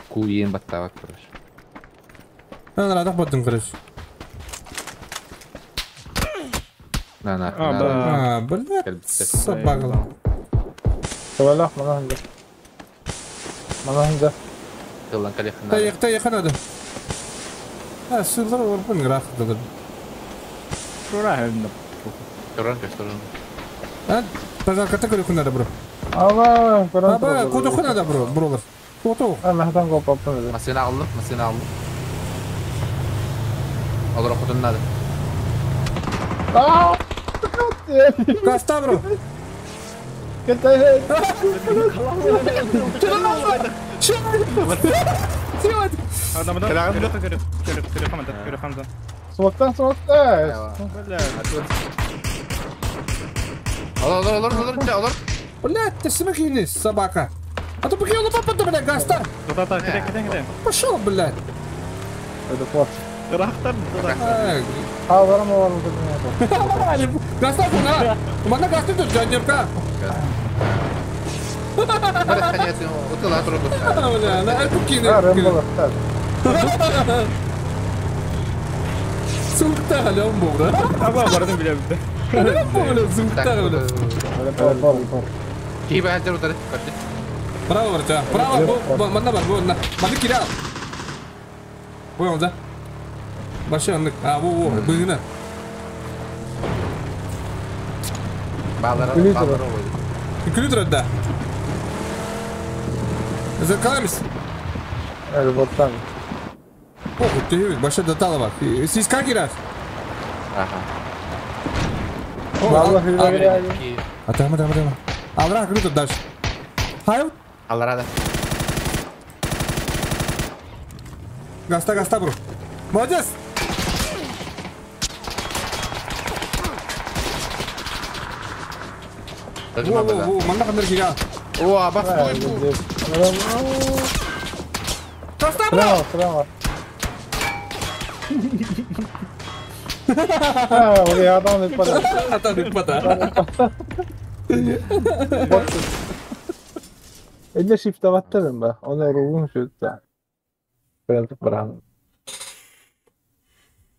Ку иен баттабак, короче. Ана радах баттым, короче. На, на, А, на. ба. А, блядь, собака. Tavalah, mana handa. Mana handa. Тыллан калехна. Та та яханады. А, сылдар орпын граф дылыр. Тура хәлінде. Туран кеш, туран. А, пожалуйста, ката көрө күнада, бро. Ава, көрөн. Аба, кото күнада, бро, бролар. Кото. А, махтан коп аптым. Масына алдым, масына алдым. Алыр окутун надо. Аа! Каста, бро. Кетер. Адамдан көрө көрө көрө көрө хамда көрө хамда. Суоттан суотта. Бля. Алыр, алыр, алыр, алыр, алыр. Блядь, ты смехни, собака. А то пока лопата, блядь, гаста. Туда та киде киде киде. Пошел, блядь. Это плохо. Рахтар туда. А, барам барам. Гаста куна. Мана гаста тут жанерка. Бля, на кукины. А, Рэмбо лахтар. Сумкта алям бу, да? Аба бардым биле бит. Бля, сумкта бля. Киба хәлдер утары, көрдү. Право, брат, право, бу, манна бар, бу, на. Маны кирал. Понял, да? Вообще, он, а, во, во, быгына. Балара, балара. Күлүтөр, да. Закаламис. Элботтан. О, ты баша датала бар. Сиз как играешь? Ага. А там, там, там. Алра күлүтөр дальше. Хайв? Алра да. Гаста, гаста, бро. Молодец! Во, во, во, манна кандыр кига. О, бах, бу. Гаста, бро! Прямо, прямо. А, ули адам не пада. Адам не пада. Эдне шифтаваттарым ба. Оны ругун шутта. Прям баран.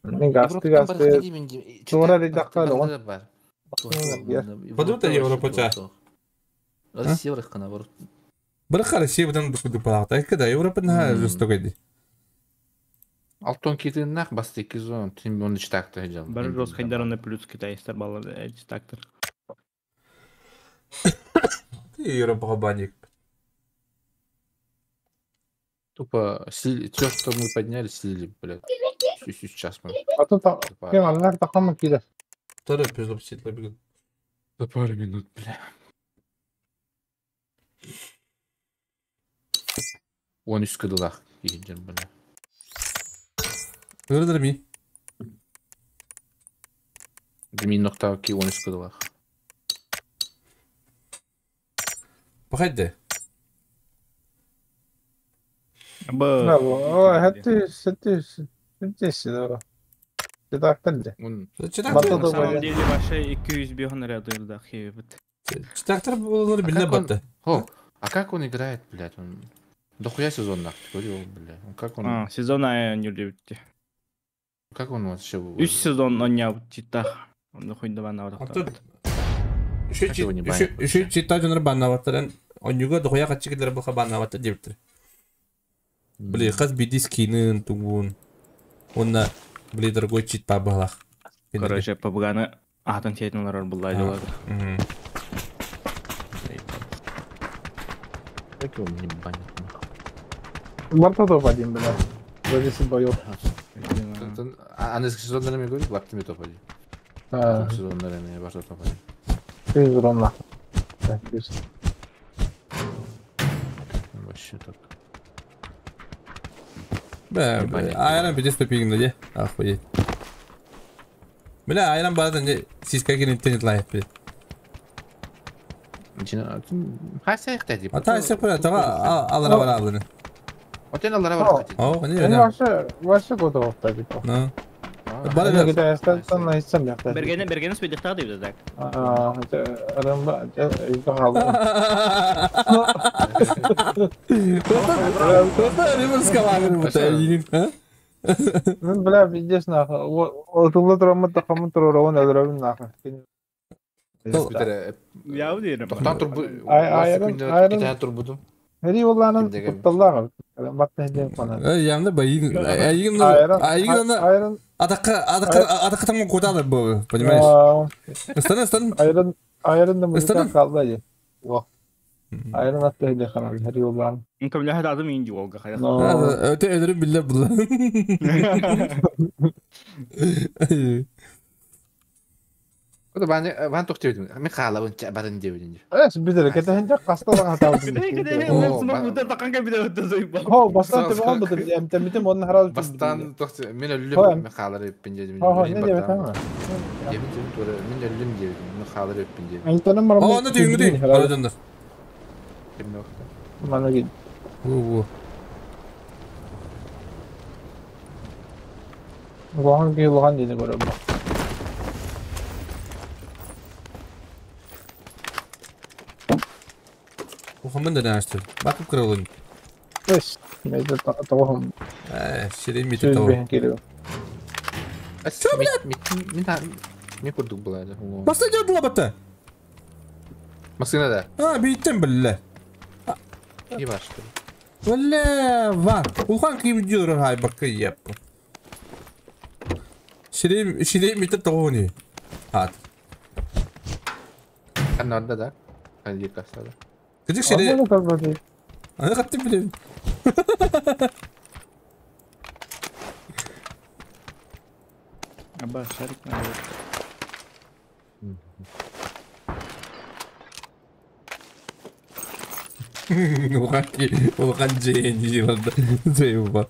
Мен гасты гасты. Тура редакка лон. Подумай, Европа. Россия врахка наоборот. Браха Россия бұдан бүкілді палақта. Әккі да, Европа на жестокой. Алтон кетиннах басты эки зон, тим оны читакты жал. Бар жос хайдараны плюс китайстар баллар читактыр. Европаға баник. Тупо все, что мы подняли, слили, блядь. Сейчас мы. А тут кем аллах тахам киде. Второй пиздоп сидит, бегут. За пару минут, бля. Он из кыдылах, бля. Көрдір ми? Мин нокта ки он из кыдылах. Пахайде. Браво. Хәтти, хәтти, хәтти сидора. Читактыр. Читактыр. На самом деле вообще 200 бегон ряду хебет. Читактыр булар биле батты. О, а как он играет, блядь? Он дохуя сезон нахуй, говорил, блядь. Он как он? А, сезон а не любит. Как он вообще? Үч сезон он не читах. Он дохуй два на Еще чита жонор баннаваттарын. Онюга дохуя качыгылар буха баннаватта дептир. Бли, хас биди скинын тугун. Онна, бли, дорогой чит пабалах. Короче, пабганы атын сетин ларар буллай делады. Как его не банят? Барта топ-1, бля. За 10 боев. Аны сезоннары говорит, барта ми топ-1. Сезоннары барта топ-1. Ты ровно. Вообще так. Бля, айран пиздец тупигин, да? Охуеть. Бля, айран бардан сиська кинет лайф, бля. А та все понятно, алара бара алыны. Отен алара бара. О, не, не. Вообще готов так. Ну. Бара где остался на истем я. Бергене бергене спидехта дейбиз так. А, арымба изда халды. Просто реверс калагын бу та. Мен бля пиздец нахуй. Отулла тураммыт тахамын туророн өлөрөбүн нахуй. Я уверен. Тоқтан турбу. Айран турбудум. Хери олланын кутталлар. Батта хеден фанат. Ямда байын. Айгын айгын атакка атакка атакка там куталы бу, понимаешь? Стан стан. Айран айран да музыка калды. Во. Айран атты хеден фанат. Хери олланын. Инком ля хадым инди олга хая. Өтө өдөрүм биле була. Куда бан бан тоқтойдум. Мен қалабын барын дебидин. Эс бидер кетен жак касталар хатабын. Хо бастан тебе он бутыр эмтемитим onun харал. Бастан тохты мен өлүм мен қалар өппин дедим. Хо не деп атам. Дебин тура мен өлүм дебидим. Мен қалар өппин дедим. Айтаным бар. О, аны түйүнгү Баражандар. Мана гид. Во во. Лохан ки лохан деди көрөм. Ухамын да açtı. Bakıp kırılın. Эс, мен тоғым. Şirin mi тоғым. Чё, блядь? Мен курдук была. Баста дёрдула батта. Машина да. А, биттен билле. Не бар что. Вале, ва. Ухан ким дёрр хай бакы еп. Şirin şirin mi тоғыни. Хат. Канарда да. Ханди касада. Кыжык шире. Аны каттым билем. Аба, шарик надо. Улхан улхан жени жылды. Зейба.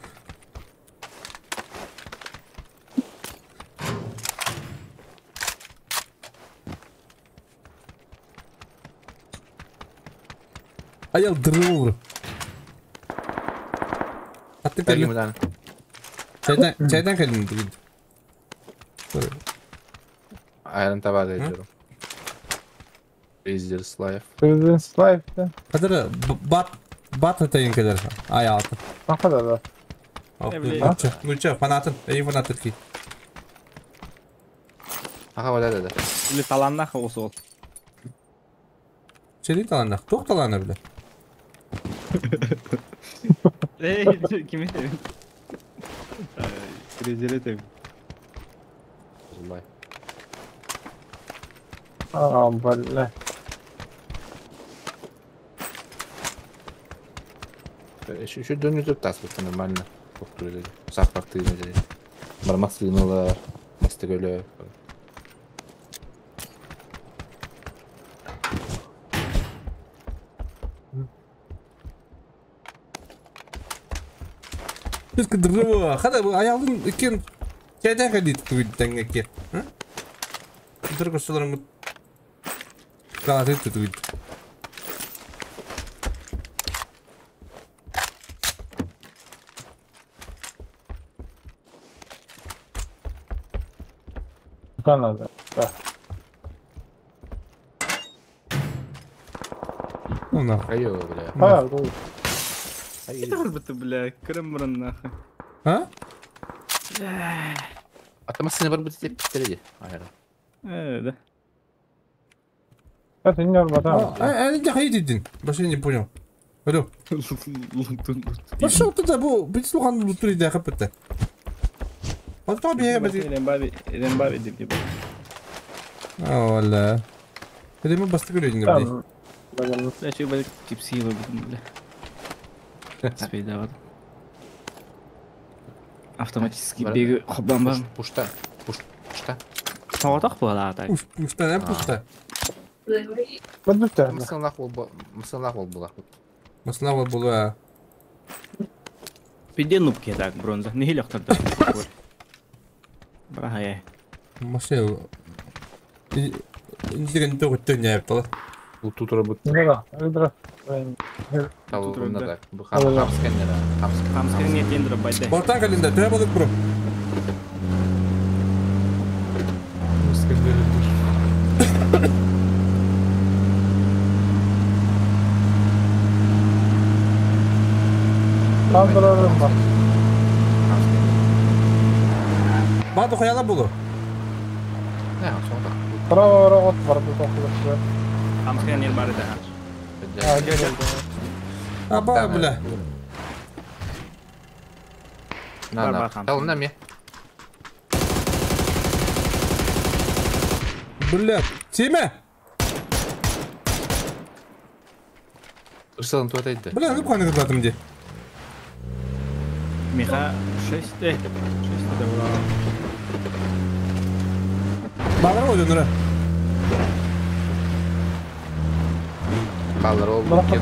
Аял дырылыр. Аттың кәлім. Чайдан, чайдан кәлім бүгін. Айран табады ediyorum. President's Life. President's Life да. Kadar bat bat atayın kadar. Ay altı. Ne kadar da? Нуча, нуча, фанатын, ey фанатын ki. Аха, да, да, да. Или таланнах осы ол. Çelik talannak, toq talanna bile. Ey, kimi sevin? Rezil eteyim. Vallahi. Aa, бля. Еще дönüp тас нормально. Саппарты dedi. Бармак сыйнулар, мастыгөлө. Кыдыры, хада аялдын экен чайдан кадит туйдан экен. Дыр көсөлөрүн калаты туйд. Канада. Да. Ну нахуй. Айо, бля. А, ну. Это бля, крымран нахуй. А? А там машина бар будет теперь, айра. Да. Это не нормально. А, не хайдидин. Вообще не понял. Алло. Пошел туда, бу, бит слухан лутри да хапта. Потом я бы. Рембави деп. А, валла. Это мы бастык үрейдин бля. Бля, чё, бля, типсилы, бля. Спейдават. Автоматически беги хоббан бар. Пушта. Пушта. Соҕотох буолаата. Пушта, не пушта. Мысыллах бол мысыллах бол була. Мысыллах бол була. Пиде нубки так бронза. Не хилохтар. Брахая. Машина. Инженер тоҕуттан ньээптала. Утутура бут. Нера, ыдра. Талугунна да. Хамскеннера. Хамскенне тендер байда. Ортан калинда, төһө болук бро. Kaldırarım bak. Баду хаяла булу. Не, сонда. Браво, от бар бу тохлы. Хамскенне бар да. Аба, бля. На, на. Тална ме. Бля, Тиме! Ырсалын туат айтты. Бля, ну қаны кызлатым де. Миха 6 6 да була. Бағыр ғой дөнірі. Балар ол. Браха.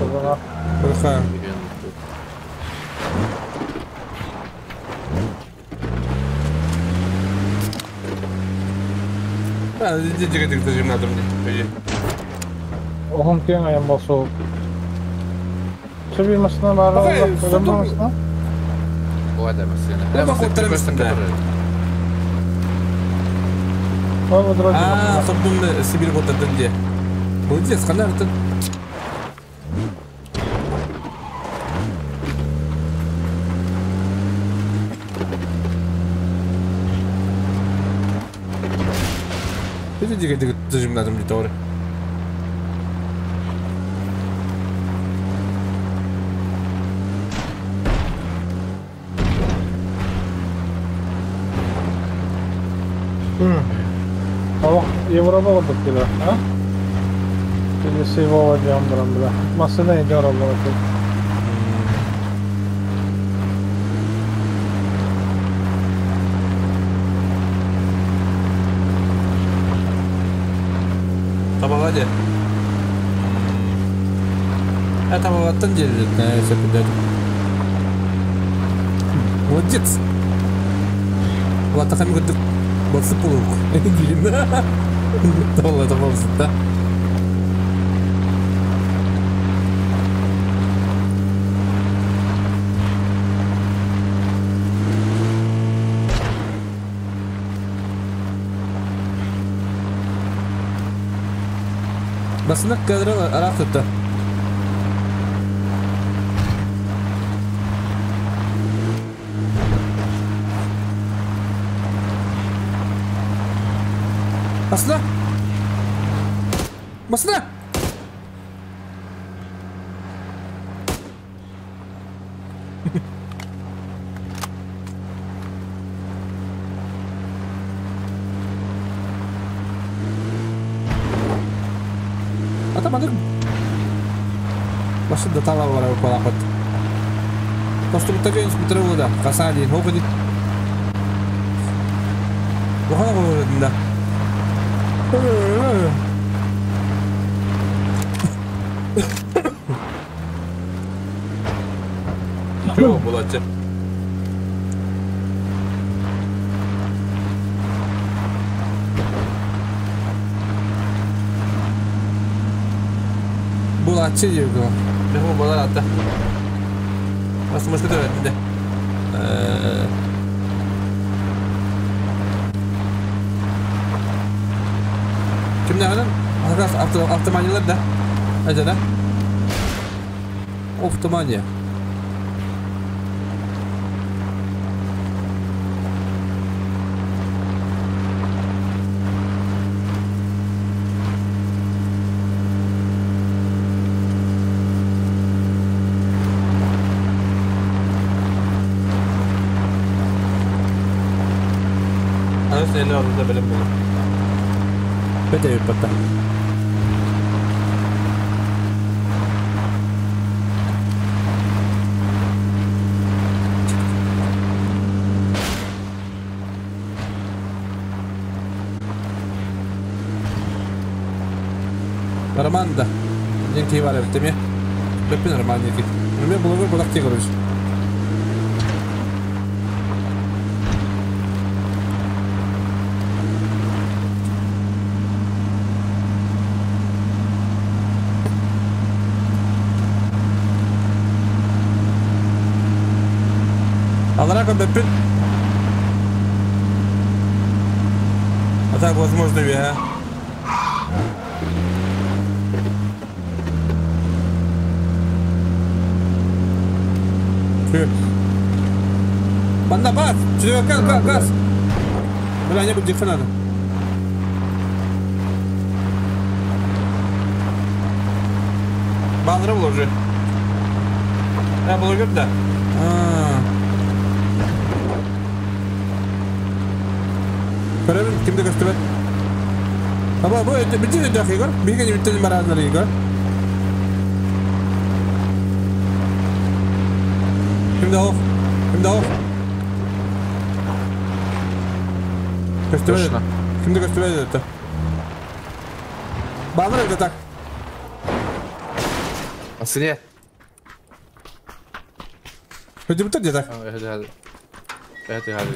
Oğlum кең аян болсу. Сөбі масына бары масына. Ода масына. А, сордун Сибирь готадын де. Молодец, қандай артын. Диге зажимнадым дите ори. Европа болдук келе, а? Келесі Вова диям барам бля. Машина идет работать. Табаладе. Это табалаттан делит, на все підет. Молодец. Ладно, хамы гыдык басы полук. Дилин. Табала табалсы, да? Басына кадры арахтыта. Басына! Басына! Атамадык. Башында тала бар балахот. Поступта инспектор да. Касали, хогди. Бухана говорит, да. Чего было тебе? Булатчы диего. Беху болар атта. Бас мышкы төбөтүндө. Кимде анан? Агас автоманиялар да. Ажа да. Автомания. Аны сeni aldı benim bunu. Бете юппата. Роман да. Ден кей бар эбит эме. Бэппин Роман диэки. Эме блогер булак дии короче. Аллара көрбөппүн. А так возможно веха. Манна бас! Четверка, газ, газ! Бля, не будет надо. Баллы уже. Да, блогер, да. Көрөбүн, кимде көстүбэт. Аба, бу бүтүн өйдөөх Егор. Биһиги бүтүн барааннар Егор. Кимде ох? Кимде ох? Көстүбэт. Кимде көстүбэт это? Баллар это так. Асыне. Көтүбүттэр дии так. Это это.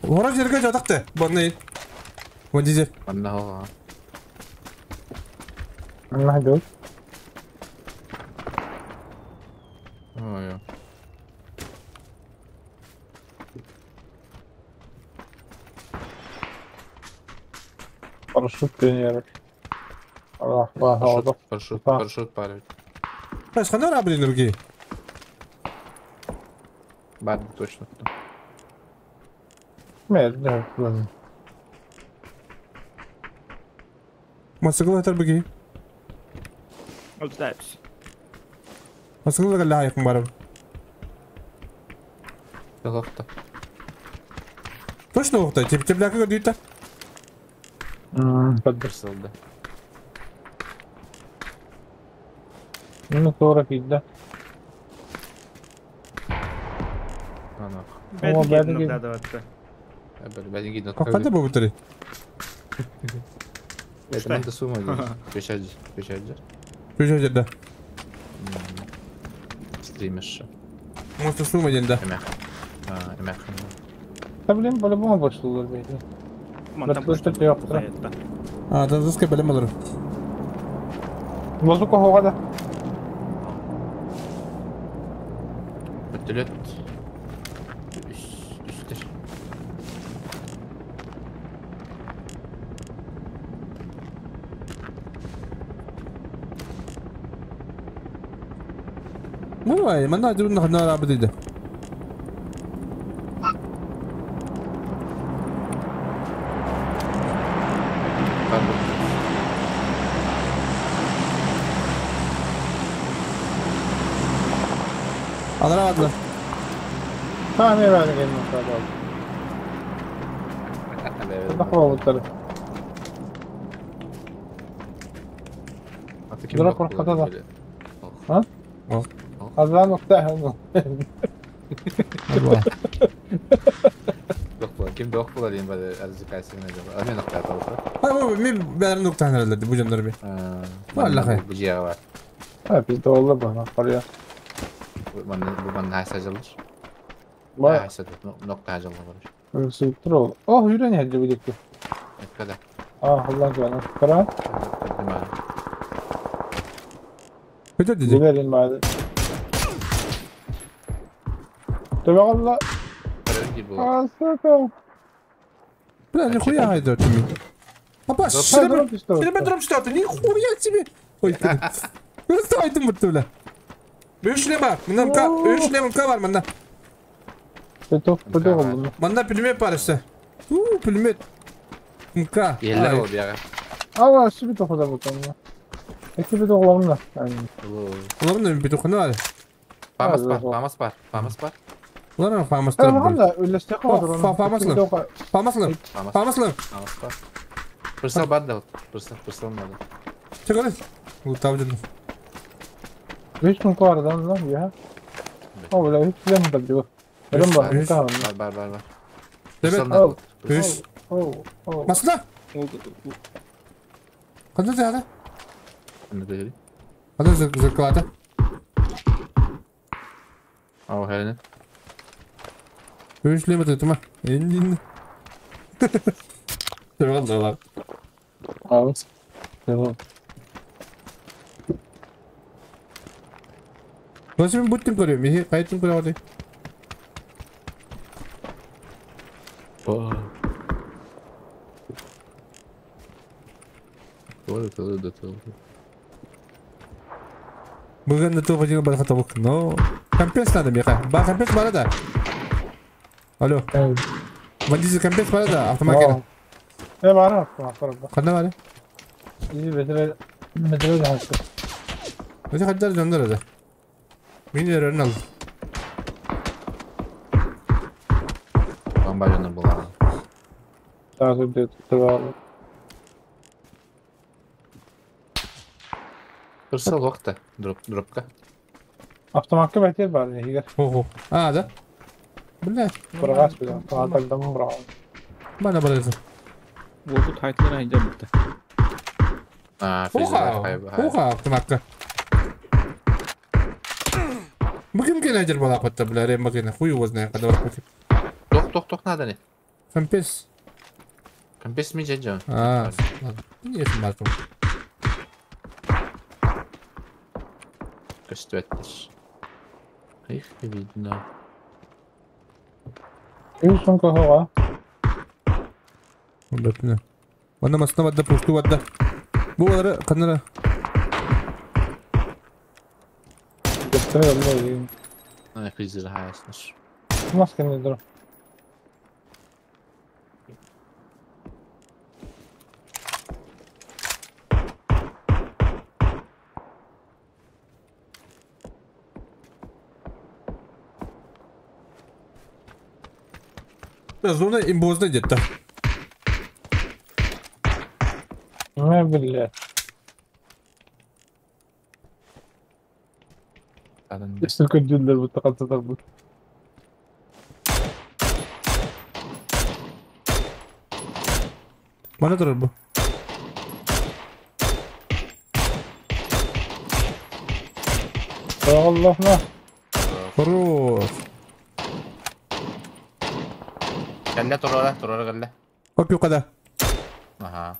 Орак жерге жатакты. Бонны. Вон дизель. Манна хоға. Манна жол. Ой. Парашют тренировок. Аллах, Парашют, парашют парень. Знаешь, хана блин, другие. Бар, точно. Нет, нет, ладно. Мотоцикл это беги. Алтайпс. Мотоцикл это ляйк барып. Лохта. Точно лохта? Тебе тебе как дүйті? Подбросил, да. Ну, 40 да. О, бәдін кейді. Қандай бұл бұтыры? Это надо сумма Печать, печать. Печать, да. Стримишь. Может, сумма день, да. Да, блин, по-любому больше лучше. А, да, заскай, блин, малыр. Воздух хоға да. Вертолет. Ну давай, мана жүрүн хана рабы дейди. Алара бардылар. Tamam, eyvallah gelin aşağıda. Bak oğulları. Дурак қорқытады. А? Азан ұқта. Ким дох була дейм бады развлекательный дела. А мен ұқта аталды. А, мен бәрін ұқта әнәлерді, бұл жандар бе. Алла Бұл жиға бар. А, бізде олы бұл, қария. Бұл манна хайса жылыр. Хайса нокта жылыр бар. Сөйтір ол. О, жүрен әді бұл екті. Өткада. А, Аллах жаны. Қара? Өте деді. Жіберін бады. Төбе қалла. А, сука. Бля, нихуя айда ты. Апа, шелеме дроп что ты, нихуя тебе. Ой, ты. Стой ты мұртты, бля. Үш лема, мында МК, үш лема МК бар мында. Мында пулемет бар işte. Уу, пулемет. МК. Еллер ол бияға. Ала, шүбі тоқыда бұтамына. Екі бір оғламына. Оғламына бір тоқына бар. Фамас бар, фамас бар, фамас бар. Улар фамас бар. Анда үлесте қалды. Фамаслы. Фамаслы. Фамаслы. Фамас бар. Пырсал бар да, пырсал, пырсал надо. Чекали. Лутав дедим. Үш мың бардан lan ya. О, бля, үш лем бар диyor. Ölüm бар, Бар, бар, бар, бар. Үш. О, о. Масла. Қандай тағады? Аны зеркалата. Ау, хәріне. Үшлеме тытыма. Эндин. Тұрған дала. Ауыз. Tamam. Nasıl bir buttun görüyorum? İyi, kayıttın görüyorum. Bugün de tuğbacını bana tabuk. No. Компенс надо, Миха. Ба, компенс бара да. Алло. Вандизи компенс бара да, автомат. Ne var автомат бар. Қанда бар? İyi bedre bedre de hakkı. Öte kadar canlar da. Mini öğren al. Бомба жонор була. Daha da tutup Кырсал вакта дроп дропка. Автоматка бәтер бар егер. Ого. А, да? Бля. Бұрғас бля. Автоматтан бұрға. Бана барасың. Oldu taytlara hijab bitti. А, Оха. Оха автоматка. Bu kim gelecek bana patta бля, рем макина. Хуй его знает, когда бар Тох тох тох надо не. Компенс. Компенс ми жа. А, ладно. Не смартом. Көстөттөр. Их видно. Юсон кохоға. Бөтүнө. Онда масына бадда, пусту бадда. Бу балары канара. Götürüyorum. Ай, фризер хаясныш. Maskeni dur. Зона имбозна где-то. Не, блядь. Üstün köndüller bu takıntılar bu. Bana durur bu. Allah Allah. Хорош. Кәллә турара, турара кәллә. Оп юқада. Аха.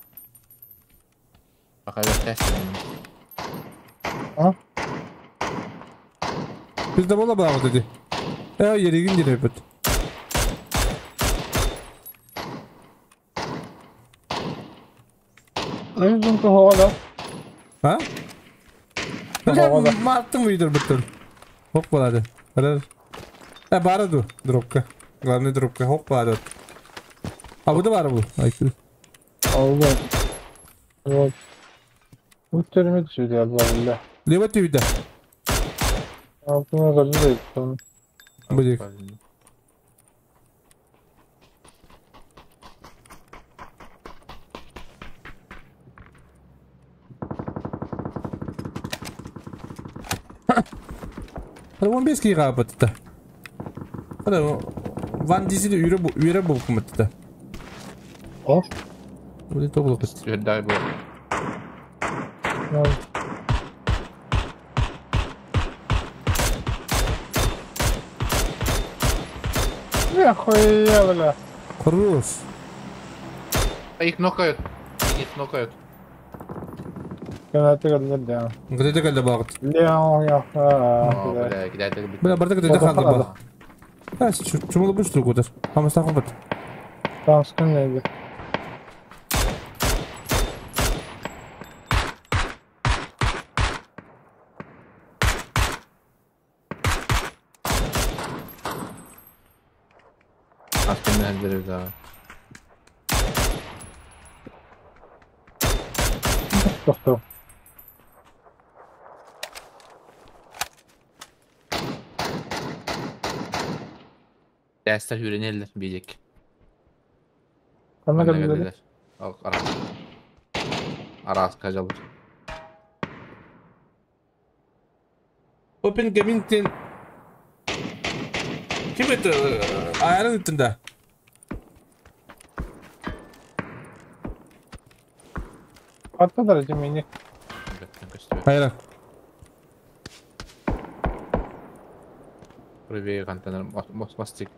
Пока вертәс. А? Bizde bola bağlı dedi. Yerigin dire bit. Yüzün кохоға Ha? Мартын выйдер бітір. Хоп болады. Бары ду, дропка. Главный дропка хоп болады. А bu da var bu. Aykırı. Allah. Вот. Үттеріме түседі Allah billah. Лево түйді. Altına kaldı da tamam. Bu değil. Hadi 15 kişi kapattı. Hadi Van dizili üyre bu kumattı. Of. Bu da bu kız. Дай bu. Я хуя, бля. Хорош. Их нокают. Их нокают. Граната geldi ya. Granata geldi bağıt. Ya ya. Бля, кидайте. Бля, барда граната қалды ба. Ha, чумалы бұш тұр көтер. Хамас тақы бит. Tamam sıkın neydi? Aslında daha. Doktor. Dersler öğrenirler bilecek. Kanna geldiler. Aras. Aras kacalı. Open Gaming'den Kim etti? Ayarın üstünde. Hatta derece mini. Хайра. Правее контейнер мостик.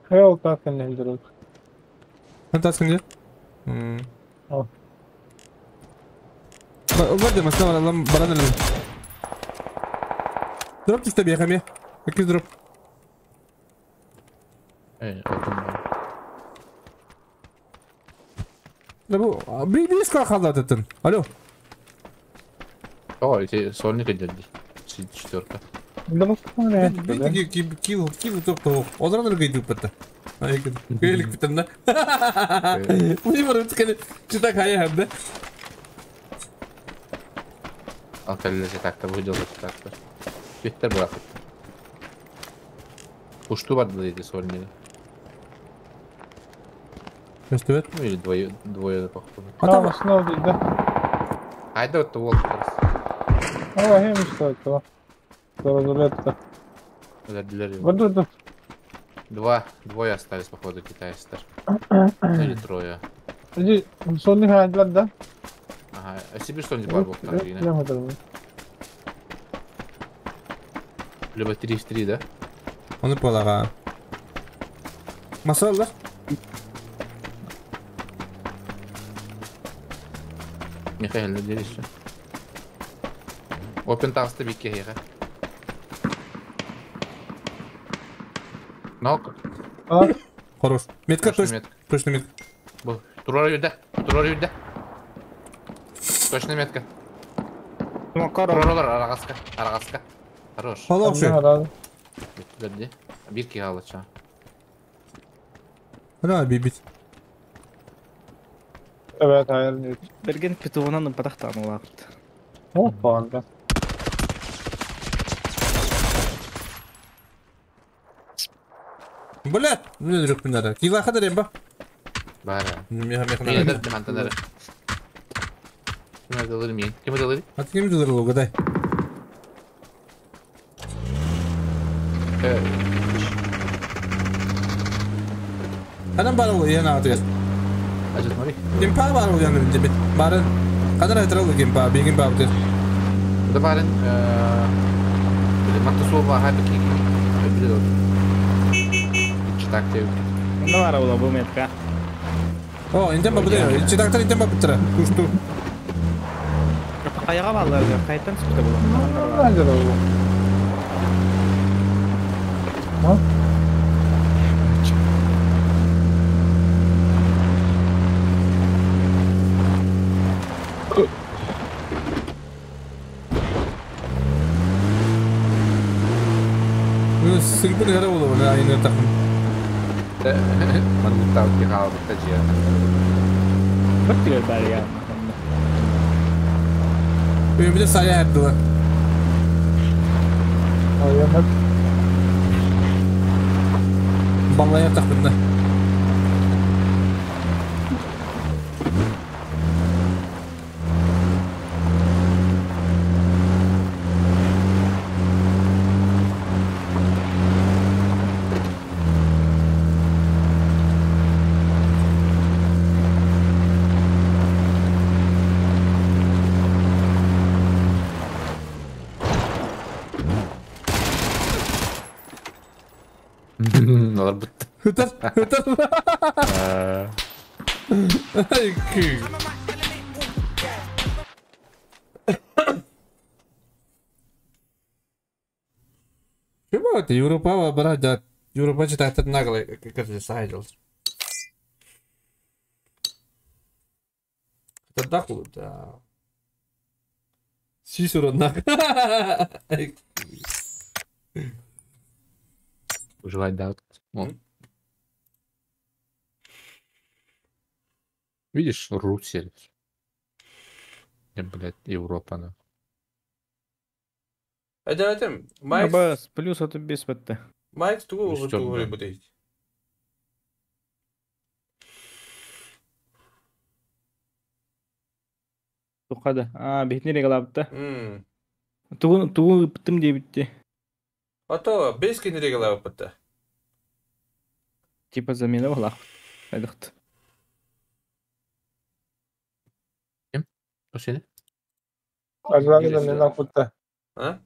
Хел так не друг. Хантас кэнде? Вроде машина баран баран элем. Дроп түстэ биэхэ эмиэ. Иккис дроп. Да бу би би ска халлатытын. Алло. О, эти сольник идет. Четверка. Да бу Би кил кил топ топ. Оларан элге идүп бетте. Айгын. Көлік бітім да. Уй бар өткені читак хая хәмді. Алкалилер так-то выделал так-то. Беттер бырахыт. Пушту бар дейdi сольник. Көстөбөт. Ну или двое, двое походу. А там основа да. Айда вот волк раз. О, хем что это? Разолетто. Вот тут. Два, двое остались, походу, китайцы. Ну или трое. Иди, сонник хайдлар да? Ага, а себе что-нибудь бар был там, Либо 3 в 3, да? Оны полага. Масалар. Михаил, надеюсь. Опен таста бике хера. Нок. Хорош. Метка точно. Точно метка. Был. Турар юда. Турар юда. Точно метка. Турарлар арагаска. Арагаска. Хорош. Хорош. Битти. Bir ki alacağım. Hadi bit. Evet, hayır. Берген петуғынан патақтан олақыт. Опа, да. Блядь, ну не надо. Кила хадar ба? Бара. Меха меха. Мен de мантанары. Ким alır mıyım? Ким alır? At kim alır угадай. Анам бар ол яна атыр. Ажыт мори. Кимпа бар ол яны бит. Барын. Кадар айтыр кимпа, бигин ба бит. Да барын Биле матты суу ба хайпы ки. Биле. Читак те. Ну бара ол бу метка. О, интен ба бит. Читактар интен ба биттер. Кушту. Каяга баллар, кайттан чыкты бул. Nerede bu? Ha? Сыгбын гара болу, айны тахын. Ман тау ки хал тажия. Бит бар я. Bir de saya yaptılar. Ayağına Баллая тахын. Алар бітті. Hıtır, hıtır. Ay kı. Kim это? Европа брат, Европа читает нагло, как это сайдл. Это даху, да. Сисура нах. Желать да. Видишь, Русь. Блядь, Европа, на. Эдем, Майкс. Бас, плюс это без бітті. Майкс тугу тугу будет. Тухада. А, бетіне регалапты. Тугу тугу бітім деп бітті. А то бес кені регалап бітті. Типа замена болақ. Айдықты. Ким? Сені? Аржак замена кутта. А?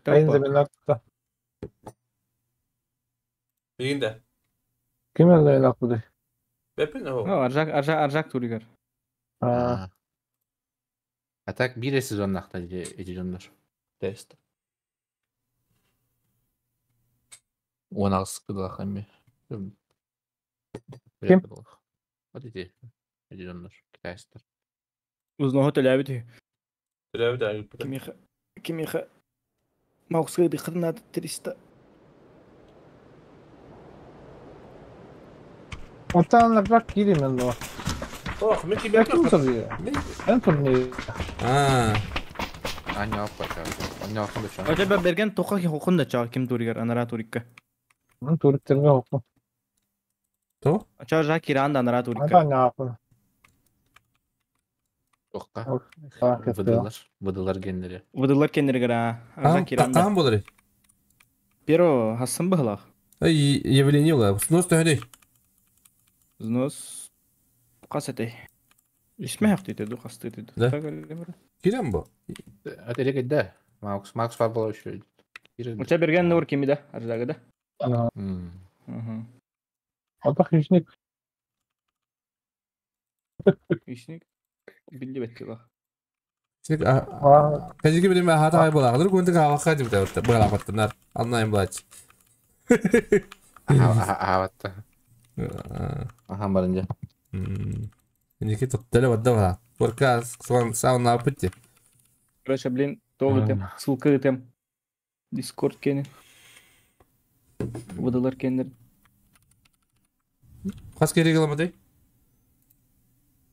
Айын замена кутта. Билигин да. Ким замена кутта? Бэппин оһо. Ну, Аржак, Аржак, Аржак туригар. А. А так биир сезоннахта эти дьоннор. Тест. Он алыс кыдалах эми. Ким? Вот эти дьоннор, китайстар. Узноһу төлөөбүт үһү. Төлөөбүт айыппыта. Кимиэхэ кимиэхэ Мауска дыххытын 300. Оттон Аржак киирим но. Ох, мен Я ким турнир? Эн турнир. А. Аня аппа. Аня аппа да чаа. Оча берген тоқа хохун да чаа ким туригар анара турикка. Мен туриктерге хокку. То? Оча Аржак киран да анара турикка. Аня аппа. Тоққа. Выдылар. Выдылар геннери. Выдылар кеннергер а. Аржак киран да. Там болар. Первого хассын быһылах. Ай, явление было. Снос төһөдүй. Взнос қас этэй. Исме хактыйты ду хастыйты. Да. Кирем бу. А ты да. Макс, Макс бар была еще. Оча берген нур кими да Аржагы да. Мгм. Ата хищник. Хищник. Билли бетти ба. Кажеки билим хата хай була. Кадыр күнтүк хавакка дип да була баттынар. Аннайым булач. Ахаватта. Ахан барынжа. Ники тоттеле бадда бала. Порка саун апытти. Короче, блин, то тем, ссылка тем. Дискорд кени. Выдалар кеннер. Кас керек аламадай?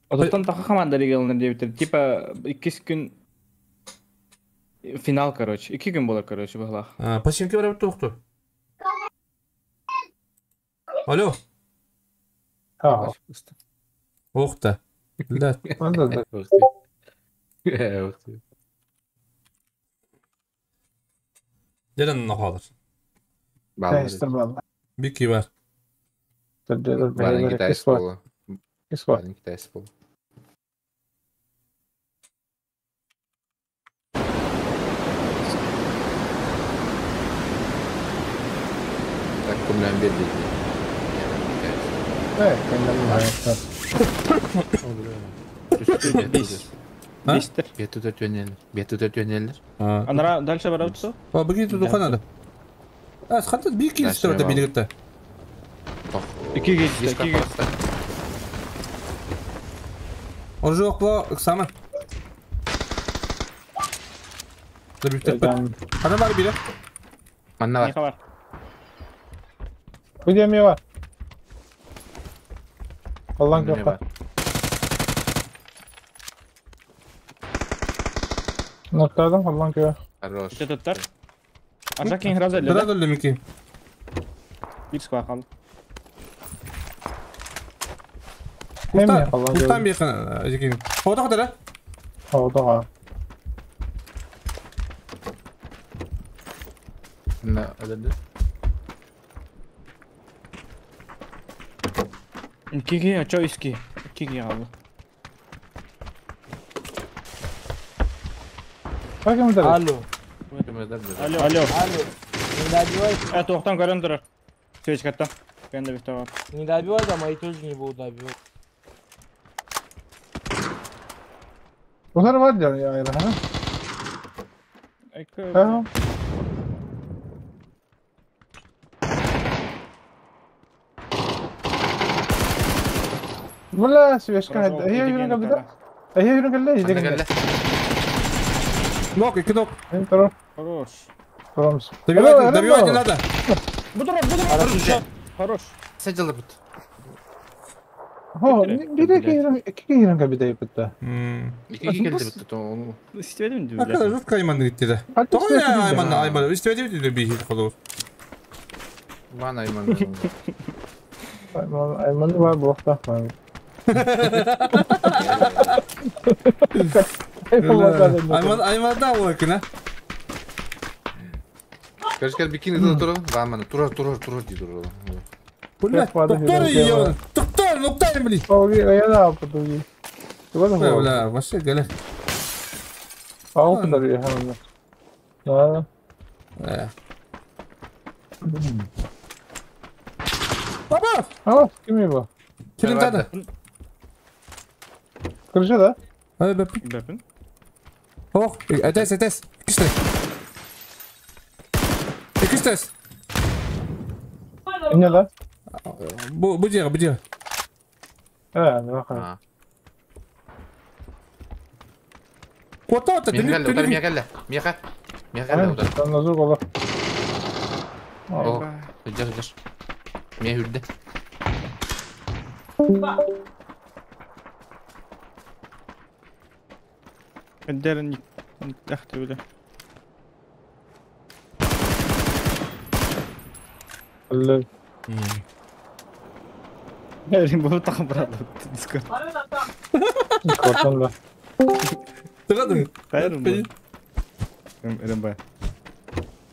Ототтон таха команда регионалар деп Типа, икки күн финал, короче. Икки күн болар, короче, бахлах. А, починки барып тоқту. Алло. А. Охта. Да. Дерен нахалар. Бики бар. Барин китайс болу. Барин китайс болу. Так, кумлян берди. Бестер. Бету төнелер. Бету төнелер. Анара дальше барабытсо? А, бики ту ханада. А, хатта бики истерде билигитте. Ики гейсте, ики гейсте. Оржу окла ыксама. Хана бар бире. Манна бар. Где мева? Аллаң жоққа. Ноктадым, Аллаң көе. Хорош. Тоттар. Аржак ең разы әлі. Раз әлі меки. Bir сква қалды. Куртан бейқін, жекен. Ода қадар, а? Одаға. На, әлі. Икиге, ача иски. Икиге қалды. Алло. Алло. Алло. Не добивай. Это оқтан көрін тұрар. Свечкаттан. Мен де бifte бар. Не добивай, да мои тоже не будут добивать. Bunlar var diyor ya ayrı ha. Ha. Бля, свечка. هي يورن قبل ده. هي يورن قبل ده. Нок, iki нок. Хорош. Хорош. Добивать, добивать не надо. Будурар, будурар. Хорош. Сәҗәле бит. О, bir iki kere قبل ده bitti. İki geldi bitti то onu. İstemedim diyor. Arkadaş rus kaymanı gitti de. Doğru ya ayman ayman. İstemedim diyor bir şey olur. Van ayman. Ayman ayman var bu hafta. Ayman ayman da o ekine. Короче, бикини да тура, вамана, тура, тура, тура, ди тура. Бля, доктор ее, доктор, доктор, блин. О, я да, подуги. Бля, вообще, галя. А o kadar ya hemen. Да. Баба! А, ким его? Кирин тады. Крыша, да? Ай, бэп. Бэпин. Ох, этес, этес. Киште. Киштес. Не, да? Бу дьиэ, бу дьиэ. А, Куота, Миэхэ удар, миэхэ кэллэ. Миэхэ. Миэхэ кэллэ удар. Там назу гола. О, идешь, идешь. Миэхэ үрдэ. Эддерин тахты бile. Алле. Эрин бу тахын брат. Дискорд. Дискордтан да. Тыгадың. Кайрым бу. Эрин бай.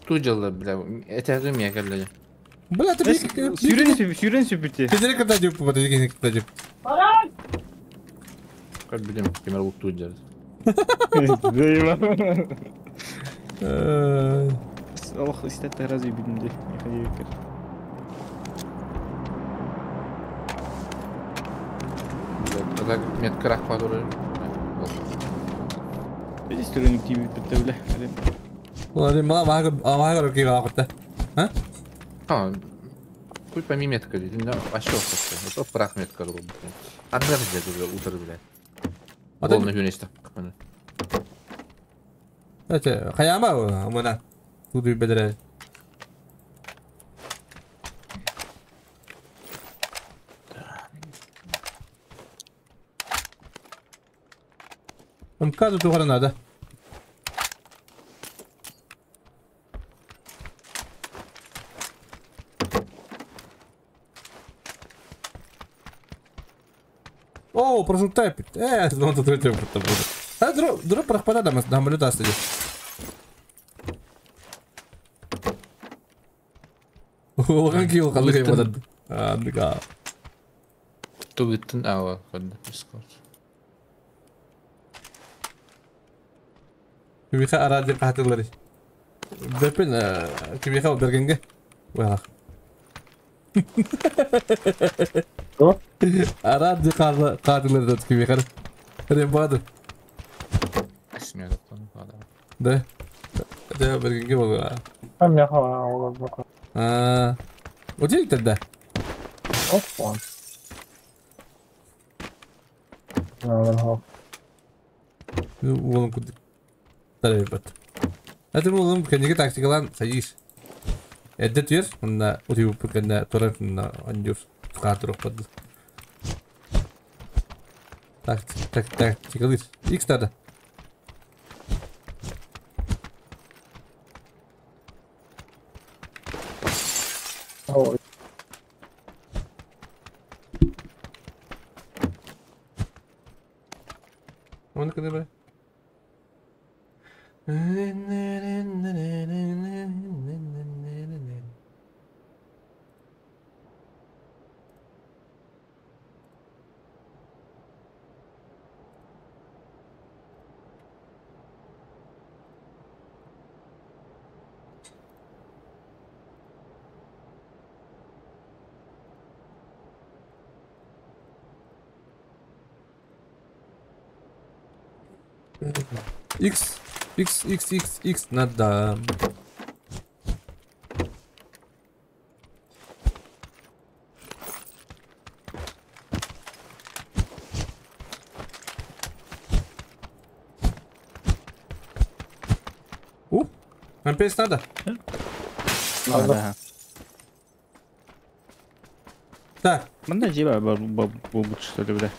Ту жылы, бля, этәгім миэхэ кэллэ. Бля, ты Сүүрэн сүүрэн сүпүтэ. Кедерек ката деп, вот эти ката деп. Как билем, кемер лук ту жылы. Аллах истәтте разве бидим де. Миэхэ дебекер. Это метка рах падуры. Здесь түрөнүк тийбит битте биле. Ладно, мала мага мага руки гала А? А, хуй пойми метка, да, вообще вот прах метка был. Одна блядь, уже утро, блядь. Полный юниста. Это, хаяма, амына. Тут и бедре. МК тут надо. О, прожутай. Ну тут это будет. А дроп, дроп прохпада да, нам блюда остались. Улахан киил қалды кей бодад. Андыга. Тугыттын ава, кодда, Дискорд. Кибиха аради катылары. Бепин кибиха бергенге. Уах. Аради катылары да кибиха. Рембады. Да. Да, бергенге болду. Там я хава. А, вот тогда. Опа. Уолом куда? Тарабат. Это уолом книга тактикалан садись. Это твер, на утюг на торрент на андюр катру под. Так, так, тактикалыс. Икс надо. Он когда бы. X, X, X, X, X, надо. У, МПС надо? Надо. Так. Манна же бу что ли, бля.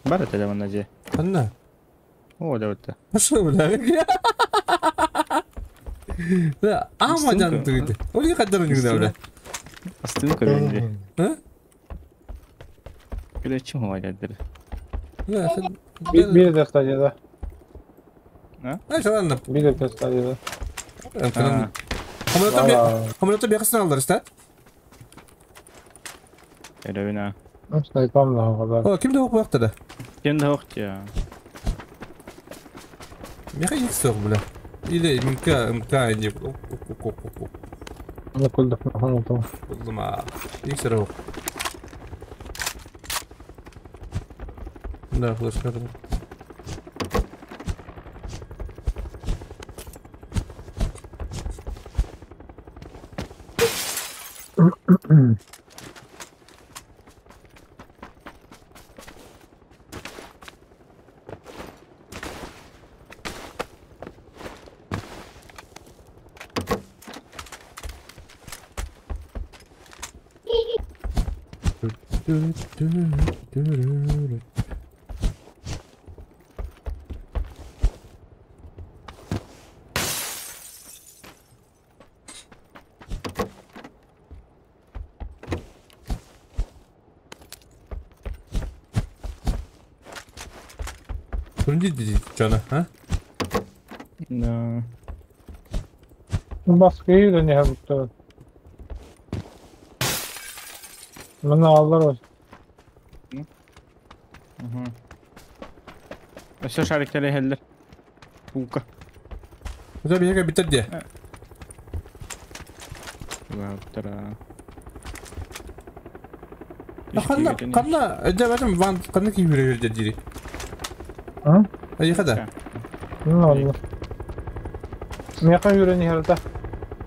Бар это манна же. Манна. О, да вот. Пошел, бля. Да, а мадян ты. Оли кадр не бля. Астын көрөндү. А? Бля, чем говорят, да? Бир де стадия, да. А? А, ладно. Бир де стадия, да. Хамлета бияқсын алдар, иста? Эребина. Снайпам да. О, кимде окуп бакты да? Кимде окты я. Меха их сох, бля. Или МК, МК, не. Аны көлдөх махан Булдум а. Их сырок. Да, флешка. Чана, а? Да. Baskıyı da ne yaptı? Мына аллар var. Угу. Өссө шариктары иһэллэр. Ука. Уже биһиги бүтэр дии. Лаптара. Ханна, ханна, эдэ ван ханна ки хүрэ дири. А? Айха да. Ну ладно. Меха хүрэ не херда.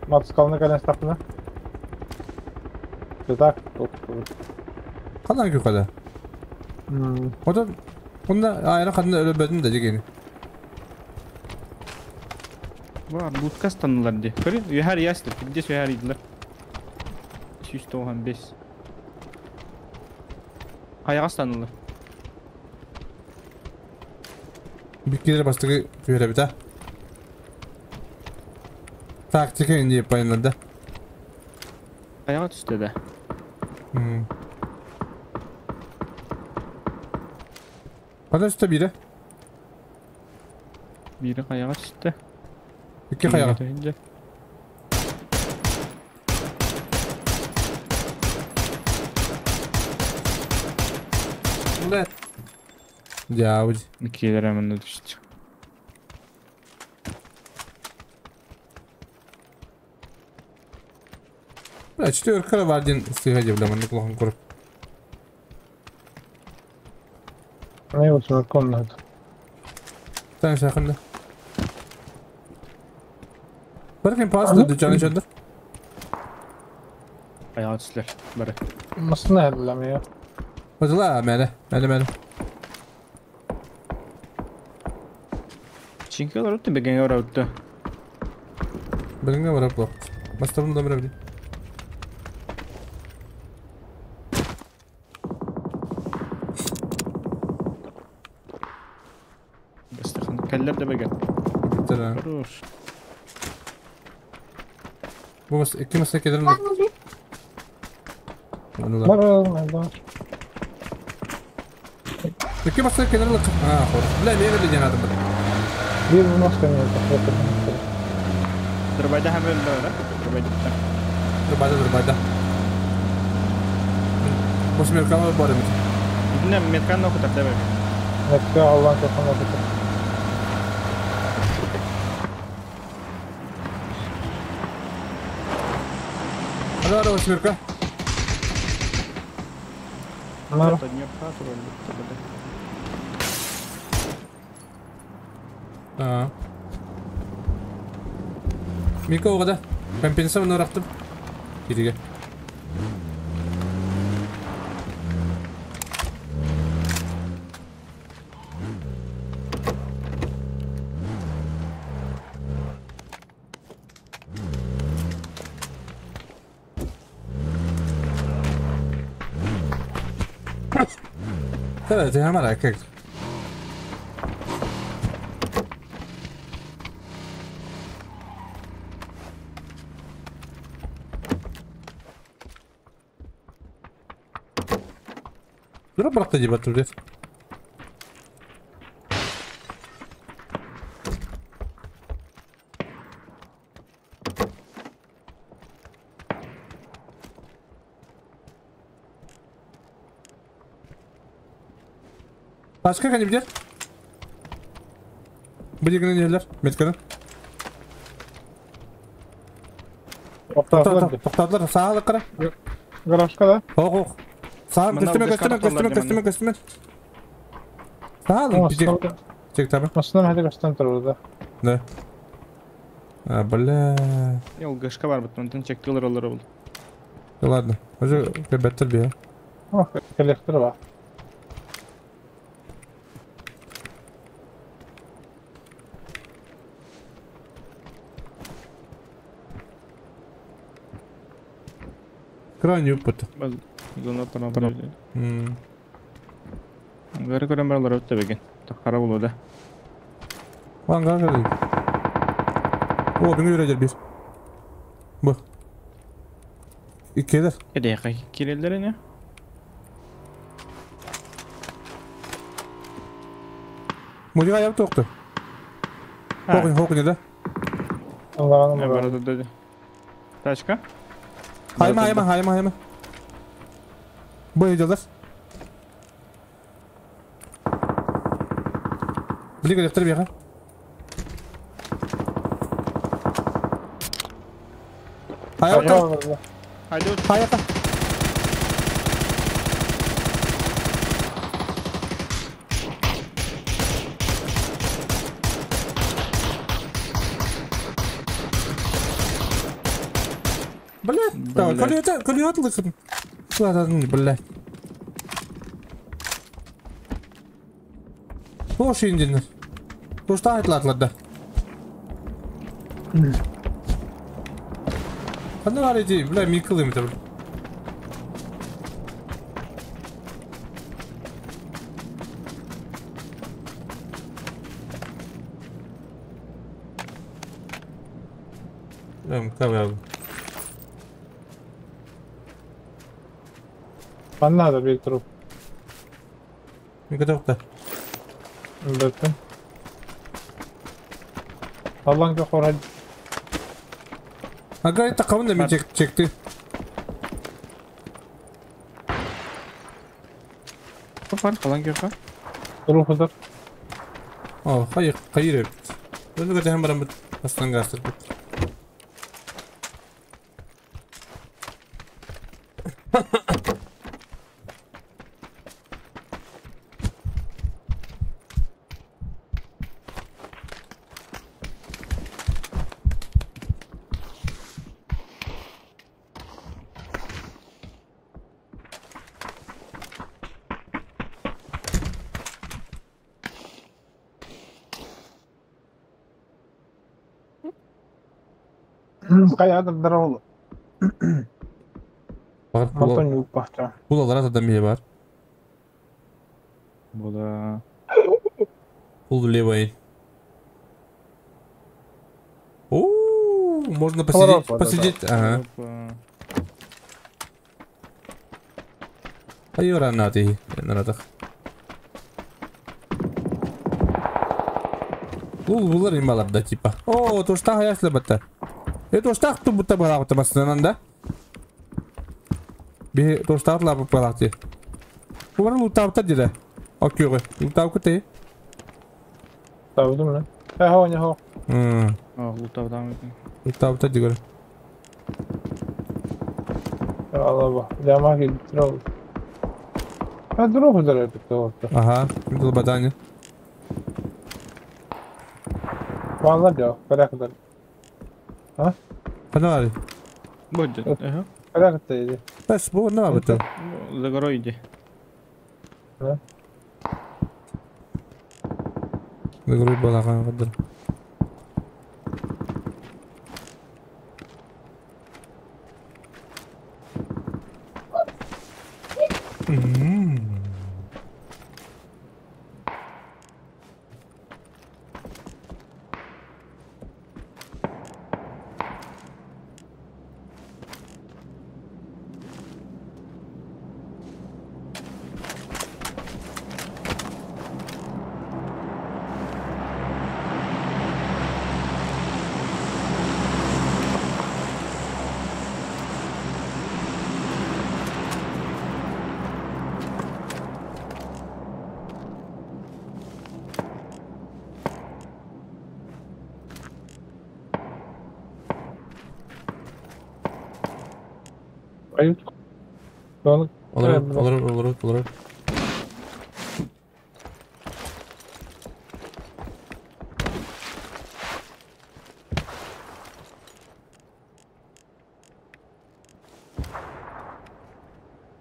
Матскалны кален стапына. Так, Ханна ки када. Ода Онда айра ханна өлөбөдүн да дигени. Бар, будка станылар ди. Көрі, үйәр ястыр, пиздец үйәр иділер. 195. Қаяға станылар. Биккелер бастыгы түһэрэ бит, а? Тактика инди пайнада. Қаяға түсті да. Қада түсті бири? Бири қаяға түсті. Икки қаяға. Бля. Дяуди. Иккилер әмінді түсті. Бля, четверка var один сыгадя, бля, мы неплохо курп. Не вот на комнату. Там шахында. Баркин пас да жаны жандыр. Қаяға түстілер. Бәрі. Масына хәлләм я. Базла, мәле, мәле, мәле. Чинки олар өтті, бігенге ора өтті. Бігенге ора блок. Бастабын да біре біле. Бастахан, кәллер де біген. Бітті, Хорош. Bu mas iki masaya kederim. Бар, бар. İki masaya kederim. Ha, хорош. Бля, мен де жанадым. Bir маска не так. Дұрбайда хәм өлді, да? Дұрбайда. Дұрбайда, дұрбайда. Бос меркама бар емет. Итинне метканы оқытар да бәк. Метка Аллаһ тоқсан оқытар. Alo, alo, восьмерка. Нар. А. Мика оғада. Компенсация орақтым. Кедеге. Evet, hemen erkek. Dur bırak da cibat dur. Başka kaç bilir? Бу дигинен иһэллэр. Метканы. Тоқтадылар, саалык кара. Гаражка да? Ох, ох. Саал, көстүмэ, көстүмэ, көстүмэ, көстүмэ, көстүмэ. Саал, чек таба. Машина хәтер көстөн турар да. Да. А, бля. Я ЛГшка бар бит, онтон чектилер олар ол. Ладно, уже кебеттер бия. Ох, коллектор бар. Крайний опыт. Зона тарабы. Гары көрөн бар олар өттө беген. Тахара болу да. Ванга гары. О, бин үйрәдер бир. Бу. Иккелер. Эде кай кирелдер эне? Мудига яп тоқты. Хокын, хокын да. Аллаһым. Бар Тачка? Хайма, хайма, хайма, хайма. Бу идёлар. Блин, электр бега. Хайма. Хайма. Блядь, давай, колет лыхын. Ладно, блядь. Тош индин. Тош тайтлатлар да. Ханна бар иди, бля, микылым это, бля. Бля, Манна да bir труп. Не готов-то. Беттим. Аллаң хорай. Ага, это кавын да мен чекти. Бар, калан кеха. Труп. О, хайыр, хайыр. Өзү көтө барам бит. Астан гастыр бит. Каядыр ол. Бар, Антон юк бахча. Бул алар адам бар. Була. Пул левый. О, можно посидеть, посидеть. Ага. Айора нати, наратах. Бул булар ималар да типа. О, то что ясли батта. Это что так будто была вот басынан да? Би то что лапы палати. Булар лутап та диде. Окей, лутап кute. Табдым lan. Ha ha ne ha. А, лутап там. Лутап та дигер. Allah bak. Жама келтире. Ha drop eder бит. Ага, был бадани. Vallahi ya, bırak. Ha? Панавали. Будет. Ага. Bırak da Бес, бу не бабыты. За горой иди. Да. За горой балаган кадыр. Айып. Оны Олорор, олорор, олорор, олорор.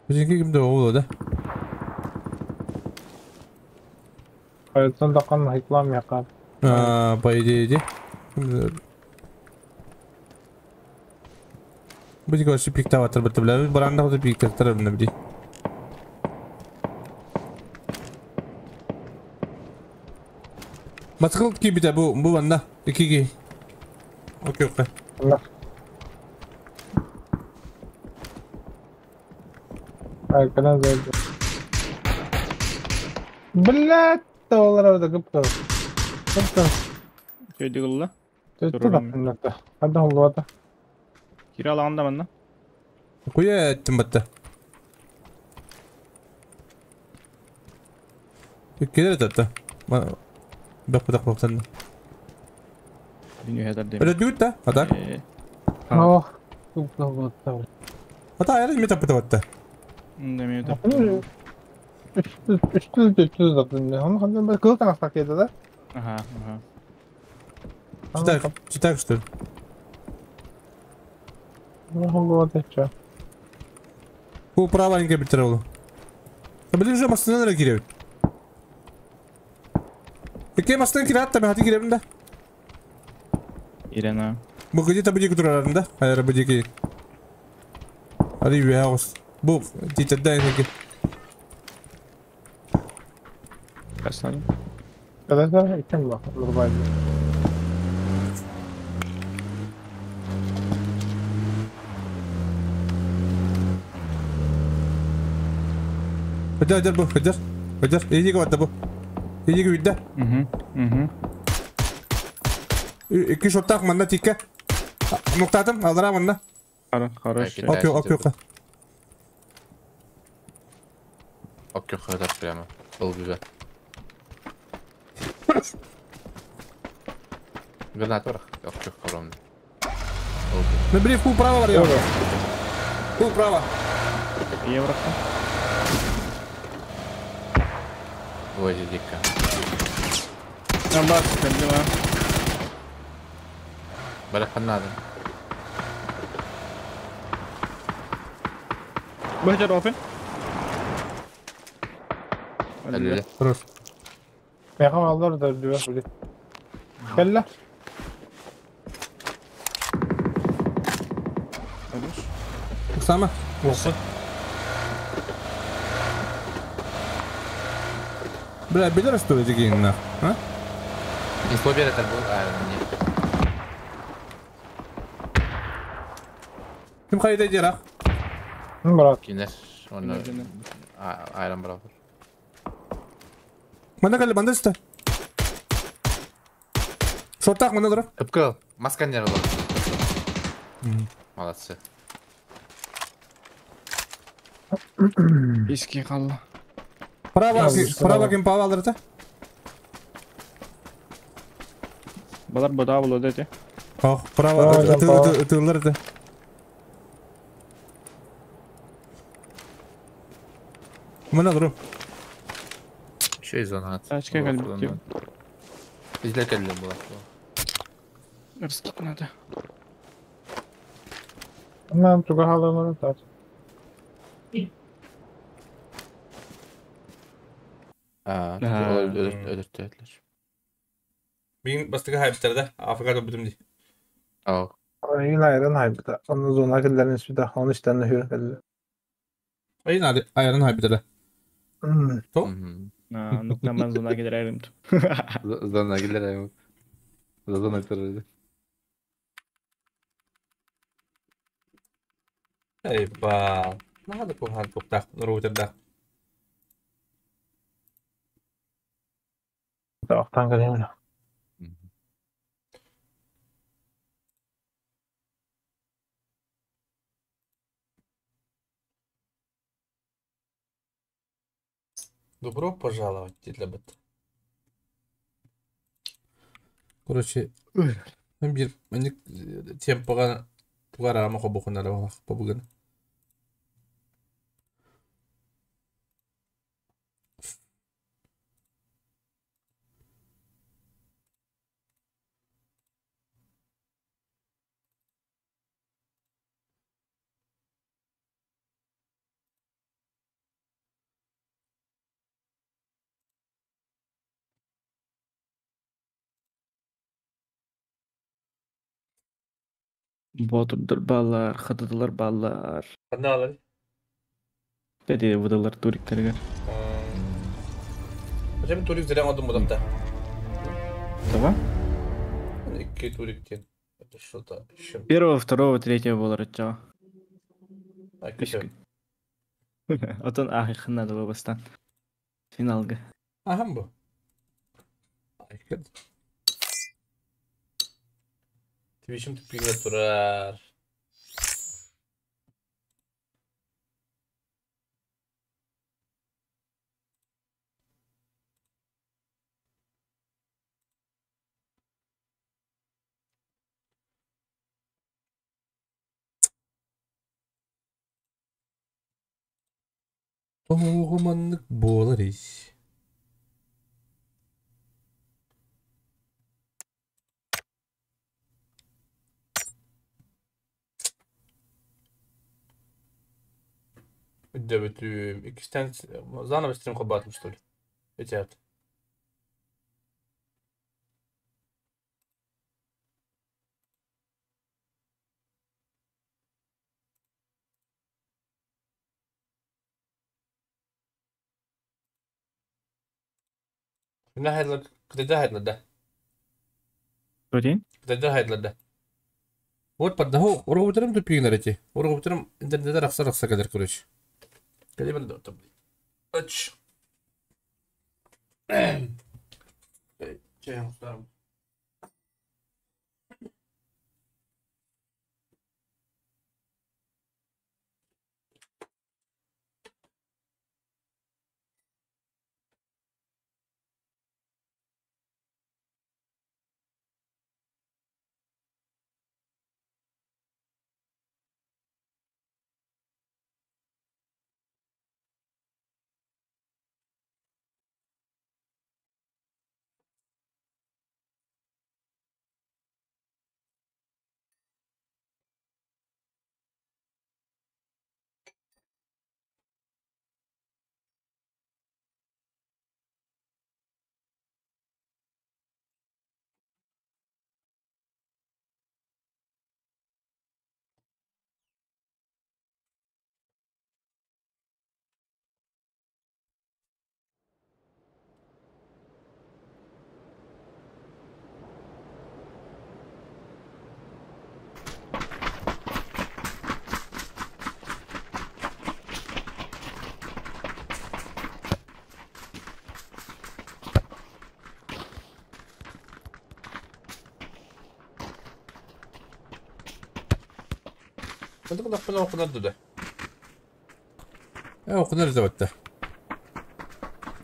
Bizimki kimde oğlu da? Hayattan da hiklam yakar. А, по идее, иди. Бу короче пиктаватыр бітті білә. Баранда ходы пиктаттар білі білі. Батқыл ки бите бу бу ванда. Ики ки. Окей, окей. Arkadan zor. Блядь, олар orada kıpkırmızı. Kıpkırmızı. Köydü kıllı. Tuttu da fırlattı. Hadi oldu hadi. Kiralandı benden. Kuya ettim bitti. Gelir tatta. Bak bak bak sen. Dünya heder demiş. Öyle düğüt de. Hata. Oh. Kıpkırmızı. Hata ayarı mi tapıtı battı. Demiyor da. 300 300 da Onu kadar böyle kılı tanışsak yedi de. Aha aha. Читак, читак что ли? Ну, вот это. Bu права не битер oldu. Bilin şu masasına nereye giriyor? Peki masasına giriyor hatta ben hadi girelim de. İrena. Bu gece tabii ki durarında. Hayır bu gece. Hadi bir house. Bu titeden ki. Kaç tane? Kadar ikem bak. Normal. Hadi hadi bu hadi. Hadi iyi ki bu. İyi ki bitti. İki şortak manda tikke. Noktadım aldıra manda. Хорошо. Окей, окей, окей. Окей, kadar прямо. Был güzel. Гранат var. Окей, огромный. Набери в право var ya. Пул право. Евро. Ой, дико. Там бас, дела. Бля, надо. Бахтер open. Хорош. Mega alır da diyor böyle. Gel lan. Sama. Бля, бедер что ли такие на? А? Не слабее это был, а нет. Kim kayıt ediyor ha? Bırak. Kimler? Onu ayran bırak. Bana geldi, bana işte. Şortak bana dur. Кыпкыл, маска не было. Молодцы. Eski kaldı. Право, право kim pava alır da? Balar bada bulu dedi. Oh, право, ıtırlar da. Bana dur. Еще и зона. Açka geldi. Bizler geldi bu. Rızkı надо. Tamam, tuga halamını tat. Aa, öldürttüler. Benim bastığı haybitlerde Afrika'da buldum diye. Oh. Yine ayran haybita. Onun zona killerin ismi de onun işten hür kelli. Yine ayran haybitler. To? Noktan ben zona gelir ayrım. Zona gelir ayrım. Zona gelir. Eyvah. Ne kadar kohan toptak, routerda. Taqtan geleyim. Добро пожаловать, Дилабет. Короче, bir темпаға туғара ама қобықын әлі балақ бұгін. Боотурдар бааллар, хататылар бааллар. Ханна бааллар? Дэди выдалар туриктарыгар. Зачем турик зря оҥордум будахта? Того? Икки турик диэн. Это что-то еще. Первого, второго, третьего буолар оччоҕо. Үс Отон аахыххын наада бастаан. Финалга. Ахам бу. Твичим тупиҥҥа турар. Тоҕо маннык буолар ис? Үрдөөбүтүм. Иккистээн заново стрим холбоотум что ли? Этиэт. Кытайда Один? Кытайда хайдыларда. Вот поддаһу уругубутарым тупигнар эти. Уругубутарым интернеттер ахсар ахса кэлэр короче. Кэлибин да Ач. Чэйм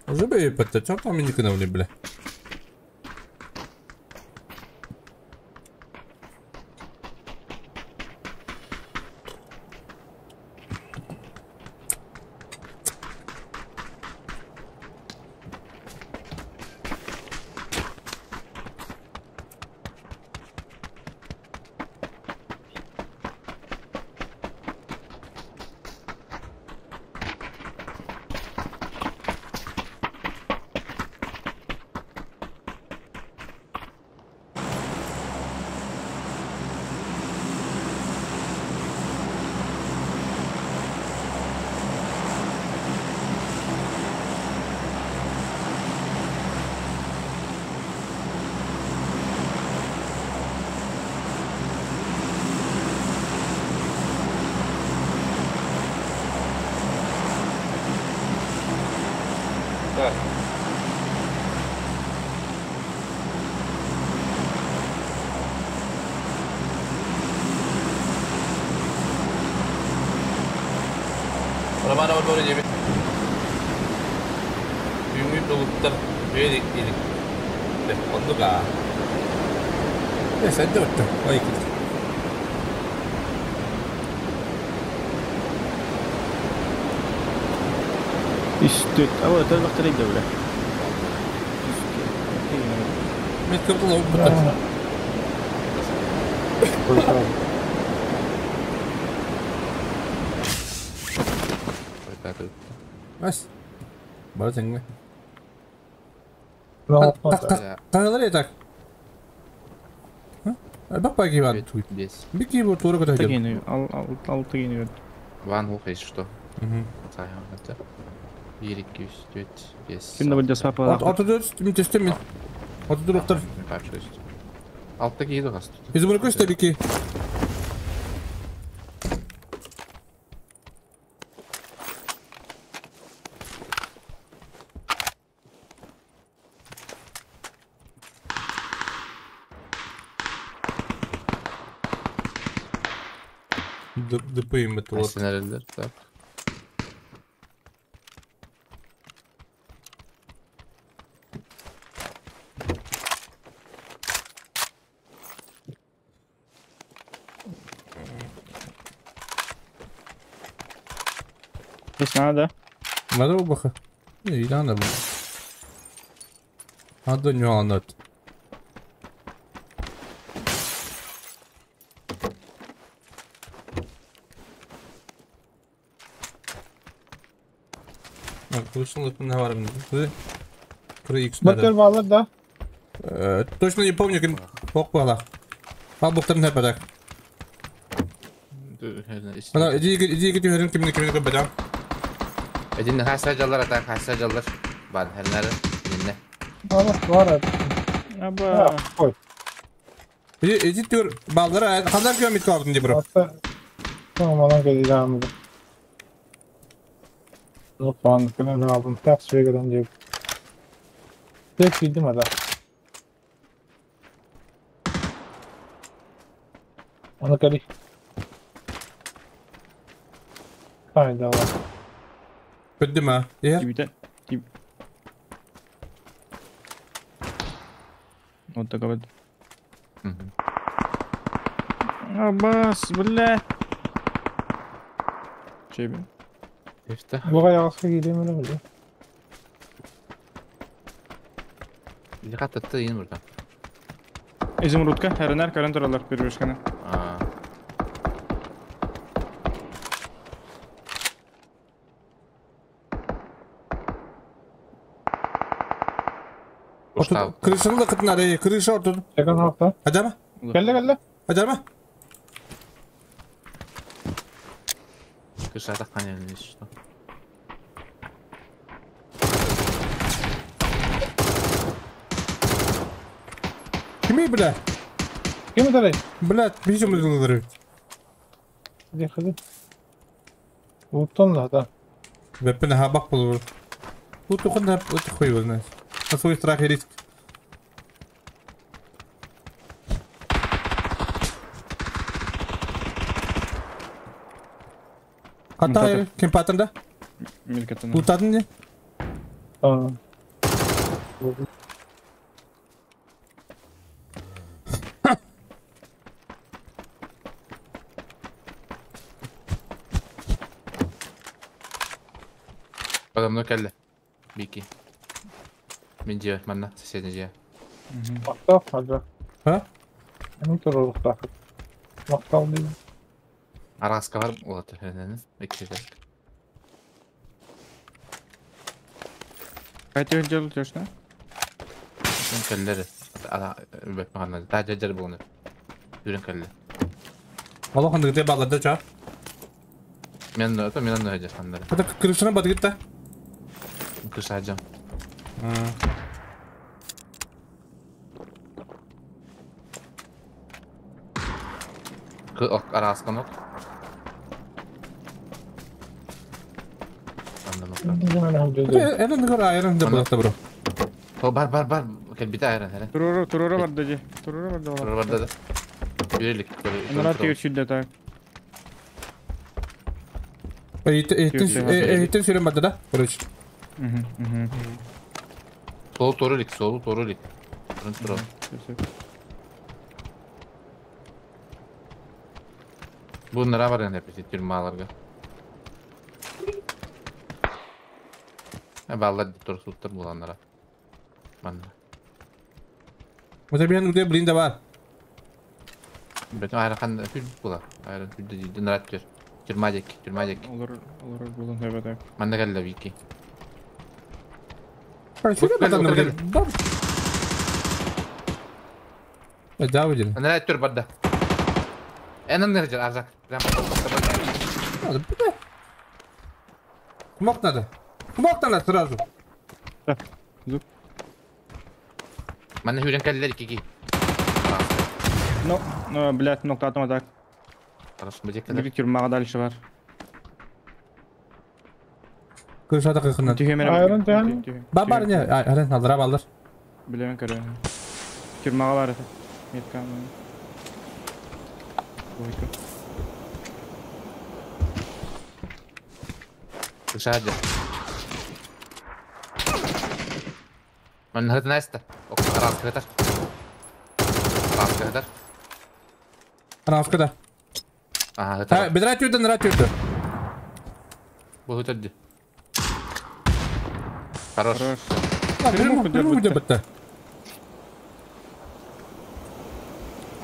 Уже бы подтачал там и не бля. Так. Романова doğru diye Ümit bulutlar böyle dedik. Оннук аа. Э, сәдде өттө. Ой, кит. Үстүт. А вот это второй добре. Мен көптөн алып бутар. Бас. Бар сеңге. Так, так, так. Так, так. Бак паги бар тут. Бики бу тура көтө. Тагины ал ал ал тагины. Ван хух есть что? Это. 1, 2, 3, 4, 5. Ким да бу жасапа. Оту мин тестем мин. Оту дуруктар. Алtta кийdi касты. Изумруд көстө бики. ДП им это вот. Айсенерелер, так. Здесь надо. Надо баха. Не, надо. Надо не надо. Слышал, это на Батыр балыр да. Точно не помню, ким ок бала. Ал буктарын хәп бадак. Ана иди иди иди хөрен кимне кимне көп бадам. Эдин хаса жаллар ата хаса жаллар. Бар хернер инне. Бар бар. Аба. Ой. Иди иди түр балдар кандай километр калдың ди бро. Tamam alan geleceğim. Yok ben aldım. Ters bir diyor. Tek bildim ada. Onu kali. Haydi Allah. Bitti mi? Ya. Gibi gibi. Вот такой вот. Абас, бля. Чеби. Bu ayağısı giydiğim öyle mi? Dikkat etti yine burada. Изумрудка, РНР, көрөн туралар бир-биришкени. Крышаны да кытын арай, крыша отур. Чекан hafta. Acaba? Geldi geldi. Acaba? Крыша так не что. Kimi бля? Kimi tarayı? Бля, bir şey mi Hadi hadi. Unuttun da da. Веппен ха бак болur. Уту хында уту хуй болна. Свой страх и риск. Хата ким патында? Милкеттен. Утадын не? Tamam. Адамно келdi. Бики. Мен же, манна, соседний же. Мактал hadi. Ha? Ne turulukta? Мактал değil. Араска бар болады хренені. Екі Кайта жыл точно? Мен келдер. Ара үбек мағана. Та жер бұны. Үрін келді. Алла ханды где балларды ча? Мен это мен аны жер хандар. Это крышаны бат гитте. Крыша жам. Ок араска нок. Элен гора айран да булат бро. О бар бар бар. Кел бите айран хәле. Туруру туруру бар да же. Туруру бар да. Туруру бар да. Бирелик. Анара тигер сүддө так. Эйтен сүрен барды да, короче. Солу торулик, солу торулик. Турun туру. Bunlara var yani hepsi тюрьмаларга. Баллар тур суттар буланнара. Манна. Mesela bir yanında блин да бар. Бет айрахан хүл була. Айран хүлдө динарат төр. Тюрьма дек, тюрьма дек. Олар олар булан хэбэт. Манна келди вики. Да, выделен. Она тюр барда. Энен Арзак. Прям потом. Надо, бля. Смог надо. Смог надо сразу. Зуб. Мана хүрен кэллэр кики. Ну, блядь, ну катом так. Хорошо, где Бир тюрьмага дальше бар. Kırşada kırkından. Айрон түйен. Бар не? Айрон алdır abi aldır. Билемен көрө. Тюрьмага бар это. Метка. Ой, Шадя. Ман хыт нэстэ. Ок, арас хытар. Арас хытар. Аравка да. Ага, хытар. Бедра тюрдü, нра тюрдü. Бу хытырды. Хорош. Тюрьму где бітті.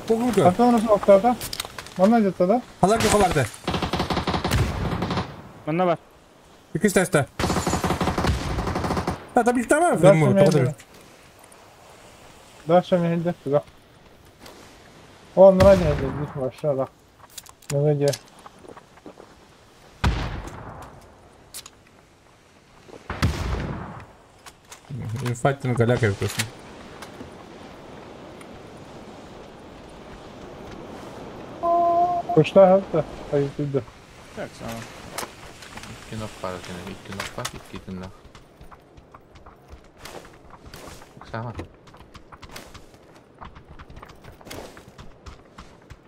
Погулка. Антон октата. Манна жетті да? Халар кохаларды. Манна бар. İki tane. Ha tabii ki tamam. Тюрьму, тоғыз. Дальше мен туда. Он ранее здесь вообще, Ну где? Инфарктом галяка просто. Кушта хатта, айты. Так, сама. Кино пара, кино, кино пара, кино. Сама.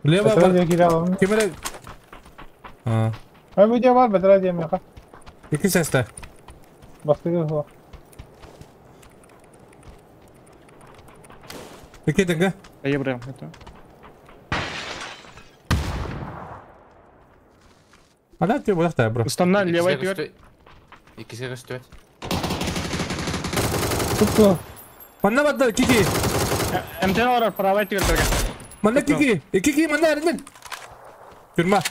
Лево бар. Кемере. А. А видео бар, бетра дием яка. İki sesle. Бастыгы бар. İki dakika. Я брал это. Ала тюр булакта бро. Устаннан левый тюр. Иккисге көстүбөт. Tuttu. Манна бадда кики. МТ орар правый тюр берген. Манна кики. Кики манна эрден. Тюрьма.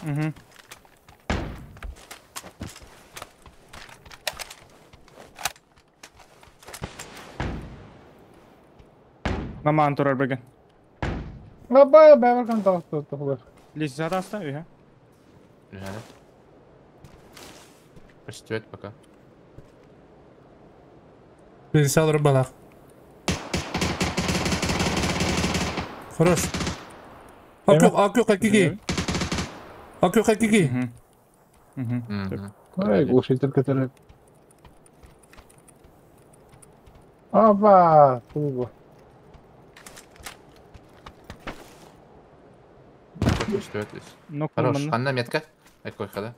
Мама антурар берген. Баба, бәбер кан тагы tuttu. Лестница таста, үйе. Не надо. Көстүбөт пока. Bilgisayar balak. Хорош. Ак yok, кики. Ак yok, кики. Ой, глушитель который. Опа, туго. Көстүбөт. Хорош. Анна метка. Айкой хада.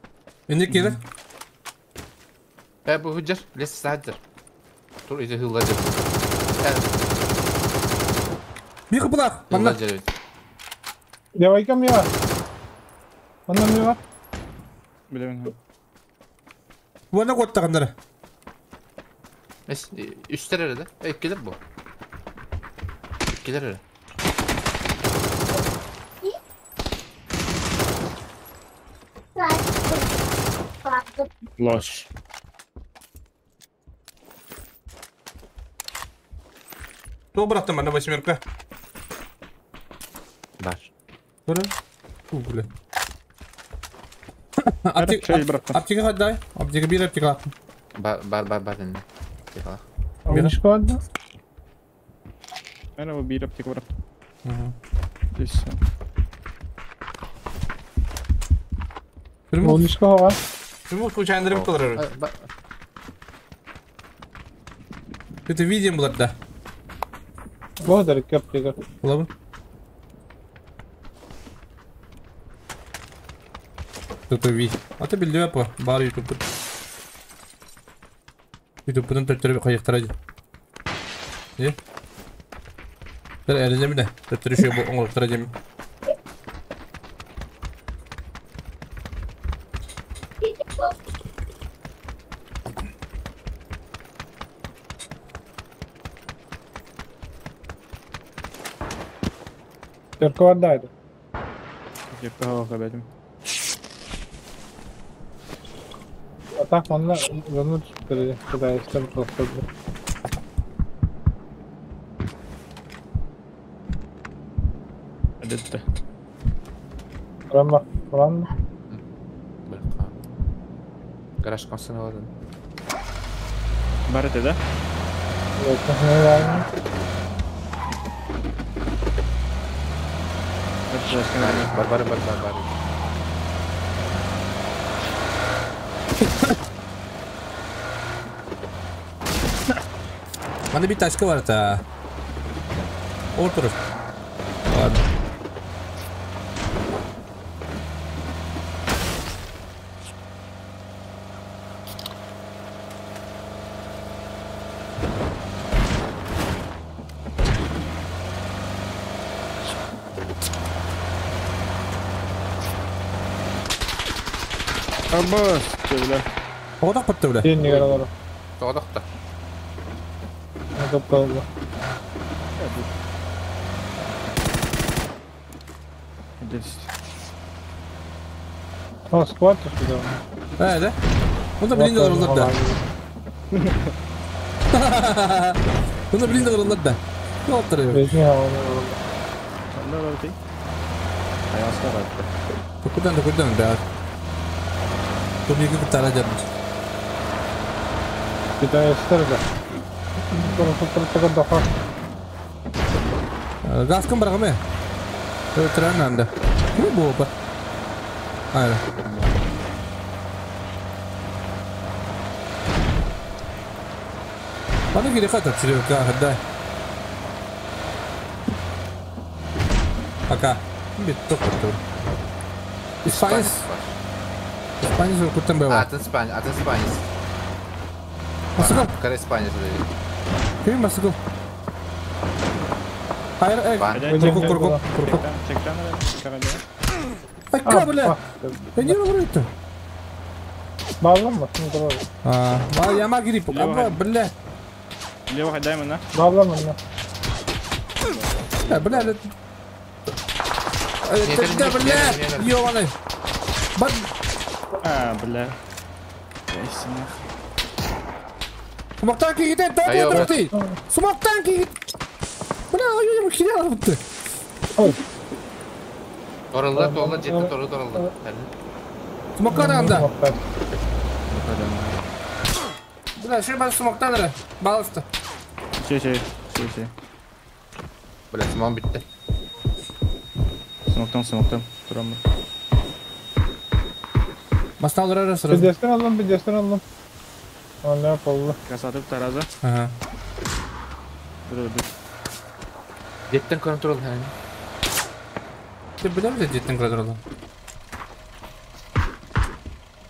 Инде келер. Бу худжар, лестница хаджар. Тур иде хылла жер. Bir кыпылак. Хылла жер. Давай кам я. Манна ми бар. Билемен. Вана коттагандары. Эс, үстер эре да. Эккелер бу. Эккелер эре. Лош. То браттым ана восьмерка. Бар. Көрө? Гугле. Аптека кайдай? Аптека бир аптека. Бар бар бар бар энди. Аптека. Бир. Мена бу бир аптека бар. Олнишка бар. Прямой случайно рыбка. Это видим было, да. Вот аптека. Ладно. Тут ви. А ты билдеме по бар YouTube. YouTube'dan төттөрү кайыктырады. Не? Бер элине бине. Төттөрү шөй бу оңоктырады. Төркө бар да. Жепке хава кабедим. А так онна вернуть когда я сам просто. Эдетте. Rama, Rama. Гараж консана баран. Бар это, да? Бар бар бар бар бар. Bende bir taşka var ta. Otur. Ладно. Абас, бля. Оғдақ бітті, бля. Сен неге алар? Тоғдақта. Көп қалды. А, склад сюда. Ә, да? Онда блин да да. Онда блин да да. Оттыр. Кудан да кудан да. Томиги кытара жармыз. Китайстар да. Газ кім барға ме? Өтірән анда. Кім бұл опа? Айра. Bana gerek atıp şuraya да. Пока. Бит только Испанец. Испанец кутан бева. Атын Испанец, атын Испанец. Масыкыл. Кара Испанец. Ким масыкыл? Hayır, курку, курку, курку. Айка, бля. Я не могу это. Bağlanma, А, я грипп. Аба, бля. Лево дай на. Bağlanma. Да, бля, да, бля, ёбаный. Бат. А, бля. Смоктан кигитен, топ ты. Смоктан кигит. Бля, ой, ой, херя алыпты. Торылды, торылды, жетти, торылды, торылды. Смоктан анда. Бля, шер бар смоктан ара. Балысты. Şey, şey, şey, şey. Бля, смок битти. Смоктан, смоктан. Турамын. Басталыр ара сразу. Бедестен aldım, бедестен aldım. Ne yapalım? Касатып тараза. Ага. Dur, dur. Жеттен контрол hani. Ты бля, бля, жеттен контрол.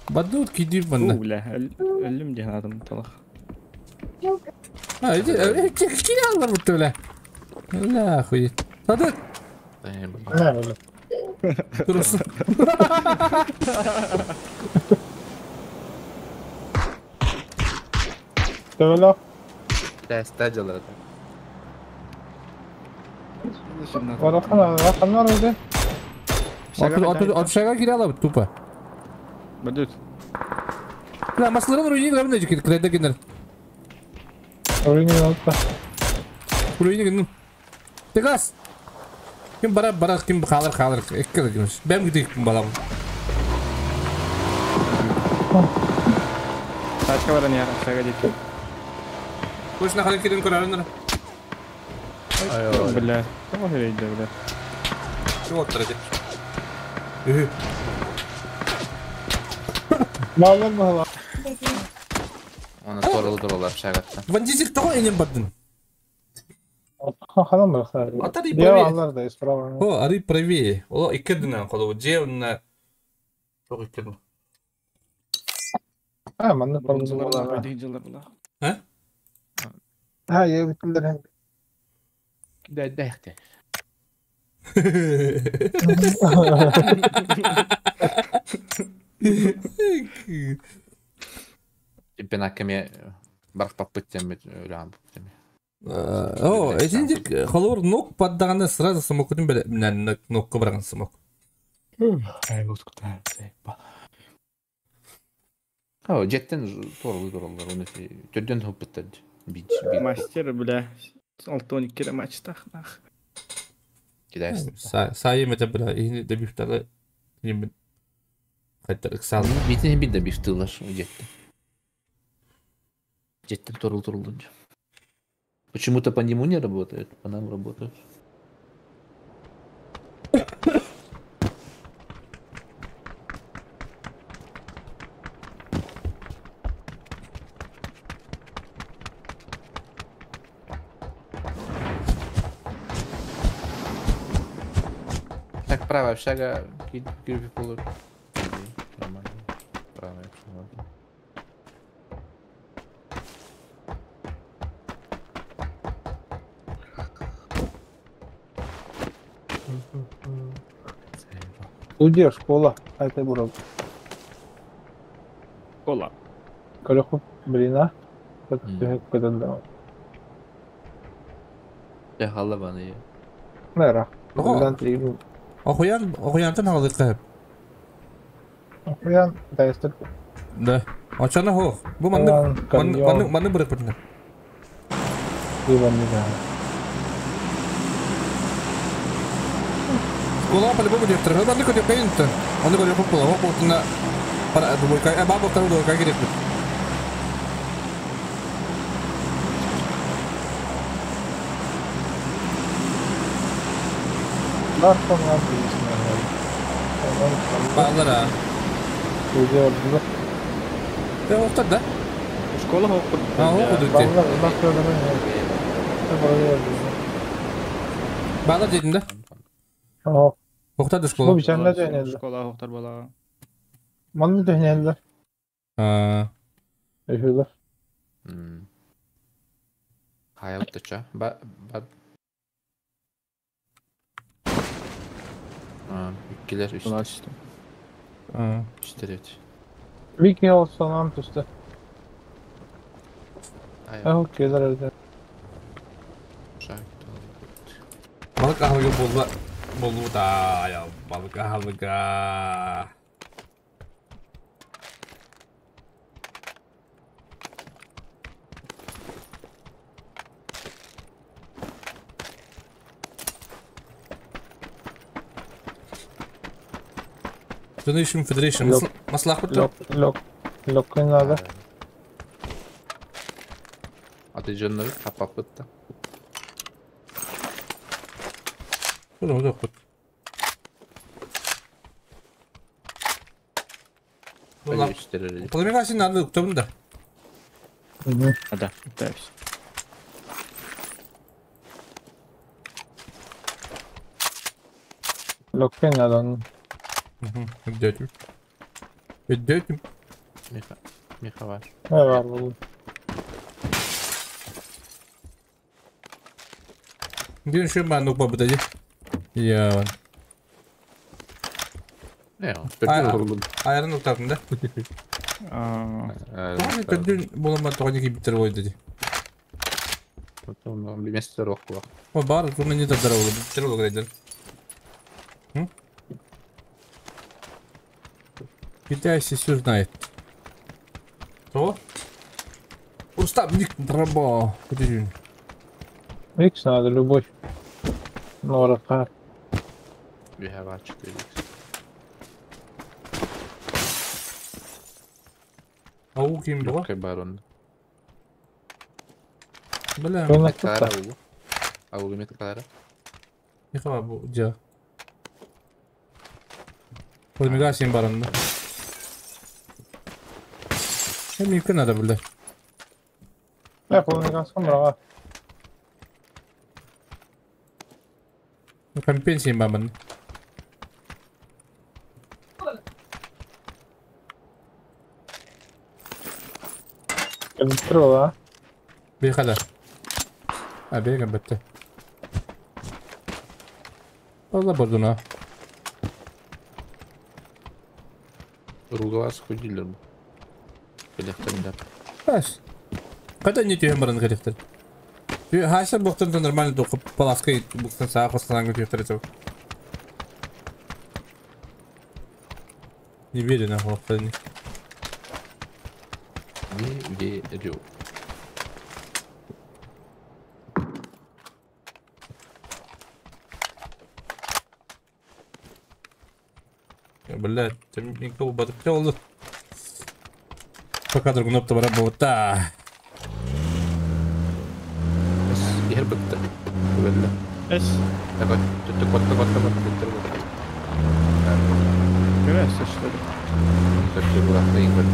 Бадут киди банда. Бля, өлүм деген адам талах. А, иди, киди алар бутты, бля. Бля, охуеть. Садык. Dursun. Tövelä. Tästä jalata. Varatkan, varatkan var öyle. Общага кире алабыт тупо. Бадут. Бля, масларын руини главное же кирде кенер. Руини алып. Руини генер. Тегас. Ким бара бара ким халыр халыр экке дегениш. Бем гидик балам. Тачка бар не общага дейт. Көшүнө халыр кирен көрөрүнөр. Бля, кого херейди, бля. Чего отторды? Bağlan bağlan. Оны торылды торылды общагатта. Вандизик того энем бардын. Ханам бар. Атари правее. Алар да справа. О, ари правее. О, иккедин колу же на. Жок иккедин. А, манны пармы. А? Ha, я битилер. Да, да, да. Чемпионат барх попыттем өлөм бүттем. О, эсиндик холор нок поддаганда сразу смокудун беле нокко барган смок. О, жеттен торылды торылды. Оны төрдөн хоппуттар. Мастер, бля. Алтоник кере матчтах нах. Кидайс. Сайым это бля, иһини добивтары немин хайдар ыксал. Битин бит добивтылар где-то. Где-то турул турул. Почему-то по нему не работает, по нам работает. Так, правая общага, кирпич полу. Нормально. Правая общага. Студия, школа. Это бурок. Школа. Колеху, блин, а? Как Я халабаны. Нера. Ого. Охуян, охуянтан халык кып. Охуян, да, если... Да. Ачана хох. Бу манны манны манны бырык битне. Иван не знаю. Школа по-любому директор. Манны көтө кайынты. Аны көтө күп була. Хок пара двойка, а бабы вторую двойка керек бит. Баллара. Э, охтар да? Школа хокур. А, хокур дитти. Баллар дедим да? Охтар да школа. Бу бичәнләр дөньялар. Школа хохтар бала. Манны дөньялар. А. Эфирдә. Хаялтыча. Ба ба. А, иккилер үч. А. Үч. Вики olsun түстө. Ах, келер эле. Балык ахылга болду. Болду да, я балык ахылга. Donation Federation. Маслах бит. Лок, лок, лок надо. Атыжыннары капап битти. Буду, буду, буду. Пламена надо, кто да? Да, пытаюсь. Лок надо. Өйдөтүм. Өйдөтүм. Миха, Миха var. Ne var bu? Дин шо ман нук бабыда Я. Не, Айрын уктатын да. Аа. Төрдүн болма тогы битер бойду ди. Потом место рок. О бар, туны не тадар болду. Битер болду грейдер. Китайцы все знает. Что? Уставник дроба. Подожди. Икс надо, любовь. Нора. We have a 4 Ау ким бу? Барон. Бля. Меткалара ау. Ау меткалара. Не бу жа. Полмигасин баронда. Mümkün надо бля. Не, полмигасин бара. Компенсия бабын. Контрола. Бейхада. А бейгем бітті. Алла бордуна. Ругала сходили. Баш. Када не түйен барын керектер. Хаса боқтан нормально тоқып паласка буктан саа қосқан керектер етіп. Не верю на хлопцы. Не верю. Блядь, никто батып Пока другунуп бара бута. Иһэр бытты. Түгелле. Эс. Такой, түттү котты котты котты түттү котты. Көрөс что ли? Түттү булакта иң бер.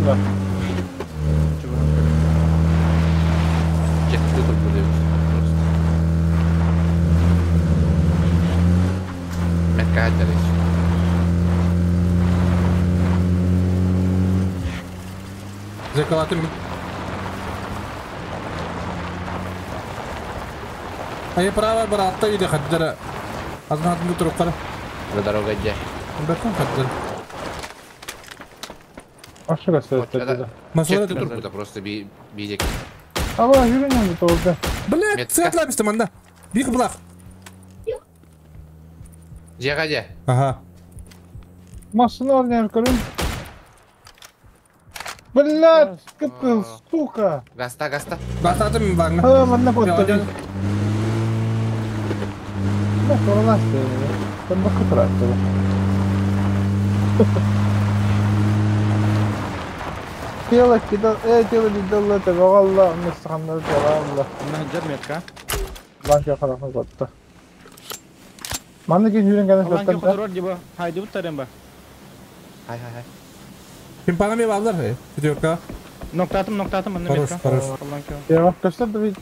Да. Жетти турбу деп. Просто. Метка хаддер. Закалатым. Ай право баратта иде хаддара. Азын хатын туруп кара. Дорога где? Бакын хаддара. Ашы gösterdi. Масала Жетти турбу просто би бийдек. Ама yürüyen bu oldu. Блядь, светла бисте манда. Бих блах. Жега же. Ага. Машина орнер көрүн. Блядь, ты, сука. Гаста, гаста. Гастатым багна. А, манна котты. Не, короласты. Там бакы Тело кидал, тело кидал, это валла, мыстахандар валла. Мына жер метка. Ланка харахын котты. Манна кен жүрен гана Аллан саттан. ки диба. Хайды буттарым ба. Хай, хай, хай. Пимпана ми балдар, хей. Пятерка. Ноктатым, ноктатым, мына Хорош, метка. хорош. Аллан ки. Я көстөр бит.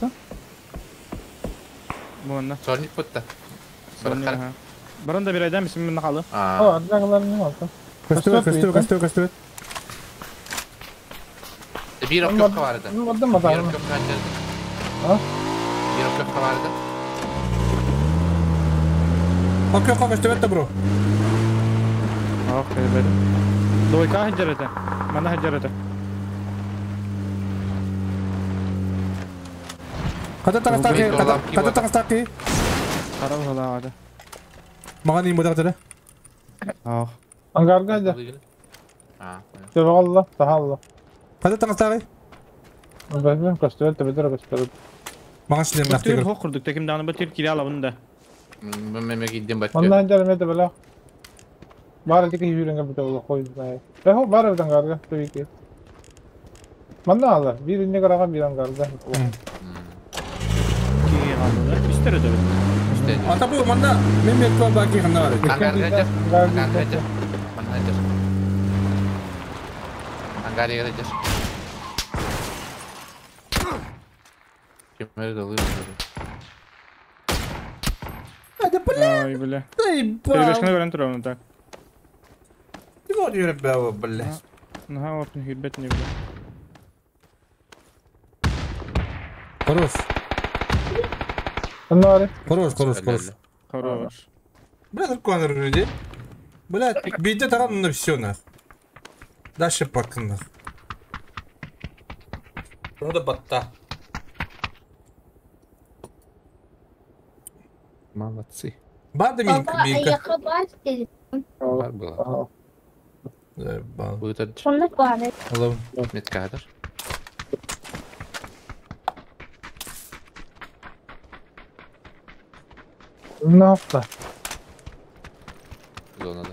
Буна. Сорник бутта. Баран да бир айдан бисим мына калы. О, аднагаларын алды. Көстүбөт, көстүбөт, көстүбөт, көстүбөт. Бир окёпка бар иди. Мадам Бир мадам. окёпка жер. А? Бир окёпка бар иди. Окёпка көстүбөт да, бро. Ох, бер. Двойка хаджарата. Мана хаджарата. Ката тагастаки, ката тагастаки. Карау халаада. Мага ним бодак дere. Ох. Ангарга да. А, Тевалла, тахалла. Ката тагастаки. Бәзен көстөр, тебедер көстөр. Мага шлем Бу төр нахтыгыр. хок курдук, теким даны бу төр кире алабын да. Мен киддем бат. Манна жар мете бела. Бар тики жүренге бит ол кой. Эхо бар бит ангарга, тебики. Манна ала, бир инне караган бир ангарга. Кире калды да. Үстөр өтө бит. Ата бу манда мен метка баки ханда бар. Ангарга жер. Ангарга жер. Манна жер. Ангарга жер. Кемер далыр. Hadi бля. Ой, бля. Эй, Перебежканы көрөн турабын так. Ты вот юреп бе, бля. Наха опын хирбет не бля. Хорош. Аннары. Хорош, хорош, хорош. Хорош. Бля, только люди. Бля, бейте тарам на все нах. Дальше пока нах. Надо батта. Молодцы. Бада минка, Baba минка. ayakkabı var dedi. Бар было. Будет Onu var. Алло. Меткадр. Ne yaptı? Зонада.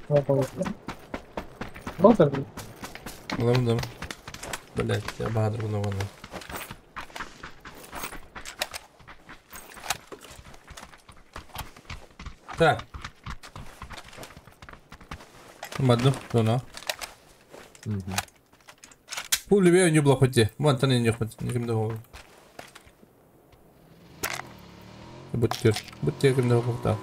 Ne yapalım? Болдыр. Алло, да. Блять, я бадру на ванну. Так. Мадну, зона. Бу лебе не блохоте. Вон там не хоть, никем да. Буттер, буттер ким да хохта.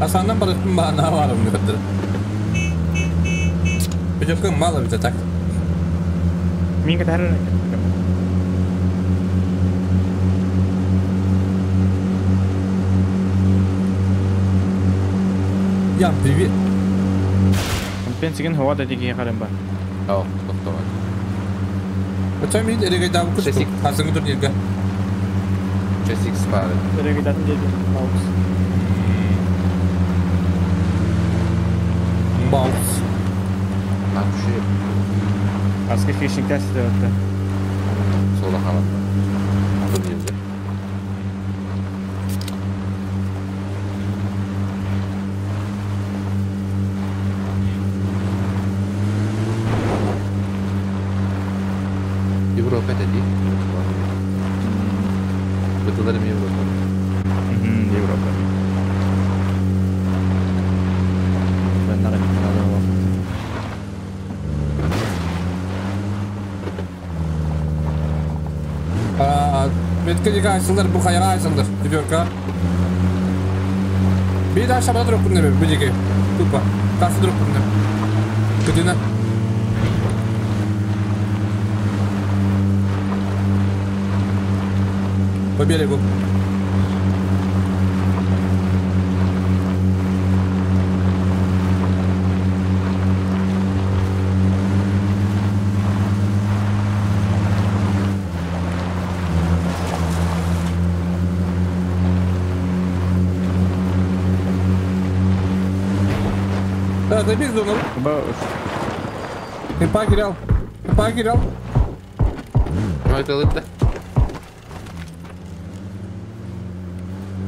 Асандан барыттым бана барым кадыр. Пятерка мало ведь, а так. Минка тәрі. Ян, привет. Пенсиген хава да деген қарам ба. Ау, тоқтаған. Өтем мен эреге дабы күштү. Хасыңы тур нерге. 6x бар. Эреге датын деді. Маус. Маус. Вообще. Аска хищник тесте. Соло халан. Атын Европа dedi. Бытыларым Европа. Европа. Ben nereye gittim? Метка дига айсылдар, бу каяга айсылдар. Пятерка. Bir daha şabada drop bunları bu диге. Тупо. Тасы дроп bunları. Кыдына. По берегу. Да, забей зону. Импа кирял. Импа кирял. Ну это лыпта.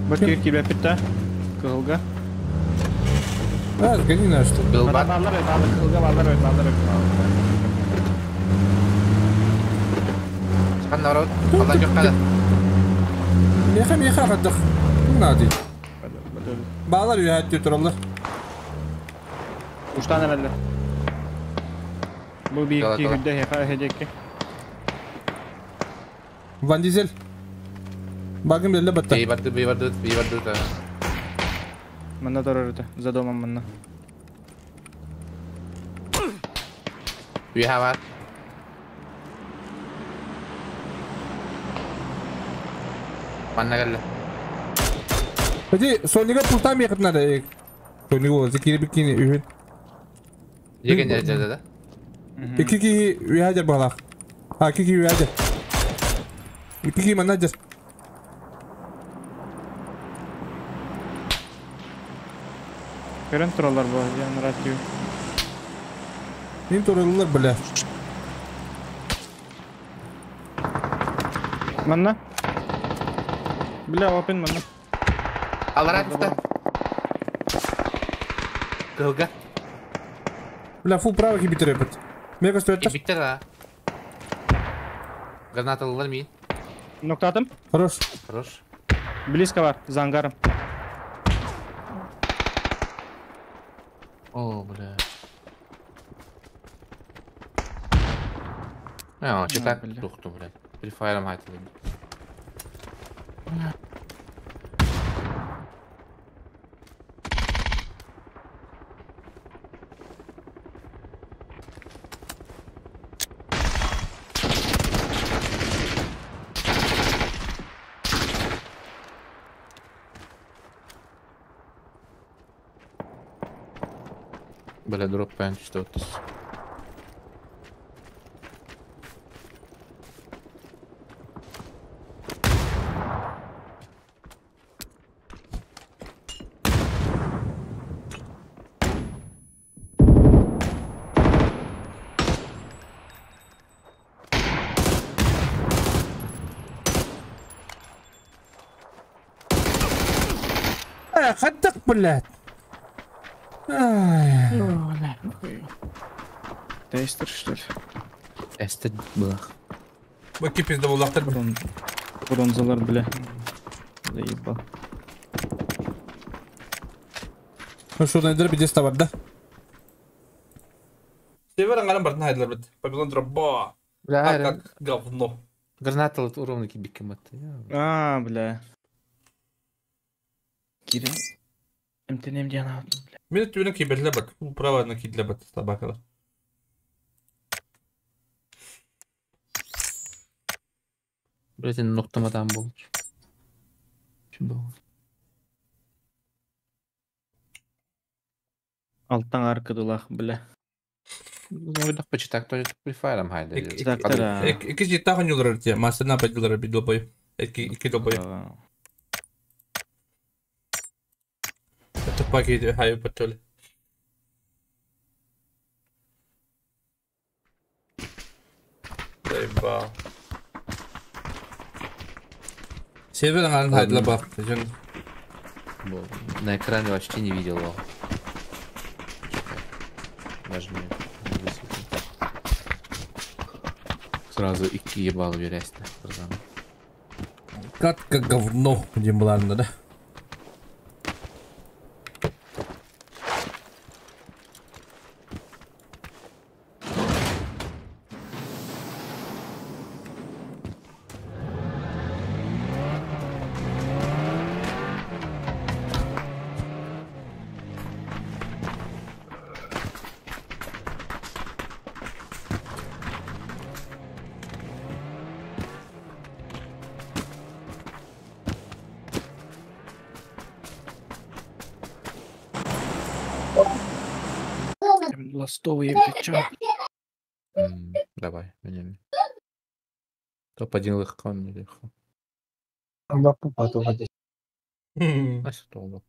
Бак тебя питта. Кылга. Да, сгони на что. Был бар. Баллар, баллар, кылга, баллар, баллар. Хан народ. Алла жок када. Меха меха каддых. Нади. Балар үйәтті туралар. Уштан эреллер. Бу бир кийгүдэ хеха хедекке. Ван Дизель. Багым белле батта. Бей барды, бей барды, бей барды. Манна торорута, за домом манна. We have a Манна келле. Ходи, Сонига пултам ехать надо. Сонига, закири бикини үйін. Деген жерде да. Iki ki үйәдер балақ. А, iki ki үйәдер. İki ki manna жер. Көрөн туралар бу, жан радио. Ним туралар бля. Манна. Бля, опен манна. Алар атты. Кылга. Бля, фу, право кибитер епет. Мега стоит. Биттер а. Гранаталылар мин. Ноктатым. Хорош. Хорош. Близко бар, за ангаром. О, бля. А, читак тухту, блядь. Прифайром хайтылым. Бля, дроп паyan что то. خدك блядь. Тестер, что ли? Эстер было. Баки пизда булактыр. Бронзалар, бля. Заебал. Ну что, найдер бедес товар, да? Север ангарам бартын хайдылар бит. Павилон дроба. Бля, как говно. Граната уровня кибикем это. А, бля. Кирин. МТНМ диана. Мен түбүнө киберле бат. Право на кидле бат собакалар. Блять, ноктамадан болду. Чүн болду. Алттан аркыдылах, бля. Ну, почитак тоже прифайром хайда. Ики жита ханюлар те, масына падилар бидолбой. Ики долбой. Это паки хаю патоле. Заебал. Север аңарын хайдыла бак. На экране вообще не видел его. Даже не высветил. Сразу икки ебал верясь-то. Катка говно, где была да? Ластовые плеча. Давай, меняем. Топ-1 легко, нелегко. А что?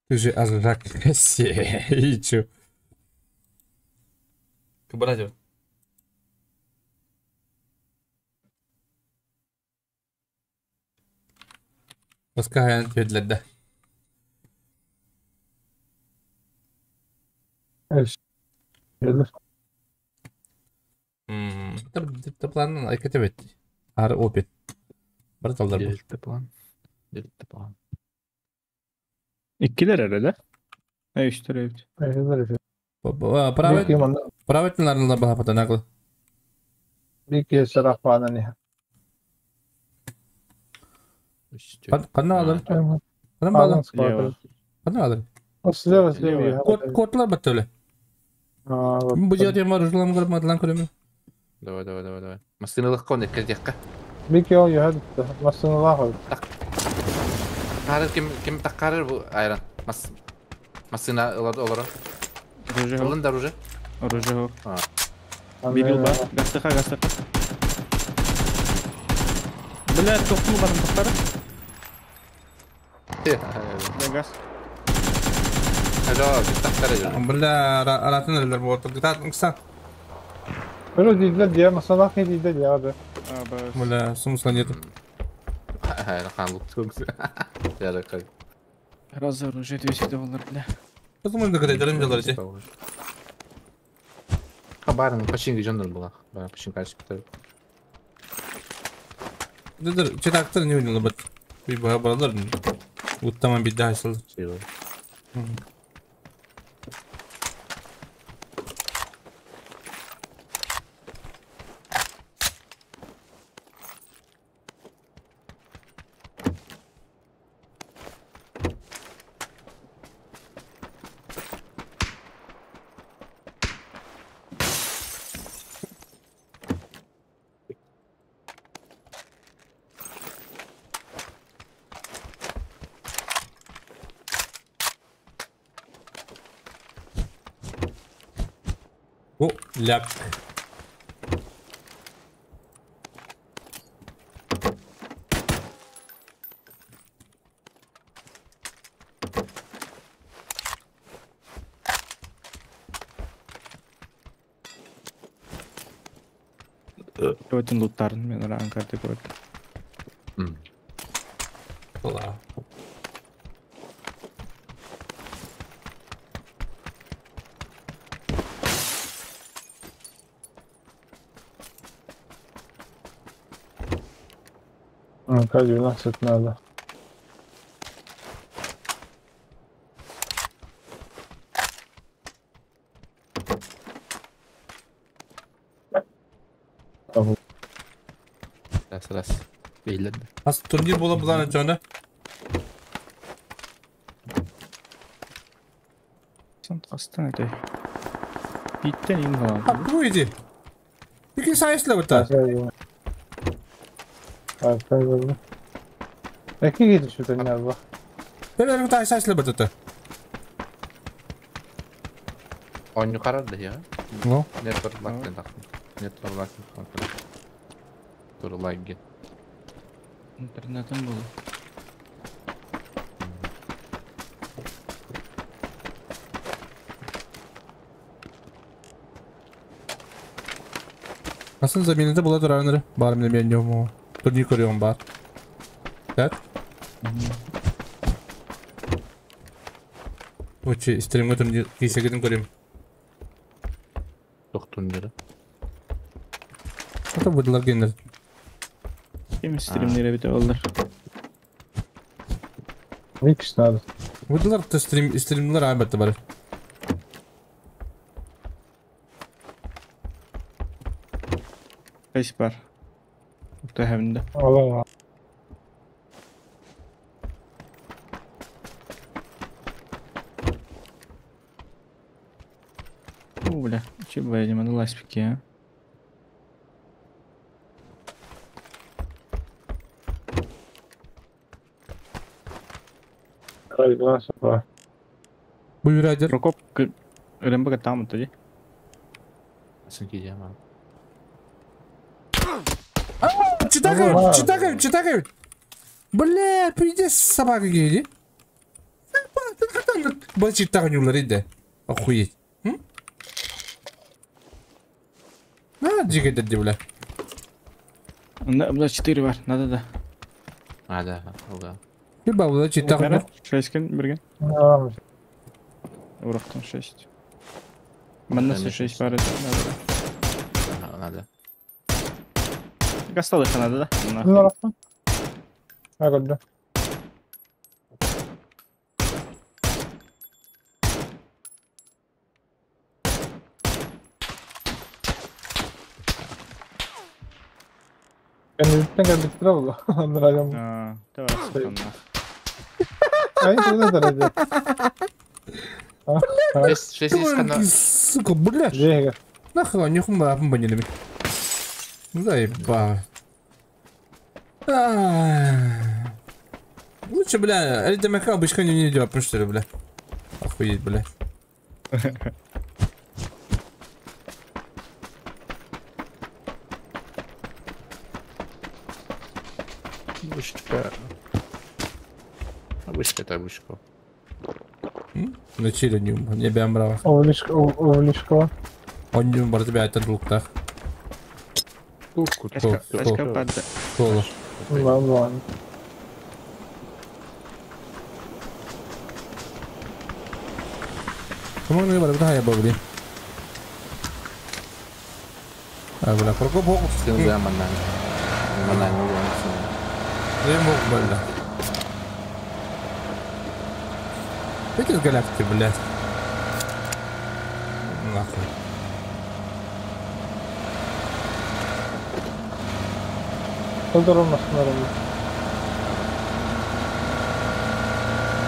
Ты же азрак сеичу. Кабарадио. Пускай да. Это план айкатебет. Ар опит. Барталдар. Дельта план. Дельта план. Иккилер эрэ да? Үстер эбит. Правильно, наверное, бахапатанакл. Бики сарафанани. Канна алыр? Канна алыр? Канна алыр? Слева, слева. Котлар баттылы. Бу жерде маржулам көрүп мадлан көрөмүн. Давай, давай, давай, давай. Масыналык кон эккердекка. Бики ол яһад масыналык. Карыр ким ким таккарыр бу айран. Мас масына олар. Олын да оружие. Оружие. Бибил ба. Гастыха, гастыха. Бля, тоқтул барым тоқтары. Бля, газ. Бля, аратын элдер болду. Гытат, Pero deydiler diye, masana deydiler ya abi. Бля, смысла нету. Раз оружие $200, бля. Потому что когда делали же. Хабарын починги жондар була. Бара почин качып битер. Дедер, читактыр не ойнолы бат. Би баа баралар. Уттаман бит daha açıldı. О, ляп. Өтін луттарын мен ұраған карты көрді. Ола. К-12 надо. Раз, раз. Бейлерді. Ас турнир бола буланы жона. Сан астан этой. Биттен ин галан. А бу иди. Бики сайыслы бута. Эки кети шүтөн алба. Бер бер сайыслы бута. Ойну карарды я. Ну. Network лак тен тактым. Network лак. Тур лаги. Интернетом было. Aslında заменада була турарыныры. Бар мен мен yok Турнир көрüyorum бар. Так. Очи, стримге турнир кийсегедин көрөм. Тох турнири. Ата будылар генер. Ким стримнere бите олар. Микс надо. Будылар та стрим стримлер айбатты бар. Beş бар. Төһәмдә. Алам. О, бля, че бля, маны ласпики, а? Бу юрайдер. Прокоп РМБ там тоді. Сынки диама. Читакают, читакают, читакают. Бля, пиздец, собака гейди. Бачит тагнюлар иде. Охуеть. На, дикий дедди, бля. На, бля, 4 бар, надо да. А, да, ага. Люба, бля, читакню. 6 кен, берген. Урохтан 6. Манна 6 бар, надо. Надо. Гасталыха надо, да? Ну, да. Kendisinden geldik oldu. Anlayacağım. А, tamam. Ay, ne derece? Блядь, сука, блядь. Нахуй, нихуя мы поняли. Заебал. Лучше, бля, ЛДМК обычно не идет, что ли, бля. Охуеть, бля. Вышка. Вышка это вышка. На чили не не бямбрава. Овлишко. Он не бар тебя это луктах. Коло. Ладно. Кому не бар бля я бабли. А бля, прокоп. Да, манан. Манан, Я мог, бля. Эти галактики, блядь. Нахуй.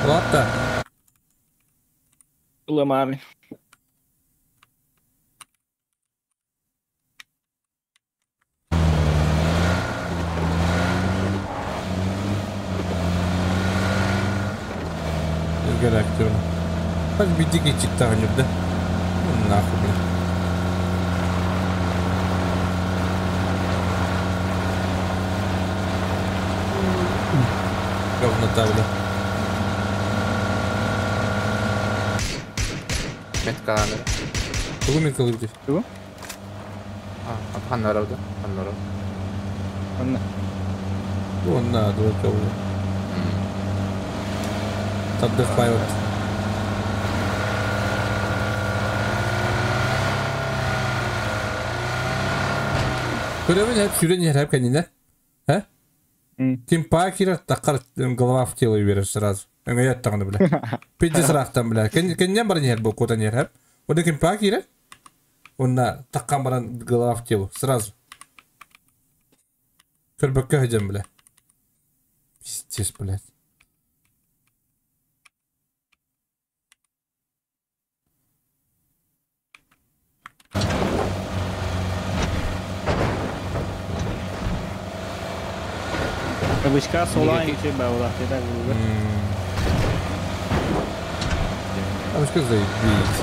Ладно. Ломами. Галактиона. Хоть бы дикий читаню, да? Ну, нахуй, блин. Говно тавля. Метка надо. Кого метка ловите? Кого? А, Ханнаров, да? Ханнаров. Ханна. Вон на, два кого. Отдыхают. Көрөбүн hep сүрен hep kendine. He? Ким пакера такар голова в тело веришь сразу. Эңәят тагны бля. Пиздец рахтан бля. Кеннен бар нер бу кота нер хеп. Оны ким пакера? Онна таккан баран голова в тело сразу. Көрбөккө хөдем бля. Пиздец, блядь. Обычка сола и тебя была, ты так было. Обычка заебись.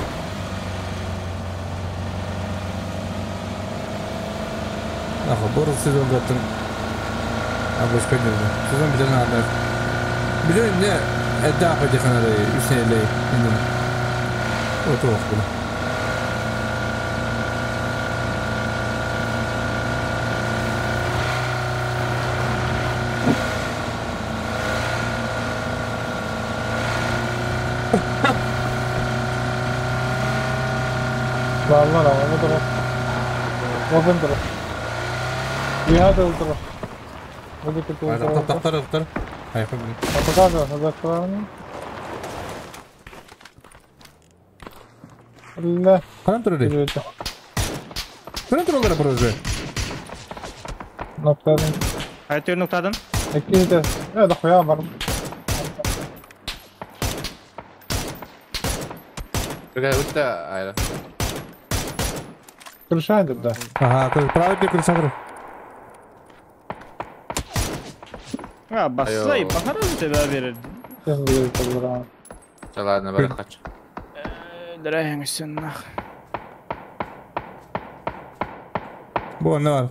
Нахуй, борол сезон гаттын. Августка дьылы. Сезон бүтэн аҕалар. Бүтэн иннэ эрдэ аахпайдыханары үс нэһилиэй иннинэ. Отуох була. Бааллар аҕаны турар. Уопун турар. Үөһэ тыл турар. Тахтар тахтар. Хайха блин. Ханан турар? Ханан тураллара прожи? Ноктадын. Айтыр ноктадын? Эккините. Э, да хуя бар. Какая вот айра. Крыша да. Ага, правый крыша бар. А, баслай, бахара тебя верит. Да ладно, барахач. Дорогая, нах. Бу не бар.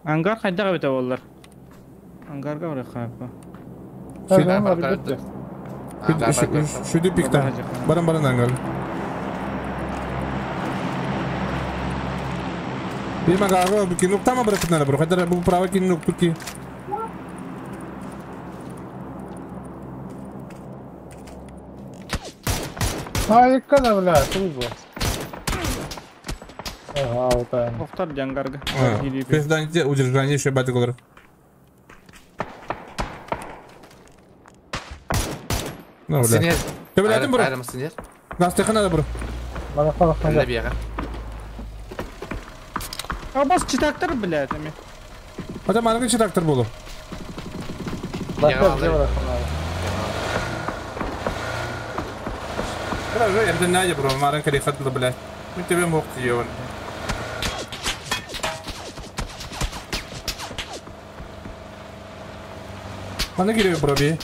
Ангар хайда бите боллар. Ангарга бар хайпа. Шүдү пикта. Баран баран ангар. Bir magaro bir nokta mı bırakın bro? Kadar bu prava ki nokta ki. Ай, когда, бля, тут Ага, вот так. Повтор Джангарга. Президенте удержание еще баты. Ну, бля. Ты бля, бро. Газ надо, бро. А бас читактор, блядь, ами. А там маленький читактор был. Хорошо, я не бро, маленький рехат, блядь. Мы тебе мог ее. Мана кире бро би.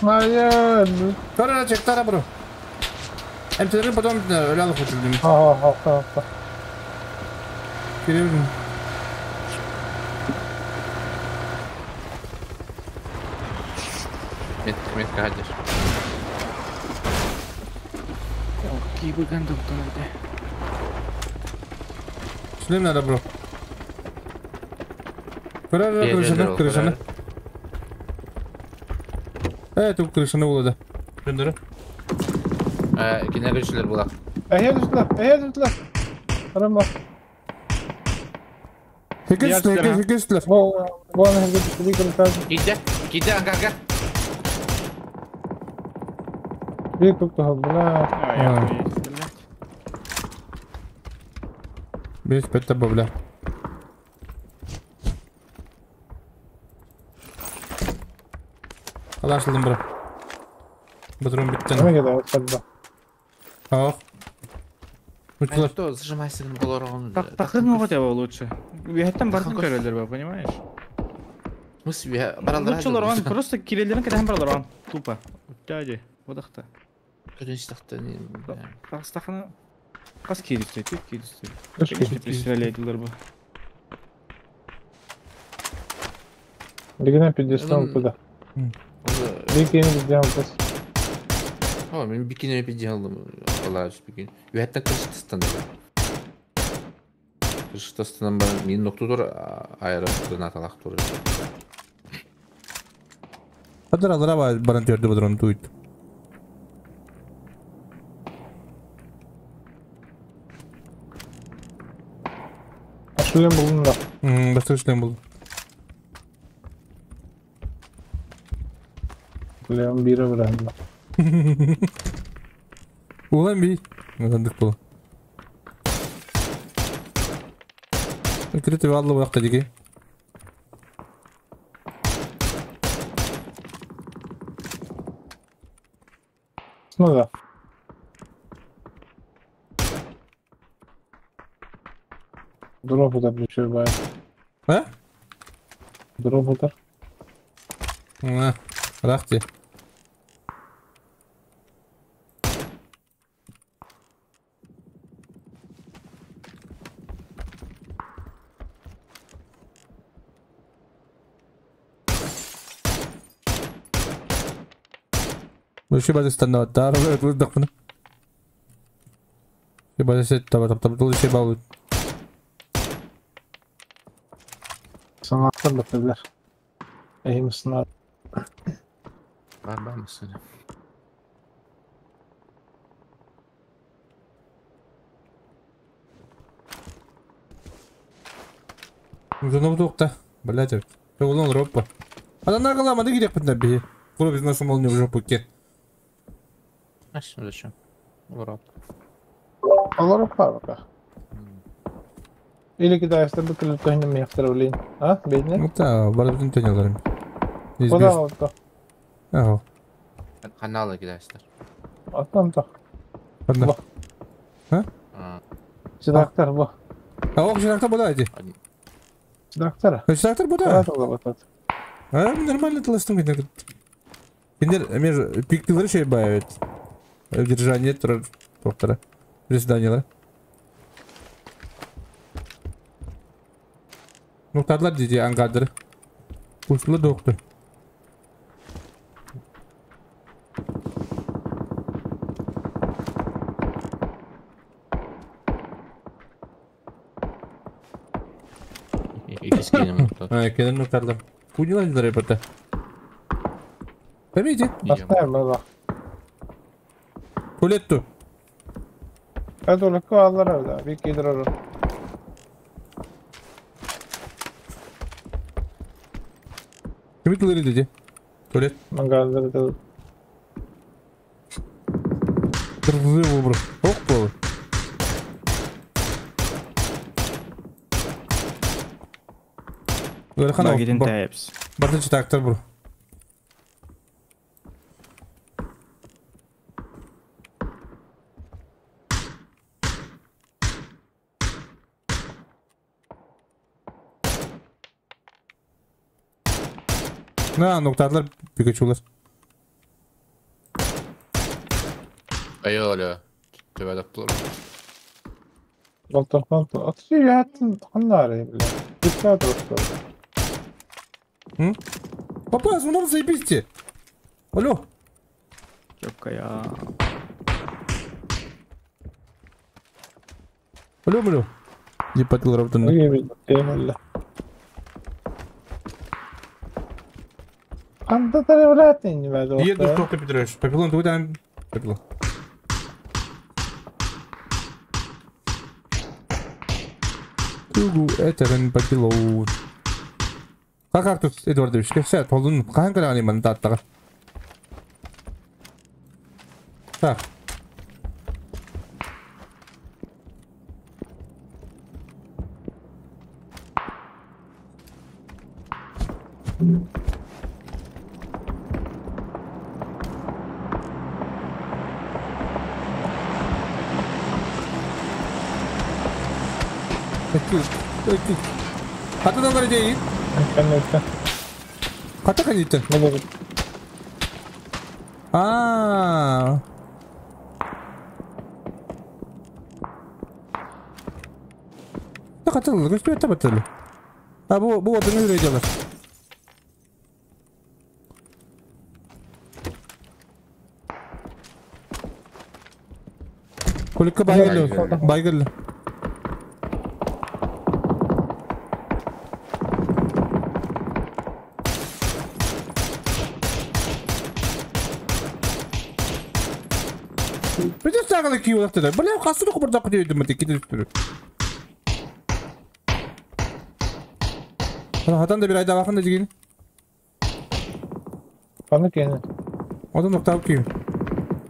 Майя. Тара чек тара бро. МТР потом лял хотел. Ага, ага, ага. Кире. Метка гадишь. Какие бы кондукторы. Шлем надо, бро. Крыша, крыша. Тут крыша на улада. Жендері. Кене крышалар була. Әйе düştüler, әйе düştüler. Arama. Хекестілер, хекестілер. Бу, бу аны хекестілер крыша. Киде, киде ангарга. Bir tuttu, бля. Бес петта бля. Алашылдым, бро. Батырым биттен. Неме кеде, отпадда. Ах. Что, зажимайся на полорон. Так могут его лучше. Я там бартын көрелер, понимаешь? Мы себе Лучше лорон, просто кирелерин кеден бар лорон. Тупо. Дяди, водахта. Тахта. Кас киристе, тип киристе. Представляете, бу. Бигинен пидестан туда. Бикини пидестан туда. О, мен бикини пидестан Алла бикини. Юхеттен крышта Крышта бар мен ноктудур айры гранаталак тур. Хадыр алара баран төрдү бодрон туйт. Шлем булдум да. Баста шлем булдум. Шлем бире бирем. Улан би. Надандык болу. Кирите алла бакта диги. Ну да. Дроп удар еще бай. А? Дроп удар. На, рахти. Вообще база стандарт. Санаттан баттылар. Эйим сынар. Бар бар mısın? Зона Блядь, Улон ропа. А на голама, да где поднаби? Кровь из нашу молнию в жопу ке. А что зачем? Урап. Олар пока. Или китайцы бы клюкой не мехтер, А, бедный? Ну да, барабин тенеларым. Куда вот то? Ага. Каналы китайцы. А там-то. Одна. А? Седактор, бо. А ох, седактор буда эти. Седактор. Седактор буда. А, нормально толстым где-то. Киндер, пиктылар еще бывает. Держание доктора. Приседание, Ну, тадлар деди ангадыр. Кусла доктор. А, кенен нуктарлар. Кунила не репорта. Помните? Поставим его. Туалетту. Это легко аллара, да, вики дрожу. Кими туалет деди? Туалет. Мангалдар да. Кыргызы образ. Ох, пол. Бардын читактар бу. На, ноктарлар Пикачулар. Айо, Төбә таптылар. Балтыр, Атшы яттын ханнары, бля. Диккат М? Папа, звонок заебись. Алло. Чёпка я. Алло, алло. Не потыл работу. Еду, что Петрович. Папилон, ты там. Папилон. Тугу, это папилон. Как Артур Эдуардович, все, полун, как они мандат так. Так. Хата да идей. Хата каните. А. Хата, что это батыл? А бу бу одну делать. Кулика байгыл, байгыл. Бля, хасыны кубырда кудейді мыты кетіп түрі. Хатан да бір айда бақында деген. Қаны кені. Одан оқтап күйім.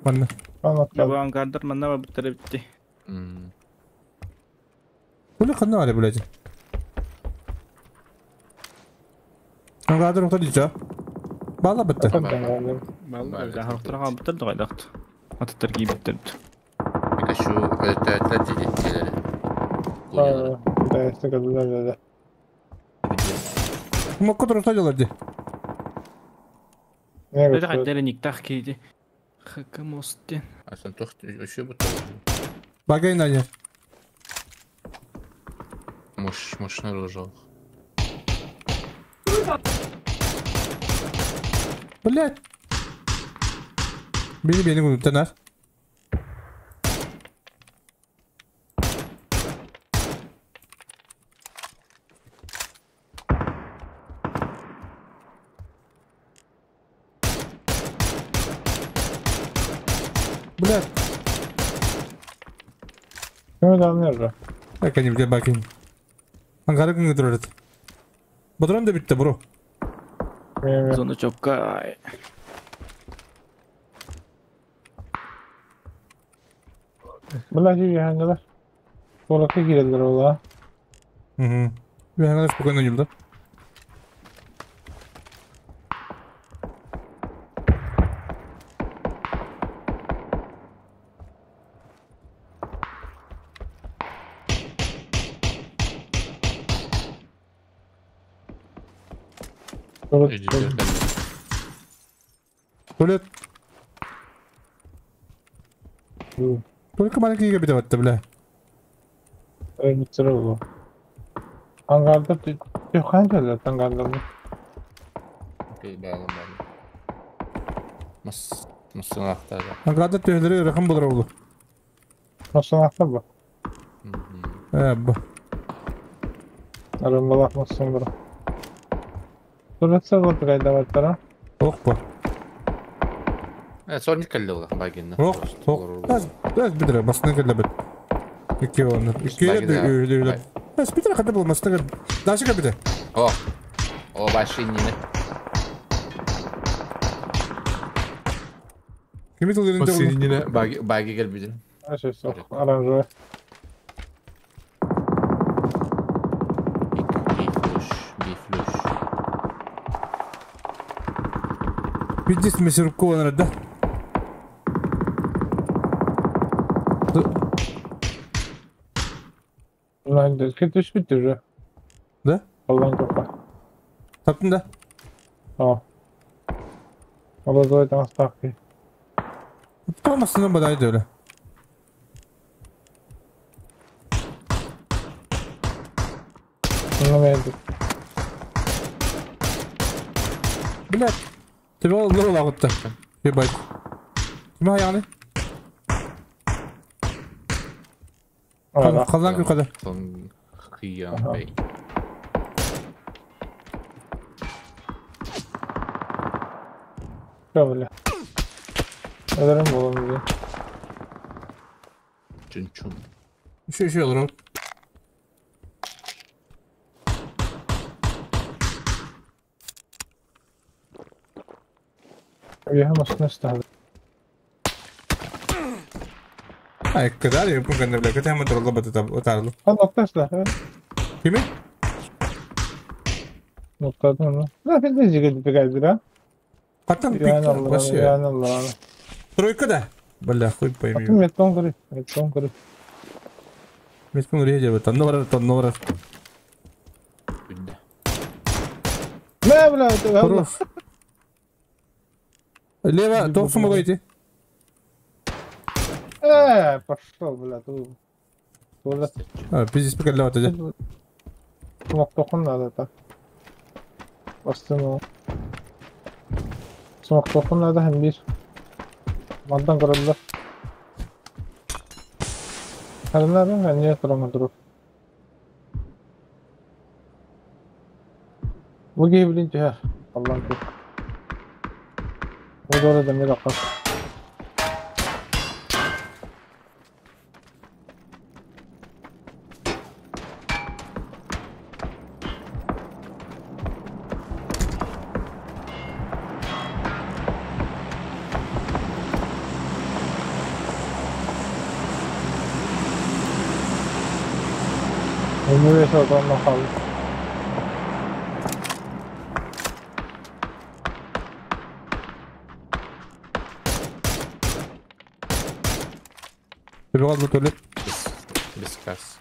Манна. Бұл ангардыр манна бітірі бітті. Бұлі қанна бар блядь. Ангардыр оқтар дейді. Бала бітті. Бала бітті. Ақтырға бітірді қайдақты. Атыттар кей бітірді. Пикачу это делали. Да, да, да. Мы который что делали? Это хотели не так кейди. Хакамосте. А сам тох еще бы. Багай на не. Муж, муж наружу. Блять. Beni unutan. Блядь. Кем anlıyor? Bak hani bir bakayım. Ankara günü duruyor. Badron da bitti bro. Зона чопкай. Bunlar şey hangiler? Dolak'a girdiler ola. Hı. Bir hangiler spokojно yılda. Туалет. Только маленький кабинет вот, бля. Öyle Angarda yok hangi angarda bu? Bağlam bağlam. Nasıl anahtar? Angarda tüyleri rakam bulur oldu. Nasıl anahtar bu? Evet bu. Arınmalak nasıl bu? Tuvalet var kayda var tara. Ох bu. Evet sorun kaldı ola bagin. Ох, ох. Biraz bir lira basına geldi bet. İki onu. İki öyle. Bas bir lira kadar bulmasına geldi. Daha şey bir de. Oh. O başı yine. Kimi tutuyorsun? Basın yine bagi gel bir de. Aşağı sok aranjö. Пиздец, мы Серкова, наверное, да? Lan kötü bitti уже. Да? Allah'ın kafa. Таптың да? Tamam. Образовать ставки. Olmasın da öyle. Anlamadım. Блядь. Тебе лол ағытты. Ебать. Киме аяғны? Қалдан күн қада. Қиян бей. Бля. Ölerim oğlum bizi. Çun çun. Şu olur oğlum. Ya nasıl Ay kadar ya bu kadar bile kötü hemen duruldu batı atarlı. Ha noktaşlar evet. Kimi? Noktadan mı? Ne yapıyorsun gidip geldi ha? Kattan pik başı. Yani Allah. Тройка да? Бля, хуй пойми. Метон гори, метон гори. Метон гори делает, там номер, там номер. Не, бля, это Хорош. Лево, топ смогу идти. Пошел, бля, тут. А, пиздец, пока лево тогда. Смок надо так. Bastım o. Смок tokun надо hem bir. Mandan kırıldı. Her ben niye kıramadım? Bu gibi her. Allah'ım çok. Bu doğru demir akar. Ömür adamla kaldı. Bir bu tuvalet. Бескас.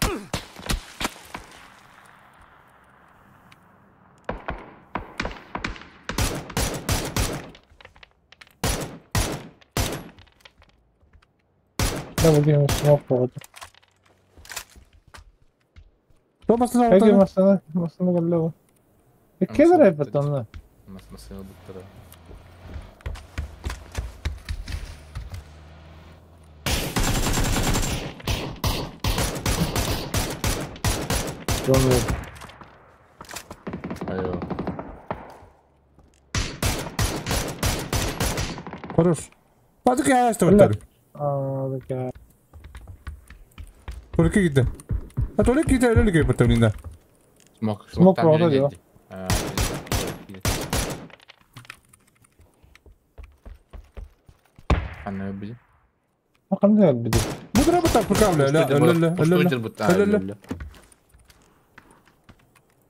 Ne bugün smoke oldu. Masına Peki masına masına geldi o. Keler hep onunla. Masına bıktırı. Алло. Хорош. Патык я что А, Только gitti. Ha tuvalet gitti öyle gibi patronunda. Смок. Смок var diyor. Анна били. Ханды били. Bu dura bu tak bu لا لا لا لا لا لا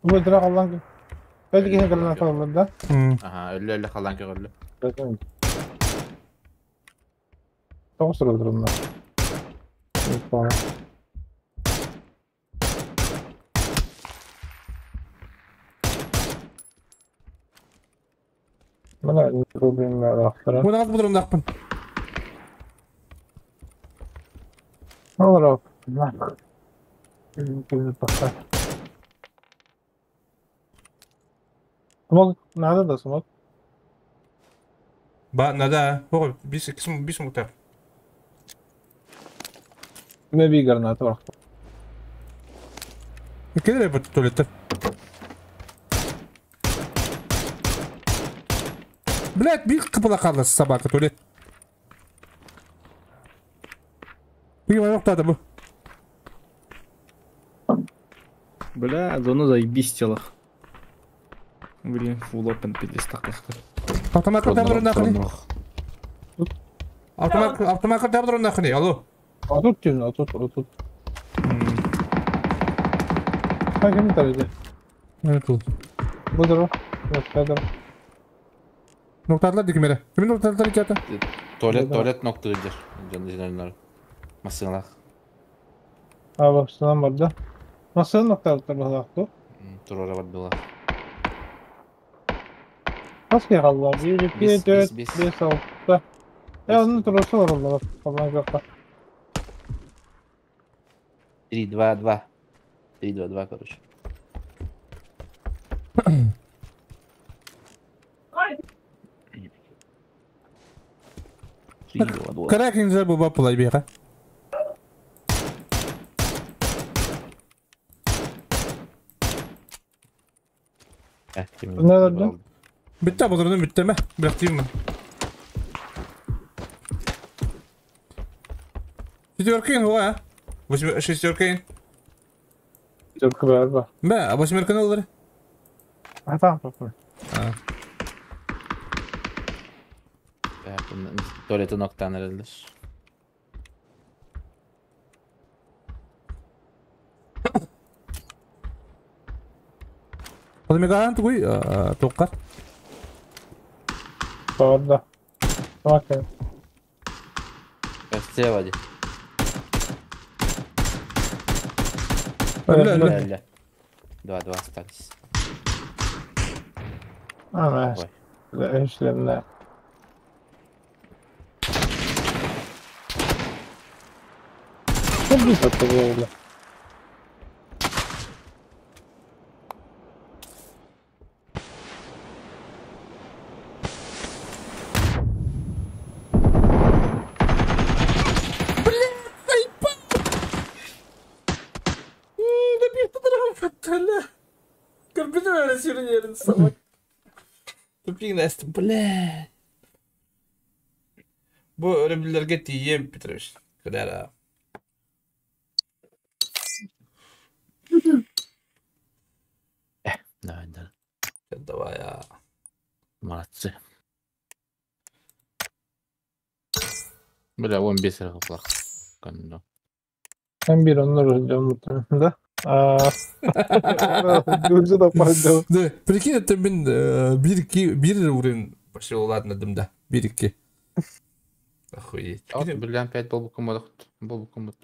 Bu dura kallan. Belki yine kallan kallan da. Aha öyle öyle kalan ki öyle. Tamam sıra durumda. Bana problemler aktarı. Bu da bu durumda akpın. Olur o. Смог надо да смог. Ба надо. О, бис кисм бис мутар. Ne bir граната var. Кидай по туалета. Блять, bir кыпыла kaldı собака туалет. Bir yok da bu. Бля, зона заебись телах. Блин, full open пиздец так Автомат табдырын нахуй. Автомат автомат табдырын нахуй. Алло. Отут diyorsun, отут, отут. Ha kim tarayacak? Evet oldu. Budur o. Yok, budur. Noktalar dikmere. Kimin noktalar içeride? Tuvalet tuvalet noktadır. Canlı Masınlar. Ha bak sınav vardı. Nasıl noktalar var bu? Turora var dolar. Nasıl kaldı? 1, 2, 4, 5, 6. Ya onun turası var orada bak. Falan yok. 3, 2, 2. 3, 2, 2, короче. Каракин же был пулай бега. Ne oldu? Bitti bu durum bitti mi? Bıraktım ben. Четверкин, ва. Восьмеркин. Шестеркин. Четверка var. Ба, восьмерка olur. Ha tamam tamam. Ha. Tuvalete noktan herhalde. هذا ميغان تقول توقع. Orada. Okey. Слева لا لا Два, два остались. Ama işlemler. Çok güzel tabii öyle. Тупик Настя, бля. Bu ölebilirlerge diyeyim Петрович. Куда Давай, да. Давай, а. Молодцы. Бля, он без плох. Ben bir onlar öleceğim muhtemelen de. Да, прикинь, это мен 1-2 уровень пошел, ладно, дым да. 1-2. Охуеть. А вот бриллиант 5 был бы комод. Был бы комод.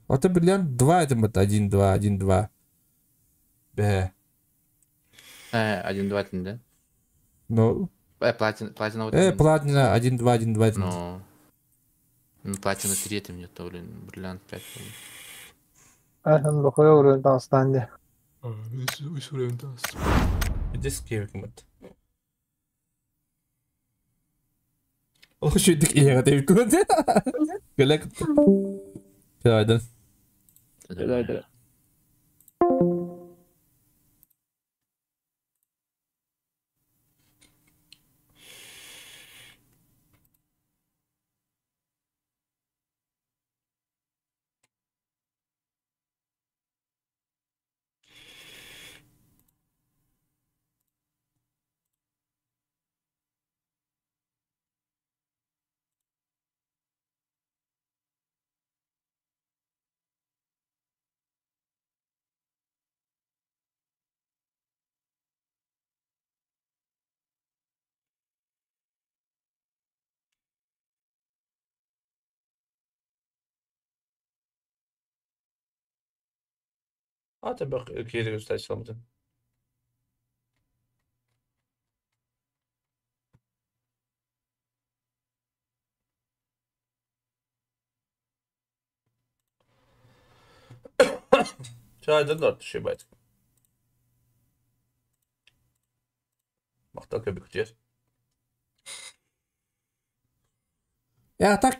Вот это бриллиант 2, это вот 1, 2, 1, 2. Б. 1, 2, 1, да? Ну. Платина, платина вот. Платина 1, 2, 1, 2, 1. Ну. Ну, платина 3, это мне то, блин, бриллиант 5. Aynen bakıyor уровень hastanede. Үс уровень Диск кимет. Ол шүйдік иеға деп көрді. Гөлек. Günaydın. Günaydın. Ата бөх киириг устайсыламытын. Чайдан да ошибать. Махтал көбүктер. Я так.